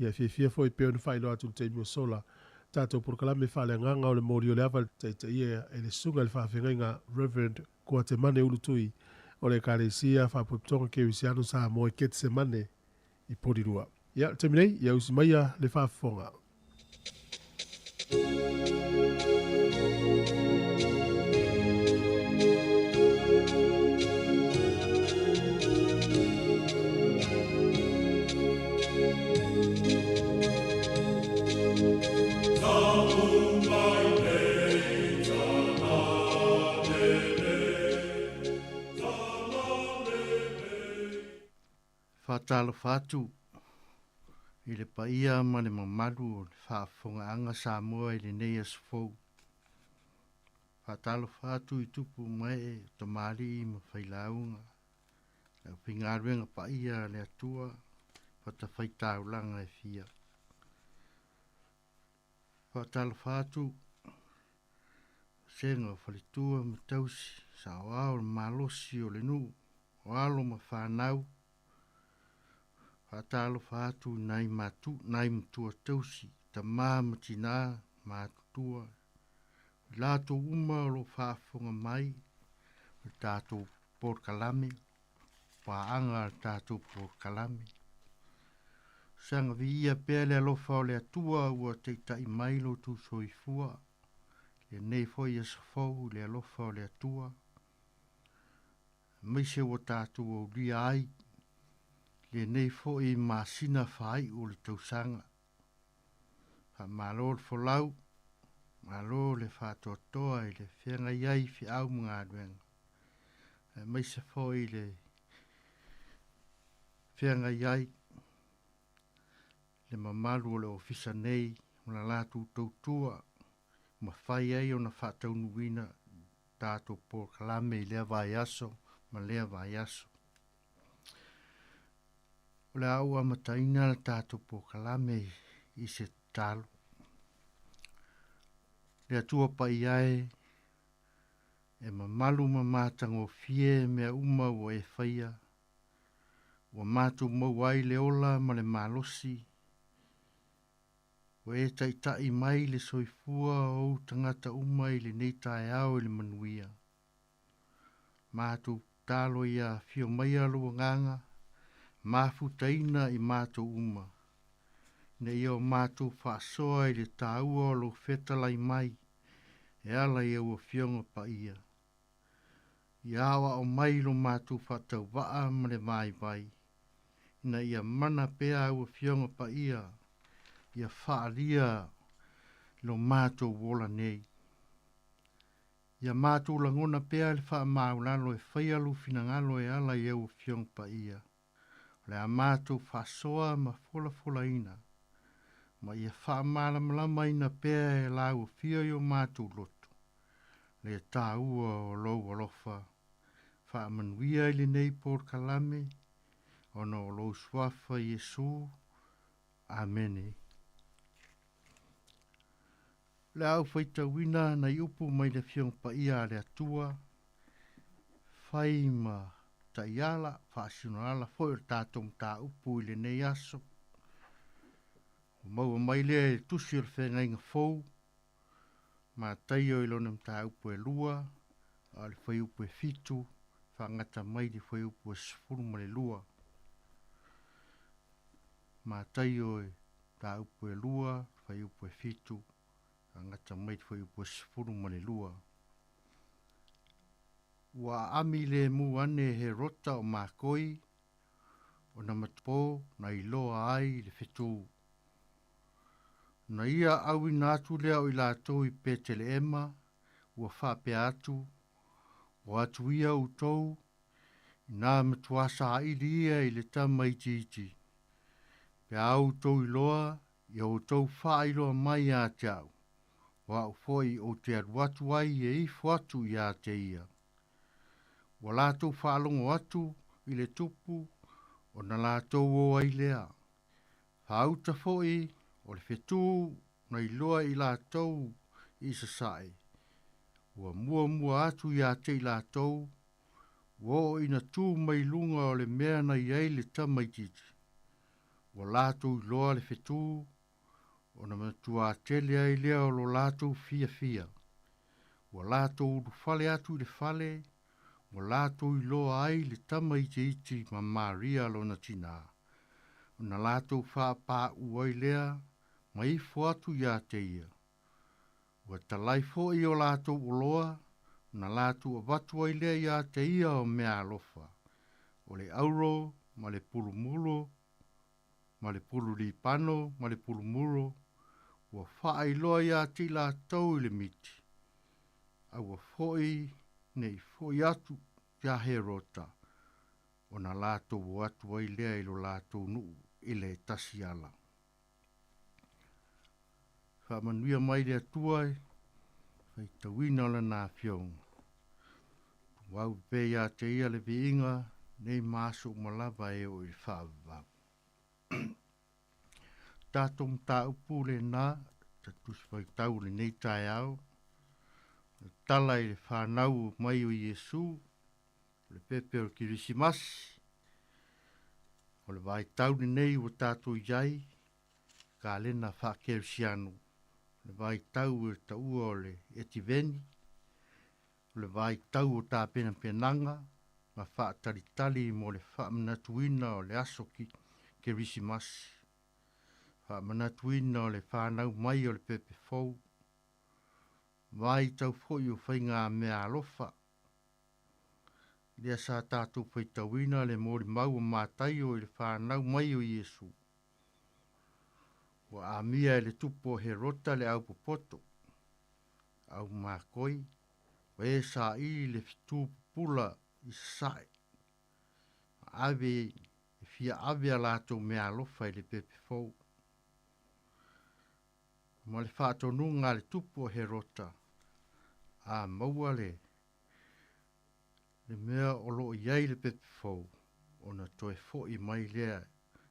Ia fiafia foi pei ona faailoa atu i le taimi ua sola tatou polokalame faaleagaga o le moli o le ava taitaia e le Susuga i le Faafeagaiga Rev. Kuatemane Ulutui o le Ekalesia Faapoipotoga Kerisiano Samoa i Ketesemane i Porirua. Ia, le taimi nei, ia usi maia le faafofoga. Faatalofa atu i le paia ma le mamalu o le faafofogaaga Samoa i lenei aso fou. Faatalofa atu i tupu ma ee o tamalii ma failauga, le aufaigaluega paia a le Atua, fatafaitaulaga e fia. Faatalofa atu vasega o faletua ma tausi, saoao le malosi o le nuu, o alo ma fanau. Faatalofa atu i nai matu, nai matua tausi, tamā ma tinā, matutua, i latou uma o lo o faafofoga mai o le tatou polokalame, paaga a le tatou polokalame. Saga viia pea le alofa o le Atua ua taitai mai lo outou soifua. lenei foi aso fou i le alofa o le Atua, aemaise ua tatou aulia ai lenei foi masina faaiu o le tausaga. Faamalo le folau, malo le faatoatoa i le feagai ai i feau ma galuega, aemaise foi le feagai ai le mamalu o le ofisa nei ma la latou tautua mafai ai ona faataunuuina tatou polokalame i lea vaiaso ma lea vaiaso. O le a ou amataina le tatou polokalame i se tatalo. Le Atua Paia e, e mamalu ma matagofie mea uma ua e faia, ua matou maua ai le ola ma le malosi, ua e taitai mai le soifua o ou tagata uma i lenei taeao i le manuia. Matou tatalo ia afio maia lou agaga, mafutaina i matou uma, ina ia o matou faasoa i le taua o lou fetalai mai e ala i au Afioga Paia. Ia aoao mai lo matou faatauvaa ma le vaivai, ina ia mana pea au Afioga Paia, ia faaalia lo matou ola nei. Ia matou lagona pea le faamaualalo e faia lou finagalo e ala i au Afioga Paia. O le a matou faasoa ma folafolaina, ma ia faamalamalamaina pea e lau Afio i o matou loto, le taua o lou alofa. Faamanuia i lenei polokalame, ona o lou suafa Iesu. Amene. O le a ou faitauina nai upu mai le Afioga Paia a le Atua, fai ma taiala, faasinolala foi o le tatou mataupu i lenei aso. Ua maua mai lea i le tusi o le Feagaiga Fou, Mataio i lona mataupu e 2, a o le fuaiupu e 7, faagata mai le fuaiupu e 12. Mataio e mataupu e 2, fuaiupu e 7, faagata mai le fuaiupu e 12. Ua aami lemu ane Herota o makoi, ona matupo na iloa ai le fetū. Na ia auina atu lea o i latou i Peteleema, ua faapea atu, o atu ia outou, ina matua saili ia i le tama itiiti. Pe a outou iloa, ia outou faailoa mai ia te au, o au foi ou te alu atu ai e ifo atu ia te ia. Ua latou faalogo atu i le tupu, ona latou o ai lea. Faauta foi o le fetū na iloa i latou i sasae, ua muamua atu ia te i latou, ua oo ina tu mai luga o le mea na i ai le tama itiiti. Ua latou iloa le fetū, ona matua tele ai lea o lo latou fiafia. Ua latou ulufale atu i le fale, ua latou iloa ai le tama itiiti ma Maria lona tinā. Ona latou faapauu ai lea ma ifo atu ia te ia. Ua talai foi o latou oloa, ona latou avatu ai lea ia te ia o meaalofa, o le auro ma le pulumulo, ma le pulu lipano ma le pulumuro, ua faailoa ia te i latou i le miti, a ua foi nei foi atu ia Herota, ona latou o atu ai lea i lo latou nuu i le tasi ala. Faamanuia mai le Atua i faitauina o lana afioga. Tuau pea ia te ia le viiga nei ma aso uma lava e oo i le faavavau. Tatou mataupu lena, ta tusi faitau i lenei taeao, o le tala i le fanau mai o Iesu, o le pepe o le Kerisimasi, o le vaitau lenei ua tatou i ai, kalena faakerisiano, o le vaitau e taua o le etiveni, o le vaitau o tapenapenaga ma faatalitali mo le faamanatuina o le aso Kerisimasi, faamanatuina o le fanau mai o le pepe fou. Vaitau foi o faigameaalofa, lea sa tatou faitauina le molimau a Mataio i le fanau mai o Iesu. Ua amia e le tupu o Herota le aupopoto, aumakoi, o e saili le fetu pupula i sasae, ma ave e fia ave a latou meaalofa i le pepe fou. Ma le faatonuga a le tupu o Herota, a maua le le mea o lo o i ai le pepe fou, ona toe foi mai lea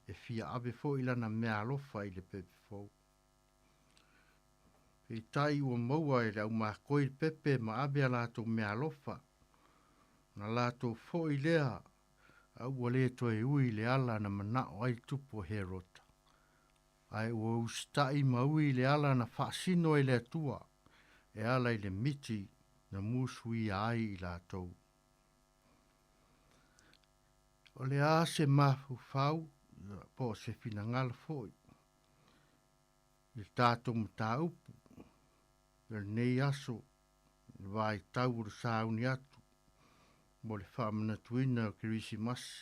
e fia ave foi lana meaalofa i le pepe fou. Peitai ua maua e le aumakoi le pepe ma ave a latou meaalofa, ona latou foi lea a ua le toe ui i le ala na manao ai le tupu o Herota, ae ua usitai ma ui i le ala na faasino e le Atua e ala i le miti na musuia ai i latou. O le a se mafaufau po o se finagalo foi i le tatou mataupu i lenei aso i le vaitau o le sauni atu mo le faamanatuina o Kerisimasi.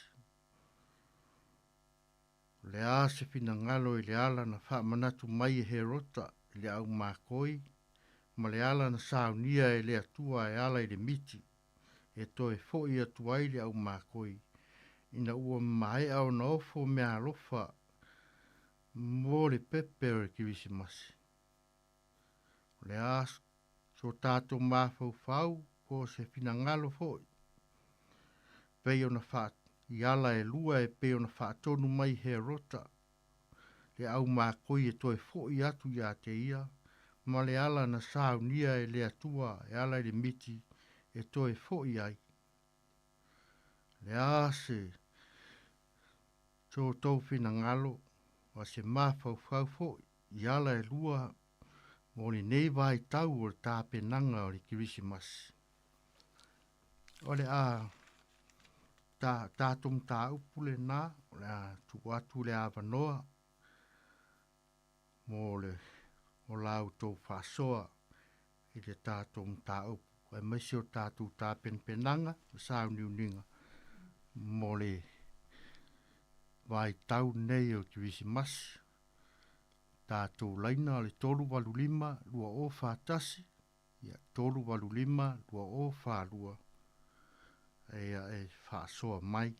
O le a se finagalo i le ala na faamanatu mai e Herota i le aumakoi ma le ala na saunia e le Atua e ala i le miti e toe foi atu ai le aumakoi ina ua maea ona ofo meaalofa mo le pepe o le Kerisimasi. O le a so tatou mafaufau po o se finagalo foi pei ona faa i ala e lua e pei ona faatonu mai Herota le aumakoi e toe foi atu ia te ia ma le ala na saunia e le Atua e ala i le miti e toe foi ai. Le a se so tou finagalo ma se mafaufau foi i ala e lua mo lenei vaitau o le tapenaga o le Kerisimasi. O le a ta, tatou mataupu lenā, o le a tuu atu le avanoa mo le o la outou faasoa i le tatou mataupu, aemaise o tatou tapenapenaga ma sauniuniga mo le vaitau lenei o Kerisimasi. Tatou laina o le 385 2041, ia 385 2042, ia e faasoa mai.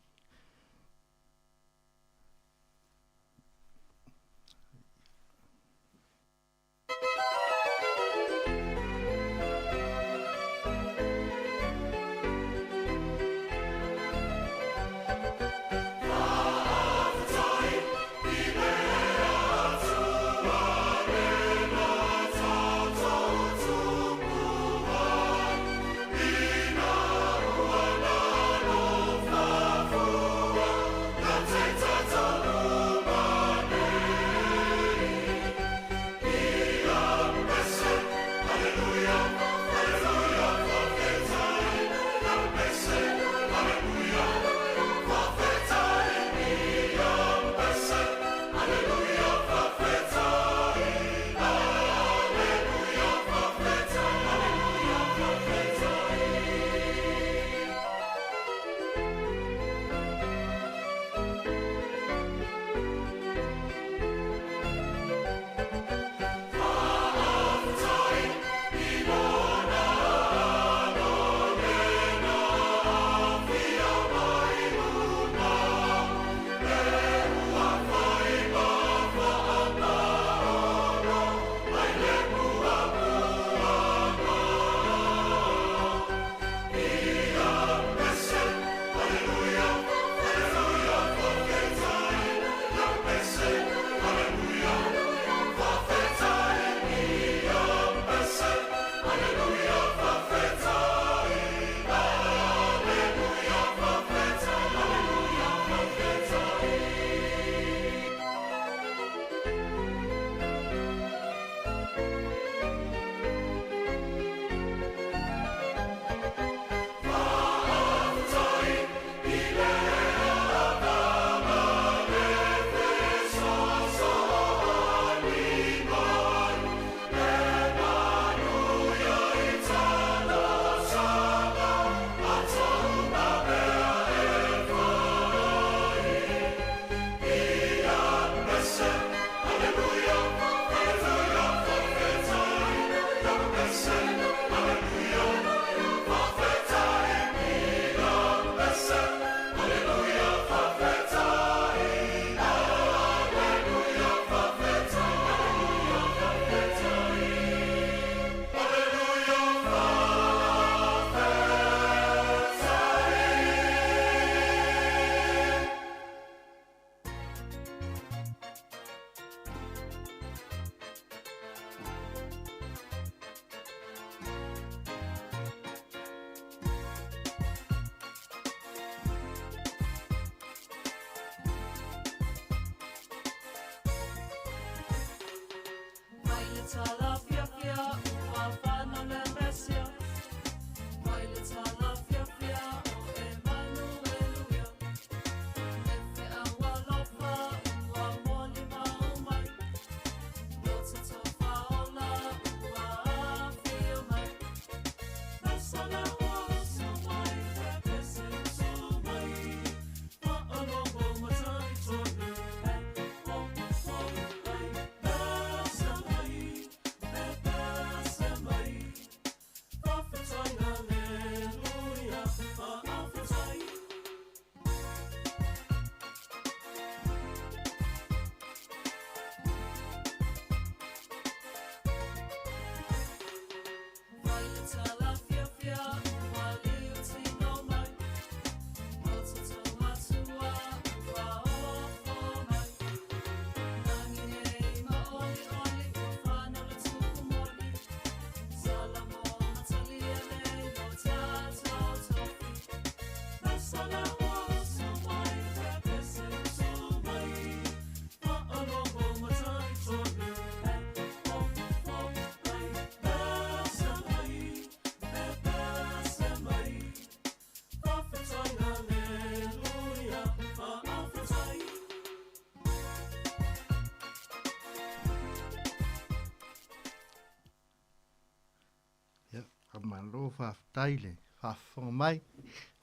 Ia, faamalo, faafetai le faafofoga mai,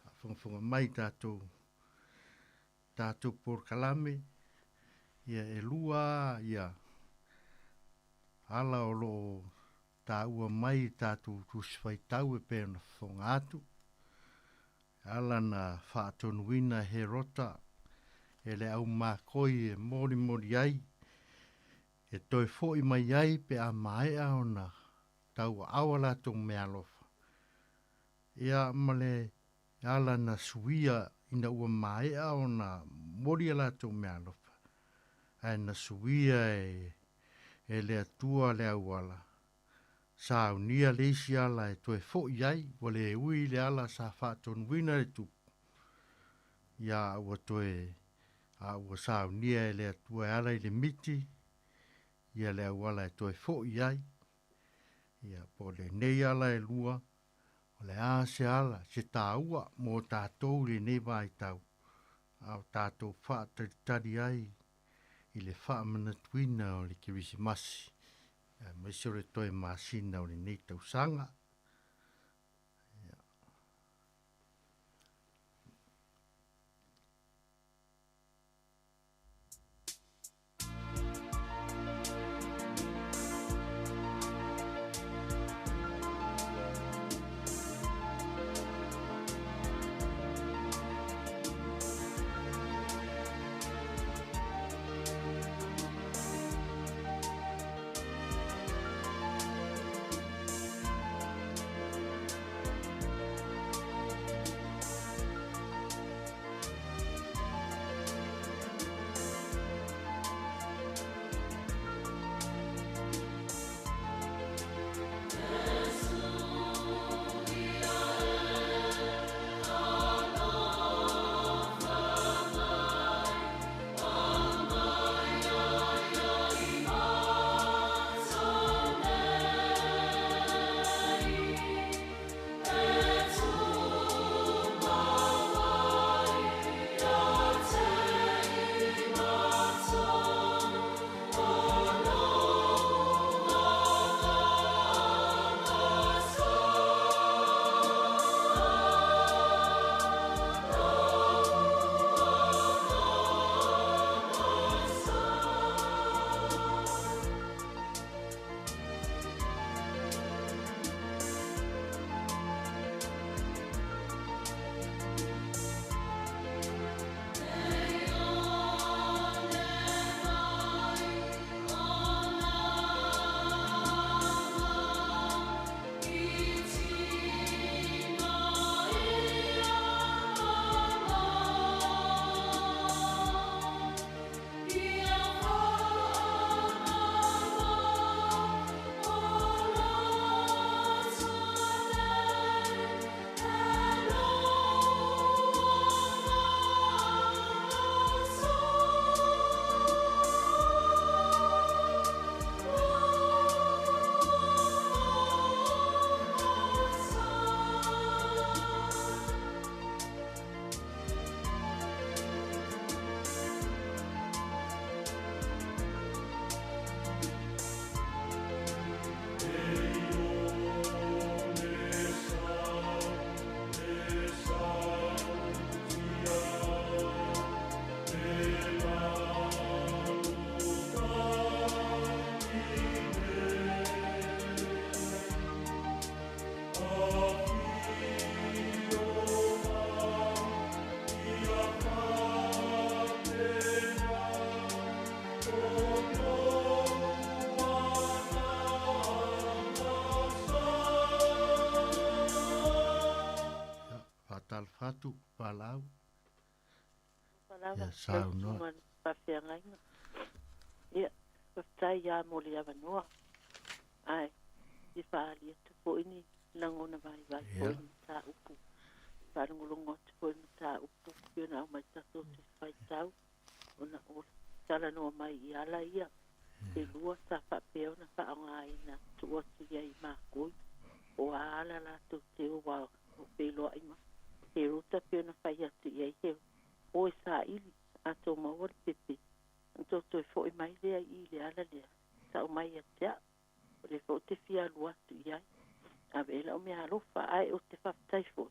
faafogafoga mai i tatou tatou polokalame. Ia e lua ia ala o lo o taua mai i tatou tusi faitau e pei ona fofoga atu. Ala na faatonuina e Herota e le aumakoi e molimoli ai, e toe foi mai ai pe a maea ona tauaao a latou meaalofa. Ia ma le ala na suia ina ua maea ona moli a latou meaalofa, ae na suia e e le Atua le auala, saunia le isi ala e toe foi ai, ua le ui le ala sa faatonuina e le Tupu, ia ua toe a ua saunia e le Atua e ala i le miti, ia le auala e toe foi ai. Ia, po o lenei ala e lua, o le a se ala, se taua mo tatou i lenei vaitau, a o tatou faatalitali ai i le faamanatuina o le Kerisimasi, aemaise o le toe masina o lenei tausaga. Ia. faatalofa atu Palau. Lava, Ia, saunoa. Lau susuga faafeagaiga. Ia, faafetai lava mo le avanoa. Ae, fia faaali atu foi ni lagona vaivai foi i le mataupu. Faalogologo atu foi i le mataupu pei ona aumai tatou te faitau ona o le talanoa mai i ala ia e lua sa faapea ona faaaogaina tuu atu i ai i makoi o a ala latou te o o feiloai ma Herota pei ona fai atu i ai he o e saili a tou maua le pepe ona tou toe foi mai lea i i le ala lea tau mai ia te au o lea foi ou te fia alu atu i ai ave ai lau meaalofa ae ou te faafetai foi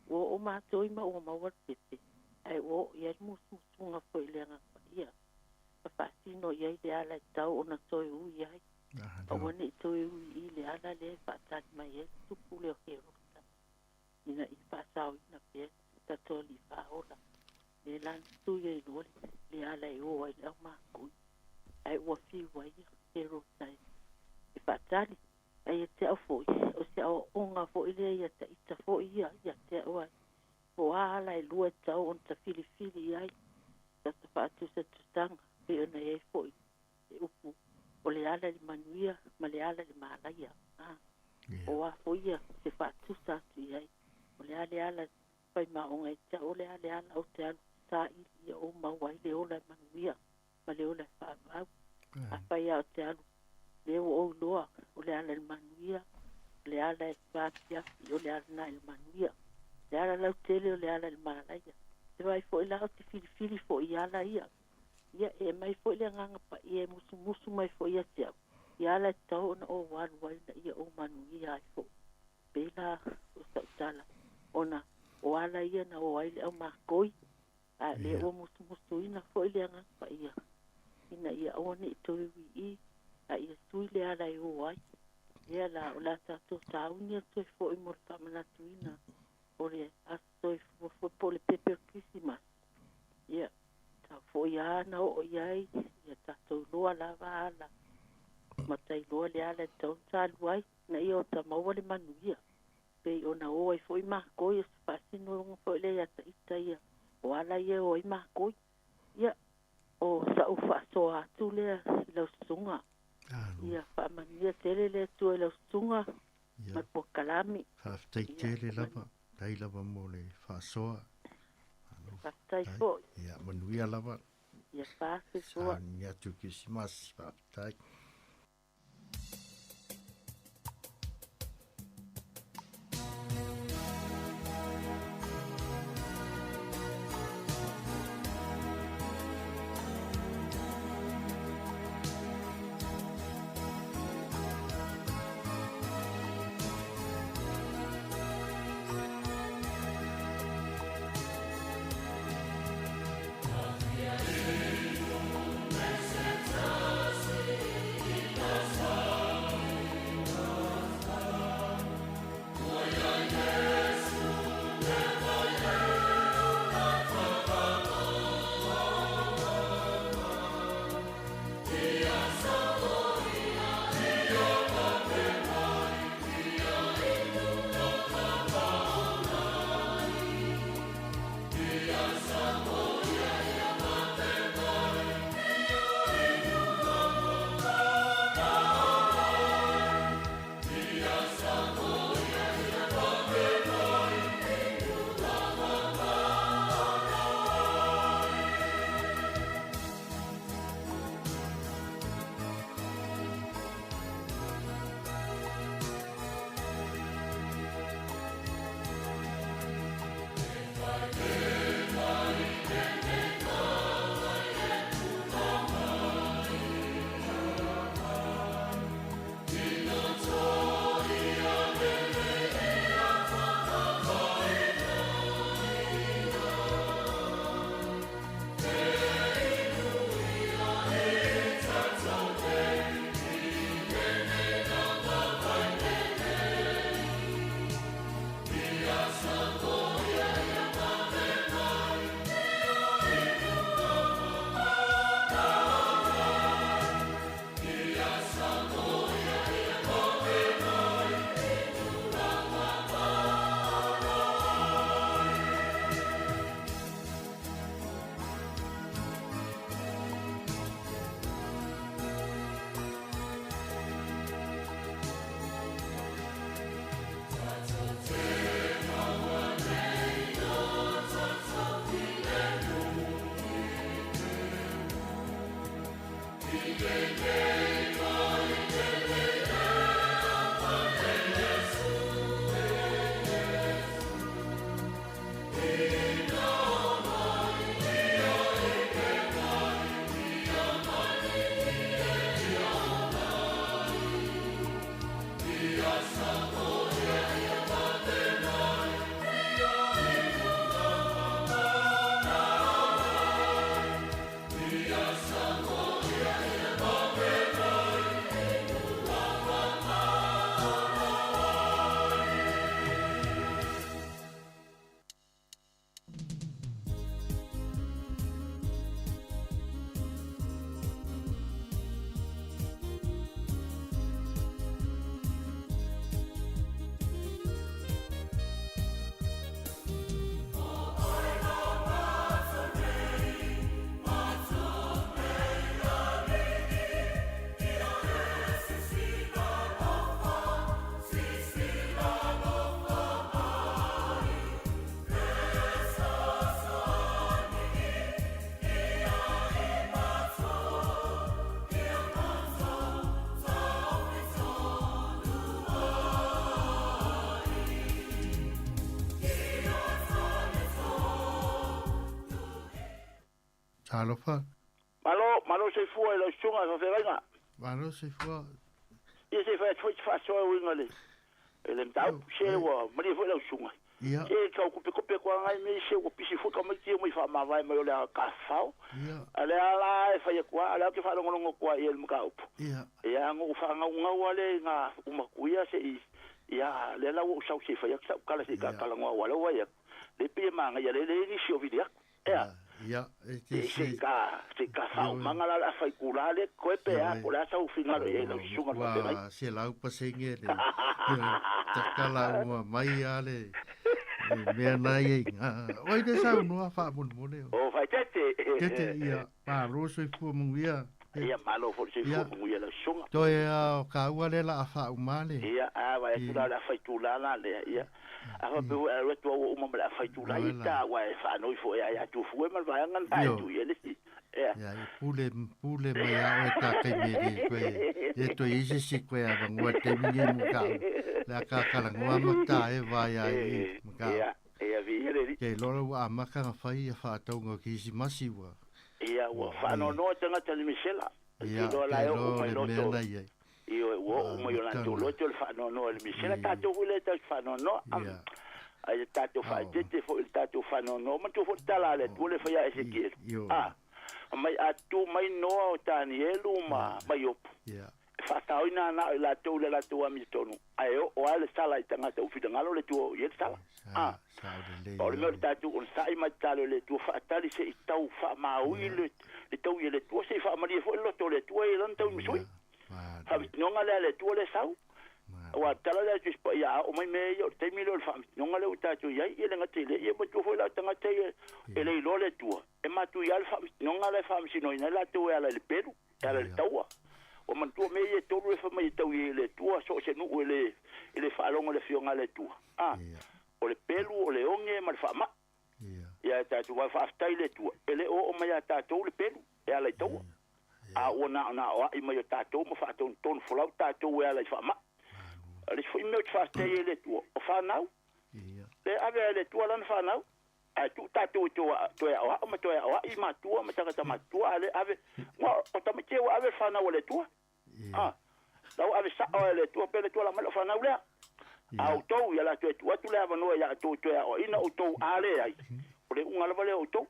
ua oo matou i ma ua maua le pepe ae ua oo i ai le musumusuga foi i le Agaga Paia ma faatino i ai le ala e tatau ona toe ui ai aua ne i toe ui i le ala lea e faatali mai ai le tupu lea o Herota ina ia faasaoina pea le tatou Alii Faaola. Lea la na tui ai loa le ala e o ai le au makoi, ae ua fiu ai ia Herota e faatali. Ae ia te au foi, o se aoaoga foi lea ia ta ita foi ia ia te au ai, po o a ala e lua e tatau ona tafilifili i ai ta faatusatusaga, pei ona i ai foi le upu o le ala i le manuia ma le ala i le malaia. A o a foi ia se faatusa atu i ai, o le a le ala fai maoga i te au, o le a le ala ou te alu saili ia ou maua ai le ola e manuia ma le ola e faavau. Afai lava ou te alu lea ua ou iloa o le ala i le manuia, o le ala e vaapiapi, o le ala lena i le manuia. O le ala lautele o le ala i le malaia. Te vaai foi la ou te filifili foi i ala ia. Ia, e aumai foi le Agaga Paia e musumusu mai foi ia te au, i ala e tatau ona ou alu ai ina ia ou manuia ai foi. Pei la o sau tala, ona o ala ia na o ai le au makoi, a o lea ua musumusuina foi le Agaga Paia, ina ia aua ne i toe uii, a ia sui le ala e o ai. Lea la, o le a tatou sauni atu ai foi mo le faamanatuina o le aso soifua foi po o le pepe o le Kerisimasi. Ia, tau foi lava na oo i ai, ia tatou iloa lava ala, matailoa le ala e tatau ona talu ai, ina ia ota maua le manuia. Pei ona o ai foi makoi, o se faasinoga foi lea ia ta ita ia, o ala ia e o ai makoi. Ia, o sa'u faasoa atu lea i lau susuga. Ia faamanuia tele le Atua i lau susuga ma le polokalame. Faafetai tele lava, faafetai lava mo le faasoa. Faafetai foi. Ia, manuia lava. Ia faasoa. Sauni atu i Kerisimasi, faafetai. Talofa. Malo, malo soifua i lau susuga i faafeagaiga. Malo soifua. Ia se i fai atu foi se faasoa e uiga i le i le mataupu, se ua malie foi lau susuga. Ia. Se tau kopekope atu lava nai mea se ua pisi foi tamaiti ia mai faamavae mai o le tafafao. Ia. A o lea la e fai atu lava, o lea ou te faalogologo atu lava i ai i le mataupu. Ia. Ia na ou faagaugau lava lea i na upu matua se i, ia lea la ua ou sau se i fai atu sau tala se i talanoa aua o lea ua vaai atu, lea e pei e manaia lea e leai nisi o vili atu. Ea. Ia, e te se i ka, se i ka faaomaga la o le a fai itula lea totoe pe a, po o le a sau finagalo i ai lau susuga le faafeagai. Ua 100% le tatala uma mai a le mea na ia i ngā. Oi le saunoa faamolemole. O, faaeteete. Tete, ia, malo soifua manuia. Ia, malo foi le soifua manuia lau susuga. Toe a o kāua lea la a faauma le. Ia, a vaai atu la o le a fai itula la lea, ia. A faapea foi a alu atu au ua uma ma le a fai itula, ia ta aua e faanoi foi ia ia Tufue ma le vaega lena e tui ai le isi. Ea. Ia, e pule, pule mai a oe ta taimi e le toe, le toe i ai se isi koe avanoa i le taimi nei mo kau. Le a ka talanoa ma ta e vae ai i ma kau. Ia, ia, viia le Alii. Kei loa ua amata ona fai ia faatauga o Kerisimasi ua. Ia, ua faanoanoa tagata i le misela. Ia, Te iloa la e kei oo loa mai le loto. mea na i ai. Ioe, ua oo mai o latou loto le faanoanoa i le misela. Tatou foi lea e tatou te faanoanoa. A ia tatou faaeteete foi i le tatou faanoanoa. Manatua foi le tala a le Atua lea e fai ia Esekielu. A, mai a tu mai Noa o Tanielu ma Iopu. E faataoina ana o i latou i le latou amiotonu, ae oo lava le sala i tagata ua finagalo le Atua o i ai le sala. A, o le mea o le tatou onosai ma tatalo i le Atua faatali se i tau faamaui le taui e le Atua, se i faamalie foi le loto o le Atua i lana taui masui. Faamasinoga lea a le Atua lea e sau. Aua o le tala lea a le Tusi Paia, a oo mai mea ia, o le taimi lea o le faamasinoga lea ua tatou i ai, ia le gata i lea, ia matua foi la o tagata ia e le iloa le Atua, e matuia lava le faamasinoga la e faamasinoina ai latou e ala i le pelu, e ala i le taua. Ua manatua mea ia e tolu e fai mai e tau i ai e le Atua, so o se nuu e le, e le faalogo i le Afioga a le Atua. A, o le pelu, o le oge ma le faamai. Ia e tatou vaai, faafetai i le Atua, e le o oo mai ia tatou le pelu e ala i taua. A ua naonaoai mai o tatou ma faatonutonu folau tatou e ala i faamai. O le isi foi mea ou te faafetai ai i le Atua, o fanau. Le ave ai e le Atua lana fanau, ae tuu tatou e toe aoao ma toe aoai matua ma tagata matutua, a le ave, o tamaiti ia ua ave le fanau a le Atua. A, la ua ave sao e le Atua, pe le Atua la mai lau fanau lea. A outou, ia la toe tuu atu le avanoa ia outou e toe aoaina outou, a leai, o le iuga lava lea o outou.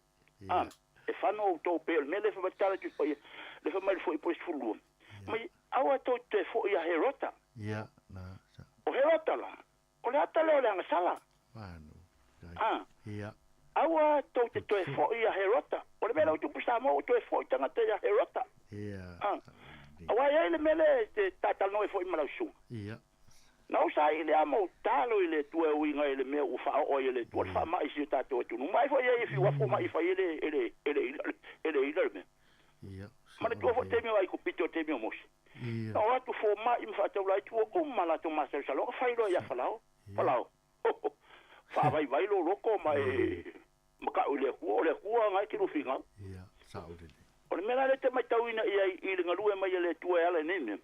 A, e fano outou pei o le mea lea e fai mai tatalo atu i paia, le fai mai le foi po le 12. Mai, aua tou te toe foi ia Herota. O Herota la, o le ata lea o le agasala. A, aua tou te toe foi ia Herota. O le mea lea ua tupu i Samoa, ua toe foi tagata ia Herota. A, aua e i ai le mea lea e te talatalanoa ai foi ma lau susuga. Na ou saili lava ma ou tatalo i le Atua e uiga i le mea ua faaoo ai e le Atua le faamai i si o tatou atunuu. Ma ai foi e i uafu mai fai e le, e le, e le ila, e le ila le mea. Manatua foi taimi o Aikupito, taimi o Mose. Na o atu fomai ma faataulai ua uma latou masalosaloga, fai loa ia Falao, Falao, faavaivai lou loto ma e matau i le Atua, o le Atua na e te lufiga. O le mea la lea e te matauina i ai i le galue mai a le Atua e ala i nei mea.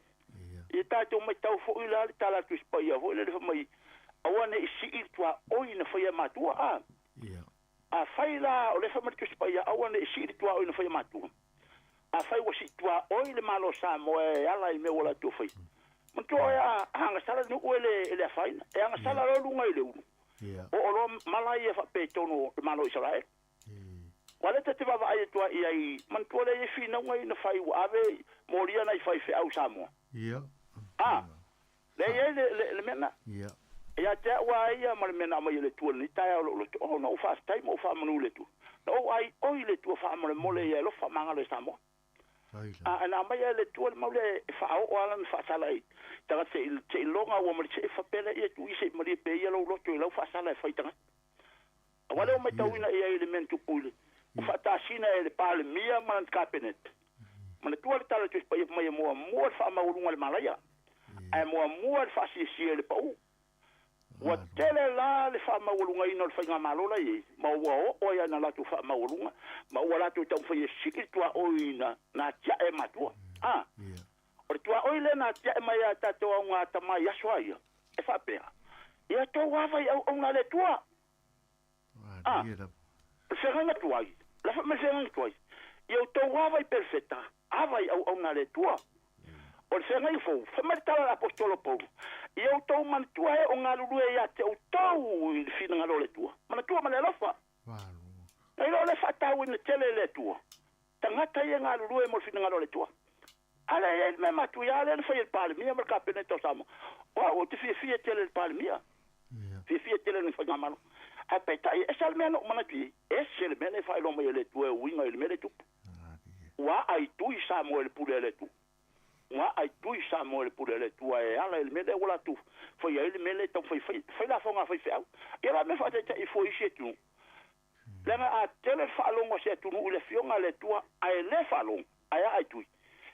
Ia tatou matau foi la le tala a le Tusi Paia foi lele fai mai, aua ne i sii le tuaoi na faia e matua, a. Afai la o lea fai mai le Tusi Paia, aua ne i sii le tuaoi na faia e matua. Afai ua sii tuaoi le Malo o Samoa e ala i mea ua latou faia, manatua oe a agasala le nuu e le, e le afaina, e agasala loa luga i le ulu. Oo loa mala ia faapetonu o le Malo o Isaraelu. Ua lea ta te vaavaai atu ai i ai, manatua lea i ai finauga ia na fai ua ave molia nai faifeau Samoa. A, lea i ai le, le, le mea na. Ia te au a ia ma le mea na aumai e le Atua i lenei taeao o lou loto, oh, na ou faafetai ma ou faamanu i le Atua. Na ou aioi i le Atua faamolemole ia e alofa faamagalo e Samoa. A, e na aumai lava e le Atua le mau lea e faaoo lava lana faasala i tagata se i, se i loga ua ma le see faapea lea, ia tuu ia se i malie pea ia lou loto i lau faasala e fai tagata. Aua lea ua matauina i ai le mea na tupu i le ua faatasina e le Palemia ma lana Kapeneta. Manatua le tala o le Tusi Paia fai mai e muamua le faamaualuga i le malaia, ae muamua le faasiasia i le pau. Ua tele la le faamaualugaina o le faigamalo la i ai, ma ua oo ai lava ina latou faamaualuga, ma ua latou taumafai e sii le tuaoi na atiae e matua. A, o le tuaoi lea na atiae mai ia tatou augatama i aso a ia, e faapea, Ia tou ava i auauna a le Atua. A, o le feagaiga tuai, o le a fai mai le feagaiga tuai? Ia outou ava i perofeta, ava i auauna a le Atua. O le feagaiga fou, fai mai le tala a le Aposetolo o Paulo, Ia outou manatua e o galulue ia te outou i le finagalo o le Atua. Manatua ma le alofa. Na iloa le faatauina tele e le Atua tagata ia e galulue mo le finagalo o le Atua. A lea e i ai le mea matuia lea na fai e le Palemia ma le Kapeneta o Samoa. O au ou te fiafia tele i le Palemia. Fiafia tele i lona faigamalo. Ae peitai, e ese lava le mea na ou manatu i ai, ese le mea lea e faailoa mai e le Atua e uiga i le mea lea e tupu. Ua aitui Samoa i le pule a le Atua. Ua aitui Samoa i le pule a le Atua e ala i le mea lea ua latou faia ai le mea lea e taumafai e fai, fai lafoga a faifeau. Ia la mea faataitai fua i isi atunuu. Leaga a tele le faalogo a se atunuu i le Afioga a le Atua ae le faalogo, ae a aitui,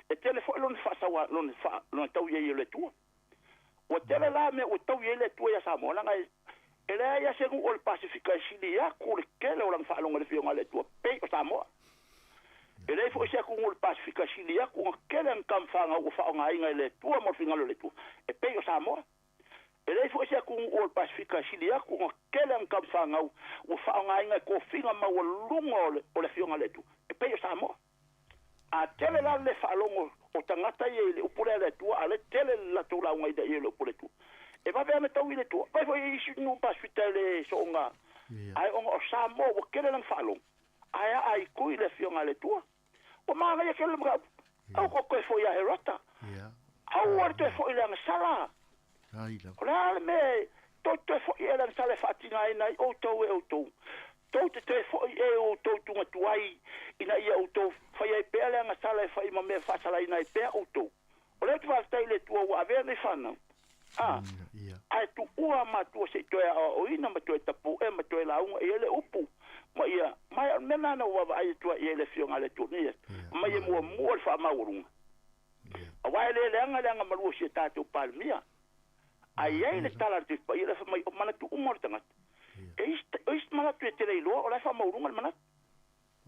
e tele foi lona faasaua, lona faa, lona taui ai e le Atua. Ua tele la mea ua taui ai le Atua ia Samoa, leaga e, e leai lava se nuu o le Pasefika e sili atu le tele o lana faalogo i le Afioga a le Atua pei o Samoa. E leai foi se atunuu o le Pasefika e sili atu ona tele ana tamafanau ua faaaogaina e le Atua mo le finagalo o le Atua e pei o Samoa. E leai foi se atunuu o le Pasefika e sili atu ona tele ana tamafanau ua faaaogaina e tofiga maualuga o le Afioga a le Atua e pei o Samoa. A tele la le le faalogo o tagata ia i le upu lea a le Atua, a o lea e tele le latou lauga ina ia i le upu a le Atua. E vave lava ona taui i le Atua. Vaai foi i isi nuu Pasefika e le soona, ae ona o Samoa ua tele lana faalogo, ae a aitui le Afioga a le Atua. Ua manaia tele le mataupu. Aua tou toe foi ia Herota. Aua le toe foi i le agasala. O le a le mea e tou te toe foi ea i le agasala e faatigaina ai outou e outou? Tou te toe foi ea i o outou tuga tuai ina ia outou fai ai pea le agasala e fai ma mea e faasalaina ai pea outou? O lea ou te faafetai i le Atua ua avea nei fanau, a, ae tuua matua se i toe aoaoina ma toe tapu'e ma toe lauga i ai le upu ma ia, ma o le mea lena na ou vaavaai atu ai i ai le Afioga a le Atua nei aso, mai e muamua le faamaualuga. Aua e le leaga le agamalu o si a tatou Palemia. Ae i ai le tala a le Tusi Paia lea fai mai, o manatu uma o le tagata. E isi, o isi manatu e te le iloa o la e faamaualuga le manatu.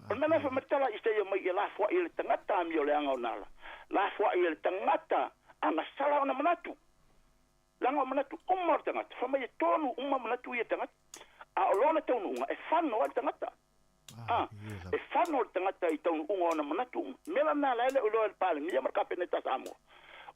O le mea lea fai mai le tala i se mai ia lafoai e le tagata amio leaga ona ala. Lafoai e le tagata agasala ona manatu. Leaga o manatu uma o le tagata. Fai mai e tonu uma manatu ia e tagata. A o lona taunuuga e fano ai le tagata. A, e fano le tagata i taunuuga o ona manatu uma. Mea la na la e le o iloa e le Palemia ma le Kapeneta a Samoa.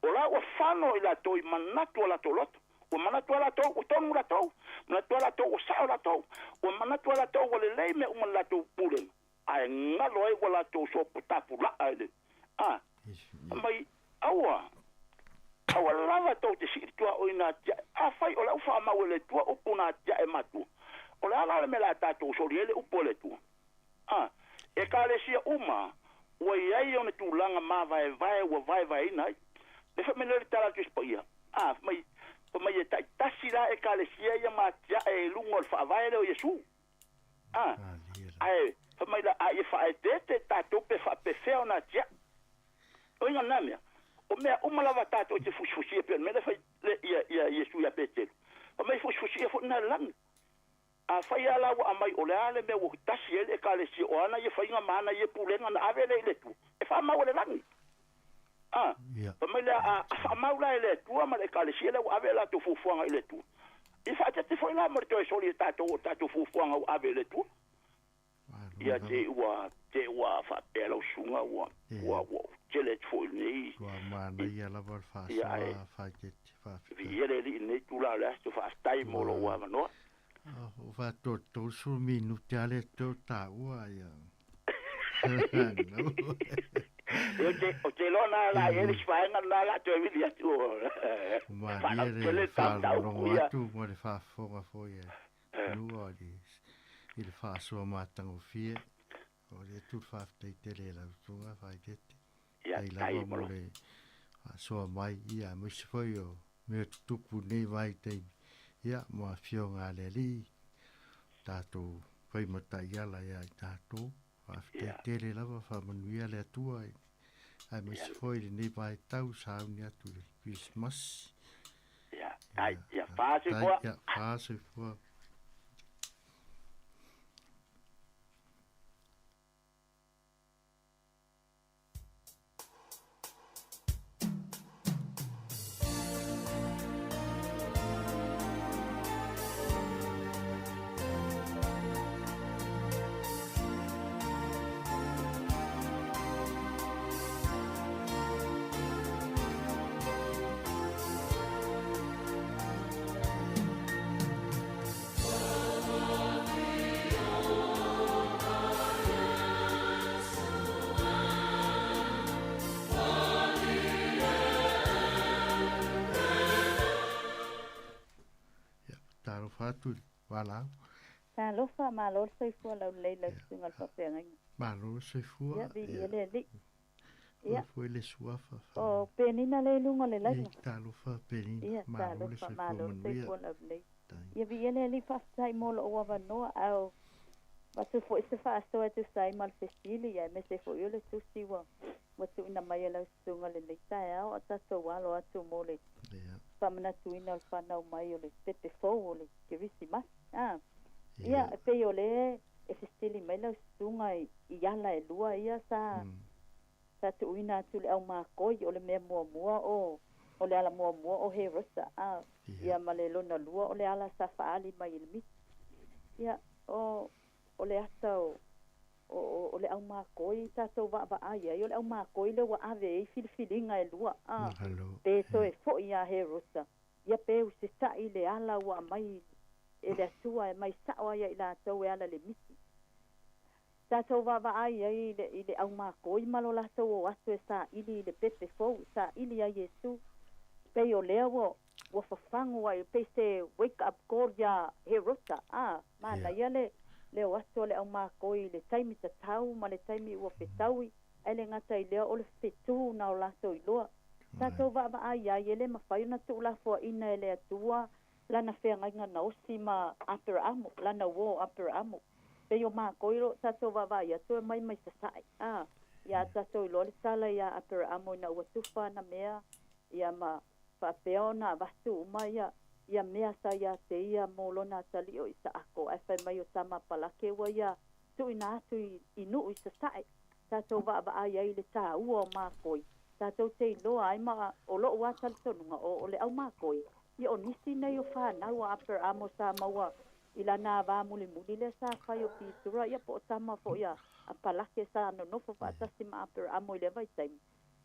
O la ua fano i latou i manatu o latou loto. Ua manatu lava latou ua tonu latou, manatu lava latou ua sao latou, ua manatu lava latou ua lelei mea uma i le latou pulega, ae galo ai ua latou sopo tapulaa i le a mai aua aua lava tou te sii le tuaoi na atiae. Afai o le au faamau e le Atua upu na atiae matua, o le a la le mea o le a tatou soli ai le upu a le Atua? A Ekalesia uma ua i ai ona tulaga mavaevae ua vaevaeina ai. Le fai mai lea o le tala a le Tusi Paia, a, fai mai, fai mai e taitasi la Ekalesia ia ma atiae i luga o le faavae lea o Iesu. A, ae fai mai la, a ia faaeteete tatou pe faapefea ona atiae. O uiga na mea, o mea uma lava tatou te fusifusia pei o le mea lea fai le, ia, ia Iesu ia Peteru. Fai mai fusifusia foi na le lagi. Afai lava la ua aumai o le a le mea ua tasi ai le Ekalesia o ana ia faiga ma ana ia pulega na ave lea i le Atua, e faamau e le lagi. A, fai mai lea, a, a faamau la e le Atua ma le Ekalesia lea ua ave a latou fuafuaga i le Atua, ia faaeteete foi la mo le toe soli e tatou o tatou fuafuaga ua ave i le Atua. Ia te i ua, te i ua faapea lau susuga ua, ua, ua tele atu foi i lenei. Ua manaia lava le faasoa faaeteete, faafetai. Viia le Alii i lenei itula o le aso, faafetai mo lou avanoa. Ua faatolutolu minute lava le toe o taua ia. Ou te iloa na la i ai le isi vaega lena o le a toe vili atu. Ua malie le faalogologo atu ma le faafofoga foi a Nua i le faasoa matagofie. O le atu le faafetai tele i lau susuga Faaeteete. Faafetai lava mo le faasoa mai, ia aemaise foi o mea tutupu i lenei vaitaimi, ia ma Afioga a le Alii, tatou fai ma taiala ia i tatou. Faafetai tele lava, faamanuia le Atua, aemaise foi i lenei vaitau sauni atu i le Kerisimasi. Ia, ia, fa soifua. Ia, fa soifua. atu i le valaau. Talofa, malo le soifua laulelei i lau susuga i le faafeagaiga. Malo le soifua. Ia, viia le Alii. Ia. Foi le suafa. O Penina lea i luga o le laina. E, talofa Penina. Ia, Malo le talofa, soifua malo le manuia. soifua laulelei. Ia, viia le Alii, faafetai mo lou avanoa, a o avatu foi se faasoa e tusa ai ma le fesili, aemaise foi o le tusi ua ua tuuina mai e lau susuga lenei taeao, a tatou alo atu mo le faamanatuina o le fanau mai o le pepe fou o le Kerisimasi. A. Ia, e pei o lea e fesili mai lau susuga i ala e lua ia sa sa tuuina atu i le aumakoi, o le mea muamua o o le ala muamua o Herosa, a, ia ma le lona lua o le ala sa faaali mai i le miti. Ia, o o le ata o o o le aumakoi tatou vaavaai ai, o le aumakoi lea ua ave ai filifiliga e lua, a, pe toe foi ia Herosa, ia pe usitai i le ala ua aumai e le Atua e mai sao ai ia i latou e ala i le miti. Tatou vaavaai ai i le, i le aumakoi ma lo latou o atu e saili i le pepe fou, saili ia Iesu. Pei o lea ua, ua fafagu ai, pei se wake up call iā Herota, a, manaia le, le o atu o le aumakoi i le taimi tatau ma le taimi ua fetaui, ae le gata i lea o le fetu na o latou iloa. Tatou vaavaai ai, e le mafai ona tuulafoaina e le Atua lana feagaiga na osi ma Aperaamo, lana uo o Aperaamo. Pei o mākou i lo tatou vaavaai atu e mai mai sasae, a, iā tatou iloa le tala iā Aperaamo ina ua tufa ana mea, ia ma faapea ona avatu uma ia, ia mea sa iā te ia mo lona atalii o Isaako, ae fai mai o tama Palake ua ia tuuina atu i, i nuu i sasae. Tatou vaavaai ai i le tāua o mākoi, tatou te iloa ai ma o lo'u a talitonuga o, o le au mākoi, ia o nisi nei o whānau a Aperaamo sa maua i lana vā mulimuli lea sa fai o Pitura, ia po o tama foi a, a Palake sa nonofo faatasi ma Aperaamo i lea vaitaimi.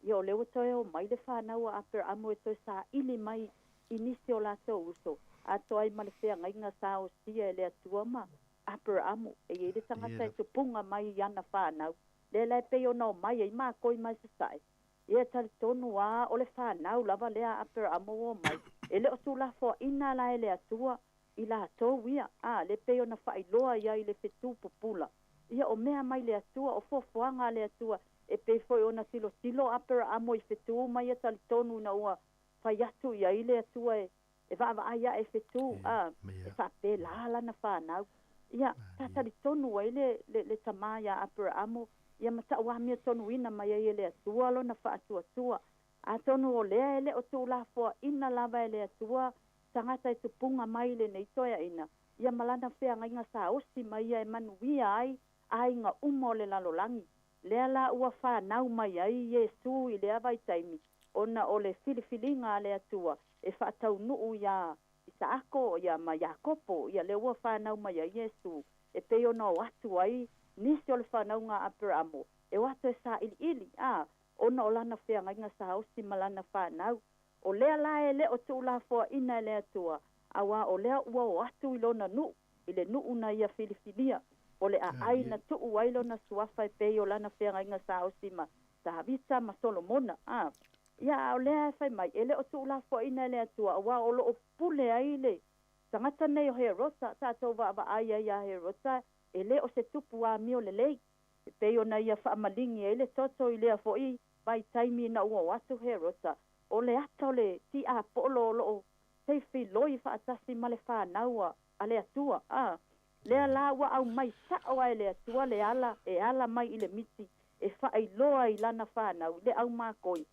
Ia o lea ua toe o mai le whānau a Aperaamo e toe saili mai i nisi o latou uso, atoa ai ma le feagaiga sa osia e le Atua ma Aperaamo, e i ai le tagata e tupuga mai i ana whānau. Lea la e pei ona o mai ai mākoi mai sasae. Ia e talitonu a o le whānau lava lea a Aperaamo ua o mai. E le o tulafoaina la e le Atua i latou ia, a, le pei ona faailoa ia i le fetu pupula. Ia o mea mai le Atua, o fuafuaga a le Atua, e pei foi ona tilotilo Aperaamo i fetu mai ia talitonu ina ua fai atu i ai le Atua e, e vaavaai ae i fetu, a, e faapelā lana whānau. Ia, sa talitonu ai le, le, le tamā iā Aperaamo, ia ma tauamiatonuina mai ai e le Atua lona faatuatua. Atonu o lea e le o tuulafoaina lava e le Atua tagata e tupuga mai i lenei toeaina, ia ma lana feagaiga sa osi mai ia e manuia ai aiga uma o le lalolagi. Lea la ua fanau mai ai Iesu i lea vaitaimi, ona o le filifiliga a le Atua e faataunuu iā Isaako ia ma Iakopo, ia lea ua fanau mai ai Iesu, e pei ona o atu ai nisi o le fanauga a Aperaamo, e o atu e sailiili, a, ona o lana feagaiga sa osi ma lana fanau. O lea la e le o tuulafoaina e le Atua, auā o lea ua o atu i lona nuu, i le nuu na ia filifilia, o le aai na tuu ai lona suafa e pei o lana feagaiga sa osi ma Tavita ma Solomona, a. Ia, a o lea e fai mai, e le o tuulafoaina e le Atua, auā o loo pule ai le tagata nei o Herota, tatou vaavaai ai iā Herota, e le o se tupu amio lelei, e pei ona ia faamaligi ai le toto i lea foi vaitaimi ina ua o atu Herota, o le ata o le tiapolo o loo seifiloi faatasi ma le whānau a, a le Atua, a. Lea la ua aumai sao a e le Atua le ala e ala mai i le miti e faailoa i lana whānau, i le aumakoi,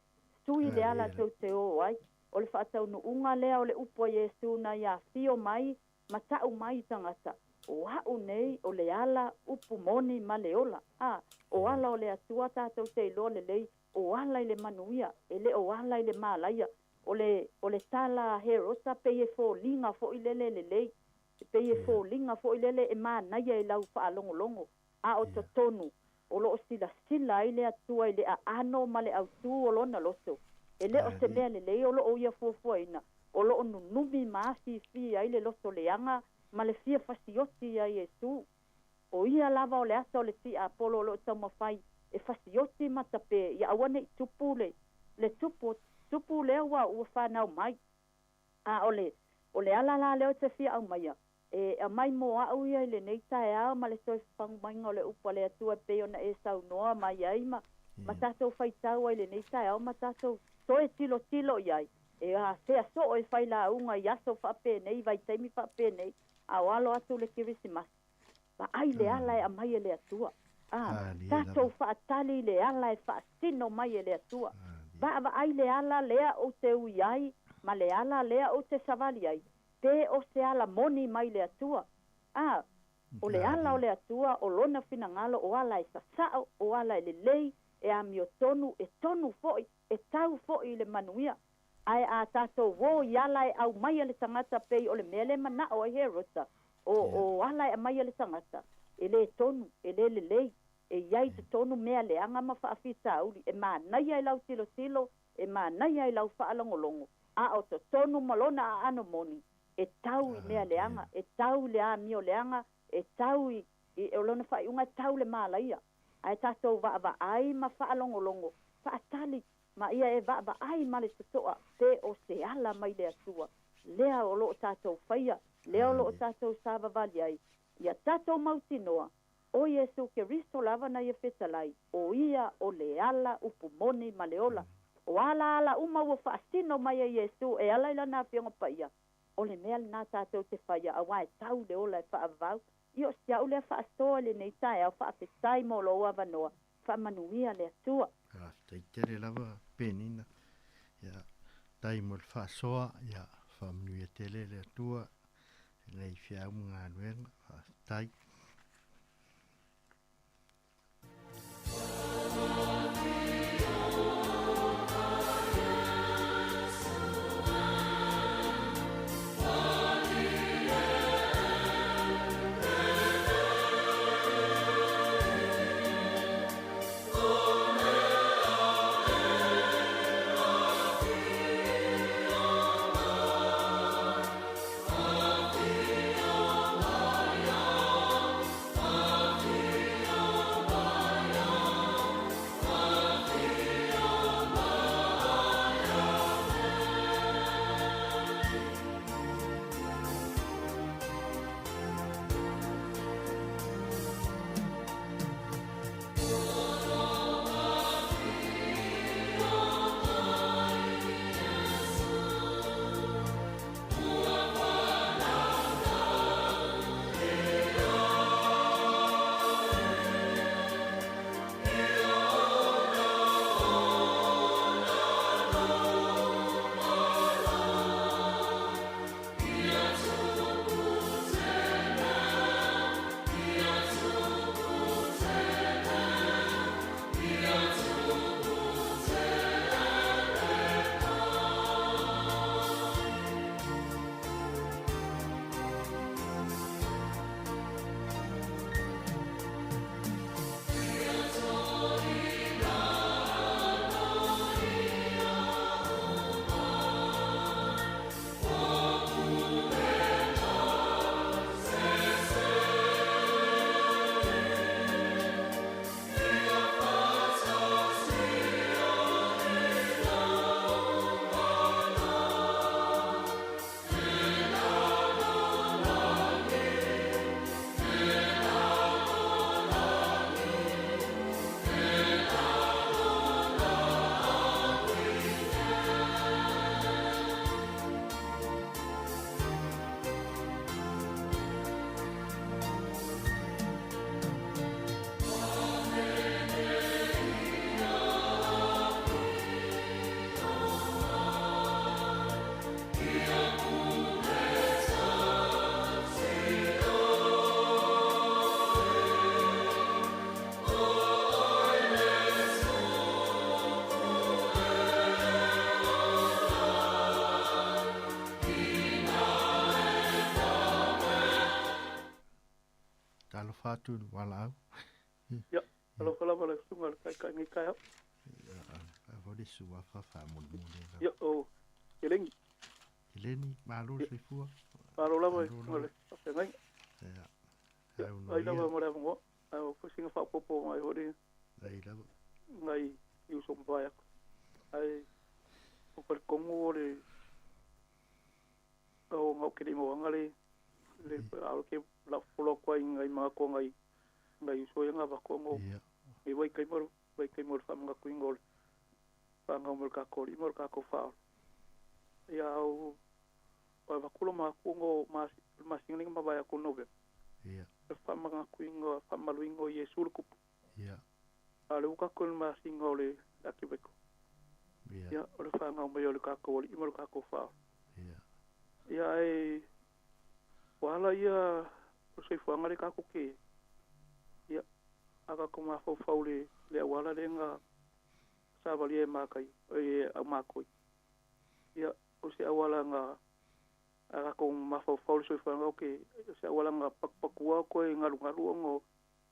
sui le ala tou te o ai. O le faataunuuga lea o le upu a Iesu na ia afio mai ma tau mai i tagata, o a'u nei o le ala upu moni ma le ola. A, o ala o le Atua tatou te iloa lelei, o ala i le manuia, e le o ala i le malaia. O le, o le tala a Herosa pei e foliga foi lele lelei, e pei e foliga foi lele e manaia i lau faalogologo, a o totonu o loo silasila ai le Atua i le aano ma le autū o lona loto. E le o se mea lelei o loo ia fuafuaina, o loo nunumi ma afifi ai le loto leaga ma le fia fasioti ia Iesu. O ia lava o le ata o le tiapolo o loo taumafai e fasioti ma tape ia aua nei tupu le, le tupu, tupu lea ua, ua fanau mai. A o le, o le ala la lea ou te fia aumaia, E aumai mo a'u ia i lenei taeao ma le toe fafagumaiga o le upu a le Atua e pei ona e saunoa mai ai ma ma tatou faitau ai i lenei taeao ma tatou toe tilotilo i ai. E afea soo e failauga i aso faapenei, vaitaimi faapenei, a o alo atu le Kerisimasi. Vaai le ala e aumai e le Atua. A, tatou faatali i le ala e faasino mai e le Atua. Vaavaai le ala lea ou te ui ai ma le ala lea ou te savali ai, pe o se ala moni mai le Atua. A, o le ala o le Atua, o Lona finagalo, o ala e sasao, o ala e lelei, e amiotonu, e tonu foi, e tau foi i le manuia. Ae a tatou o i ala e aumaia le tagata pei o le mea lea e manao ai Herota, o, o ala e aumaia le tagata, e le tonu, e le lelei, e i ai i totonu mea leaga ma faafitauli, e manaia i lau tilotilo, e manaia i lau faalogologo, a o totonu ma lona aano moni, e tau i mea leaga, e tau i le amio leaga, e tau i, i, o lona faaiuga e tau le malaia. Ae tatou vaavaai ma faalogologo, faatali, ma ia e vaavaai ma le totoa, pe o se ala mai le Atua, lea o lo o tatou faia, lea o lo o tatou savavali ai, ia tatou mautinoa, o Iesu Keriso lava na ia fetalai, o Ia o le ala, upu moni ma le ola. O ala ala uma ua faasino mai e Iesu e ala i Lana Afioga Paia, o le mea lena tatou te faia auā e tau le ola e faavavau. Ia o si au lea faasoa i lenei taeao, faafetai mo lou avanoa, faamanuia le Atua. Faafetai tele lava Penina. Ia, tai mo le faasoa, ia, faamanuia tele le Atua i lenei feau ma galuega. Faafetai. Talofa atu i le valaau. Ia, alofa lava le susuga i le taitai nei taeao. Ia, a foi le suafa faamolemole lava. Ia, o Eleni. Eleni, malo le soifua. Malo lava i le susuga i le faafeagaiga. Ia, Ia, ai lava mo le avanoa. Ae o foi sina faaopoopo mai foi le Ai lava. Nai i uso mavae atu. Ae o talitonu o le o na o ke le i mauaga le Le a ke la folo ko ai ngai ma ko ngai ngai so nga va ko ngo. I wai kai mo wai kai mo fa nga ku ngol. Fa nga mo ka ko mo ka ko fa. Ia au o va kulo ma ku ngo ma ma singling ma va ya ku nove. Ia. Fa ma nga ku ngo fa ma lu ngo Yesu ku. Ia. A le uka ko ma singo le akibeko. Ia. Ia o le fa nga mo yo le ka ko i mo ka ko fa. Ia. Ia e wala ia o se fuanga le ka ko ke. Ia aka ko ma fau fau le le wala le nga sa vali e ma kai e a ma ko. Ia o se awala nga aka ko ma fau fau le se fuanga o ke se awala nga pak pakua ko e ngalu ngalu ngo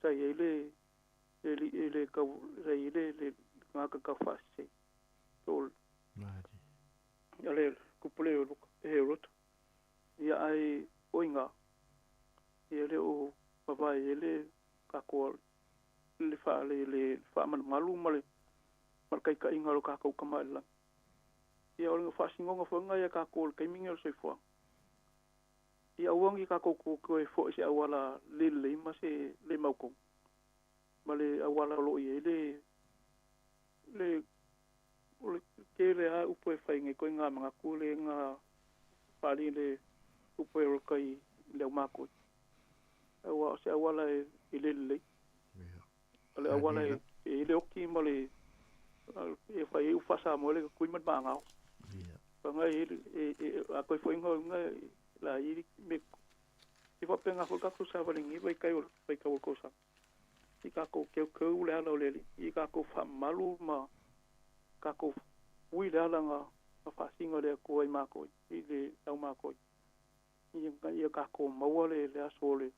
sa ye le le le ka le le le nga ka ka fa se. Tol. Mari. Ia le kupule o e roto. Ia ai oinga. Ia le o papai le ka ko le fa le le fa man malu ma le ma kai kai ngalo ka ko kamala. Ia o le fa singonga fo nga ia ka ko kai minga se fo. Ia uangi ka ko ko e fo se awala le le ma se le mau ko. Ma le awala lo i le le o le ke le a upo e whai ngai koe ngā mga kule ngā whāri le upo e rokai le au mākoi. Aua o se awala e i le lei. O le awala e le oki ma le e whai e uwhasa mo le kui mat maa ngao. Whangai e a koe whai ngā ngā la i me i wapenga fo kako sa walingi vai kai o vai kai o kosa. I kako keu keu le ala o leli. I kako whamalu ma kako ui le ala ngā whasinga le ko ai mākoi, i le au mākoi. Ia kako maua le le aso le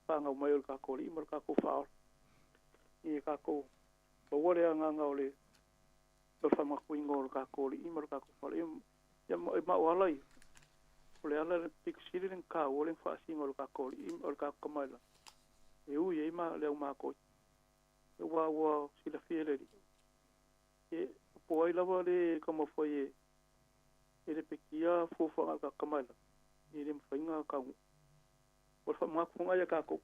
whangau mai o le kako le ima le kako whaora. Ia kako maua le anganga o le whamakuinga o le kako le ima le kako whaora. Ia mao ala i, o le ala le pikusiri le kā o le whasinga o le kako le ima o le kako kamaila. E ui e ima le au mākoi. E wā wā silafia le li. E po ai lava le kamafai e e le pekia fofanga ka kamaila e le mfainga ka o fa makunga ya ka ko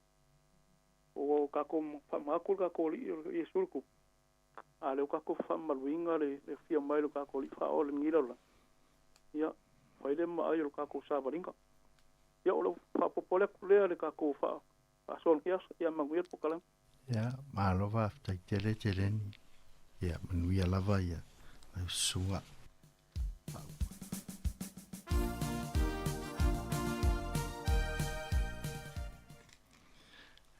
o ka ko fa makul ka ko li e sulku a le ka ko fa maluinga le le fia mai le ka ko li fa o le ngila la ia fai le ma ai le ka ko sa valinga ia o le fa popole kule le ka ko fa a sol kia ia manguia pokala ia malo va tai tele teleni ia manuia lava ia mai sunga.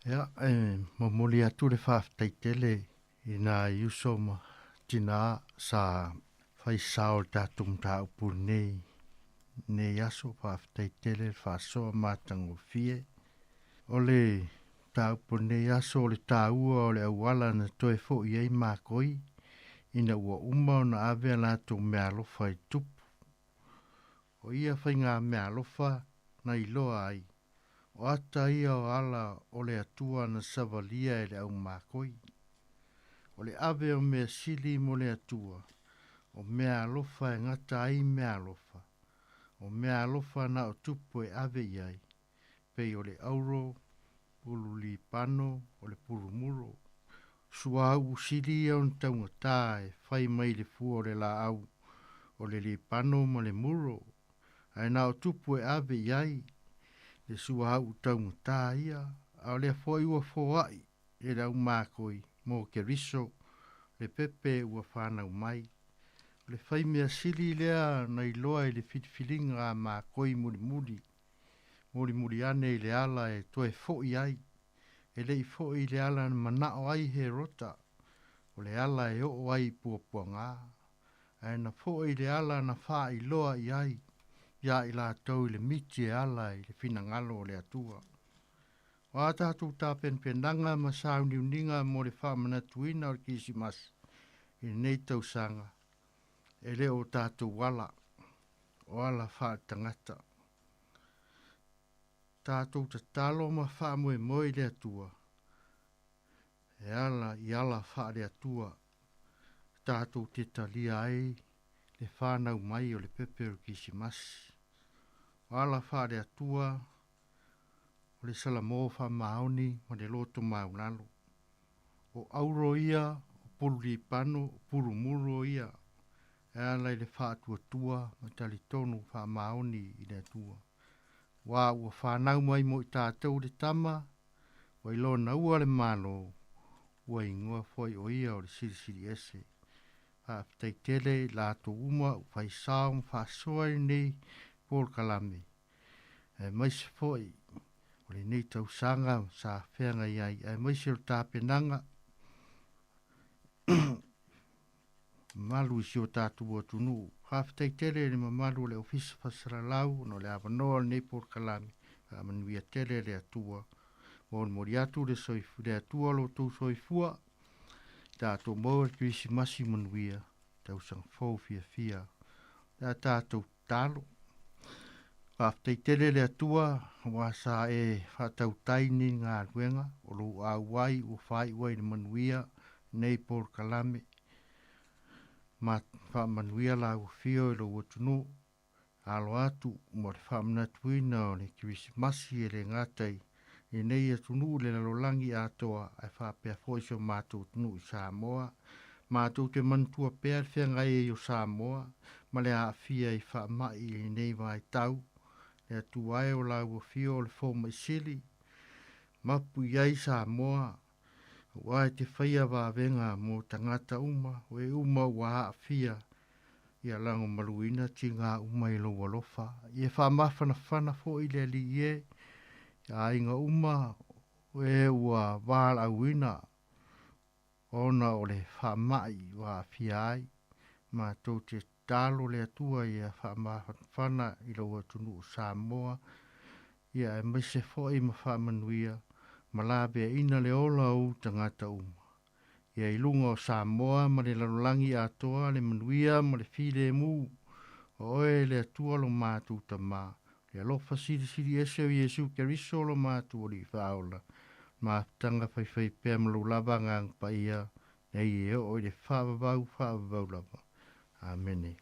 Ia, e momoli atu le whaaftaitele i nā iuso ma tina sa whai sao le tātou mtāupu nei, nei aso whaaftaitele le whaasoa mātango fie. O le tāupu nei aso o le tāua o le auala na toe fo i ei mākoi, ina ua uma o na ave a lātou mea alofa i tupu. O ia whai ngā mea alofa na iloa ai. O ata ia o ala o le atua na savalia e le au mākoi. O le ave o mea sili mo le atua. O mea alofa e ngata ai mea alofa. O mea alofa na o tupu e ave i ai. Pei o le auro, pulu lipano, o le pulumuro. Sua au usili ia o taungata e whai mai le fua o le la au. O le lipano ma le muro. Ai na o tupu e ave i ai. Le sua au taungata ia, a o le foi ua foai e le au mākoi mō ke riso, le pepe ua whanau mai. O le whai mea sili lea na iloa i le whitiwhilinga a mākoi muri muri, muri muri ane i le ala e toe foi ai, e le i foi i le ala na manao ai he rota, o le ala e oo ai puapuanga, ae na foi i le ala na wha iloa i ai, ia i lātou i le miti e ala i le whinangalo o le atua. O a tātou tāpenpenanga ma sauniuninga mo le whaamanatuina o le Kisimas i nei tausanga, e le o tātou ala, o ala whaatangata. Tātou tatalo ma whaamoe moi le atua, e ala i ala wha le atua, tātou te talia ai le whānau mai o le pepe o le Kisimas. O ala wha le atua, o le Salamo faamaoni ma le loto maulalo. O auro ia, o pulu lipano, o pulu muro ia, e ala i le faatuatua ma talitonu faamaoni i le Atua. Ua ua fanau mai mo i tatou le tama, ua i lona ua le Malo, ua igoa foi o ia o le Silisili Ese. Faafetai tele i latou uma ua faisao ma faasoa i lenei polokalame, aemaise foi o lenei tausaga sa feagai ai, aemaise o le tapenaga mamalu i si o tatou atunuu. Faafetai tele i le mamalu o le Ofisa Faasalalau ona o le avanoa o lenei polokalame. Faamanuia tele le Atua. Molimoli atu le, soifu, le Atua lo outou soifua. Tatou maua le Kerisimasi manuia, tausaga fou fiafia. Le a tatou tatalo. Faafetai tele le Atua aua sa e faatautai nei galuega o lou auai ua faaiu ai i le manuia nei polokalame. Ma faamanuia lau afio i lou atunuu. Alo atu mo le faamanatuina o le Kerisimasi e le gata i lenei atunuu i le lalolagi atoa ae faapea foi si o matou atunuu i Samoa. Matou te manatua pea le feagai ai o Samoa ma le aafia i faamai i lenei vaitau. Le Atua e o lau afio o le fomai sili, mapu i ai Samoa, aua e te faia vavega mo tagata uma, o e uma ua aafia, ia lagomaluina tiga uma i lou alofa. Ia faamafanafana foi le Alii e, i aiga uma o e ua valaauina ona o le faamai ua aafia ai. Matou te tatalo le Atua ia faamafanafana i lou atunuu o Samoa, ia aemaise foi ma faamanuia ma laveaina le ola o ou tagata uma. Ia i luga o Samoa ma le lalolagi atoa le manuia ma le filemu, o oe le Atua lo matou Tama, le alofa silisili ese o Iesu Keriso lo matou Alii Faaola, mafutaga faifaipea ma lou lava Agaga Paia, nei e oo i le faavavau faavavau lava. Amene.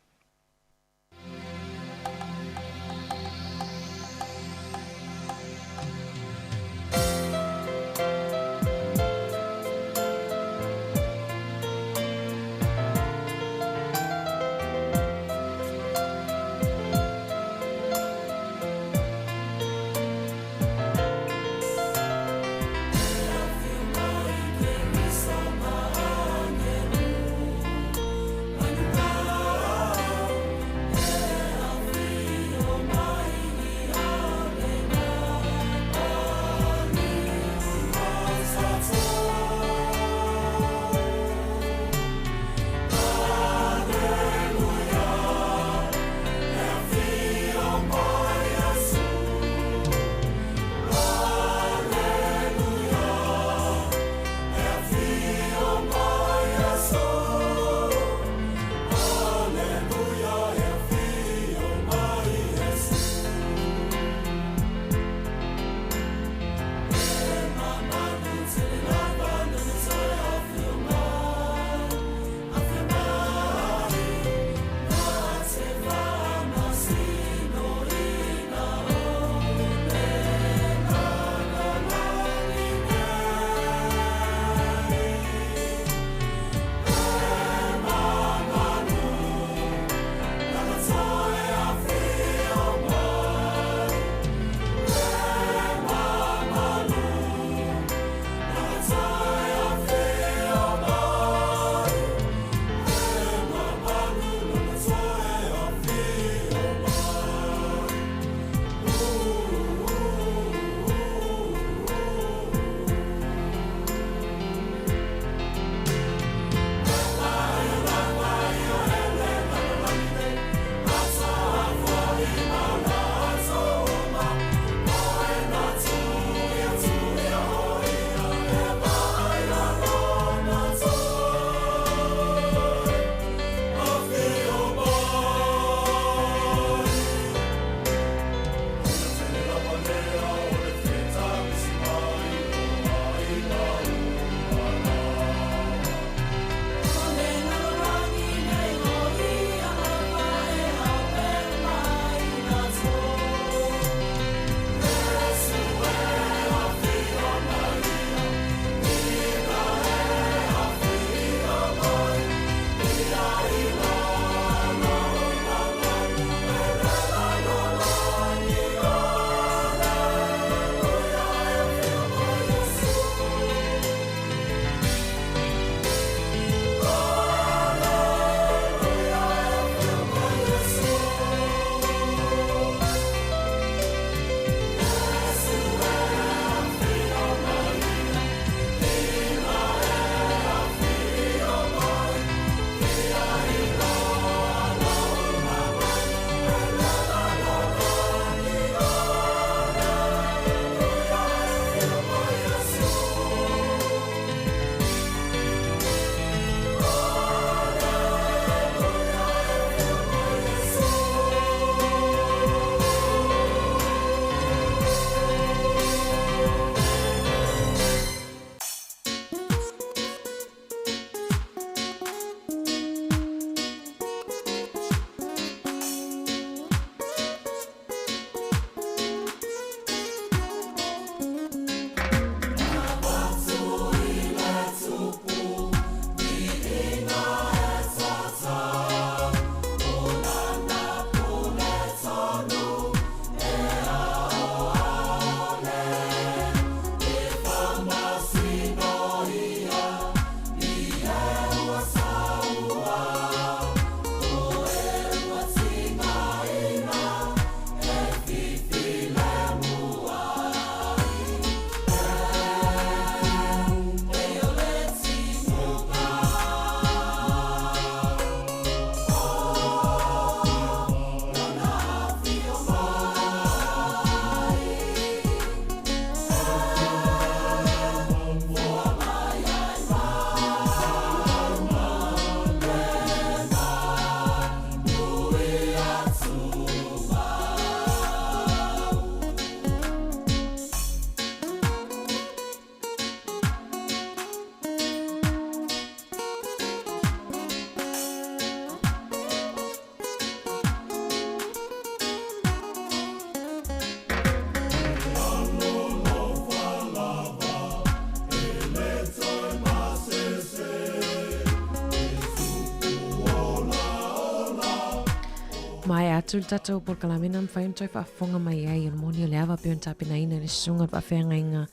atu i le tatou polokalame na mafai ona toe faafofoga mai ai o le moni o le ava pei ona tapenaina e le susuga o le faafeagaiga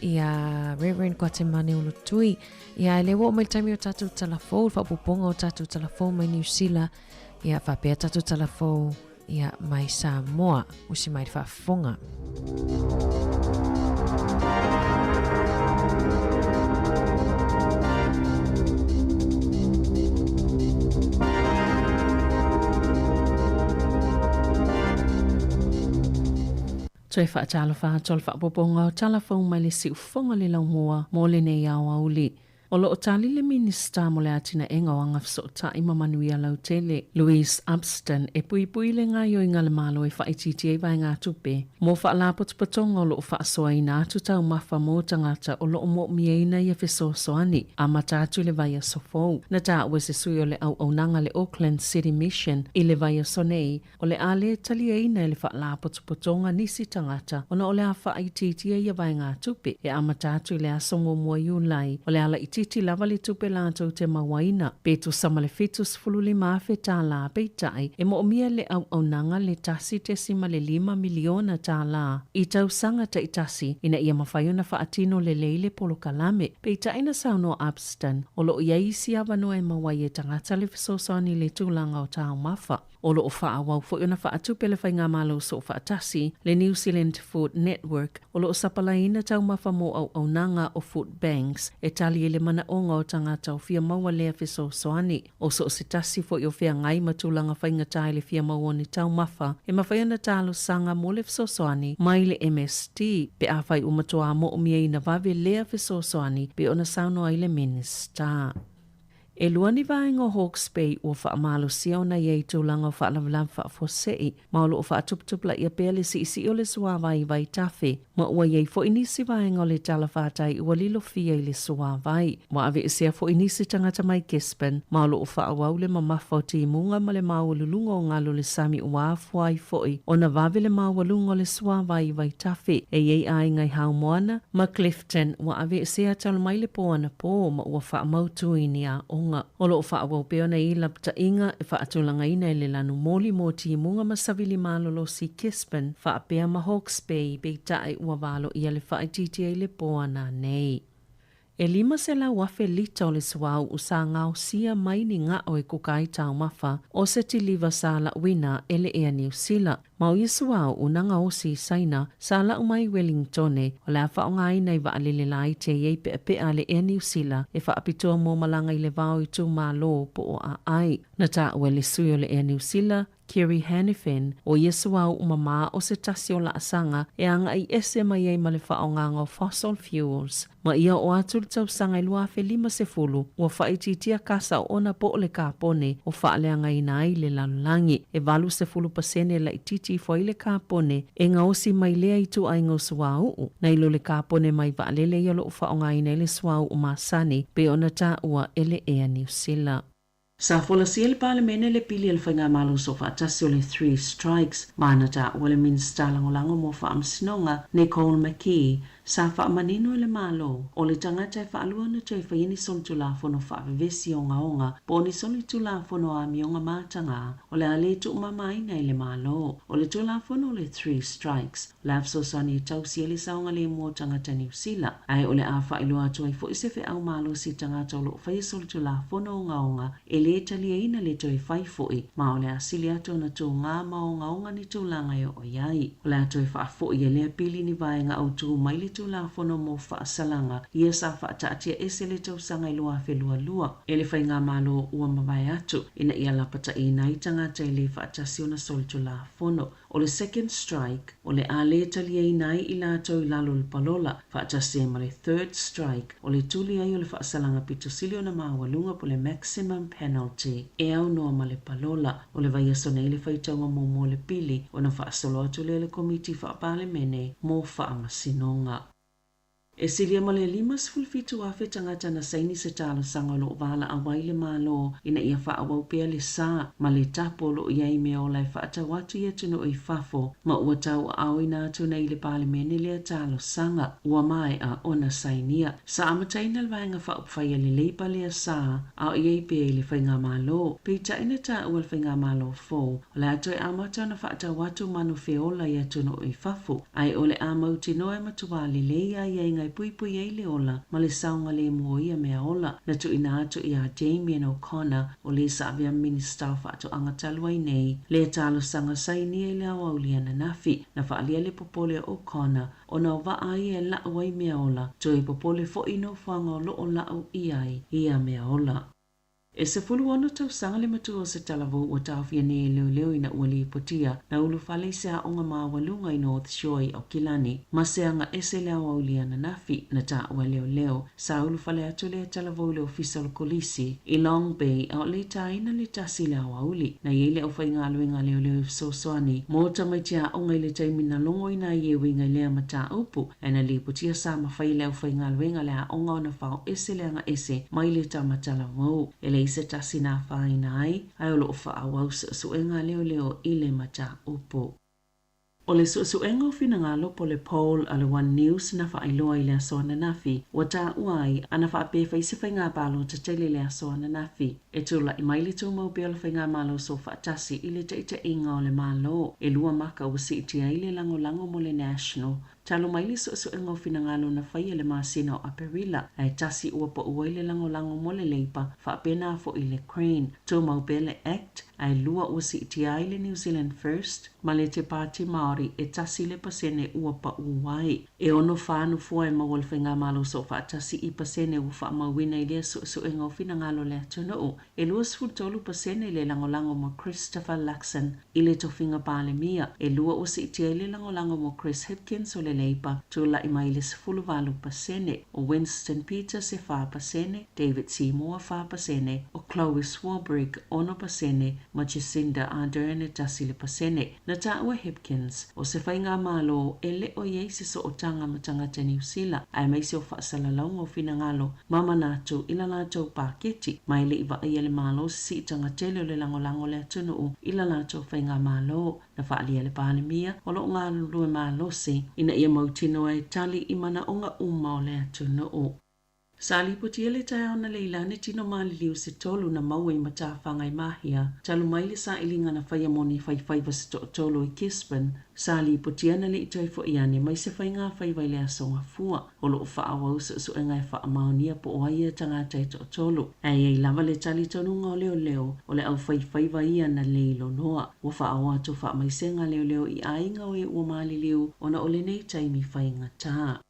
ia Reverend Kwatemane Ulutui. Ia, e le ua oo mai le taimi o tatou talafou, le faaopoopoga o tatou talafou mai Niu Sila, ia faapea tatou talafou ia mai Samoa. Usi mai le faafofoga. Toe faatalofa atu o le faaopoopoga o tala fou mai le siufofoga le laumua mo lenei aoauli. O lo o tali le Minisita mo le Atinaega o Agafesootai ma Manuia Lautele, Louise Upston, e puipui le gaoioiga a le Malo e faaitiitia ai vaegatupe mo faalapotopotoga o lo o faasoaina atu taumafa mo tagata o lo o mo'omiaina ia fesoasoani amata atu i le vaiaso fou. Na taua e se sui o le auaunaga a le Auckland City Mission i le vaiaso nei, O le a le taliaina e le Faalapotopotoga nisi tagata ona o le a faaitiitia ia vaegatupe e amata atu i le aso muamua Iulai. O le a laitiiti lava le tupe latou te mauaina, pe tusa ma le $75,000 peitai e moomia le auaunaga le $1.5 miliona i tausaga taitasi ina ia mafai ona faatino lelei le polokalame. Peitai na saunoa Upston, o lo o i ai isi avanoa e maua ai e tagata le fesoasoani i le tulaga o taumafa. O lo o faaauau foi ona faatupe le Faigamalo Soofaatasi, le New Zealand Food Network, o lo o sapalaiina taumafa mo auaunaga o food banks e tali ai le manaoga o tagata o fia maua lea fesoasoani. O so o se tasi foi o feagai ma tulaga faigata i le fia maua o ni taumafa, e mafai ona talosaga mo le fesoasoani mai le MSD pe afai ua matuā moomiaina vave lea fesoasoani pei ona saunoa ai le Minisita. E lua ni vaega o Hawke's Bay ua faamalosia ona i ai tulaga o faalavelave faafuasei, ma o lo o faatuputupulaia pea le siisii o le suāwai i Vaitafe, ma ua i ai foi nisi vaega o le talafatai ua lilofia i le suāwai. Ua aveesea foi nisi tagata mai Gisborne, ma o lo o faaauau le mamafa o timuga ma le maualuluga o galu o le sami ua afua ai foi ona vave le maualuga o le suāwai i Vaitafe. E i ai aiga i Haumoana ma Clifton ua aveesea talu mai le pō anapō ma ua faamautu i ni aoga. O lo o faaauau pea ona i lapataiga e faatulagaina e le lanu moli mo timuga ma savili malolosi Gisborne faapea ma Hawke's Bay peitai ua valoia le faaitiitia i le pō ananei. E 500,000 lita o le suauu sa gaosia mai ni gao e kuka ai taumafa o se tiliva sa lauina e le Ea Niu Sila. Ma o ia suauu na gaosi i Saina sa lau mai Wellingtone o le a faaaogaina i vaalele laiti e i ai peapea a le Ea Niu Sila e faapitoa mo malaga i le vao itumalo po o aai. Na taua e le sui o le Ea Niu Sila, Kerry Hanifin, ʻo ia suauu mamā o se tasi o laasaga e agaʻi ese mai ai ma le faaaogaga o fossil fuels. Ma ia oo atu le tausaga i 2050, ua faaitiitia kasa oona po o le kapone o faaleagaina ai le lalolagi. E 80% laitiiti ifo ai le kapone e gaosi mai lea ituaiga o suauu, nai lo le kapone mai vaalele ia o lo o faaaogaina ai le suauu masani pei ona taua e le Air New Sila. Sa folasia e le Palemene le pili a le Faigamalo Soofaatasi o le Three Strikes, ma na taua le Minisita Lagolago mo Faamasinoga, Nicole McKee, sa faamanino e le Malo, o le tagata e faalua ona toe faia ni solitulafono faavevesi ogaoga po o ni solitulafono amioga matagā o le a le tuumamaina e le Malo. O le Tulafono o le Three Strikes, o le a fesoasoani e tausi ai le saogalemu o tagata Niu Sila, ae o le a faailoa atu ai foi se feau malosi i tagata o lo o faia solitulafono ogaoga e lē taliaina le toe fai foi, ma o le a sili atu ona tugā ma ogaoga ni tulaga e oo i ai. O le a toe faafoi e lea pili ni vaega autū mai le Tulafono mo Faasalaga ia sa faataatia ese le tausaga i 2022 e le Faigamalo ua mavae atu ina ia lapataiina ai tagata e lē faatasi ona solitulafono. O le second strike, o le a lē taliaina ai i latou i lalo o le palola, faatasi ai ma le third strike, o le tuli ai o le faasalaga pito sili ona maualuga po o le maximum penalty e aunoa ma le palola. O le vaiaso nei le faitauga muamua o le pili ona faasolo atu lea i le Komiti Faa-Palemene mo Faamasinoga. E silia ma le 57,000 tagata na saini se talosaga o lo o valaau ai le Malo ina ia faaauau pea le sa ma le tapu o lo o i ai meaola e faatau atu i atunuu i fafo ma ua tauaaoina atu nei i le Palemene lea talosaga ua maea ona sainia. Sa amataina le Vaega Faaupufai a le Leipa lea sa a o i ai pea i le Faigamalo. Peitai na taua le Faigamalo fou o le a toe amata ona faatau atu manu feola i atunuu i fafo, ae o le a mautinoa e matuā lelei aiaiga e puipui ai le ola ma le saogalemu o ia meaola. Na tuuina atu iā Damien O'Connor, o le sa avea Minisita o Faatoaga talu ai nei, lea talosaga sainia i le aoauli ananafi. Na faaalia le popole o O'Connor ona o vaa ia e lau ai meaola, toe popole foi i nofoaga o lo o lau i ai ia meaola. E 16 tausaga le matua o se talavou ua taofia nei e leoleo ina ua lipotia na ulufale i se aoga maualuga i North Shore i Aukilani ma se aga ese i le aoauli ananafi na taua e leoleo. Sa ulufale atu lea talavou i le ofisa o le kolisi i Long Bay a o le i tāina le tasi i le aoauli. Na i ai le aufaigaluega a leoleo e fesoasoani mo tamaiti aoga i le taimi na logoina ai e uiga i lea mataupu ae na lipotia sa mafai e le aufaigaluega le aoga ona fao ese le aga ese mai le tama talavou. E leai se tasi na afaina ai, ae o lo o faaauau suesuega a leoleo i le mataupu. O le suesuega o finagalo po le poll a le One News na faailoa i le aso ananafi, ua taua ai ana faapea e fai se faiga palota tele i le aso ananafi. E tulai mai le tumau pea o le Faigamalo Soofaatasi i le taitaiga o le Malo, e lua maka ua siitia ai le lagolago mo le National Talu mai le suesuega o finagalo na faia i le masina o Aperila, ae tasi ua pau ai le lagolago mo le Leipa, faapena foi le Green. Tumau pea le Act, ae lua ua siitia ai le New Zealand First ma le Te Pāti Māori e tasi le pasene ua pau ai. E ono fa nofoa e maua le Faigamalo Soofaatasi i pasene ua faamauina i lea suesuega o finagalo o le atunuu. E 23% le lagolago mo Christopher Luxon i le tofiga Palemia, e lua ua siitia ai le lagolago mo Chris Hipkins o le Leipa, tulai mai i le 18%, o Winston Peters e 4%, David Seymour 4%, o Chloe Swarbrick 6% ma Jacinda Ardern e 1%. Na taua Hipkins, o se faigamalo e le o i ai se sootaga ma tagata Niu Sila, aemaise o faasalalauga o finagalo ma manatu i la latou paketi, ma e le i vaaia le Malo se siitaga tele o le lagolago o le atunuu i la latou faigamalo. Na faaalia e le Palemia o lo o galulue malosi ina ia mautinoa e tali i manaoga uma o le atunuu. Sa lipotia le taeao analeila ni tino maliliu se tolu na maua i matafaga i Mahia, talu mai le sailiga na faia mo ni faifaiva se toatolu i Gisborne. Sa lipotia na le i toe foi ane mai se faiga faiva i le aso Gafua. O lo o faaauau suesuega e faamaonia po o ai ia tagata e toatolu. Ae i ai lava le talitonuga o leoleo o le aufaifaiva ia na leilonoa. Ua faaoo atu faamaisega a leoleo i aiga o e ua maliliu ona o lenei taimi faigata.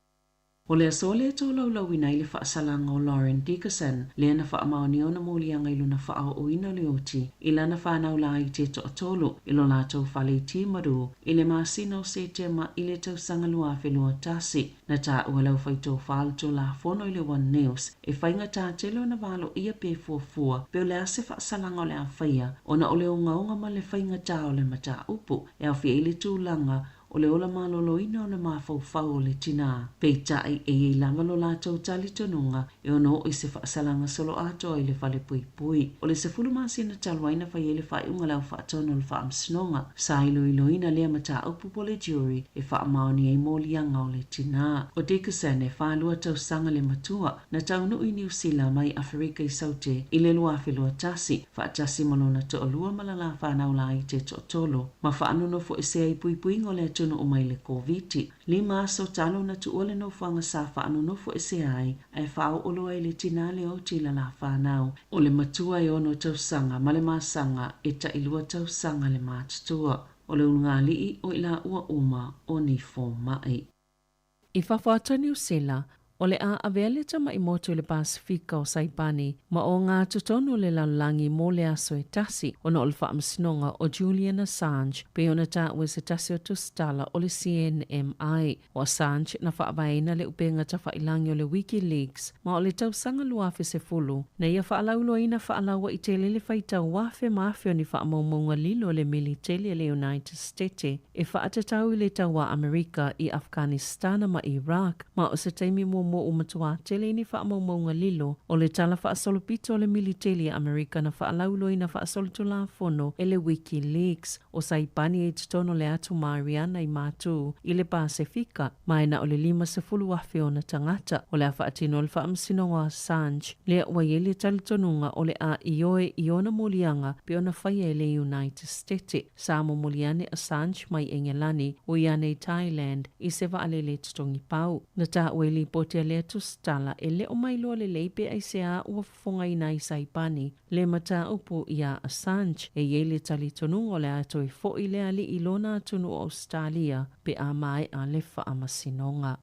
O le aso lea e tolaulauina ai le faasalaga o Lauren Dickerson, lea na faamaonia ona moliaga i lona faaooina o le oti i lana fanau laiti e toatolu i lo latou fale i Timaru i le masina o Setema i le tausaga 2021. Na taua e le aufaitofa o le Tulafono i le One News e faigata tele ona valoia pe fuafua pe o le a se faasalaga o le a faia ona o le ogaoga ma le faigata o le mataupu e aofia ai le tulaga o le ola maloloina o le mafaufau o le tinā. Peitai, e i ai lava lo latou talitonuga e ono oo i se faasalaga soloatoa i le fale puipui. O le 10 masina talu ai na fai ai le faaiuga a le Au Faatonu o le Faamasinoga. Sa iloiloina lea mataupu po le jury e faamaoni ai moliaga o le tinā. O Dickerson e 42 tausaga le matua, na taunuu i Niu Sila mai Aferika i Saute i le 2021, faatasi ma lona toalua ma lala fanau laiti e toatolu, ma faanonofoesea i puipuiga o le atunuu mai le Koviti. Lima aso talu na tuua le nofoaga sa faanonofoesea ai, ae faaoo loa i le tinā le oti i lala fanau. O le matua e ono tausaga ma le masaga e tailua tausaga le matutua. O le ulugalii o i laua uma o ni fomai. I fafo atu o Niu Sila, O le a avea le tamaʻi motu i le Pasefika o Saipani ma o gatotonu o le lalolagi mo le aso e tasi ona o le faamasinoga o Julian Assange pei ona taua e se tasi o tusitala o le CNMI. O Assange na faavaeina le upega tafailagi o le WikiLeaks ma o le tausaga 2010 na ia faalauiloaina faalauaitele le faitau afe ma afe o ni faamaumauga lilo a le militeli a le United Stete e faatatau i le tauā Amerika i Afghanistana ma Iraq ma o se taimi muamua ua matuā tele i ni faamaumauga lilo o le tala faasolopito o le militeli a Amerika na faalauiloaina faasolitulafono e le WikiLeaks. O Saipani e i totonu o le Atu Mariana i Matū i le Pasefika, ma e na o le 50,000 ona tagata. O le a faatino le faamasinoga o Assange, lea ua i ai le talitonuga o le a ioe i ona moliaga pei ona faia e le United Stete. Sa momoli ane Assange mai Engelani ua i ane i Thailand i se vaalele totogi pau. Na taua i lipoti a lea tusitala e le o mailoa lelei pe aisea ua fofogaina ai Saipani le mataupu iā Assange. E i ai le talitonuga o le a toe foʻi le alii i lona atunuu o Ausetalia pe a maea le faamasinoga.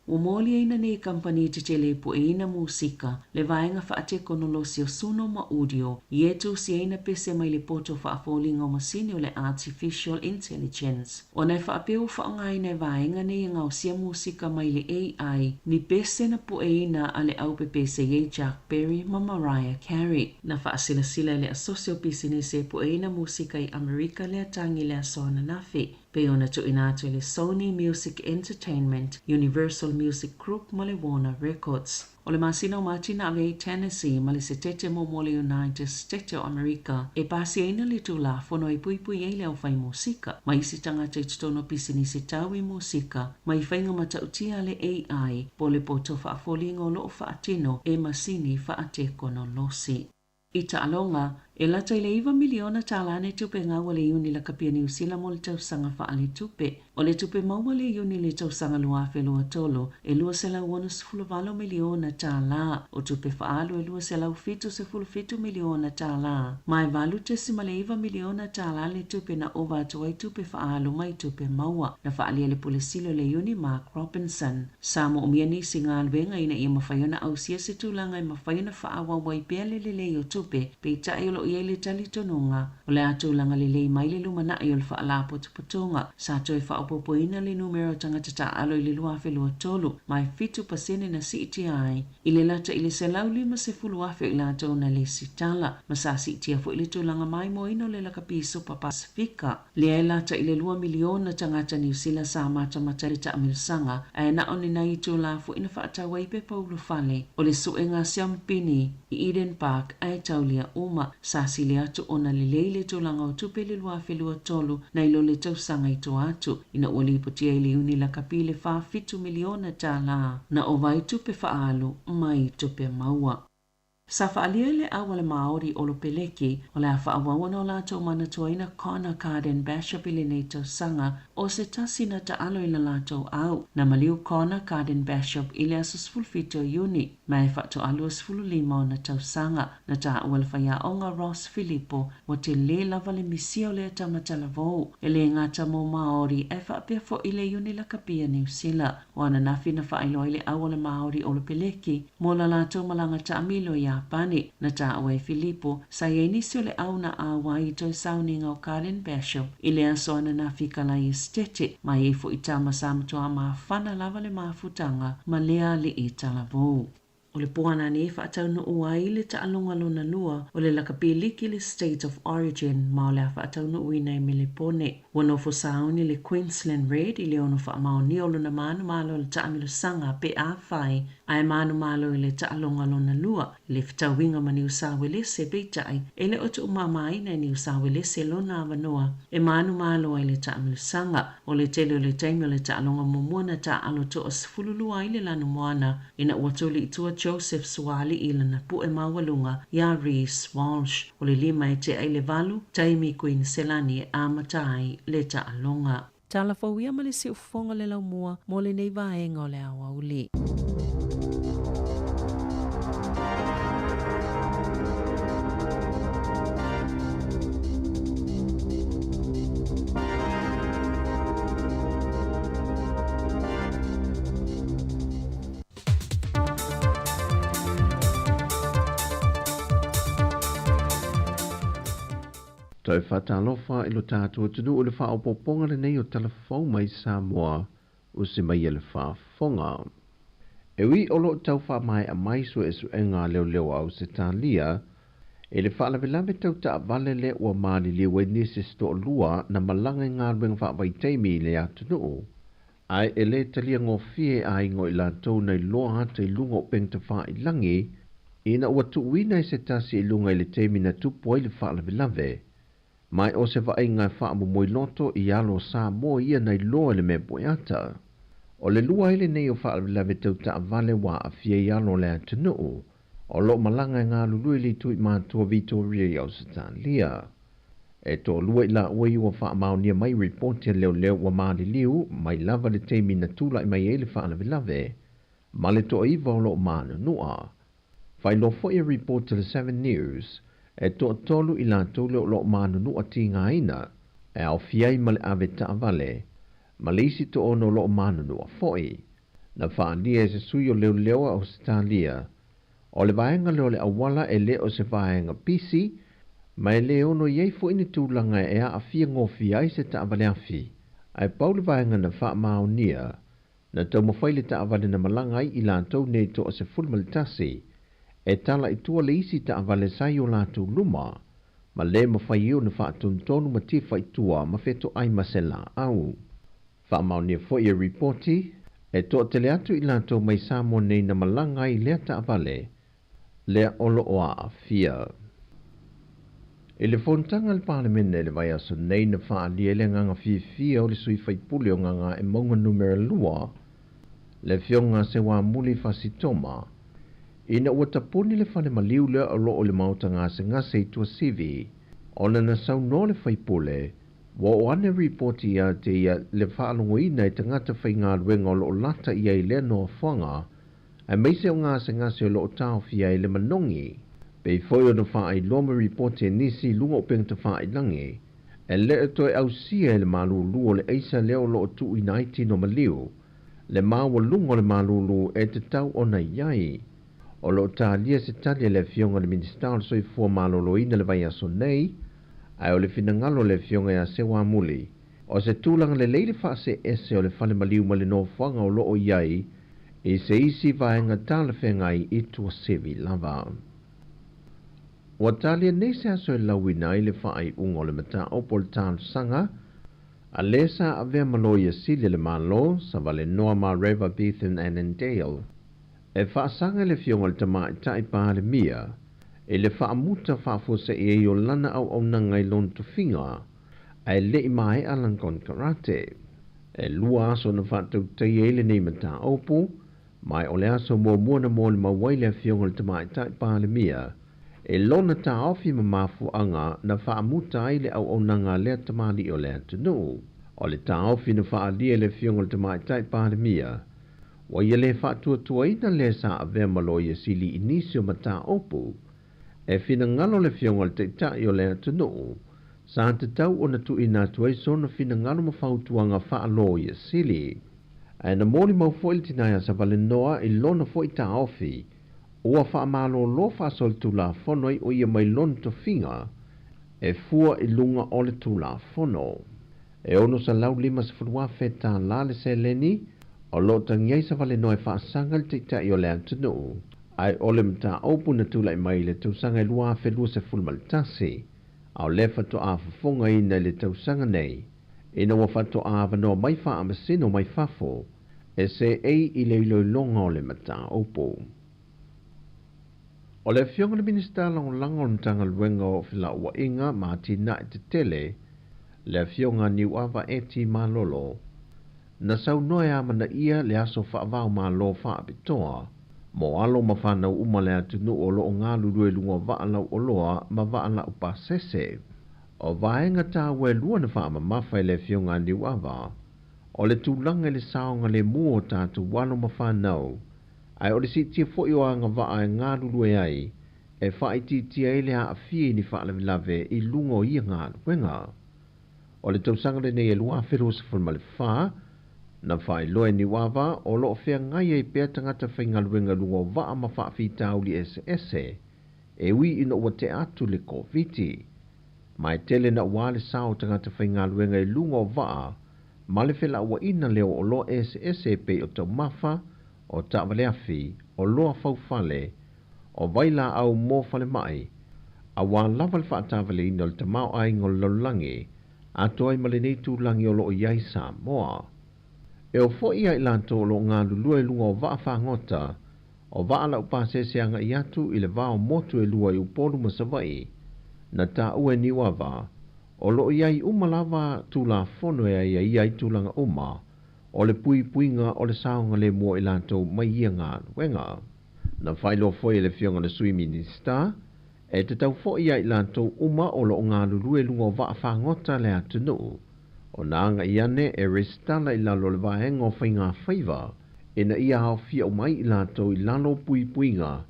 Ua moliaina nei kamupani tetele e pueina musika, le vaega faatekonolosi o Suno ma Udio, i e tusiaina pese mai le poto faafoliga o masini o le Artificial Intelligence. Ona e faapea ua faaaogaina e vaega nei e gaosia musika mai le AI ni pese na pueina a le aupepese i ai Chuck Berry ma Mariah Carey. Na faasilasila e le Asosi o Pisinisi e Pueina Musika i Amerika le atagi i le aso ananafi. Pei ona tuuina atu e le Sony Music Entertainment, Universal Music Group ma le Warner Records. O le masina o Mati na ave ai Tennessee ma le Setete muamua o le United Stete o Amerika e pasiaina le Tulafono e puipui ai le aufai musika ma isi tagata i totonu o pisinisi tau i musika mai faiga matautia a le AI po o le poto faafoliga o lo o faatino e masini faatekonolosi. I taaloga, e lata i le iva miliona tālā ne tupe gau a le Iuni Lakapia Niu Sila mo le tausaga faaletupe. O le tupe maua a le Iuni i le tausaga 2023, e $268 miliona tālā. O tupe faaalu e $277 miliona tālā. Ma e $8.9 miliona tālā le tupe na ova atu ai tupe faaalu mai tupe maua. Na faaalia e le Pule Sili o le Iuni Mark Robinson. Sa moomia nisi galuega ina ia mafai ona ausia se tulaga e mafai ona faaauau ai pea le lelei o tupe, peitai o lo o i ai le talitonuga o le a tulaga lelei mai le lumanai o le faalapotopotoga. Sa toe faaopoopoina le numera o tagata taaalo i le 2023, ma e 7% na siitia ai i le lata i le 150,000 o i latou na lesitala, ma sa siitia foi le tulaga maimoaina o le lakapi Supa Pasefika. Lea e lata i le lua miliona tagata Niu Sila sa matamata i le taamilosaga, ae na o ni nai itulā foi na faatau ai pepa ulufale o le suega siampini i Eden Park ae taulia uma. Sa sili atu ona lelei le tulaga o tupe i le 2023 nai lo le tausaga i tua atu, ina ua lipotia i le Iuni lakapi le $47 miliona na ova ai tupe faaalu mai tupe maua. Sa faaalia e le au a le Māori o Lopeleki, o le a faaauau ona o latou manatuaina Connor Carden Bachop i lenei tausaga, o se tasi na taalo i la latou au. Na maliu Connor Carden Bachop i le aso 17 o Iuni, ma e faatoa 25 ona tausaga. Na taua e le faiaoga Ross Filipo, ua telē lava le misia o lea tama talavou, e lē gata mo Māori ae faapea foʻi le Iuni Lakapi a Niu Sila. O ananafi na faailoa ai le au a le Māori o Lopeleki mo la latou malaga taamilo i Iapani. Na taua e Filipo, sa i ai nisi o le au na auai i toe sauniga o Carlin Bachop i le aso ananafi i Kalae Esetete, ma e i ai foʻi tama sa matuā mafana lava le mafutaga ma lea alii talavou. O le po anane e faataunuu ai le taaloga lona lua o le lakapi liki le State of Origin ma o le a faataunuuina i Melepone. Ua nofo sauni le Queensland Red i le ono faamaonia o lona manumalo o le taamilosaga pe afai ae manumalo i le taaloga lona lua i le fetauiga ma Niu Sawelese peitai e le o tuumamaina e Niu Sawelese lona avanoa e manumalo ai le taamilosaga. O le tele o le taimi o le taaloga muamua na taaalo 12 ai le lanumoana ina ua tuli i tua Joseph Suaalii i lana pu'e maualuga iā Reece Walsh. O le 5 e tea i le 8, taimi Kuiniselani e amata ai le taaloga. Tala fou ia ma le siufofoga o le laumua mo lenei vaega o le aoauli. Toe faatalofa i lo tatou atunuu i le faaopoopoga lenei o Tala Fou mai Samoa usi mai e le faafofoga. E ui o lo o tau faamaea mai suesuega a leoleo a Ausetalia i le faalavelave tau taavale lea ua maliliu ai nisi se toalua na malaga i galuega faavaitaimi i le atunuu, ae e le talia gofie e aiga o i latou na iloa ata i luga o upega tafailagi ina ua tuuina e se tasi i luga i le taimi na tupu ai le faalavelave. Ma o se vaaiga e faamomoiloto i alo o Samoa ia na iloa i le mea pueata. O le lua ai lenei o faalavelave tau taavale ua aafia i alo o le atunuu o lo o malaga e galulue i le itu i matua Vitoria i Ausetalia. E toalua i laua ia ua faamaonia mai ripoti a leoleo ua maliliu mai lava le taimi na tulai mai ai le faalavelave ma le toaiva o lo o manunua. Faailoa foi e ripoti a le Seven News, e toatolu i latou lea o lo o manunua tigaina, e aofia ai ma le ave taavale, ma le isi toaono o lo o manunua foi. Na faaalia e se sui o leoleo a Ausetalia, o le vaega lea o le auala e le o se vaega pisi, ma e le ono i ai foi ni tulaga e aafia gofie ai se taavale afi, ae pau le vaega na faamaonia, Na taumafai le taavale na malaga ai i latou nei toa 11 e tala i tua le isi taavale sa i o latou luma, ma le mafai ai ona faatonutonu ma tifa i tua ma fetoai ma se laau. Faamaonia foi e ripoti, e toatele atu i latou mai Samoa nei na malaga ai i lea taavale, lea o lo o aafia. I le fonotaga a le Palemene i le vaiaso nei na faaalia ai le agaga fiafia o le sui faipule o Gagaemauga Numera 2, le Afioga Seuamuli Fasitoma, ina ua tapuni le fale maliu lea o lo o i le maota gasegase i Tuasivi, ona na saunoa le faipule, ua oo ane ripoti ia te ia le faalogoina e tagata faigaluega o lo o lata i ai i lea nofoaga, aemaise o gasegase o lo o taofia ai le manogi. Pei foi ona faailoa ma ripoti e nisi i luga o upega tafailagi, e le o toe ausia e le malulu o le aisa lea o lo o tuuina ai tino maliu, le maualuga o le malulu e tatau ona i ai. O lo o talia se tali a le Afioga i le Minisita o le Soifua Maloloina le vaiaso nei, ae o le finagalo o le Afioga ia Seuamuli, o se tulaga lelei le faaseese o le fale maliu ma le nofoaga o lo o i ai i se isi vaega talafeagai i Tuasivi lava. Ua talia nei se aso e lauina ai le faaiuga o le mataupu o le talosaga a le sa avea ma Loia Sili a le Malo, Savalenoa Mareva Bethan Annandale, e faasaga i le Afioga i le Tamaitai Palemia i le faamuta faafuasei ai o lana auaunaga i lona tofiga ae le i maea lana konekarate. E lua aso na faatautaia ai lenei mataupu, ma o le aso muamua na molimau ai le Afioga i le Tamaitai Palemia i lona taofi ma mafuaaga na faamuta ai le auaunaga a lea tamalii o le atunuu. O le taofi na faaalia e le Afioga i le Tamaitai Palemia, ua ia le faatuatuaina le sa avea ma Loia Sili i nisi o mataupu. E finagalo le Afioga i le Taitai o le atunuu, sa tatau ona tuuina atu ai sona finagalo ma fautuaga faa-Loia Sili. Ae na molimau foi le tina ia Savalenoa i lona foi taofi, ua faamalolo faasolitulafono ai o ia mai lona tofiga e fua i luga o le Tulafono. E $650,000 tālā le seleni o lo o tagi ai Savalenoa e faasaga i le Taitai o le atunuu, ae o le mataupu na tulai mai i le tausaga e 2021, a o lea faatoa fofogaina i le tausaga nei, ina ua faatoa avanoa mai faamasino mai fafo e seei i le iloiloga o le mataupu. O le Afioga i le Minisita Lagolago o le Matagaluega o Felauaiga ma Atinae Tetele, le Afioga Niuava Eti Malolo, na saunoa e amanaia le aso faava-o-Malo faapitoa mo alo ma fanau uma le atunuu o lo o galulue i luga o vaa lauoloa ma vaa laupasese. O vaega taua e lua na faamamafa e le Afioga a Niuava, o le tulaga i le saogalemu o tatou alo ma fanau, ae o le siitia foi o agavaa e galulue ai e faaitiitia ai le aafia i ni faalavelave i luga o ia galuega. O le tausaga lenei e 2024, na faailoa e Niuava o lo o feagai ai pea tagata faigaluega i luga o vaa ma faafitauli eseese, e ui ina ua tea atu le Koviti. Ma e tele naua le sao o tagata faigaluega i luga o vaa ma le felauaiga lea o oloa eseese e pei o taumafa, o taavaleafi, oloa faufale, o vailaau mo falemai, auā lava le faatavaleina o le tamaoaiga o le lalolagi, atoa ai ma lenei tulagi o lo o i ai Samoa. E oo foi ia i latou o lo o galulue i luga o vaa fagota, o vaa laupasese agai atu i le va o motu e lua i Upolu ma Savaii, na taua e Niuava, o lo o i ai uma lava Tulafono e aiaia ai tulaga uma o le puipuiga o le saogalemu o i latou mai ia galuega. Na faailoa foi e le Afioga i le Sui Minisita, e tatau foi ia i latou uma o lo o galulue i luga o vaa fagota a le atunuu, ona agai ane e resitala i lalo o le Vaega o Faiga Faiva ina ia aofia uma ai i latou i lalo o puipuiga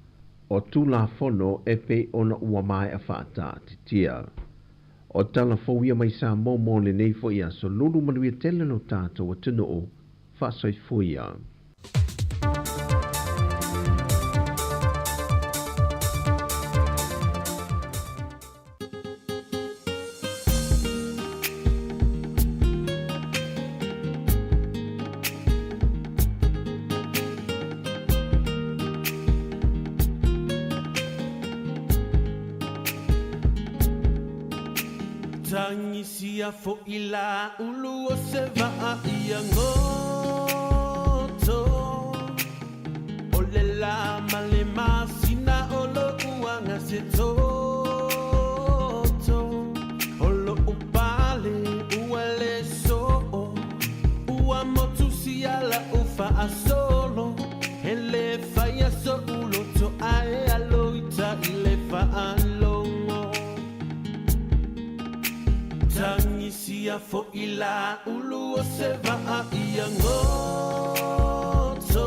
o Tulafono e pei ona ua maea faataatitia. O tala fou ia mai Samoa mo lenei foi aso lulu manuia tele lo tatou atunuu. Faasoifua ia. Tagisia fo'i la ulu o se vaa ia goto O le la ma le masina o lo'u aga se toto O lo'u pale ua le soo Ua motu sia la'u fa'asolo E lē faia so'u loto ae alo ita i le fa'alogo Tagisia fo'i la ulu o se vaa ia goto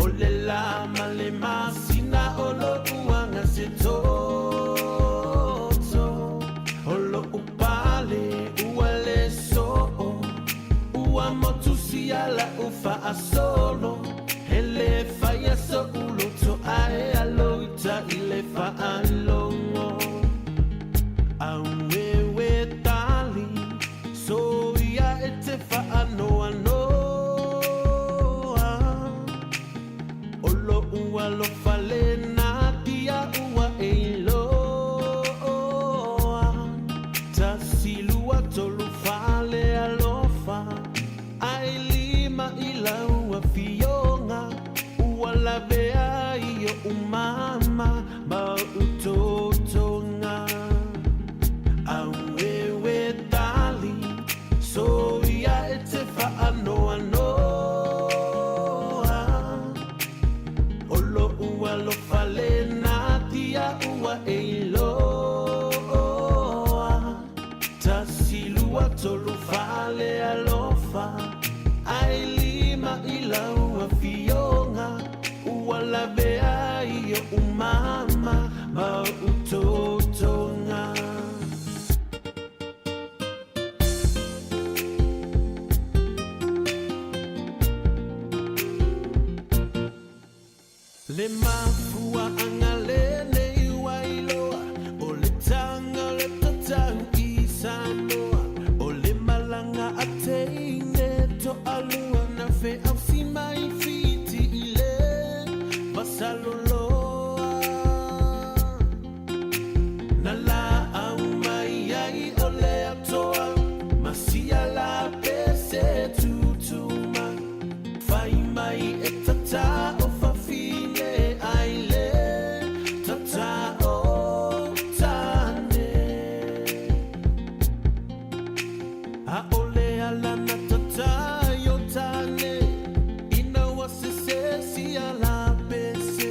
O le la ma le masina o lo'u aga se toto O lo'u pale ua le soo Ua motu sia la'u fa'asolo E lē faia so'u loto ae alo ita i le fa'alogo Aueue tali soia e te fa'anoanoa O lo'u alofa lena tia ua e iloa Tasi lua tolu fa le alofa Ae lima i lau afioga Ua lavea ai o'u mama ma o'u totoga Aueue tali soia e te fa'anoanoa O lo'u alofa lena tia ua e iloa Tasi lua tolu fa le alofa Ae lima i lau afioga Ua lavea ai o'u mama ma o'u totoga. Le mafuaaga lenei ua iloa O le taga o le tatau i Samoa O le malaga a teine toalua Na feausi mai Fiti i le Vasaloloa Na laau mai ai o le atoa Ma sia la pese tutuma Fai mai e tata o fafine ai le tata o tane Aʻole ala na tata i o tane Ina ua sese sia la pese.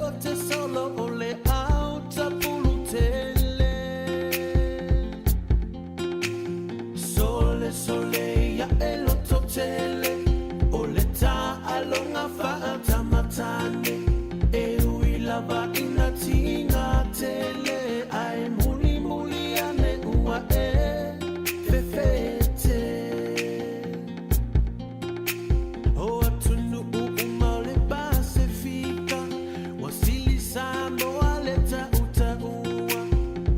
o te solo o le au tapulu tele. Sole sole ia e loto tele, o le tāaloga faatamatane. E ui lava ina tiga tele, ae mulimuli ane ua e fefete. O atunuu uma o le Pasefika, ua sili Samoa le tautaua.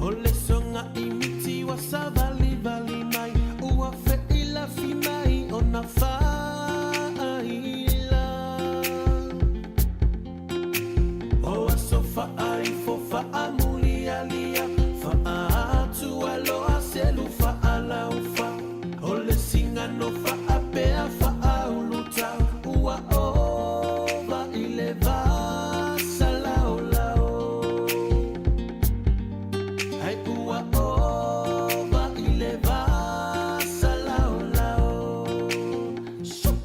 O le soga imiti ua savalivali mai, ua feilafi mai ona faaila. O aso faaifo faamulialia, faaatualoa selu faalaufa. O le sigano faapea faaulutau, ua ova i le vasalaolao. Ai ua ova i le vasalaolao. Shoo!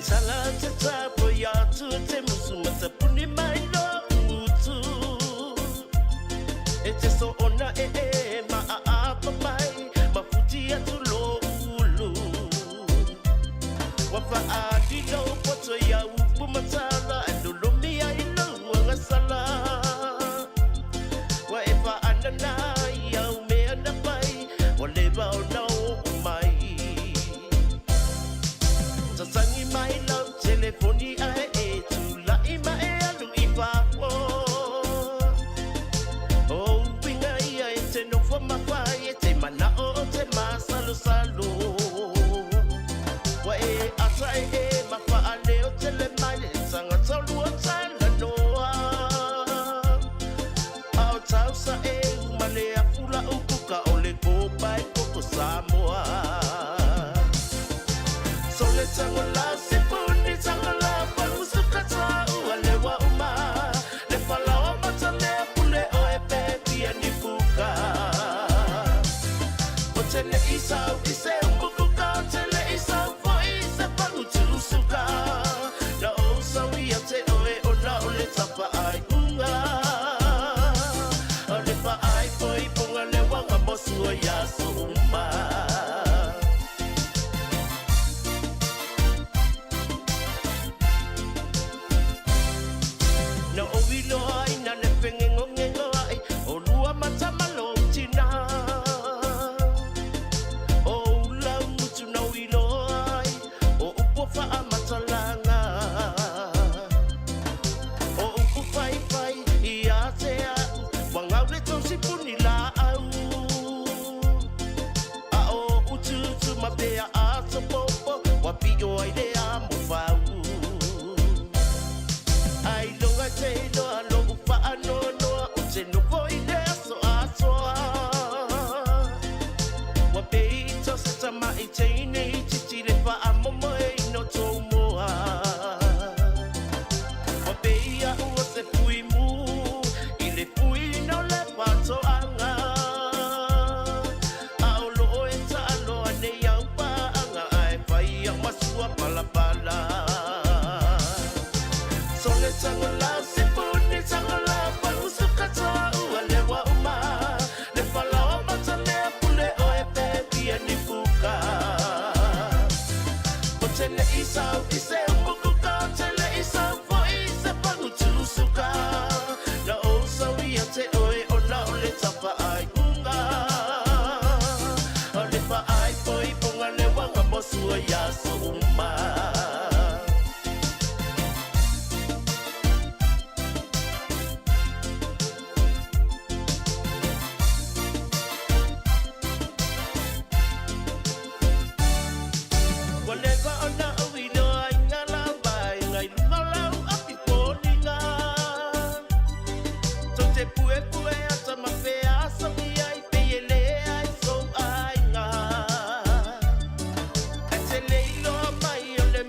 Sala te tapo ia tu te musu matapuni mai lo utu. E te so ona e e ma a a pa mai, ma futi atu lo ulu. Wa fa a di lo poto ia upu matala, e lolo mi ai lo uanga sala. Wa e fa anana ia umea na pai, wa leva o na o mai. Sasangi mai lau telefoni ae e tūla'i ma e alu i whāpo. O uinga ia e te nofo mawhai, e te manao o te masalosalo. Wa e ata e e mawha a leo tele mai le tangata lua tala noa. Ao tausa e umale a fula upuka o le kōpa e koko Samoa. Sole tango la se puni tango la pa musuka ta ua lewa uma. Le falao mata mea pule o e pepi a ni puka. O tele isau i se umbukuka, o tele isau fo i se pangu tusuka. Na o sau ia te oe o na o le tapa ai unga. O le pa ai fo i ponga le wanga mosu o ia so uma. Na o wilo ai na le whengengo ngengo ai, o lua matamalo tina. O ula mutu na wilo ai, o upo wha matalanga. O upu whai whai i a te au, wangau le tausi puni la au. A o ututu mapea a topopo, wapi o ai le a mo whau. Ai longa te loa lo upa anoa noa, o te nofo i le aso atoa. Wa pe i tose tama i te ine i titi le wha a momo e ino tō moa. Wa pe i a ua se pui mū, i le pui no le whatoanga. A o lo e taaloa nei au paanga, ai whai au masua palapala. Sole tango la se puni tango la pa usuka toa ua lewa uma. Le falao mata mea pule o e pepi a ni puka. O tele isau i se umbukuka, o tele isau fo i se pangu tusuka. Na o sau ia te oe o na o le tapa ai unga. O le pa ai fo i ponga le wanga mosu o ia so uma. Wa leva ona o ilo ai ngā lava e ngai lunga lau a pi pōninga. Tau te pue pue ata ma whea songi ai pe e le ai sou ai ngā. Ai te le iloa mai o le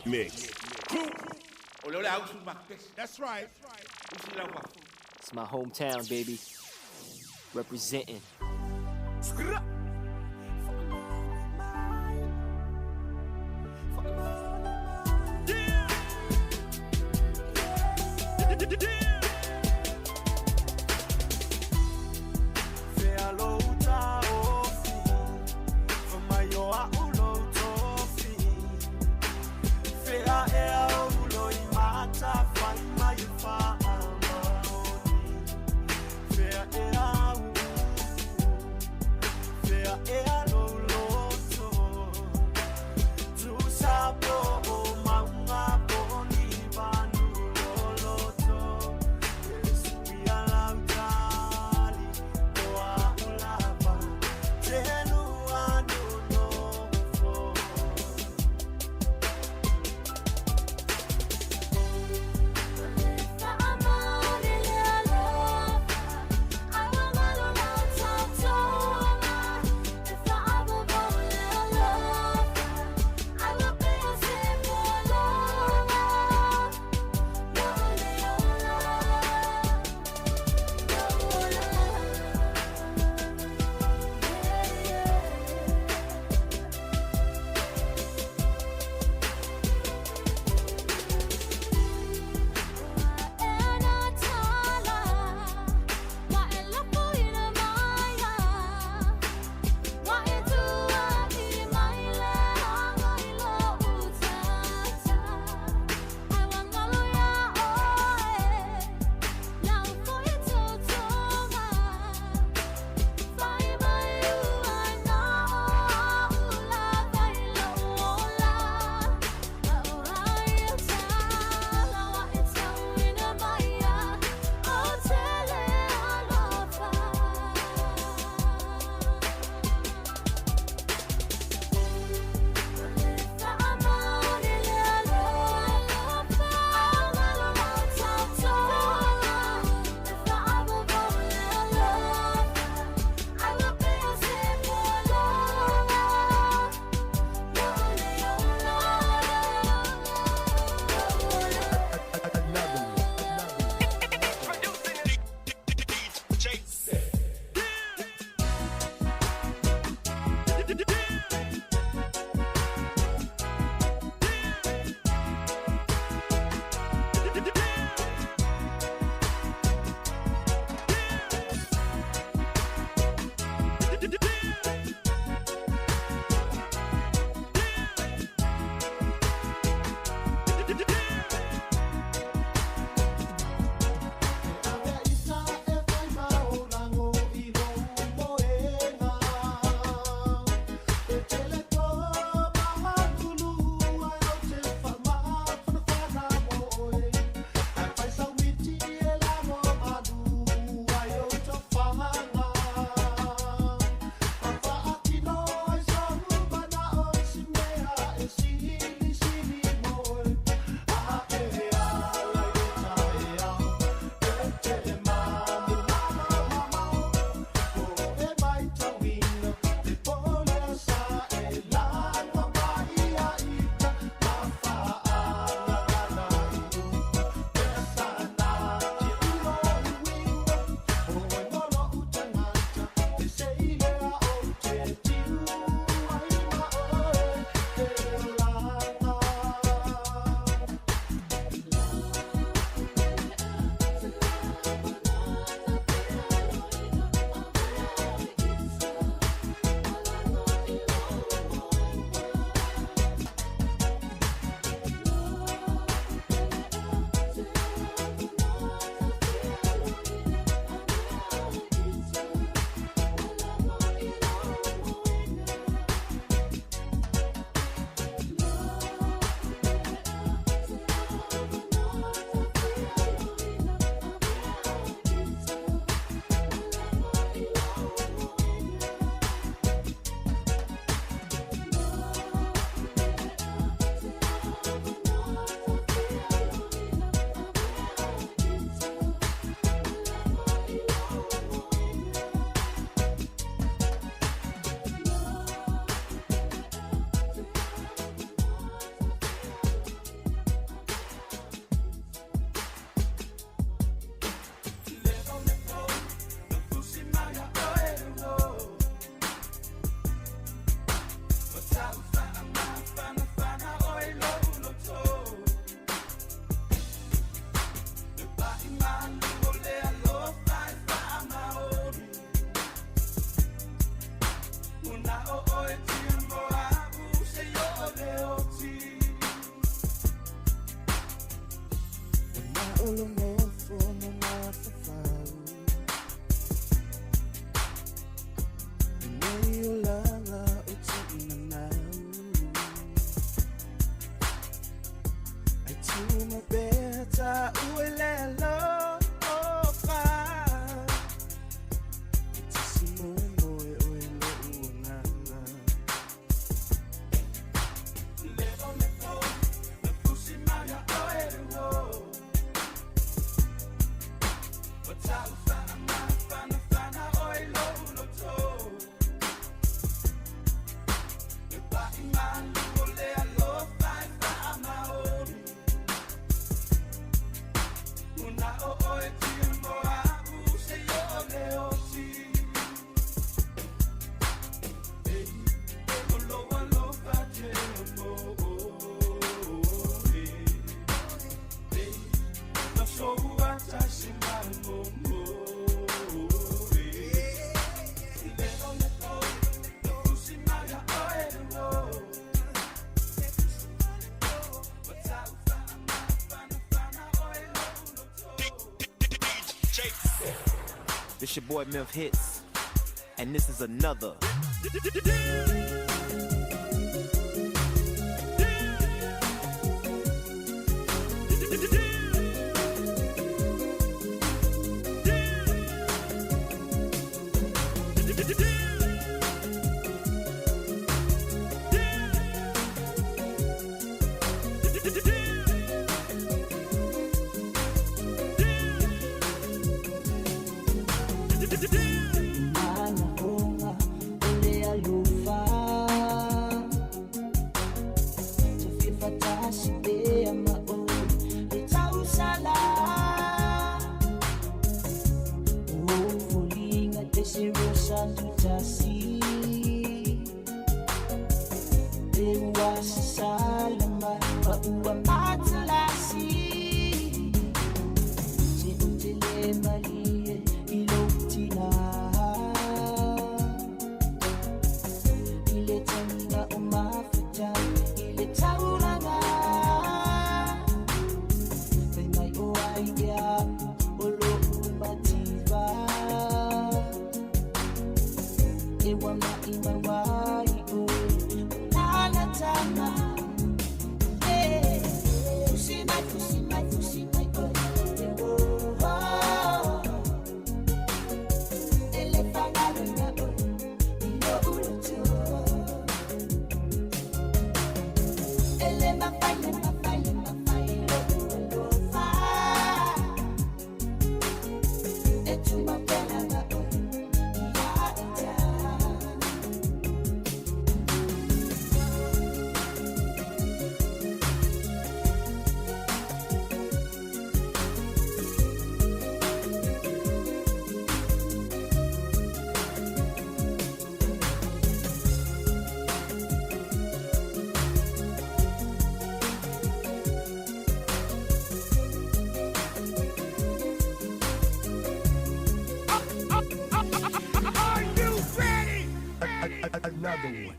Mix. That's right. It's my hometown, baby. Representing. This your boy Memphis Hits, and this is another. Another one.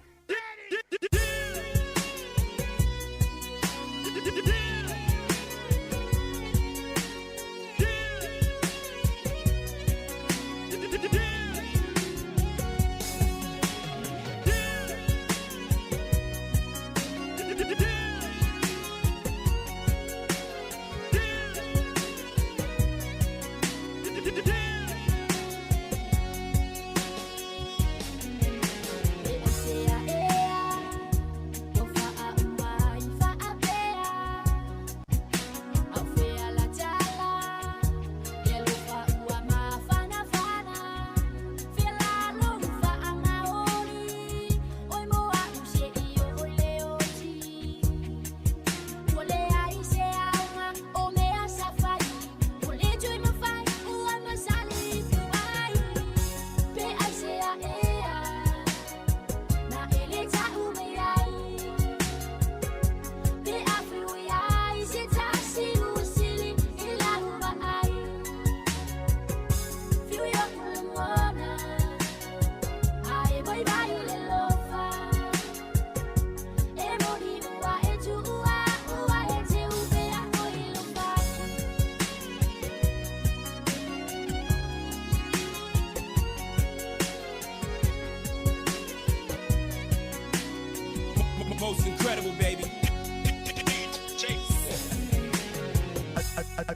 Most incredible, baby.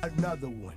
Another one.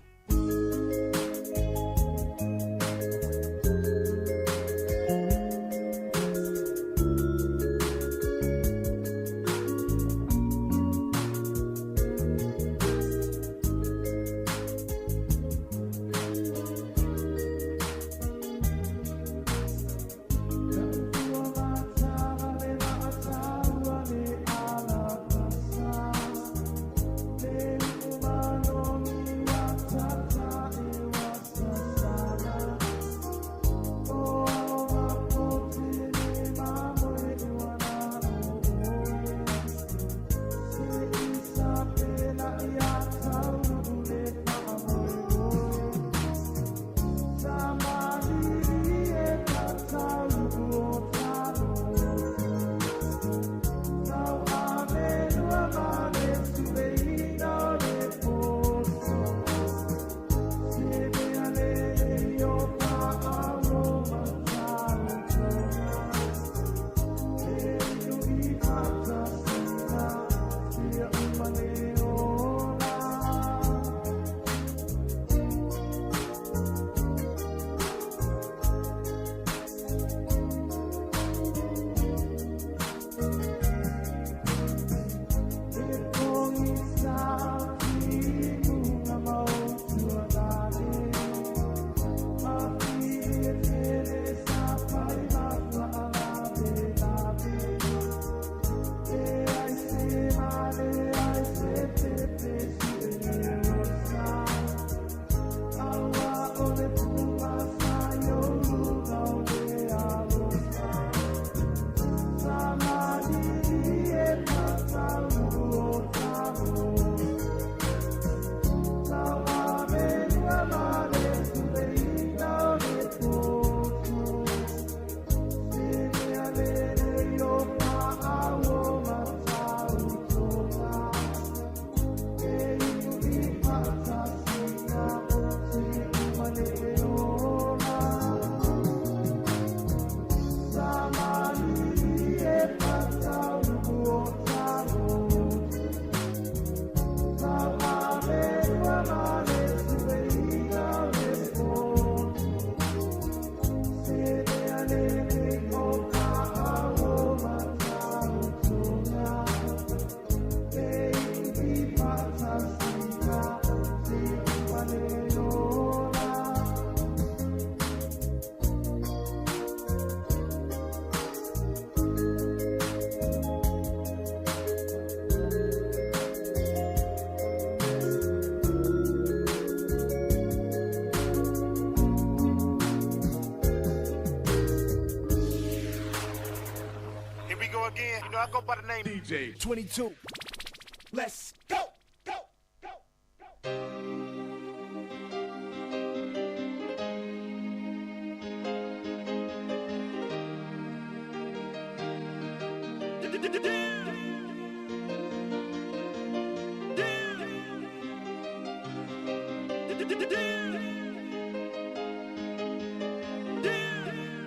again. You know, I go by the name DJ 22. Let's go. Go. Go. Go.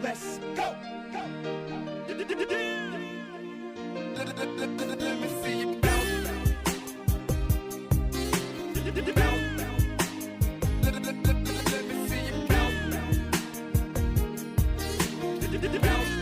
Let's go. Go. Let me see you bounce. Bounce. Let me see you bounce. Bounce.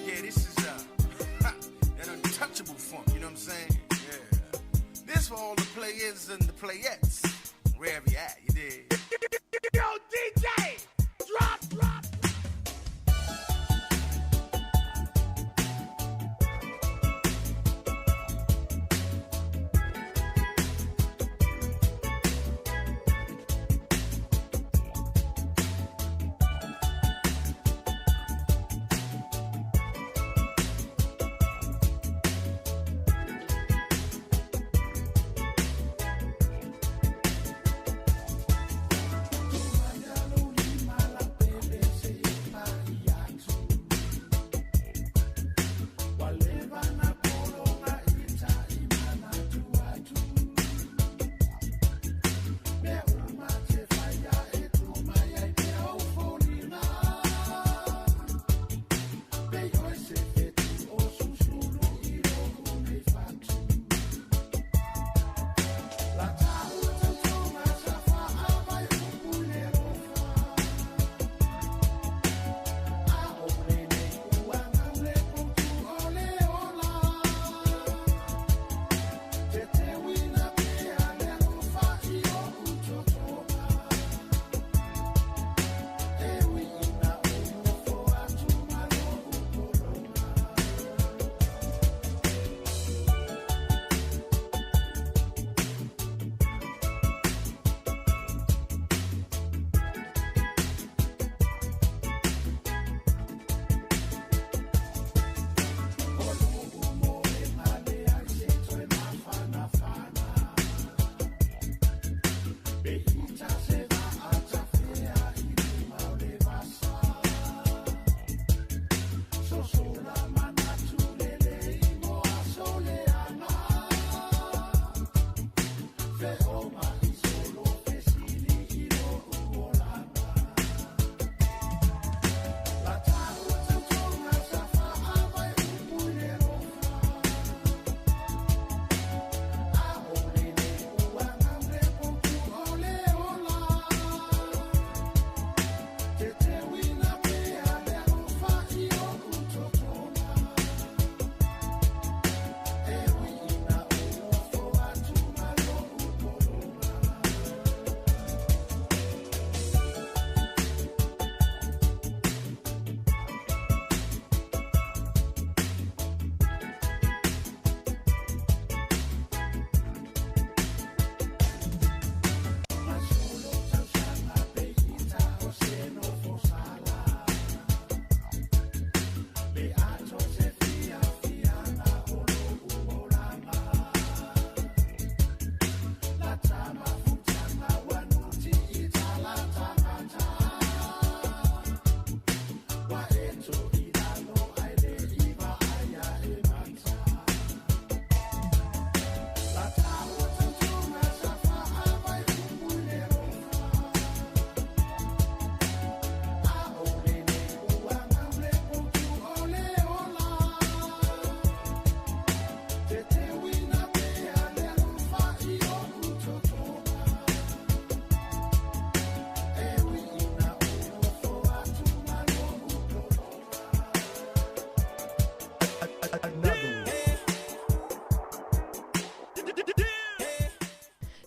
Yeah, this is that untouchable funk, you know what I'm saying? Yeah. This for all the players and the playettes. Wherever you at, you dig? Yo, DJ, drop, drop.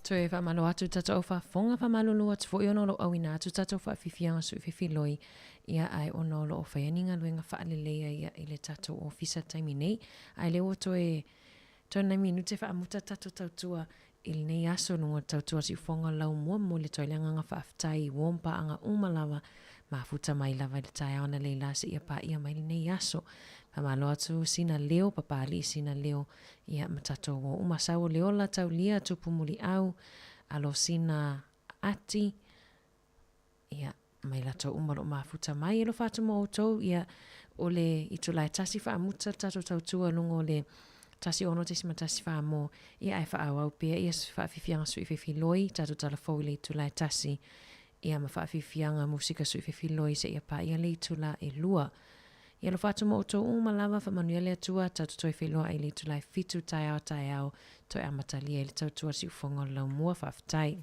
Toe faamalo atu tatou au faafofoga, faamalulu atu foi ona o lou auina atu tatou faafiafiaga suifefiloi, ia ae ona o loo faia ni galuega faaleleia ia i le tatou ofisa taimi nei. Ae lea ua toe toe nai minute faamuta tatou tautua i lenei aso i luga o le tautua siufofoga laumua momoli atu ai le agaga faafetai i uo ma paaga uma lava mafuta mai lava i le taeao analeila seia paia mai lenei aso. Faamalo atu sina leo, Papalii sina leo ia ma tatou uo uma. Sau o le ola taulia tupu muliau alosina ati ia mai latou uma o lo o mafuta mai. E alofa atu mo outou, ia, o le itula e tasi faamuta le tatou tautua i luga o le 16.14 mo, ia, ae faaauau pea ia faafiafiaga suifefiloi, tatou tala fou i le itula e tasi, ia ma faafiafiaga musika suifefiloi seia paia le itula e lua. Ia alofa atu mo outou uma lava, faamanuia le Atua, tatou toe feiloai i le itula e fitu taeao taeao, toe amatalia i le tautua siufofoga o le laumua. Faafetai.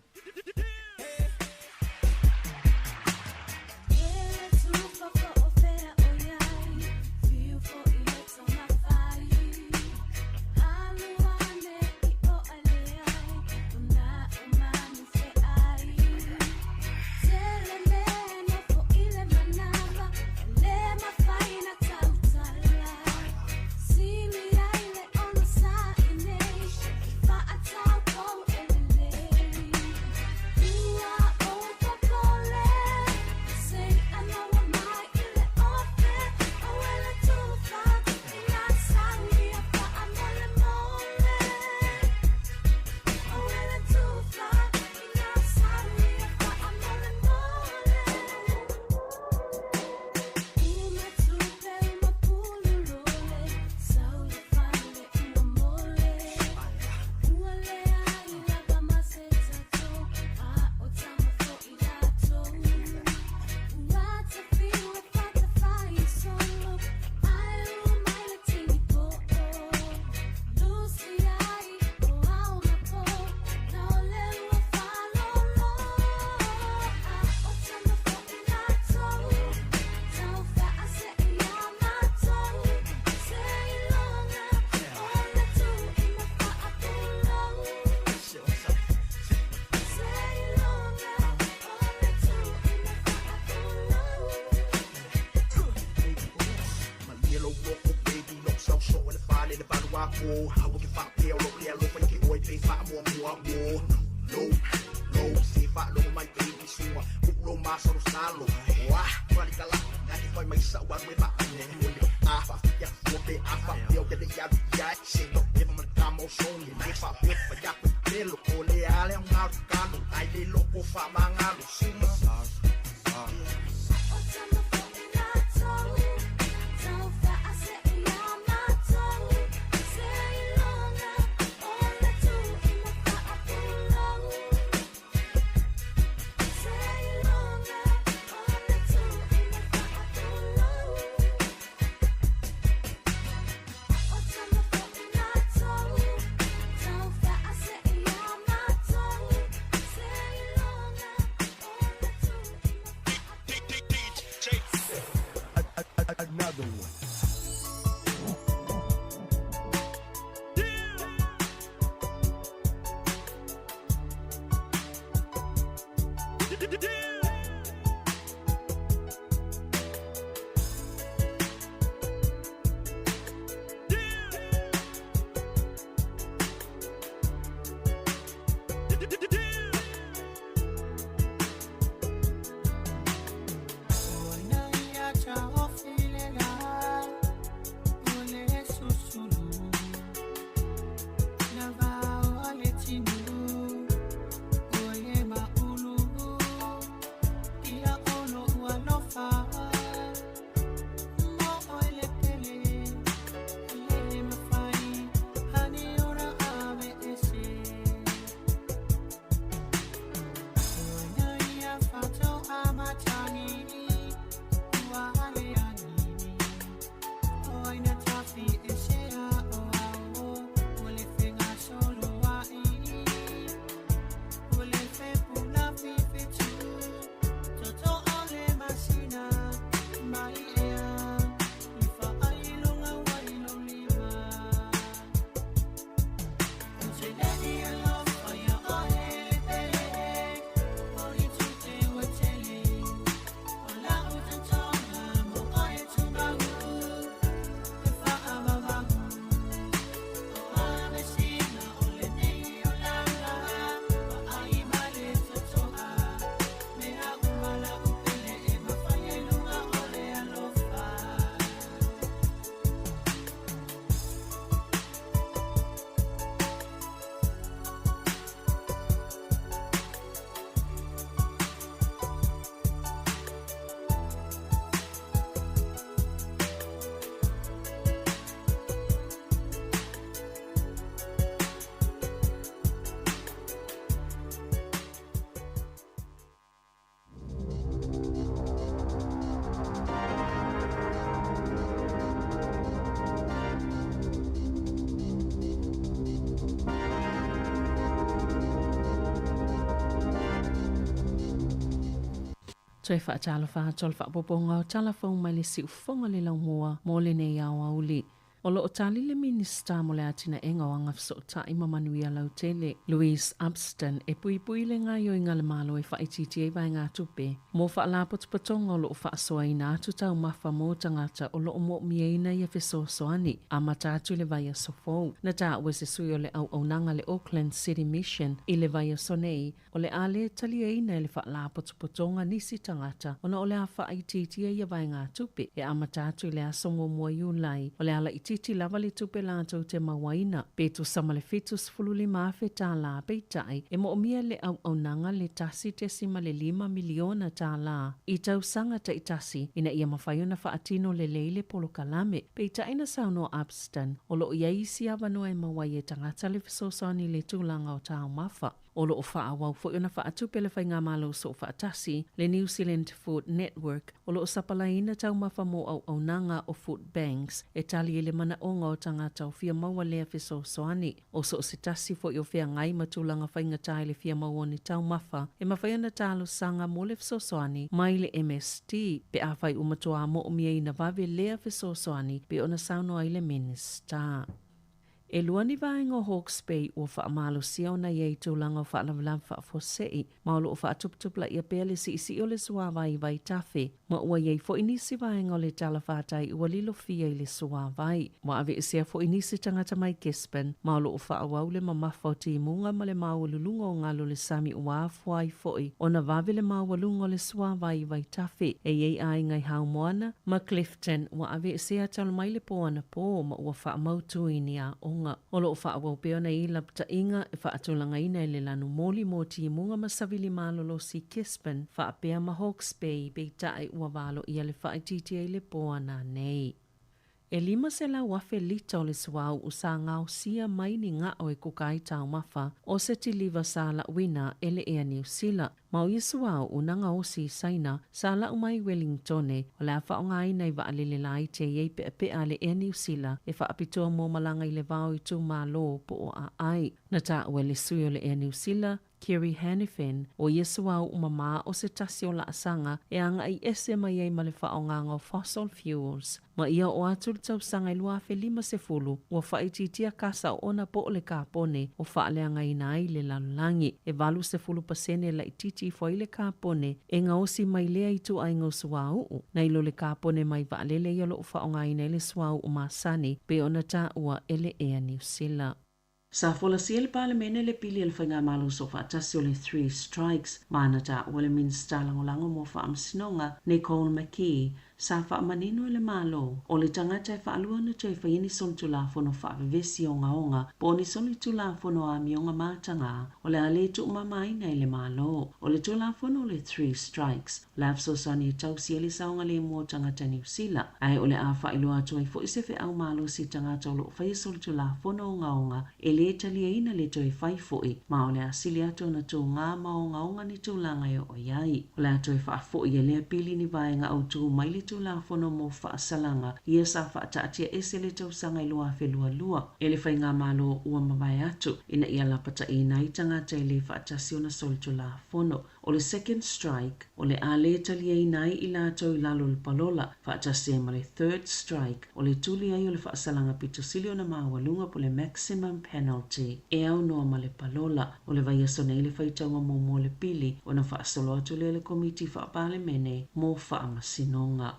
Toe faatalofa atu o le faaopoopoga o Tala Fou mai le Siufofoga le Laumua mo lenei aoauli. O lo o tali le Minisita mo le Atinaega o Agafesootai ma Manuia Lautele, Louise Upston, e puipui i le gaoioiga a le Malo e faaitiitia ai vaegatupe mo faalapotopotoga o lo o faasoaina atu taumafa mo tagata o lo o mo'omiaina ia fesoasoani amata atu i le vaiaso fou. Na taua e se sui o le auaunaga a le Auckland City Mission i le vaiaso nei, O le a lē taliaina e le Faalapotopotoga nisi tagata ona o le a faaitiitia ia vaegatupe e amata atu i le aso muamua Iulai. O le a laitiiti lava le tupe latou te mauaina, pe tusa ma le $75,000 peitai e moomia e le auaunaga le $1.5 miliona i tausaga taitasi ina ia mafai ona faatino lelei le polokalame. Peitai na saunoa Upston, o lo o i ai isi avanoa e maua ai e tagata le fesoasoani i le tulaga o taumafa. O lo o faaauau foi ona faatupe le Faigamalo Soofaatasi, le New Zealand Food Network, o lo o sapalaiina taumafa mo auaunaga o food banks e tali ai le manaoga o tagata o fia maua lea fesoasoani. O so o se tasi foi o feagai ma tulaga faigata i le fia maua o ni taumafa, e mafai ona talosaga mo le fesoasoani mai le MSD pe afai ua matuā mo'omiaina vave lea fesoasoani pei ona saunoa ai le Minisita. E lua ni vaega o Hawke's Bay ua faamalosia ona i ai tulaga o faalavelave faafuasei, ma o lo o faatuputupulaia pea le siisii o le suāwai i Vaitafe, ma ua i ai foi nisi vaega o le talafatai ua lilofia i le suāwai. Ua aveesea foi nisi tagata mai Gisborne, ma o lo o faaauau le mamafa o timuga ma le maualuluga o galu o le sami ua afua ai foi ona vave le maualuga o le suāwai i Vaitafe. E i ai aiga i Haumoana ma Clifton ua aveesea talu mai le pō anapō ma ua faamautu i ni aoga. O lo o faaauau pea ona i ai lapataiga e faatulagaina e le lanu moli mo timuga ma savili malolosi i Gisborne faapea ma Hawke's Bay, peitai ua valoia le faaitiitia i le pō ananei. E 500,000 lita o le suauu sa gaosia mai ni gao e kuka ai taumafa o se tiliva sa lauina e le Ea Niu Sila. Ma o ia suauu na gaosi i Saina sa lau mai Welingtone o le a faaaogaina i vaalele laiti e i ai peapea a le Ea Niu Sila e faapitoa mo malaga i le vao o itumalo po o aai. Na taua e le sui o le Ea Niu Sila, Kerry Hanifin, o ia suauu mamā o se tasi o laasaga e aga'i ese mai ai ma le faaaogaga o fossil fuels. Ma ia oo atu i le tausaga e 2050, ua faaitiitia kasa oona po o le kapone o faaleagaina ai le lalolagi. E 80% laitiiti ifo ai le kapone e gaosi mai lea ituaiga o suauu, nai lo le kapone mai vaalele ia o lo o faaaogaina ai le suauu masani pei ona taua e le Ea Niu Sila. Sa folasia i le Palemene le pili a le Faigamalo Soofaatasi o le Three Strikes, ma na taua le Minisita Lagolago mo Faamasinoga, Nicole McKee, sa faamanino e le Malo, o le tagata e faalua ona toe faia ni solitulafono faavevesi ogaoga po o ni solitulafono amioga mataga o le a le tuumamaina e le Malo. O le Tulafono o le Three Strikes, o le a fesoasoani e tausi ai le saogalemu o tagata Niu Sila, ae o le a faailoa atu ai foi se feau malosi i tagata o lo o faia solitulafono ogaoga e lē taliaina le toe fai foi, ma o le a sili atu ona tugā ma ogaoga ni tulaga e oo i ai. O le a toe faafo'i e lea pili ni vaega autū mai le Tulafono mo Faasalaga ia sa faataatiaese le tausaga e 2022 e le Faigamalo ua mavae atu ina ia lapataiina ai tagata e lē faatasi ona solitulafono. O le second strike, o le a lē taliaina ai i latou i lalo o le palola, faatasi ai ma le third strike, o le tuli ai o le faasalaga pito sili ona maualuga po o le maximum penalty e aunoa ma le palola. O le vaiaso nei le faitauga muamua o le pili ona faasolo atu lea i le Komiti Faa-Palemene mo Faamasinoga.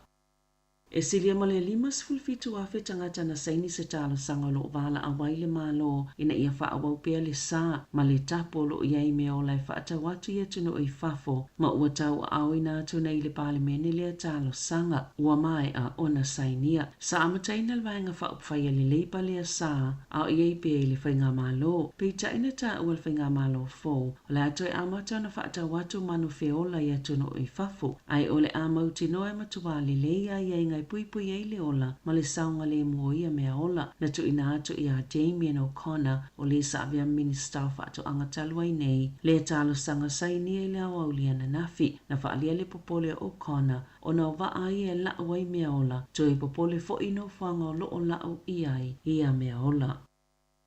E silia ma le 57,000 tagata na saini se talosaga o lo o valaau ai le Malo ina ia faaauau pea le sa ma le tapu o lo o i ai meaola e faatau atu i atunuu i fafo ma ua tauaaoina atu nei i le Palemene lea talosaga ua maea ona sainia. Sa amataina le Vaega Faaupufai a le Labour lea sa a o i ai pea i le Faigamalo, peitai na taua le Faigamalo fou o le a toe amata ona faatau atu manu feola i atunuu i fafo, ae o le a mautinoa e matuā lelei aiaiga e puipui ai le ola ma le saogalemu o ia meaola. Na tuuina atu iā Damien O'Connor, o le sa avea Minisita o Faatoaga talu ai nei, le talosaga sainia i le aoauli ananafi. Na faaalia le popole o O'Connor ona o vaa ia e lau ai meaola, toe popole foi i nofoaga o lo o lau i ai ia meaola.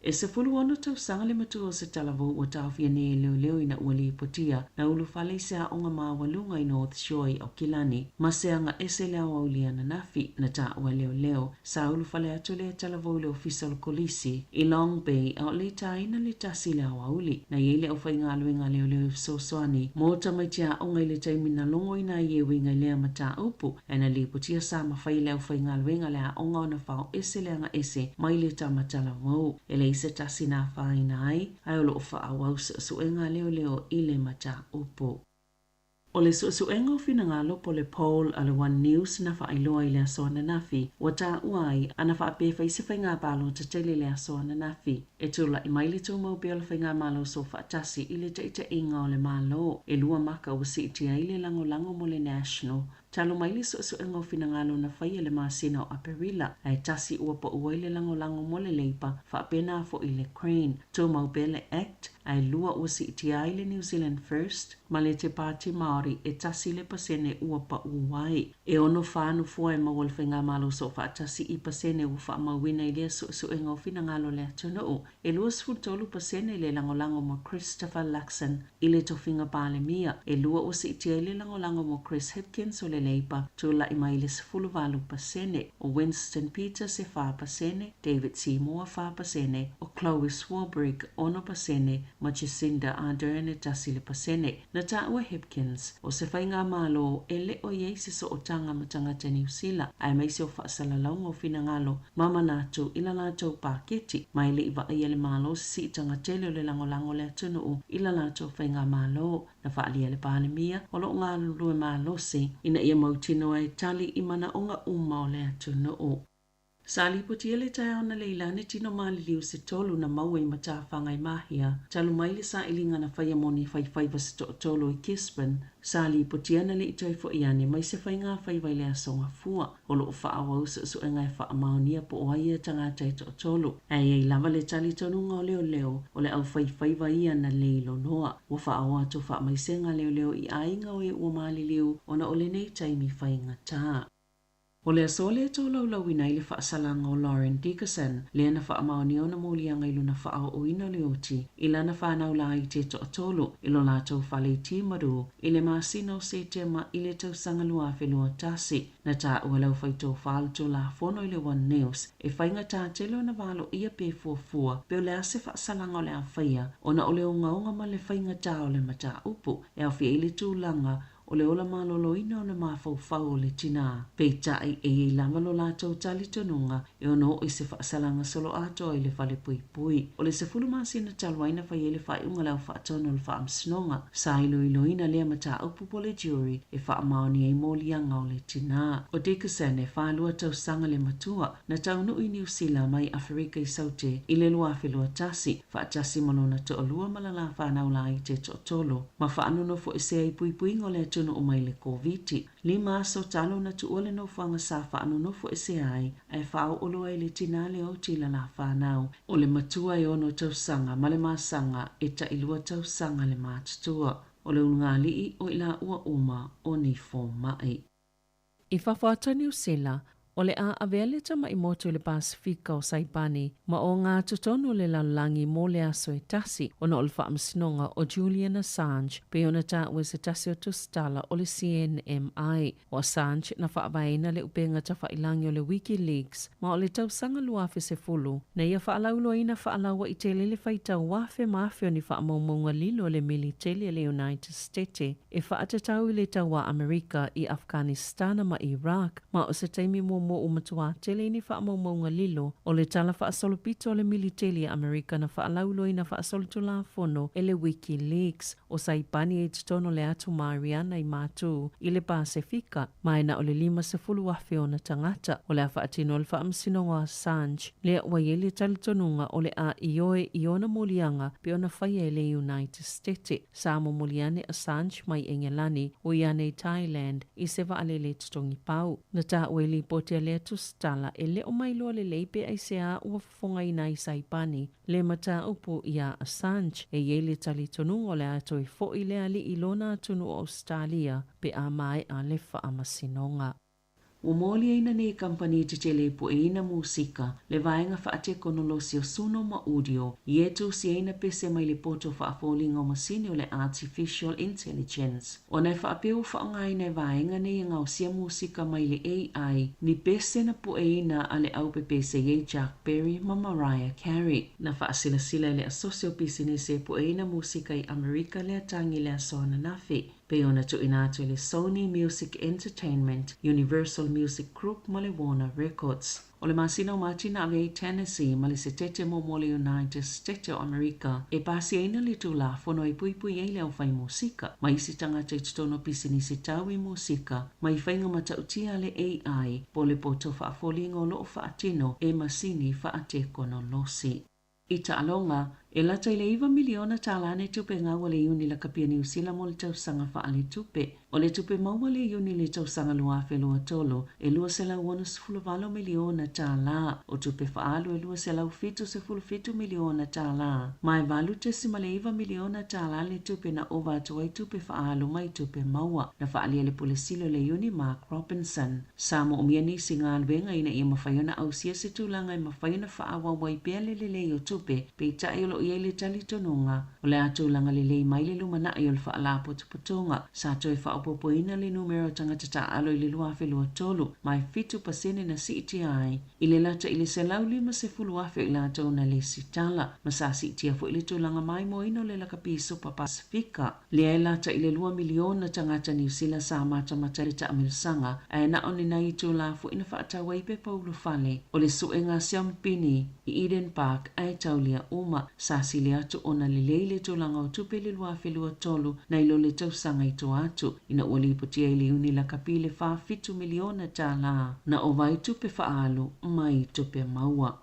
E 16 tausaga le matua o se talavou ua taofia nei e leoleo ina ua lipotia na ulufale i se aoga maualuga i North Shore i Aukilani ma se agaese i le aoauli ananafi na taua e leoleo. Sa ulufale atu lea talavou i le ofisa o le kolisi i Long Bay a o le i taina le tasi i le aoauli. Na i ai le aufaigaluega a leoleo e fesoasoani mo tamaiti aoga i le taimi na logoina ai e uiga i lea mataupu ae na lipotia sa mafai e le aufaigaluega a le aoga ona fao ese le agaese mai le tama talavou. E leai se tasi na afaina ai, ae o lo o faaauau suesuega a leoleo i le mataupu. O le suesuega o finagalo po o le poll a le One News na faailoa i le aso ananafi, ua taua ai, ana faapea e fai se faiga palota tele i le aso ananafi, e tulai mai le tumau pea o le Faigamalo Soofaatasi i le taitaiga o le Malo. E lua maka ua siitia ai le lagolago mo le National Talu mai le suesuega o finagalo na faia i le masina o Aperila, ae tasi ua pau ai le lagolago mo le Labour, faapena foi le Green. Tumau pea le Act, ae lua ua siitia ai le New Zealand First ma le Te Pāti Māori e 1% ua pau ai. E ono fa nofoa e maua le Faigamalo Soofaatasi i pasene ua faamauina i lea suesuega o finagalo o le atunuu. E 23% le lagolago mo Christopher Luxon i le tofiga Palemia, e lua ua siitia ai le lagolago mo Chris Hipkins o le Labour, tulai mai i le 18%, o Winston Peters e 4%, David Seymour 4%, o Chloe Swarbrick 6% ma Jacinda Ardern e 1%. Na taua Hipkins, o se faigamalo e le o i ai se sootaga ma tagata Niu Sila, aemaise o faasalalauga o finagalo ma manatu i la latou paketi, ma e le i vaaia le Malo se siitaga tele o le lagolago o le atunuu i la latou faigamalo. Na faaalia e le Palemia o lo o galulue malosi ina ia mautinoa e tali i manaoga uma o le atunuu. Sa lipotia le taeao na Leilani tino maliliu se tolu na maua i matafaga i Mahia, talu mai le sailiga na faia mo ni faifaiva se toatolu i Gisborne. Sa lipotia na le i toe foi ane mai se faiga faiva i le aso Gafua. O lo o faaauau suesuega e faamaonia po o ai ia tagata e toatolu. Ae i ai lava le talitonuga o leoleo o le aufaifaiva ia na leiloloa. Ua faaoo atu faamaisega a leoleo i aiga o e ua maliliu ona o lenei taimi faigata. O le aso lea e tolaulauina ai le faasalaga o Lauren Dickason, lea na faamaonia ona moliaga i lona faaooina o le oti i lana fanau laiti e toatolu i lo latou fale i Timaru i le masina o Setema i le tausaga 2021. Na taua e le aufaitofa le Tulafono i le One News e faigata tele ona valoia pe fuafua pe o le a se faasalaga o le a faia ona o le ogaoga ma le faigata o le mataupu e aofia ai le tulaga o le ola maloloina o le mafaufau o le tinā. Peitai, e i ai lava lo latou talitonuga e ono oo i se faasalaga soloatoa i le falepuipui. O le 10 masina talu ai na fai ai le faaiuga a le Au Faatonu o le Faamasinoga, sa iloiloina lea mataupu po le jury e faamaonia ai moliaga o le tinā. O Dickerson e 42 tausaga le matua, na taunuu i Niu Sila mai Aferika i Saute i le 2021, faatasi ma lona toalua ma lala fanau laiti e toatolu, ma faanonofo-esea i puipuiga o le atunuu mai le Koviti. Lima aso talu na tuua le nofoaga sa faanonofo-esea ai, ae faaoo loa e le tinā le oti i lala fanau. O le matua e ono tausaga ma le masaga e tailua tausaga le matutua. O le ulugalii o i laua uma o ni fomai. I fafo atu o Niu Sila, o le a avea le tama'i motu i le Pasefika o Saipani ma o ogatotonu o le lalolagi mo le aso e tasi ona o le faamasinoga o Julian Assange pei ona taua e se tasi o tusitala o le CNMI. O Assange na faavaeina le upega tafa'ilagi o le WikiLeaks ma o le tausaga 2010 na ia faalauiloaina faalauaitele le faitau afe ma afe o ni faamaumauga lilo a le militeli a le United Stete e faatatau i le tauā Amerika i Afghanistana ma Iraq ma o se taimi muamua ua matuā tele i ni faamaumauga lilo o le tala faasolopito a le militeli a Amerika na faalauiloaina faasolitulafono e le WikiLeaks. O Saipani e i totonu o le Atu Mariana i Matū i le Pasefika, ma e na o le 50,000 ona tagata. O le a faatino le faamasinoga o Assange, lea ua i ai le talitonuga o le a ioe i ona moliaga pei ona faia e le United Stete. Sa momoli ane Assange mai Engelani, o ia ane i Thailand, i se vaalele totogi pau. Na taua i lipoti a lea tusitala e le o mailoa lelei pe aisea ua fofogaina ai Saipani le mataupu iā Assange. E i ai le talitonuga o le a toe fo'i le alii i lona atunuu o Ausetalia pe a maea le faamasinoga. Ua moliaina nei kamupani tetele e pueina musika le vaega faatekonolosi o suno ma udio i e tusiaina pese mai le poto faafoliga o masini o le artificial intelligence. Ona e faapea ua faaaogaina e vaega nei e gaosia musika mai le AI ni pese na pueina a le aupepese i ai Chuck Berry ma Mariah Carey. Na faasilasila e le Asosi o Pisinisi e Pueina Musika i Amerika le atagi i le aso ananafi, pei ona tuuina atu e le Sony Music Entertainment, Universal Music Group ma le Warner Records. O le masina o Mati na ave ai Tennessee ma le Setete muamua o le United Setete o Amerika e pasiaina le Tulafono e puipui ai le aufai musika ma isi tagata i totonu o pisinisi tau i musika mai faiga matautia a le AI po o le poto faafoliga o lo o faatino e masini faatekonolosi. I taaloga, e lata i le iva miliona tālā nei tupe gau a le Iuni Lakapia Niu Sila mo le tausaga faaletupe. O le tupe maua a le Iuni i le tausaga 2023, e $268 miliona tālā. O tupe faaalu e $277 miliona tālā. Ma e $8.9 miliona tālā le tupe na ova atu ai tupe faaalu mai tupe maua. Na faaalia e le Pule Sili o le Iuni Mark Robinson. Sa moomia nisi galuega ina ia mafai ona ausia se tulaga e mafai ona faaauau ai pea le lelei o tupe, peitai o lo o i ai le talitonuga o le a tulaga lelei mai le lumanai o le Faalapotopotoga. Sa toe faaopoopoina le numera o tagata taaalo i le 2023, ma e 7% na siitia ai i le lata i le 150,000 o i latou na lesitala, ma sa siitia foi le tulaga maimoaina o le lakapi Supa Pasefika, lea e lata i le lua miliona tagata Niu Sila sa matamata i le taamilosaga, ae na o ni nai itulā foi na faatau ai pepa ulufale o le suega siampini i Eden Park ae taulia uma. Sa sili atu ona lelei le tulaga o tupe i le 2023 nai lo le tausaga i tua atu, ina ua lipotia i le Iuni lakapi le 47 miliona tālā na ova ai tupe faaalu mai tupe maua.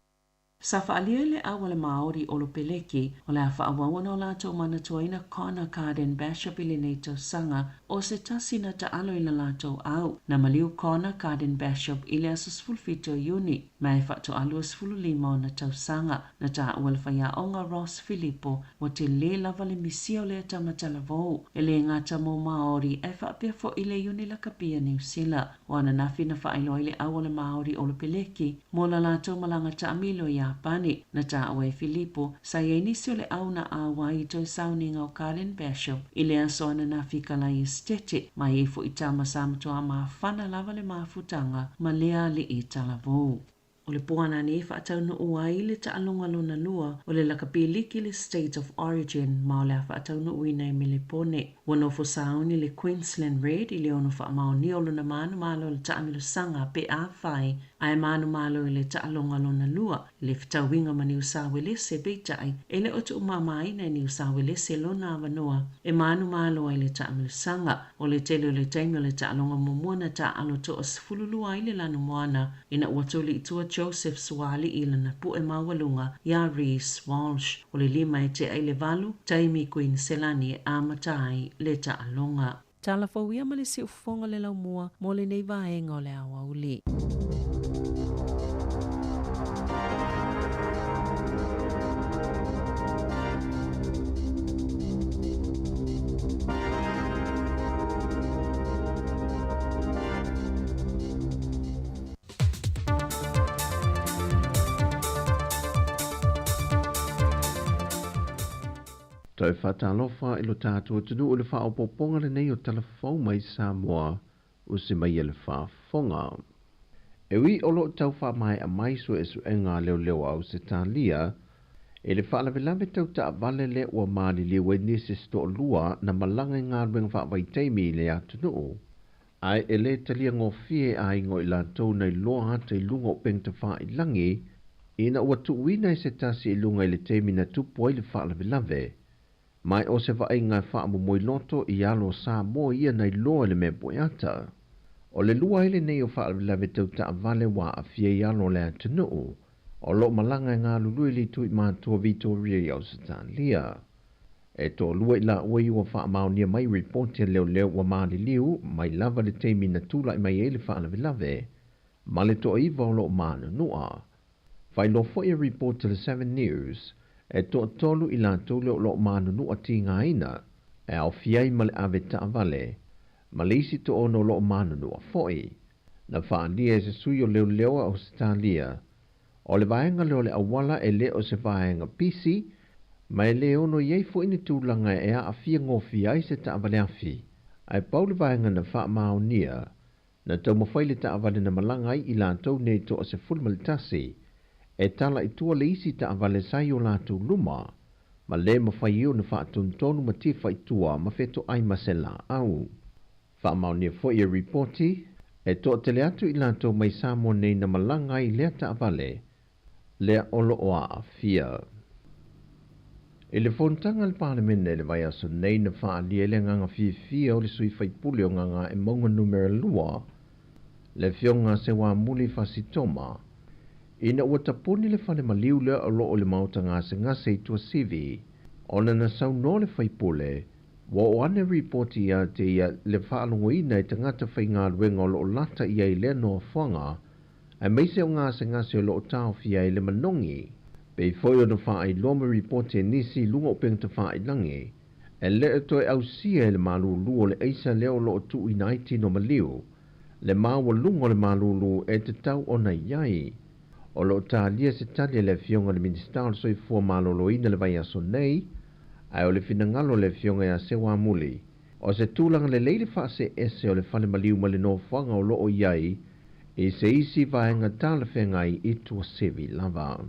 Sa faaalia e le au a le Māori Olo Peleki o le a faaauau ona o latou manatuaina Connor Carden Bachop i lenei tausaga o se tasi na taalo i la latou au. Na maliu Connor Carden Bachop i le aso 17 o Iuni, ma e faatoa 25 ona tausaga. Na taua e le faiaoga Ross Filipo ua tele lava le misia o lea tama talavou, e le gata mo Māori ae faapea foi le Iuni Lakapi a Niu Sila. O ananafi na faailoa ai le au a le Māori o Lopeleki mo la latou malaga taamilo i Iapani. Na taua e Filipo, sa i ai nisi o le au na auai i toe sauniga o Carlin Bachop i le aso ananafi i Kalai Esitete, ma e i ai foi tama sa matuā mafana lava le mafutaga ma lea alii talavou. O le po ananei e faataunuu ai le taaloga lona lua o le lakapi liki le State of Origin ma o le a faataunuuina i Melepone. Ua nofo sauni le Queensland Red i le ono faamaonia o lona manumalo i le taamilosaga pe afai ae manumalo i le taaloga lona lua i le fetauiga ma Niu Sawelese peitai e le o tuumamaina e Niu Sawelese lona avanoa e manumalo ai i le taamilosaga. O le tele o le taimi o le taaloga muamua na taaalo toa 12 ai le lanumoana ina ua tuli i tua Joseph Suaalii i lana pu'e maualuga iā Reece Walsh. O le lima e tea i le valu, taimi i Kuiniselani e amata ai le taaloga. Tala fou ia ma le siufofoga o le laumua mo lenei vaega o le aoauli. Toe faatalofa i lo tatou atunuu i le faaopoopoga lenei o Tala Fou mai Samoa usi mai e le faafofoga. E ui o lo o tau faamaea mai suesuega a leoleo a Ausetalia i le faalavelave tau taavale lea ua maliliu ai nisi se toalua na malaga i galuega faavaitaimi i le atunuu, Ae e le talia gofie e aiga o i latou na iloa ata i luga o upega tafailangi, ina ua tuuina e se tasi i luga i le taimi na tupu ai le faalavelave. Ma e o se vaaiga e faamomoe loto i alo o Samoa ia na iloa i le mea poeata. O le lua ai lenei o faalavelave tau taavale ua aafia i alo o le atunuu, o lo o malaga e galulue i le itu i matua Vitoria i Ausetalia. E toalua i laua i ua faamaonia mai ripoti a leoleo ua maliliu mai lava le taimi na tulai mai ai le faalavelave ma le toaiva o lo o manunua. Faailoa foi e ripoti a le Seven News, e toatolu i latou lea o lo o manunua tigaina, e aofia ai ma le ave taavale, ma le isi toono o lo o manunua foi. Na faaalia e se sui o leoleo a Ausetalia, o le vaega lea o le auala e le o se vaega pisi, ma e le ono i ai foi ni tulaga e aafia gofie ai se taavale afi. Ae pau le vaega na faamaonia, na taumafai le taavale na malaga ai i latou nei 11 e tala i tua le isi taavale sa i o latou luma, ma le mafai ai ona faatonutonu ma tifa i tua ma fetoai ma se laau. Faamaonia foi e ripoti, e toatele atu i latou mai Samoa nei na malaga ai i lea taavale, lea o lo o aafia. I le fonotaga a le Palemene i le vaiaso nei na faaalia ai le agaga fiafia o le sui faipule o Gagaemauga Numera 2, le Afioga a Seuamuli Fasi Toma, ina ua tapuni le fale maliu lea o lo o i le maota gasegase i Tuasivi, ona na saunoa le faipule, ua oo ane ripoti ia te ia le faalogoina e tagata faigaluega o lo o lata i ai i lea nofoaga, aemaise o gasegase o lo o taofia ai le manogi. Pei foi ona faailoa ma ripoti e nisi i luga o upega tafailagi, e le o toe ausia e le malulu o le aisa lea o lo o tuuina ai tino maliu, le maualuga o le malulu e tatau ona i ai. O lo o talia se tali a le Afioga i le Minisita o le Soifua Maloloina i le vaiaso nei, ae o le finagalo o le Afioga ia Seuamuli, o se tulaga lelei le faaseese o le fale maliu mai le nofoaga o lo o i ai i se isi vaega talafeagai i Tuasivi lava.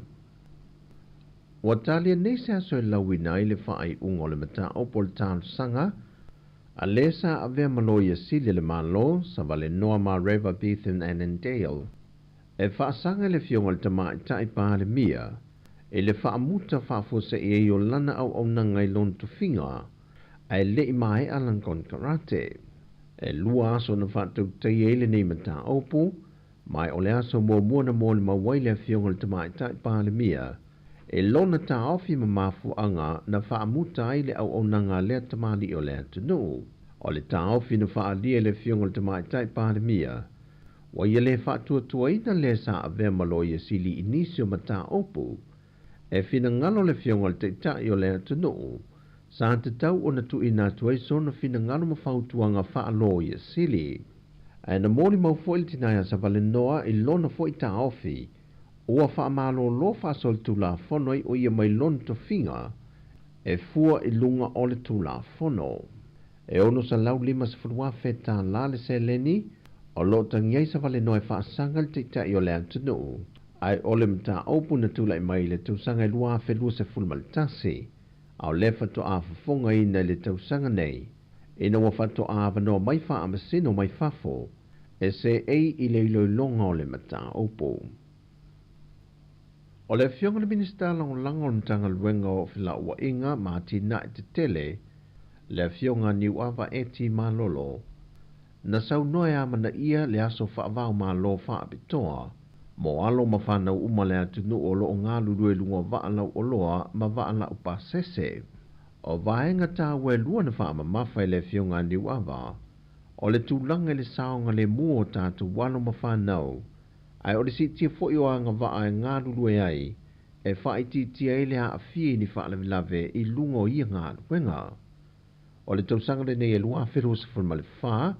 Ua talia nei se aso e lauina ai le faaiuga o le mataupu o le talosaga a le sa avea ma Loia Sili a le Malo, Savalenoa Mareva Bethan Annandale, e faasaga i le Afioga i le Tamaitai Palemia i le faamuta faafuasei ai o lana auaunaga i lona tofiga ae le i maea lana konekarate. E lua aso na faatautaia ai lenei mataupu, ma o le aso muamua na molimau ai le Afioga i le Tamaitai Palemia i lona taofi ma mafuaaga na faamuta ai le auaunaga a lea tamalii o le atunuu. O le taofi na faaalia e le Afioga i le Tamaitai Palemia, Ua ia le faatuatuaina le sa avea ma Loia Sili i nisi o mataupu. E finagalo le Afioga i le Taitai o le atunuu, sa tatau ona tuuina atu ai sona finagalo ma fautuaga faa-Loia Sili. Ae na molimau foi le tina ia Savalenoa i lona foi taofi, ua faamalolo faasolitulafono ai o ia mai lona tofiga e fua i luga o le Tulafono. E $650,000 tālā le seleni o lo o tagi ai Savalenoa e faasaga i le Taitai o le atunuu, ae o le mataupu na tulai mai i le tausaga e 2021, a o lea faatoa fofogaina i le tausaga nei, ina ua faatoa avanoa mai faamasino mai fafo e seei i le iloiloga o le mataupu. O le Afioga i le Minisita Lagolago o le Matagaluega o Felauaiga ma Atinae Tetele, le Afioga Niuava Eti Malolo, na saunoa e amanaia le aso faava-o-Malo faapitoa mo alo ma fanau uma a le atunuu o lo o galulue i luga o vaa lauoloa ma vaa laupasese. O vaega taua e lua na faamamafa e le Afioga a Niuava, o le tulaga i le saogalemu o tatou alo ma fanau, ae o le siitia foi o agavaa e galulue ai e faaitiitia ai le aafia i ni faalavelave i luga o ia galuega. O le tausaga lenei e 2024,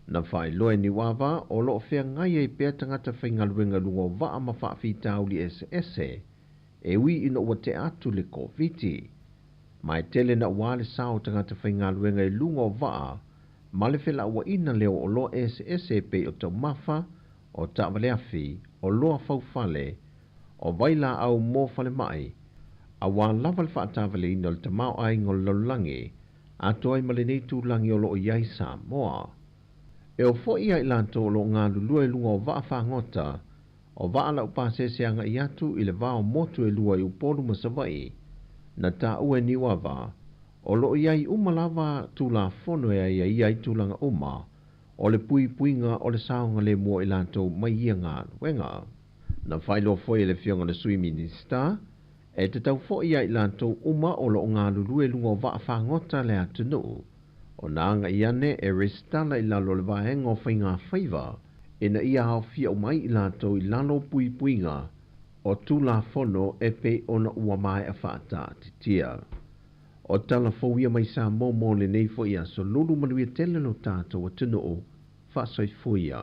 na faailoa e Niuava o lo o feagai ai pea tagata faigaluega i luga o vaa ma faafitauli eseese e ui ina ua tea atu le Koviti. Ma e tele naua le sao o tagata faigaluega i luga o vaa ma le felauaiga lea o oloa eseese e pei o taumafa, o taavaleafi, oloa faufale, o vailaau mo falemai, aua lava le faatavaleina o le tamaoaiga o le lalolagi, atoa ai ma lenei tulagi o lo o i ai Samoa. E oo foi ia i latou o lo o galulue i luga o vaa fagota, o vaa laupasese agai atu i le va o motu e lua i Upolu ma Savaii, na taua e Niuava, o lo o i ai uma lava Tulafono e aiaia ai tulaga uma o le puipuiga o le saogalemu o i latou mai ia galuega. Na faailoa foi e le Afioga i le Sui Minisita, e tatau foi ia i latou uma o lo o galulue i luga o vaa fagota a le atunuu, ona agai ane e resitala i lalo o le vaega o faigafaiva ina ia aofia uma ai i latou i lalo o puipuiga o Tulafono e pei ona ua maea faataatitia. O tala fou ia mai Samoa mo lenei foi aso lulu manuia tele lo tatou atunuu. Faasoifua ia.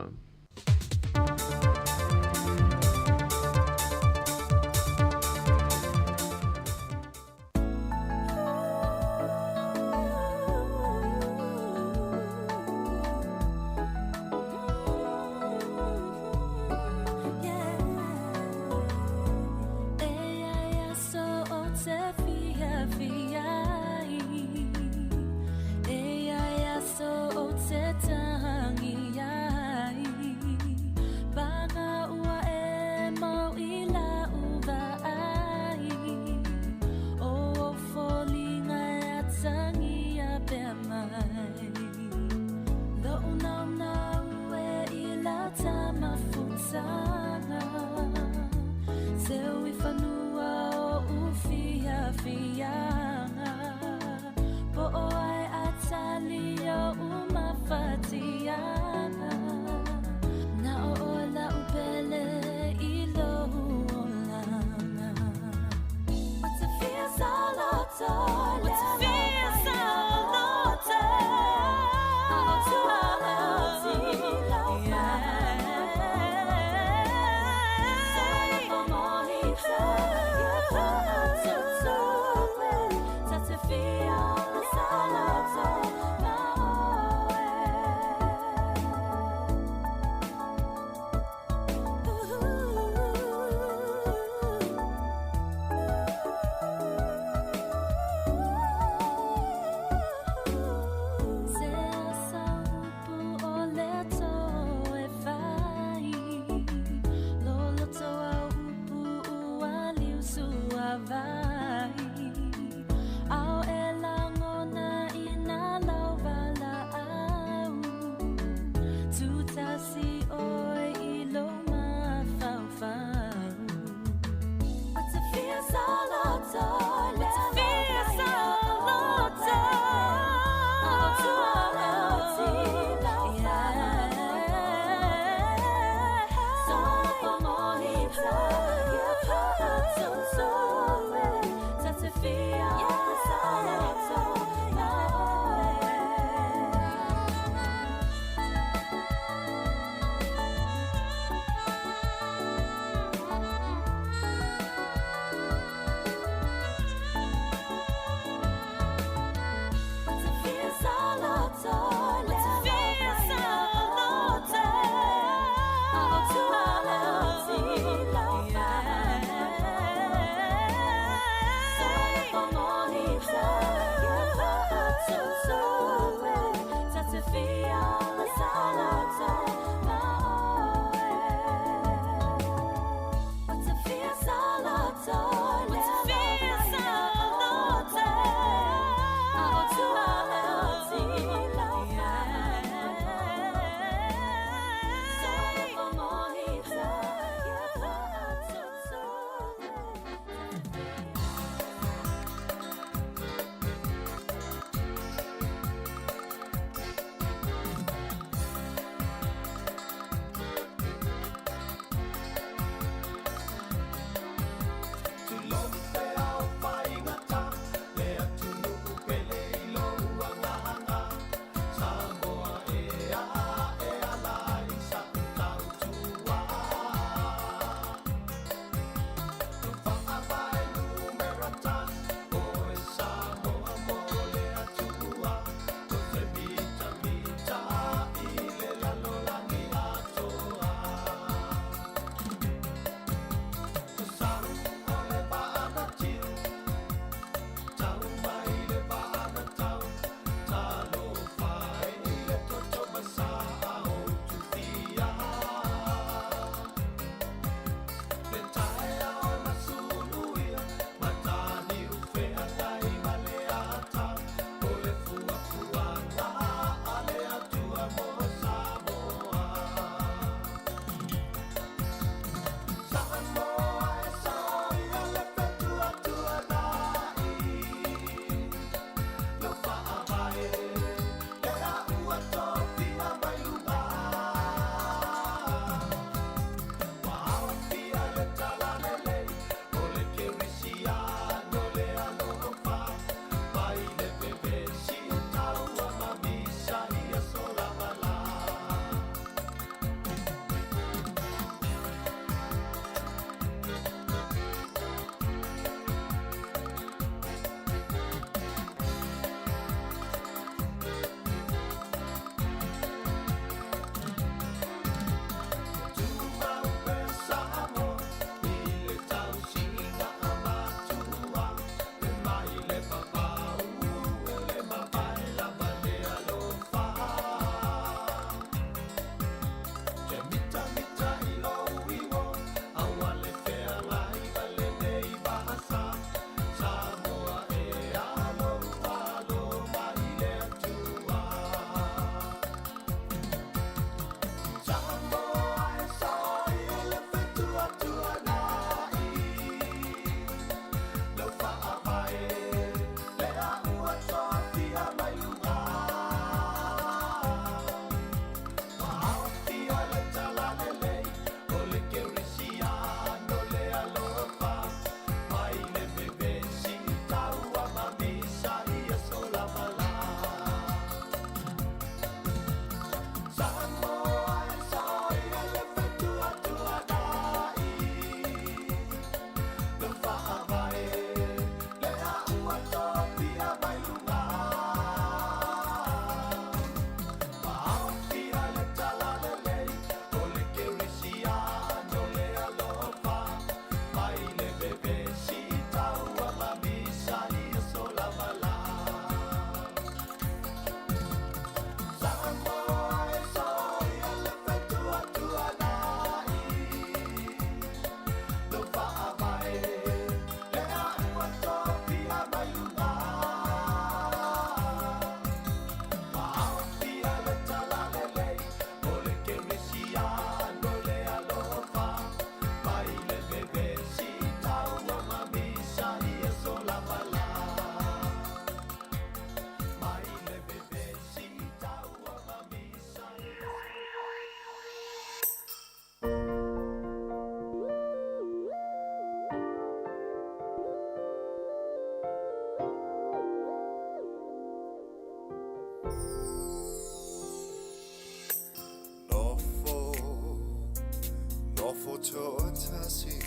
Fotoatasi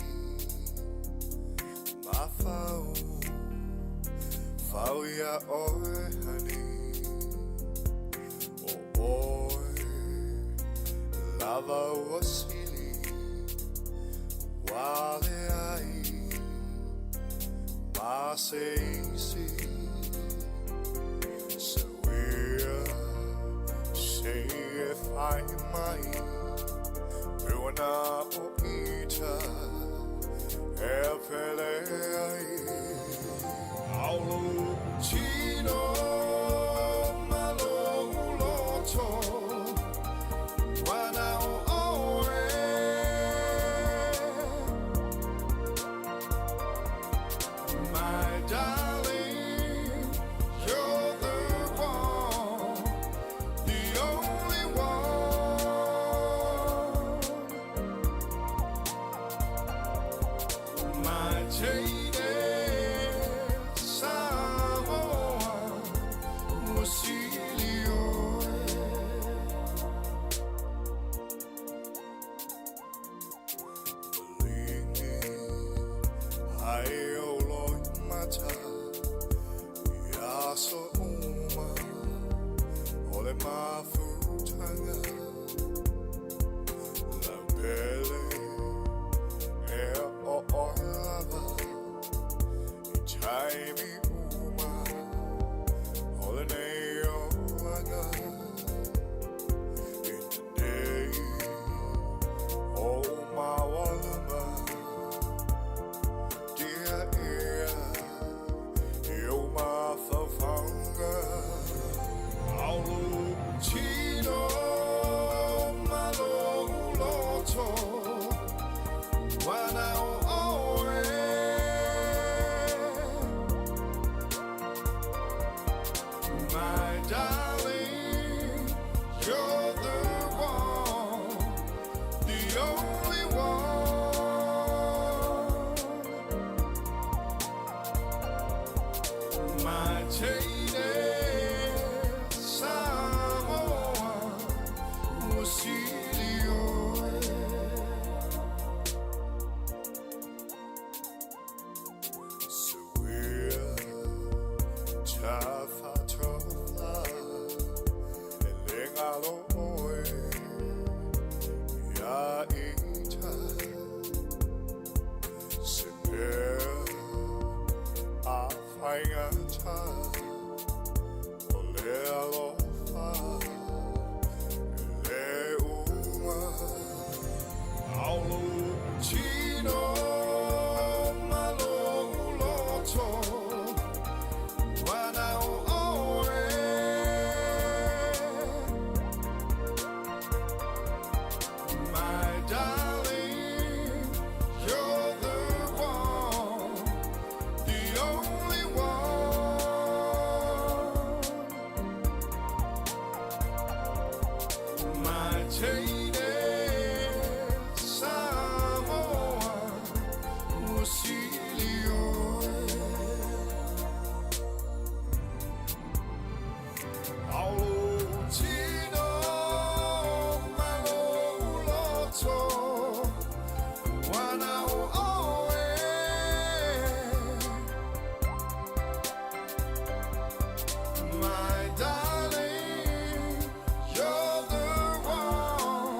Mafau Fau ia oe honey O oe Lava ua sili Wale ai Ma se isi Sawia Se e fai mai Puana o ita E pele ai Aulo tino malo loto Wana o oe My darling, you're the one, the only one. My jaded Samoa, ua sili oe. Malingi, ai o loi mata, ia so uma, o le mafutanga. Lau pele, e o oe lava, i taimi uma, o le nei olaga. I te nei, o mawalama, dia ia, i o mafaufauga. Aulo tino malo loto, wana o oe. My darling, you're the one, the only one. My jaded Samoa, ua sili oe. Sawia, tafatofa, e le ngalo oe, ia ita. Se mea, a whaingata, o le alofa, e le uma. Aulo tino malo loto, wana o oe. My darling, you're the one, the only one. My jaded Samoa, ua sili oe. Aulo tino malo loto, wana o oe. My darling, you're the one,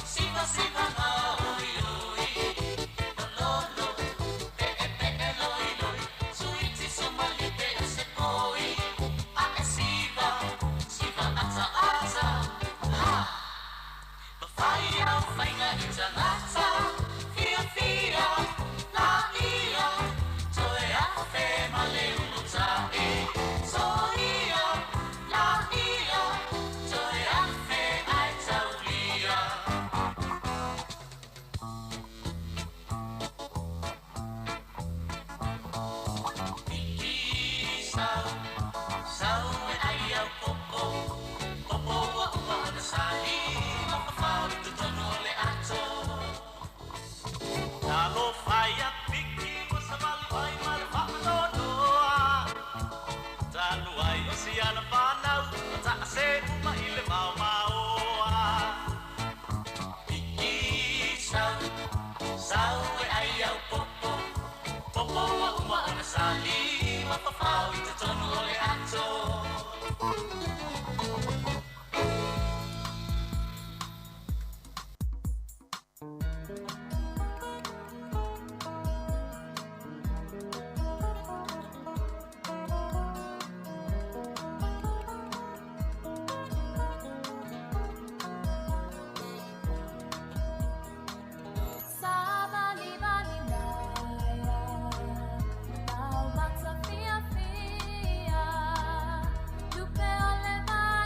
Siva, siva, oi, oi. Sau, sau e ai au popo, popo ua uma ona sali, ma fafao i totonu o le ato. Talofa ia Piki ua savali mai ma le faanoanoa. Talu ai o siana fanau, ua taase uma i le maomaoa. Piki sau, sau e ai au popo, popo ua uma ona sali, ma fafao i totonu o le ato. Sa vali vali maia, mau mata fia fia, lupe o le vai.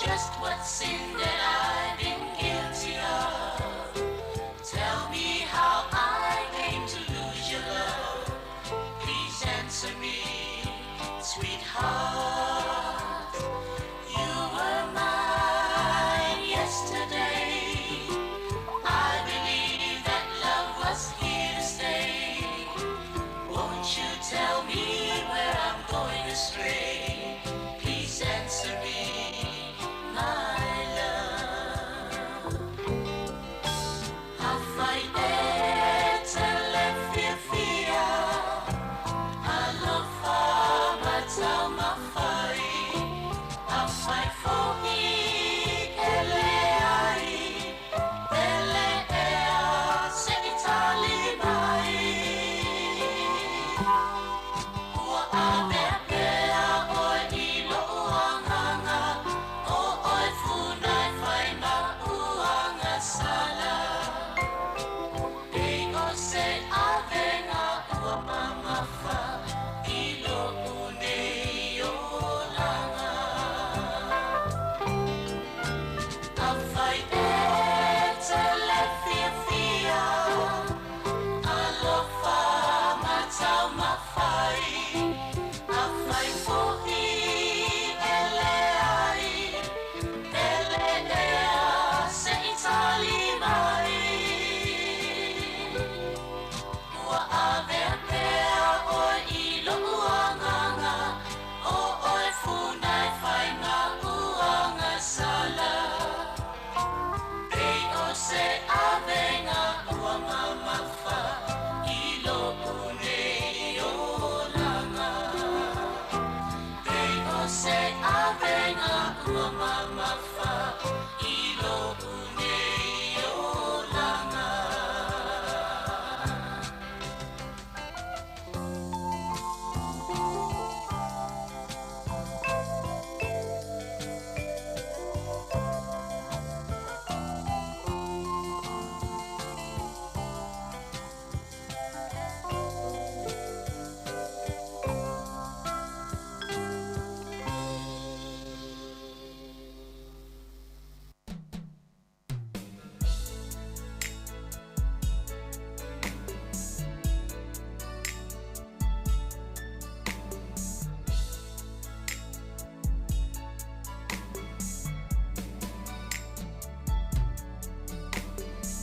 Just what sin that I've been guilty of? Tell me how I came to lose your love. Please answer me, sweetheart. You were mine yesterday. I believe that love was here to stay. Won't you tell me where I'm going astray? Please answer me, my love. Afai e te le fiafia, alofa matau mafai. Afai fo'i e leai, pele ea se i tali mai. Ua avea pea oe i lo'u agaga, o oe funa e fai ma uaga sala. Pei o se avega ua mamafa i lo'u nei olaga. Afai e te le fiafia, alofa matau mafai. Afai fo'i e leai, pele ea se i tali mai. Ua avea pea oe i lo'u agaga, o oe funa e fai ma uaga sala. Pei o se avega ua mamafa i lo'u nei olaga. Pei o se avega ua mamafa i lo'u nei olaga.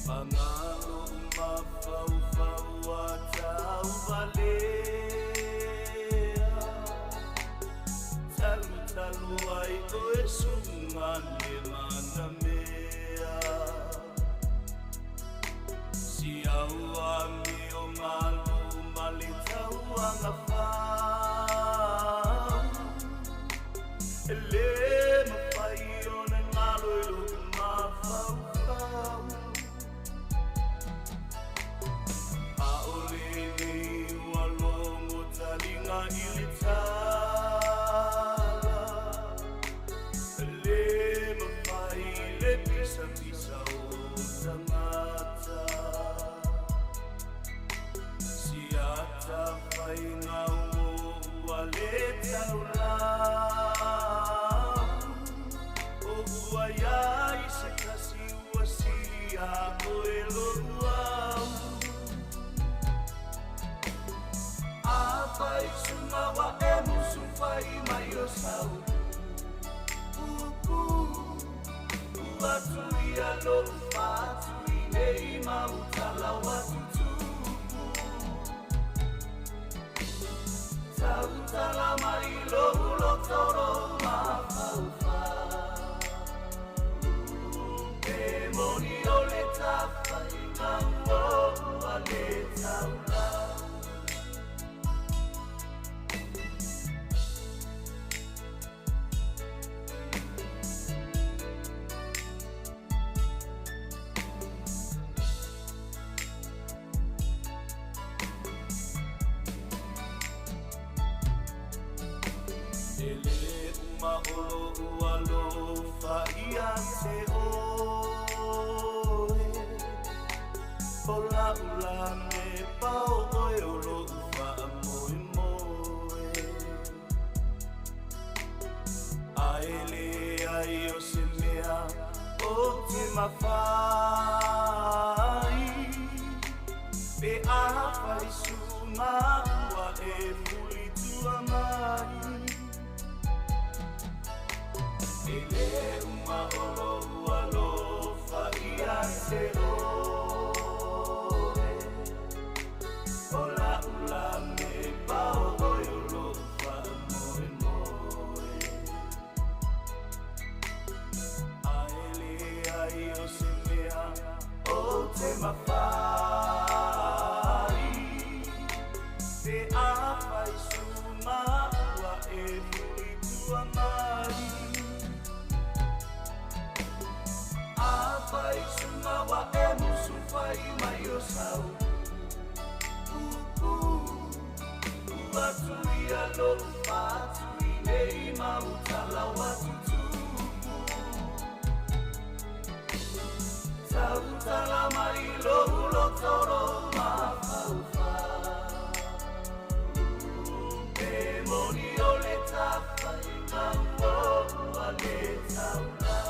Mangalo mafaufau a tauvalea. Talu talu ai oe sunga le manamea. Si au a mi o malu ma le tauaga fau. E le mafai ona ngalo i lo'u mafaufau. A'ole nei ua logo taliga i le tala. E le mafai le pisapisa o tagata. Siata faiga o ua le taulau. O ua iai se tasi ua sili a oe lo'u au. Afai sunga wa e musu fai mai o sau. Upu, ua tuia lo'u fatu i nei mautala wa tutupu. Tautala mai lo'u lotoro mafaufau. E moni o le tafaiga o ua le taulau. E le uma o lo'u alofa ia te oe. O la'u la me pao oe o lo'u fa'amoemoe. Ae le leai o se mea o te mawhai. Pe a whai suma ua e muli tua mai. E le uma olo ua lofa ia te oe. O la ula me pao oi o lofa moe moe. A e le ai o se mea o te mawhai. Te a whai suma ua e muli tua mai. A whai suma wa e musu whai mai o sau. Upu, ua tui a lo whatu i nei mautala wa tutupu. Tautala mai lo ulo toro ma whauwha. Te moni o le tawhai ngau o ua le taula.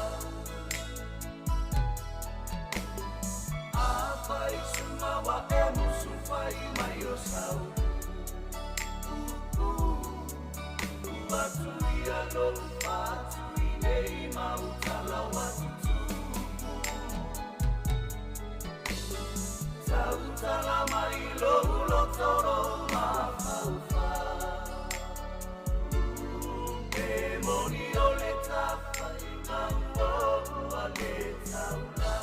A whai suma wa e musu whai mai o sau. Upu, ua tui a lo whatu i nei mautala wa tutupu. Tautala mai lo ulo toro ma whauwha. Te moni o le tawhai ngau o ua le taula.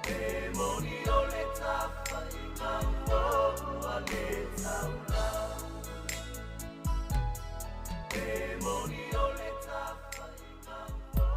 Te moni o le tawhai ngau o ua le taula. Te moni o le tawhai ngau o.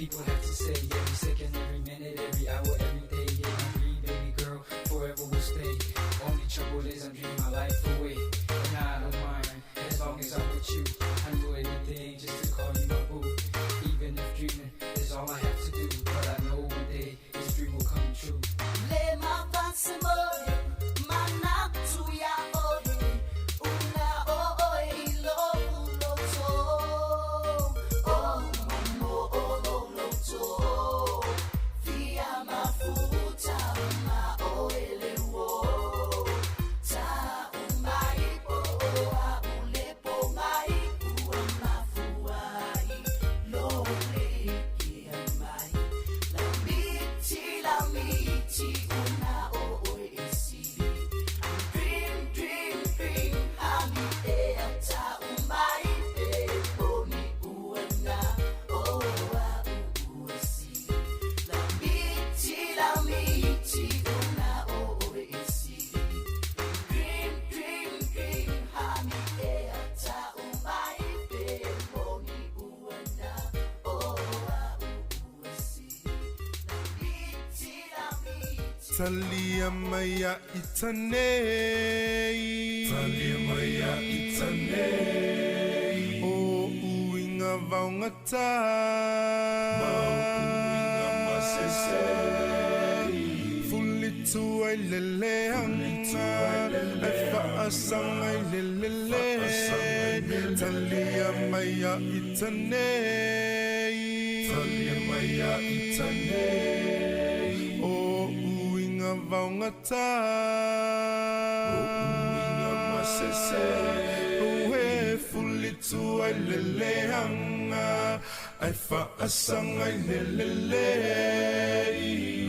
People have to say every second, every minute, every hour, every day. Yeah, my dream, baby girl, forever will stay. Only trouble is I'm dreaming my life away, and I don't mind as long Talia maya itanei Talia maya itanei O uinga vaungata Ma uinga masese Fulitu ai lele anga E faasanga i lelele Talia maya itanei Talia maya itanei O uinga vaungata O uinga masese Oe fulitu ai lele anga Ai faasanga i lelele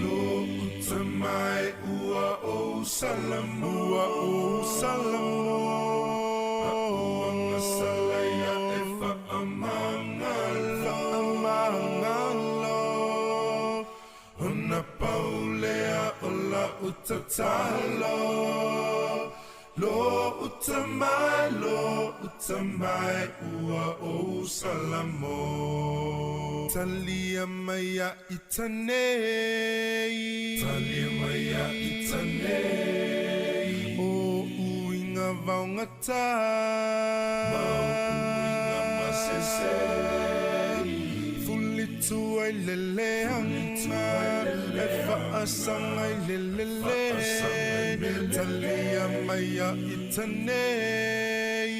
Lo uta mai ua o salamu Ua o salamu A'uanga salaya e fa'amagalo Fa'amagalo Ona paulea o la utatalo Lo uta mai, lo uta mai ua o salamo Talia maya itanei Talia maya itanei O uinga vaungata Ma uinga masese Fulitu ai lele anga E faasanga i lelele Talia maya itanei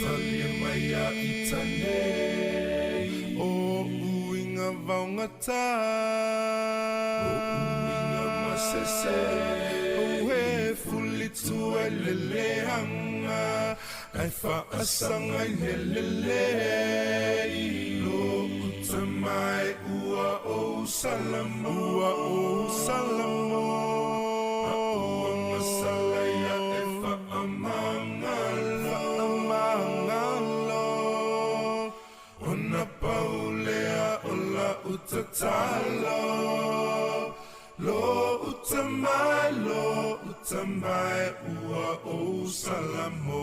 Talia maya itanei O uinga vaungata O uinga masese Oe fulitu ai lele anga Ai faasanga i lelele Lo uta mai ua o salamu Ua o salamu A'uanga salaya e fa'amagalo Fa'amagalo Ona paulea o la utatalo Lo uta mai, lo uta mai ua o salamo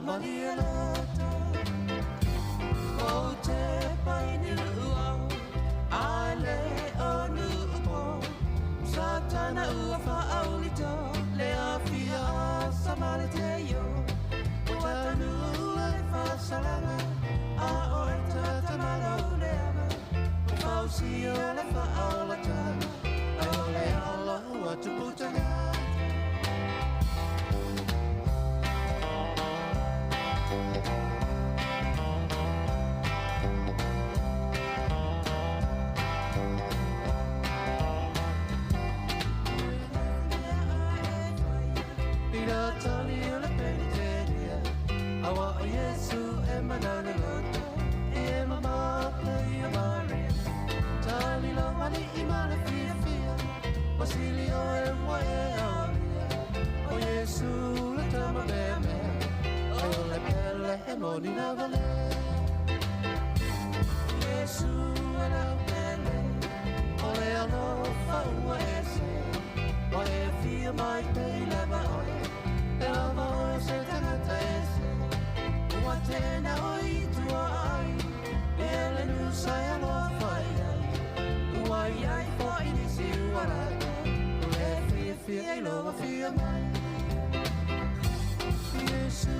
Maria loto. O te paini ua, a le o nuupo. Satana ua whaaulito, le afia samale te yo. O tanu le whasalanga, a o e tatamalo le ama. O fausia le whaolatanga, o le ala ua tuputanga. Awa o Yesu e manana loto, e mama pe ia Maria. Tali lo mani i mana fia fia, wasili o e wa e aoria. O Yesu le tama mea mea, o le pele e moni na vale. Yesu e lau pele, o le alofa ua ese. O e fia mai te i lava oe, e lava oe se tangata ese. Ua tēnā o i tua ai, e le nusa e aloa whai ai. Ua i ai fo i nisi ua rata, o le fia fia i loa fia mai. Yesu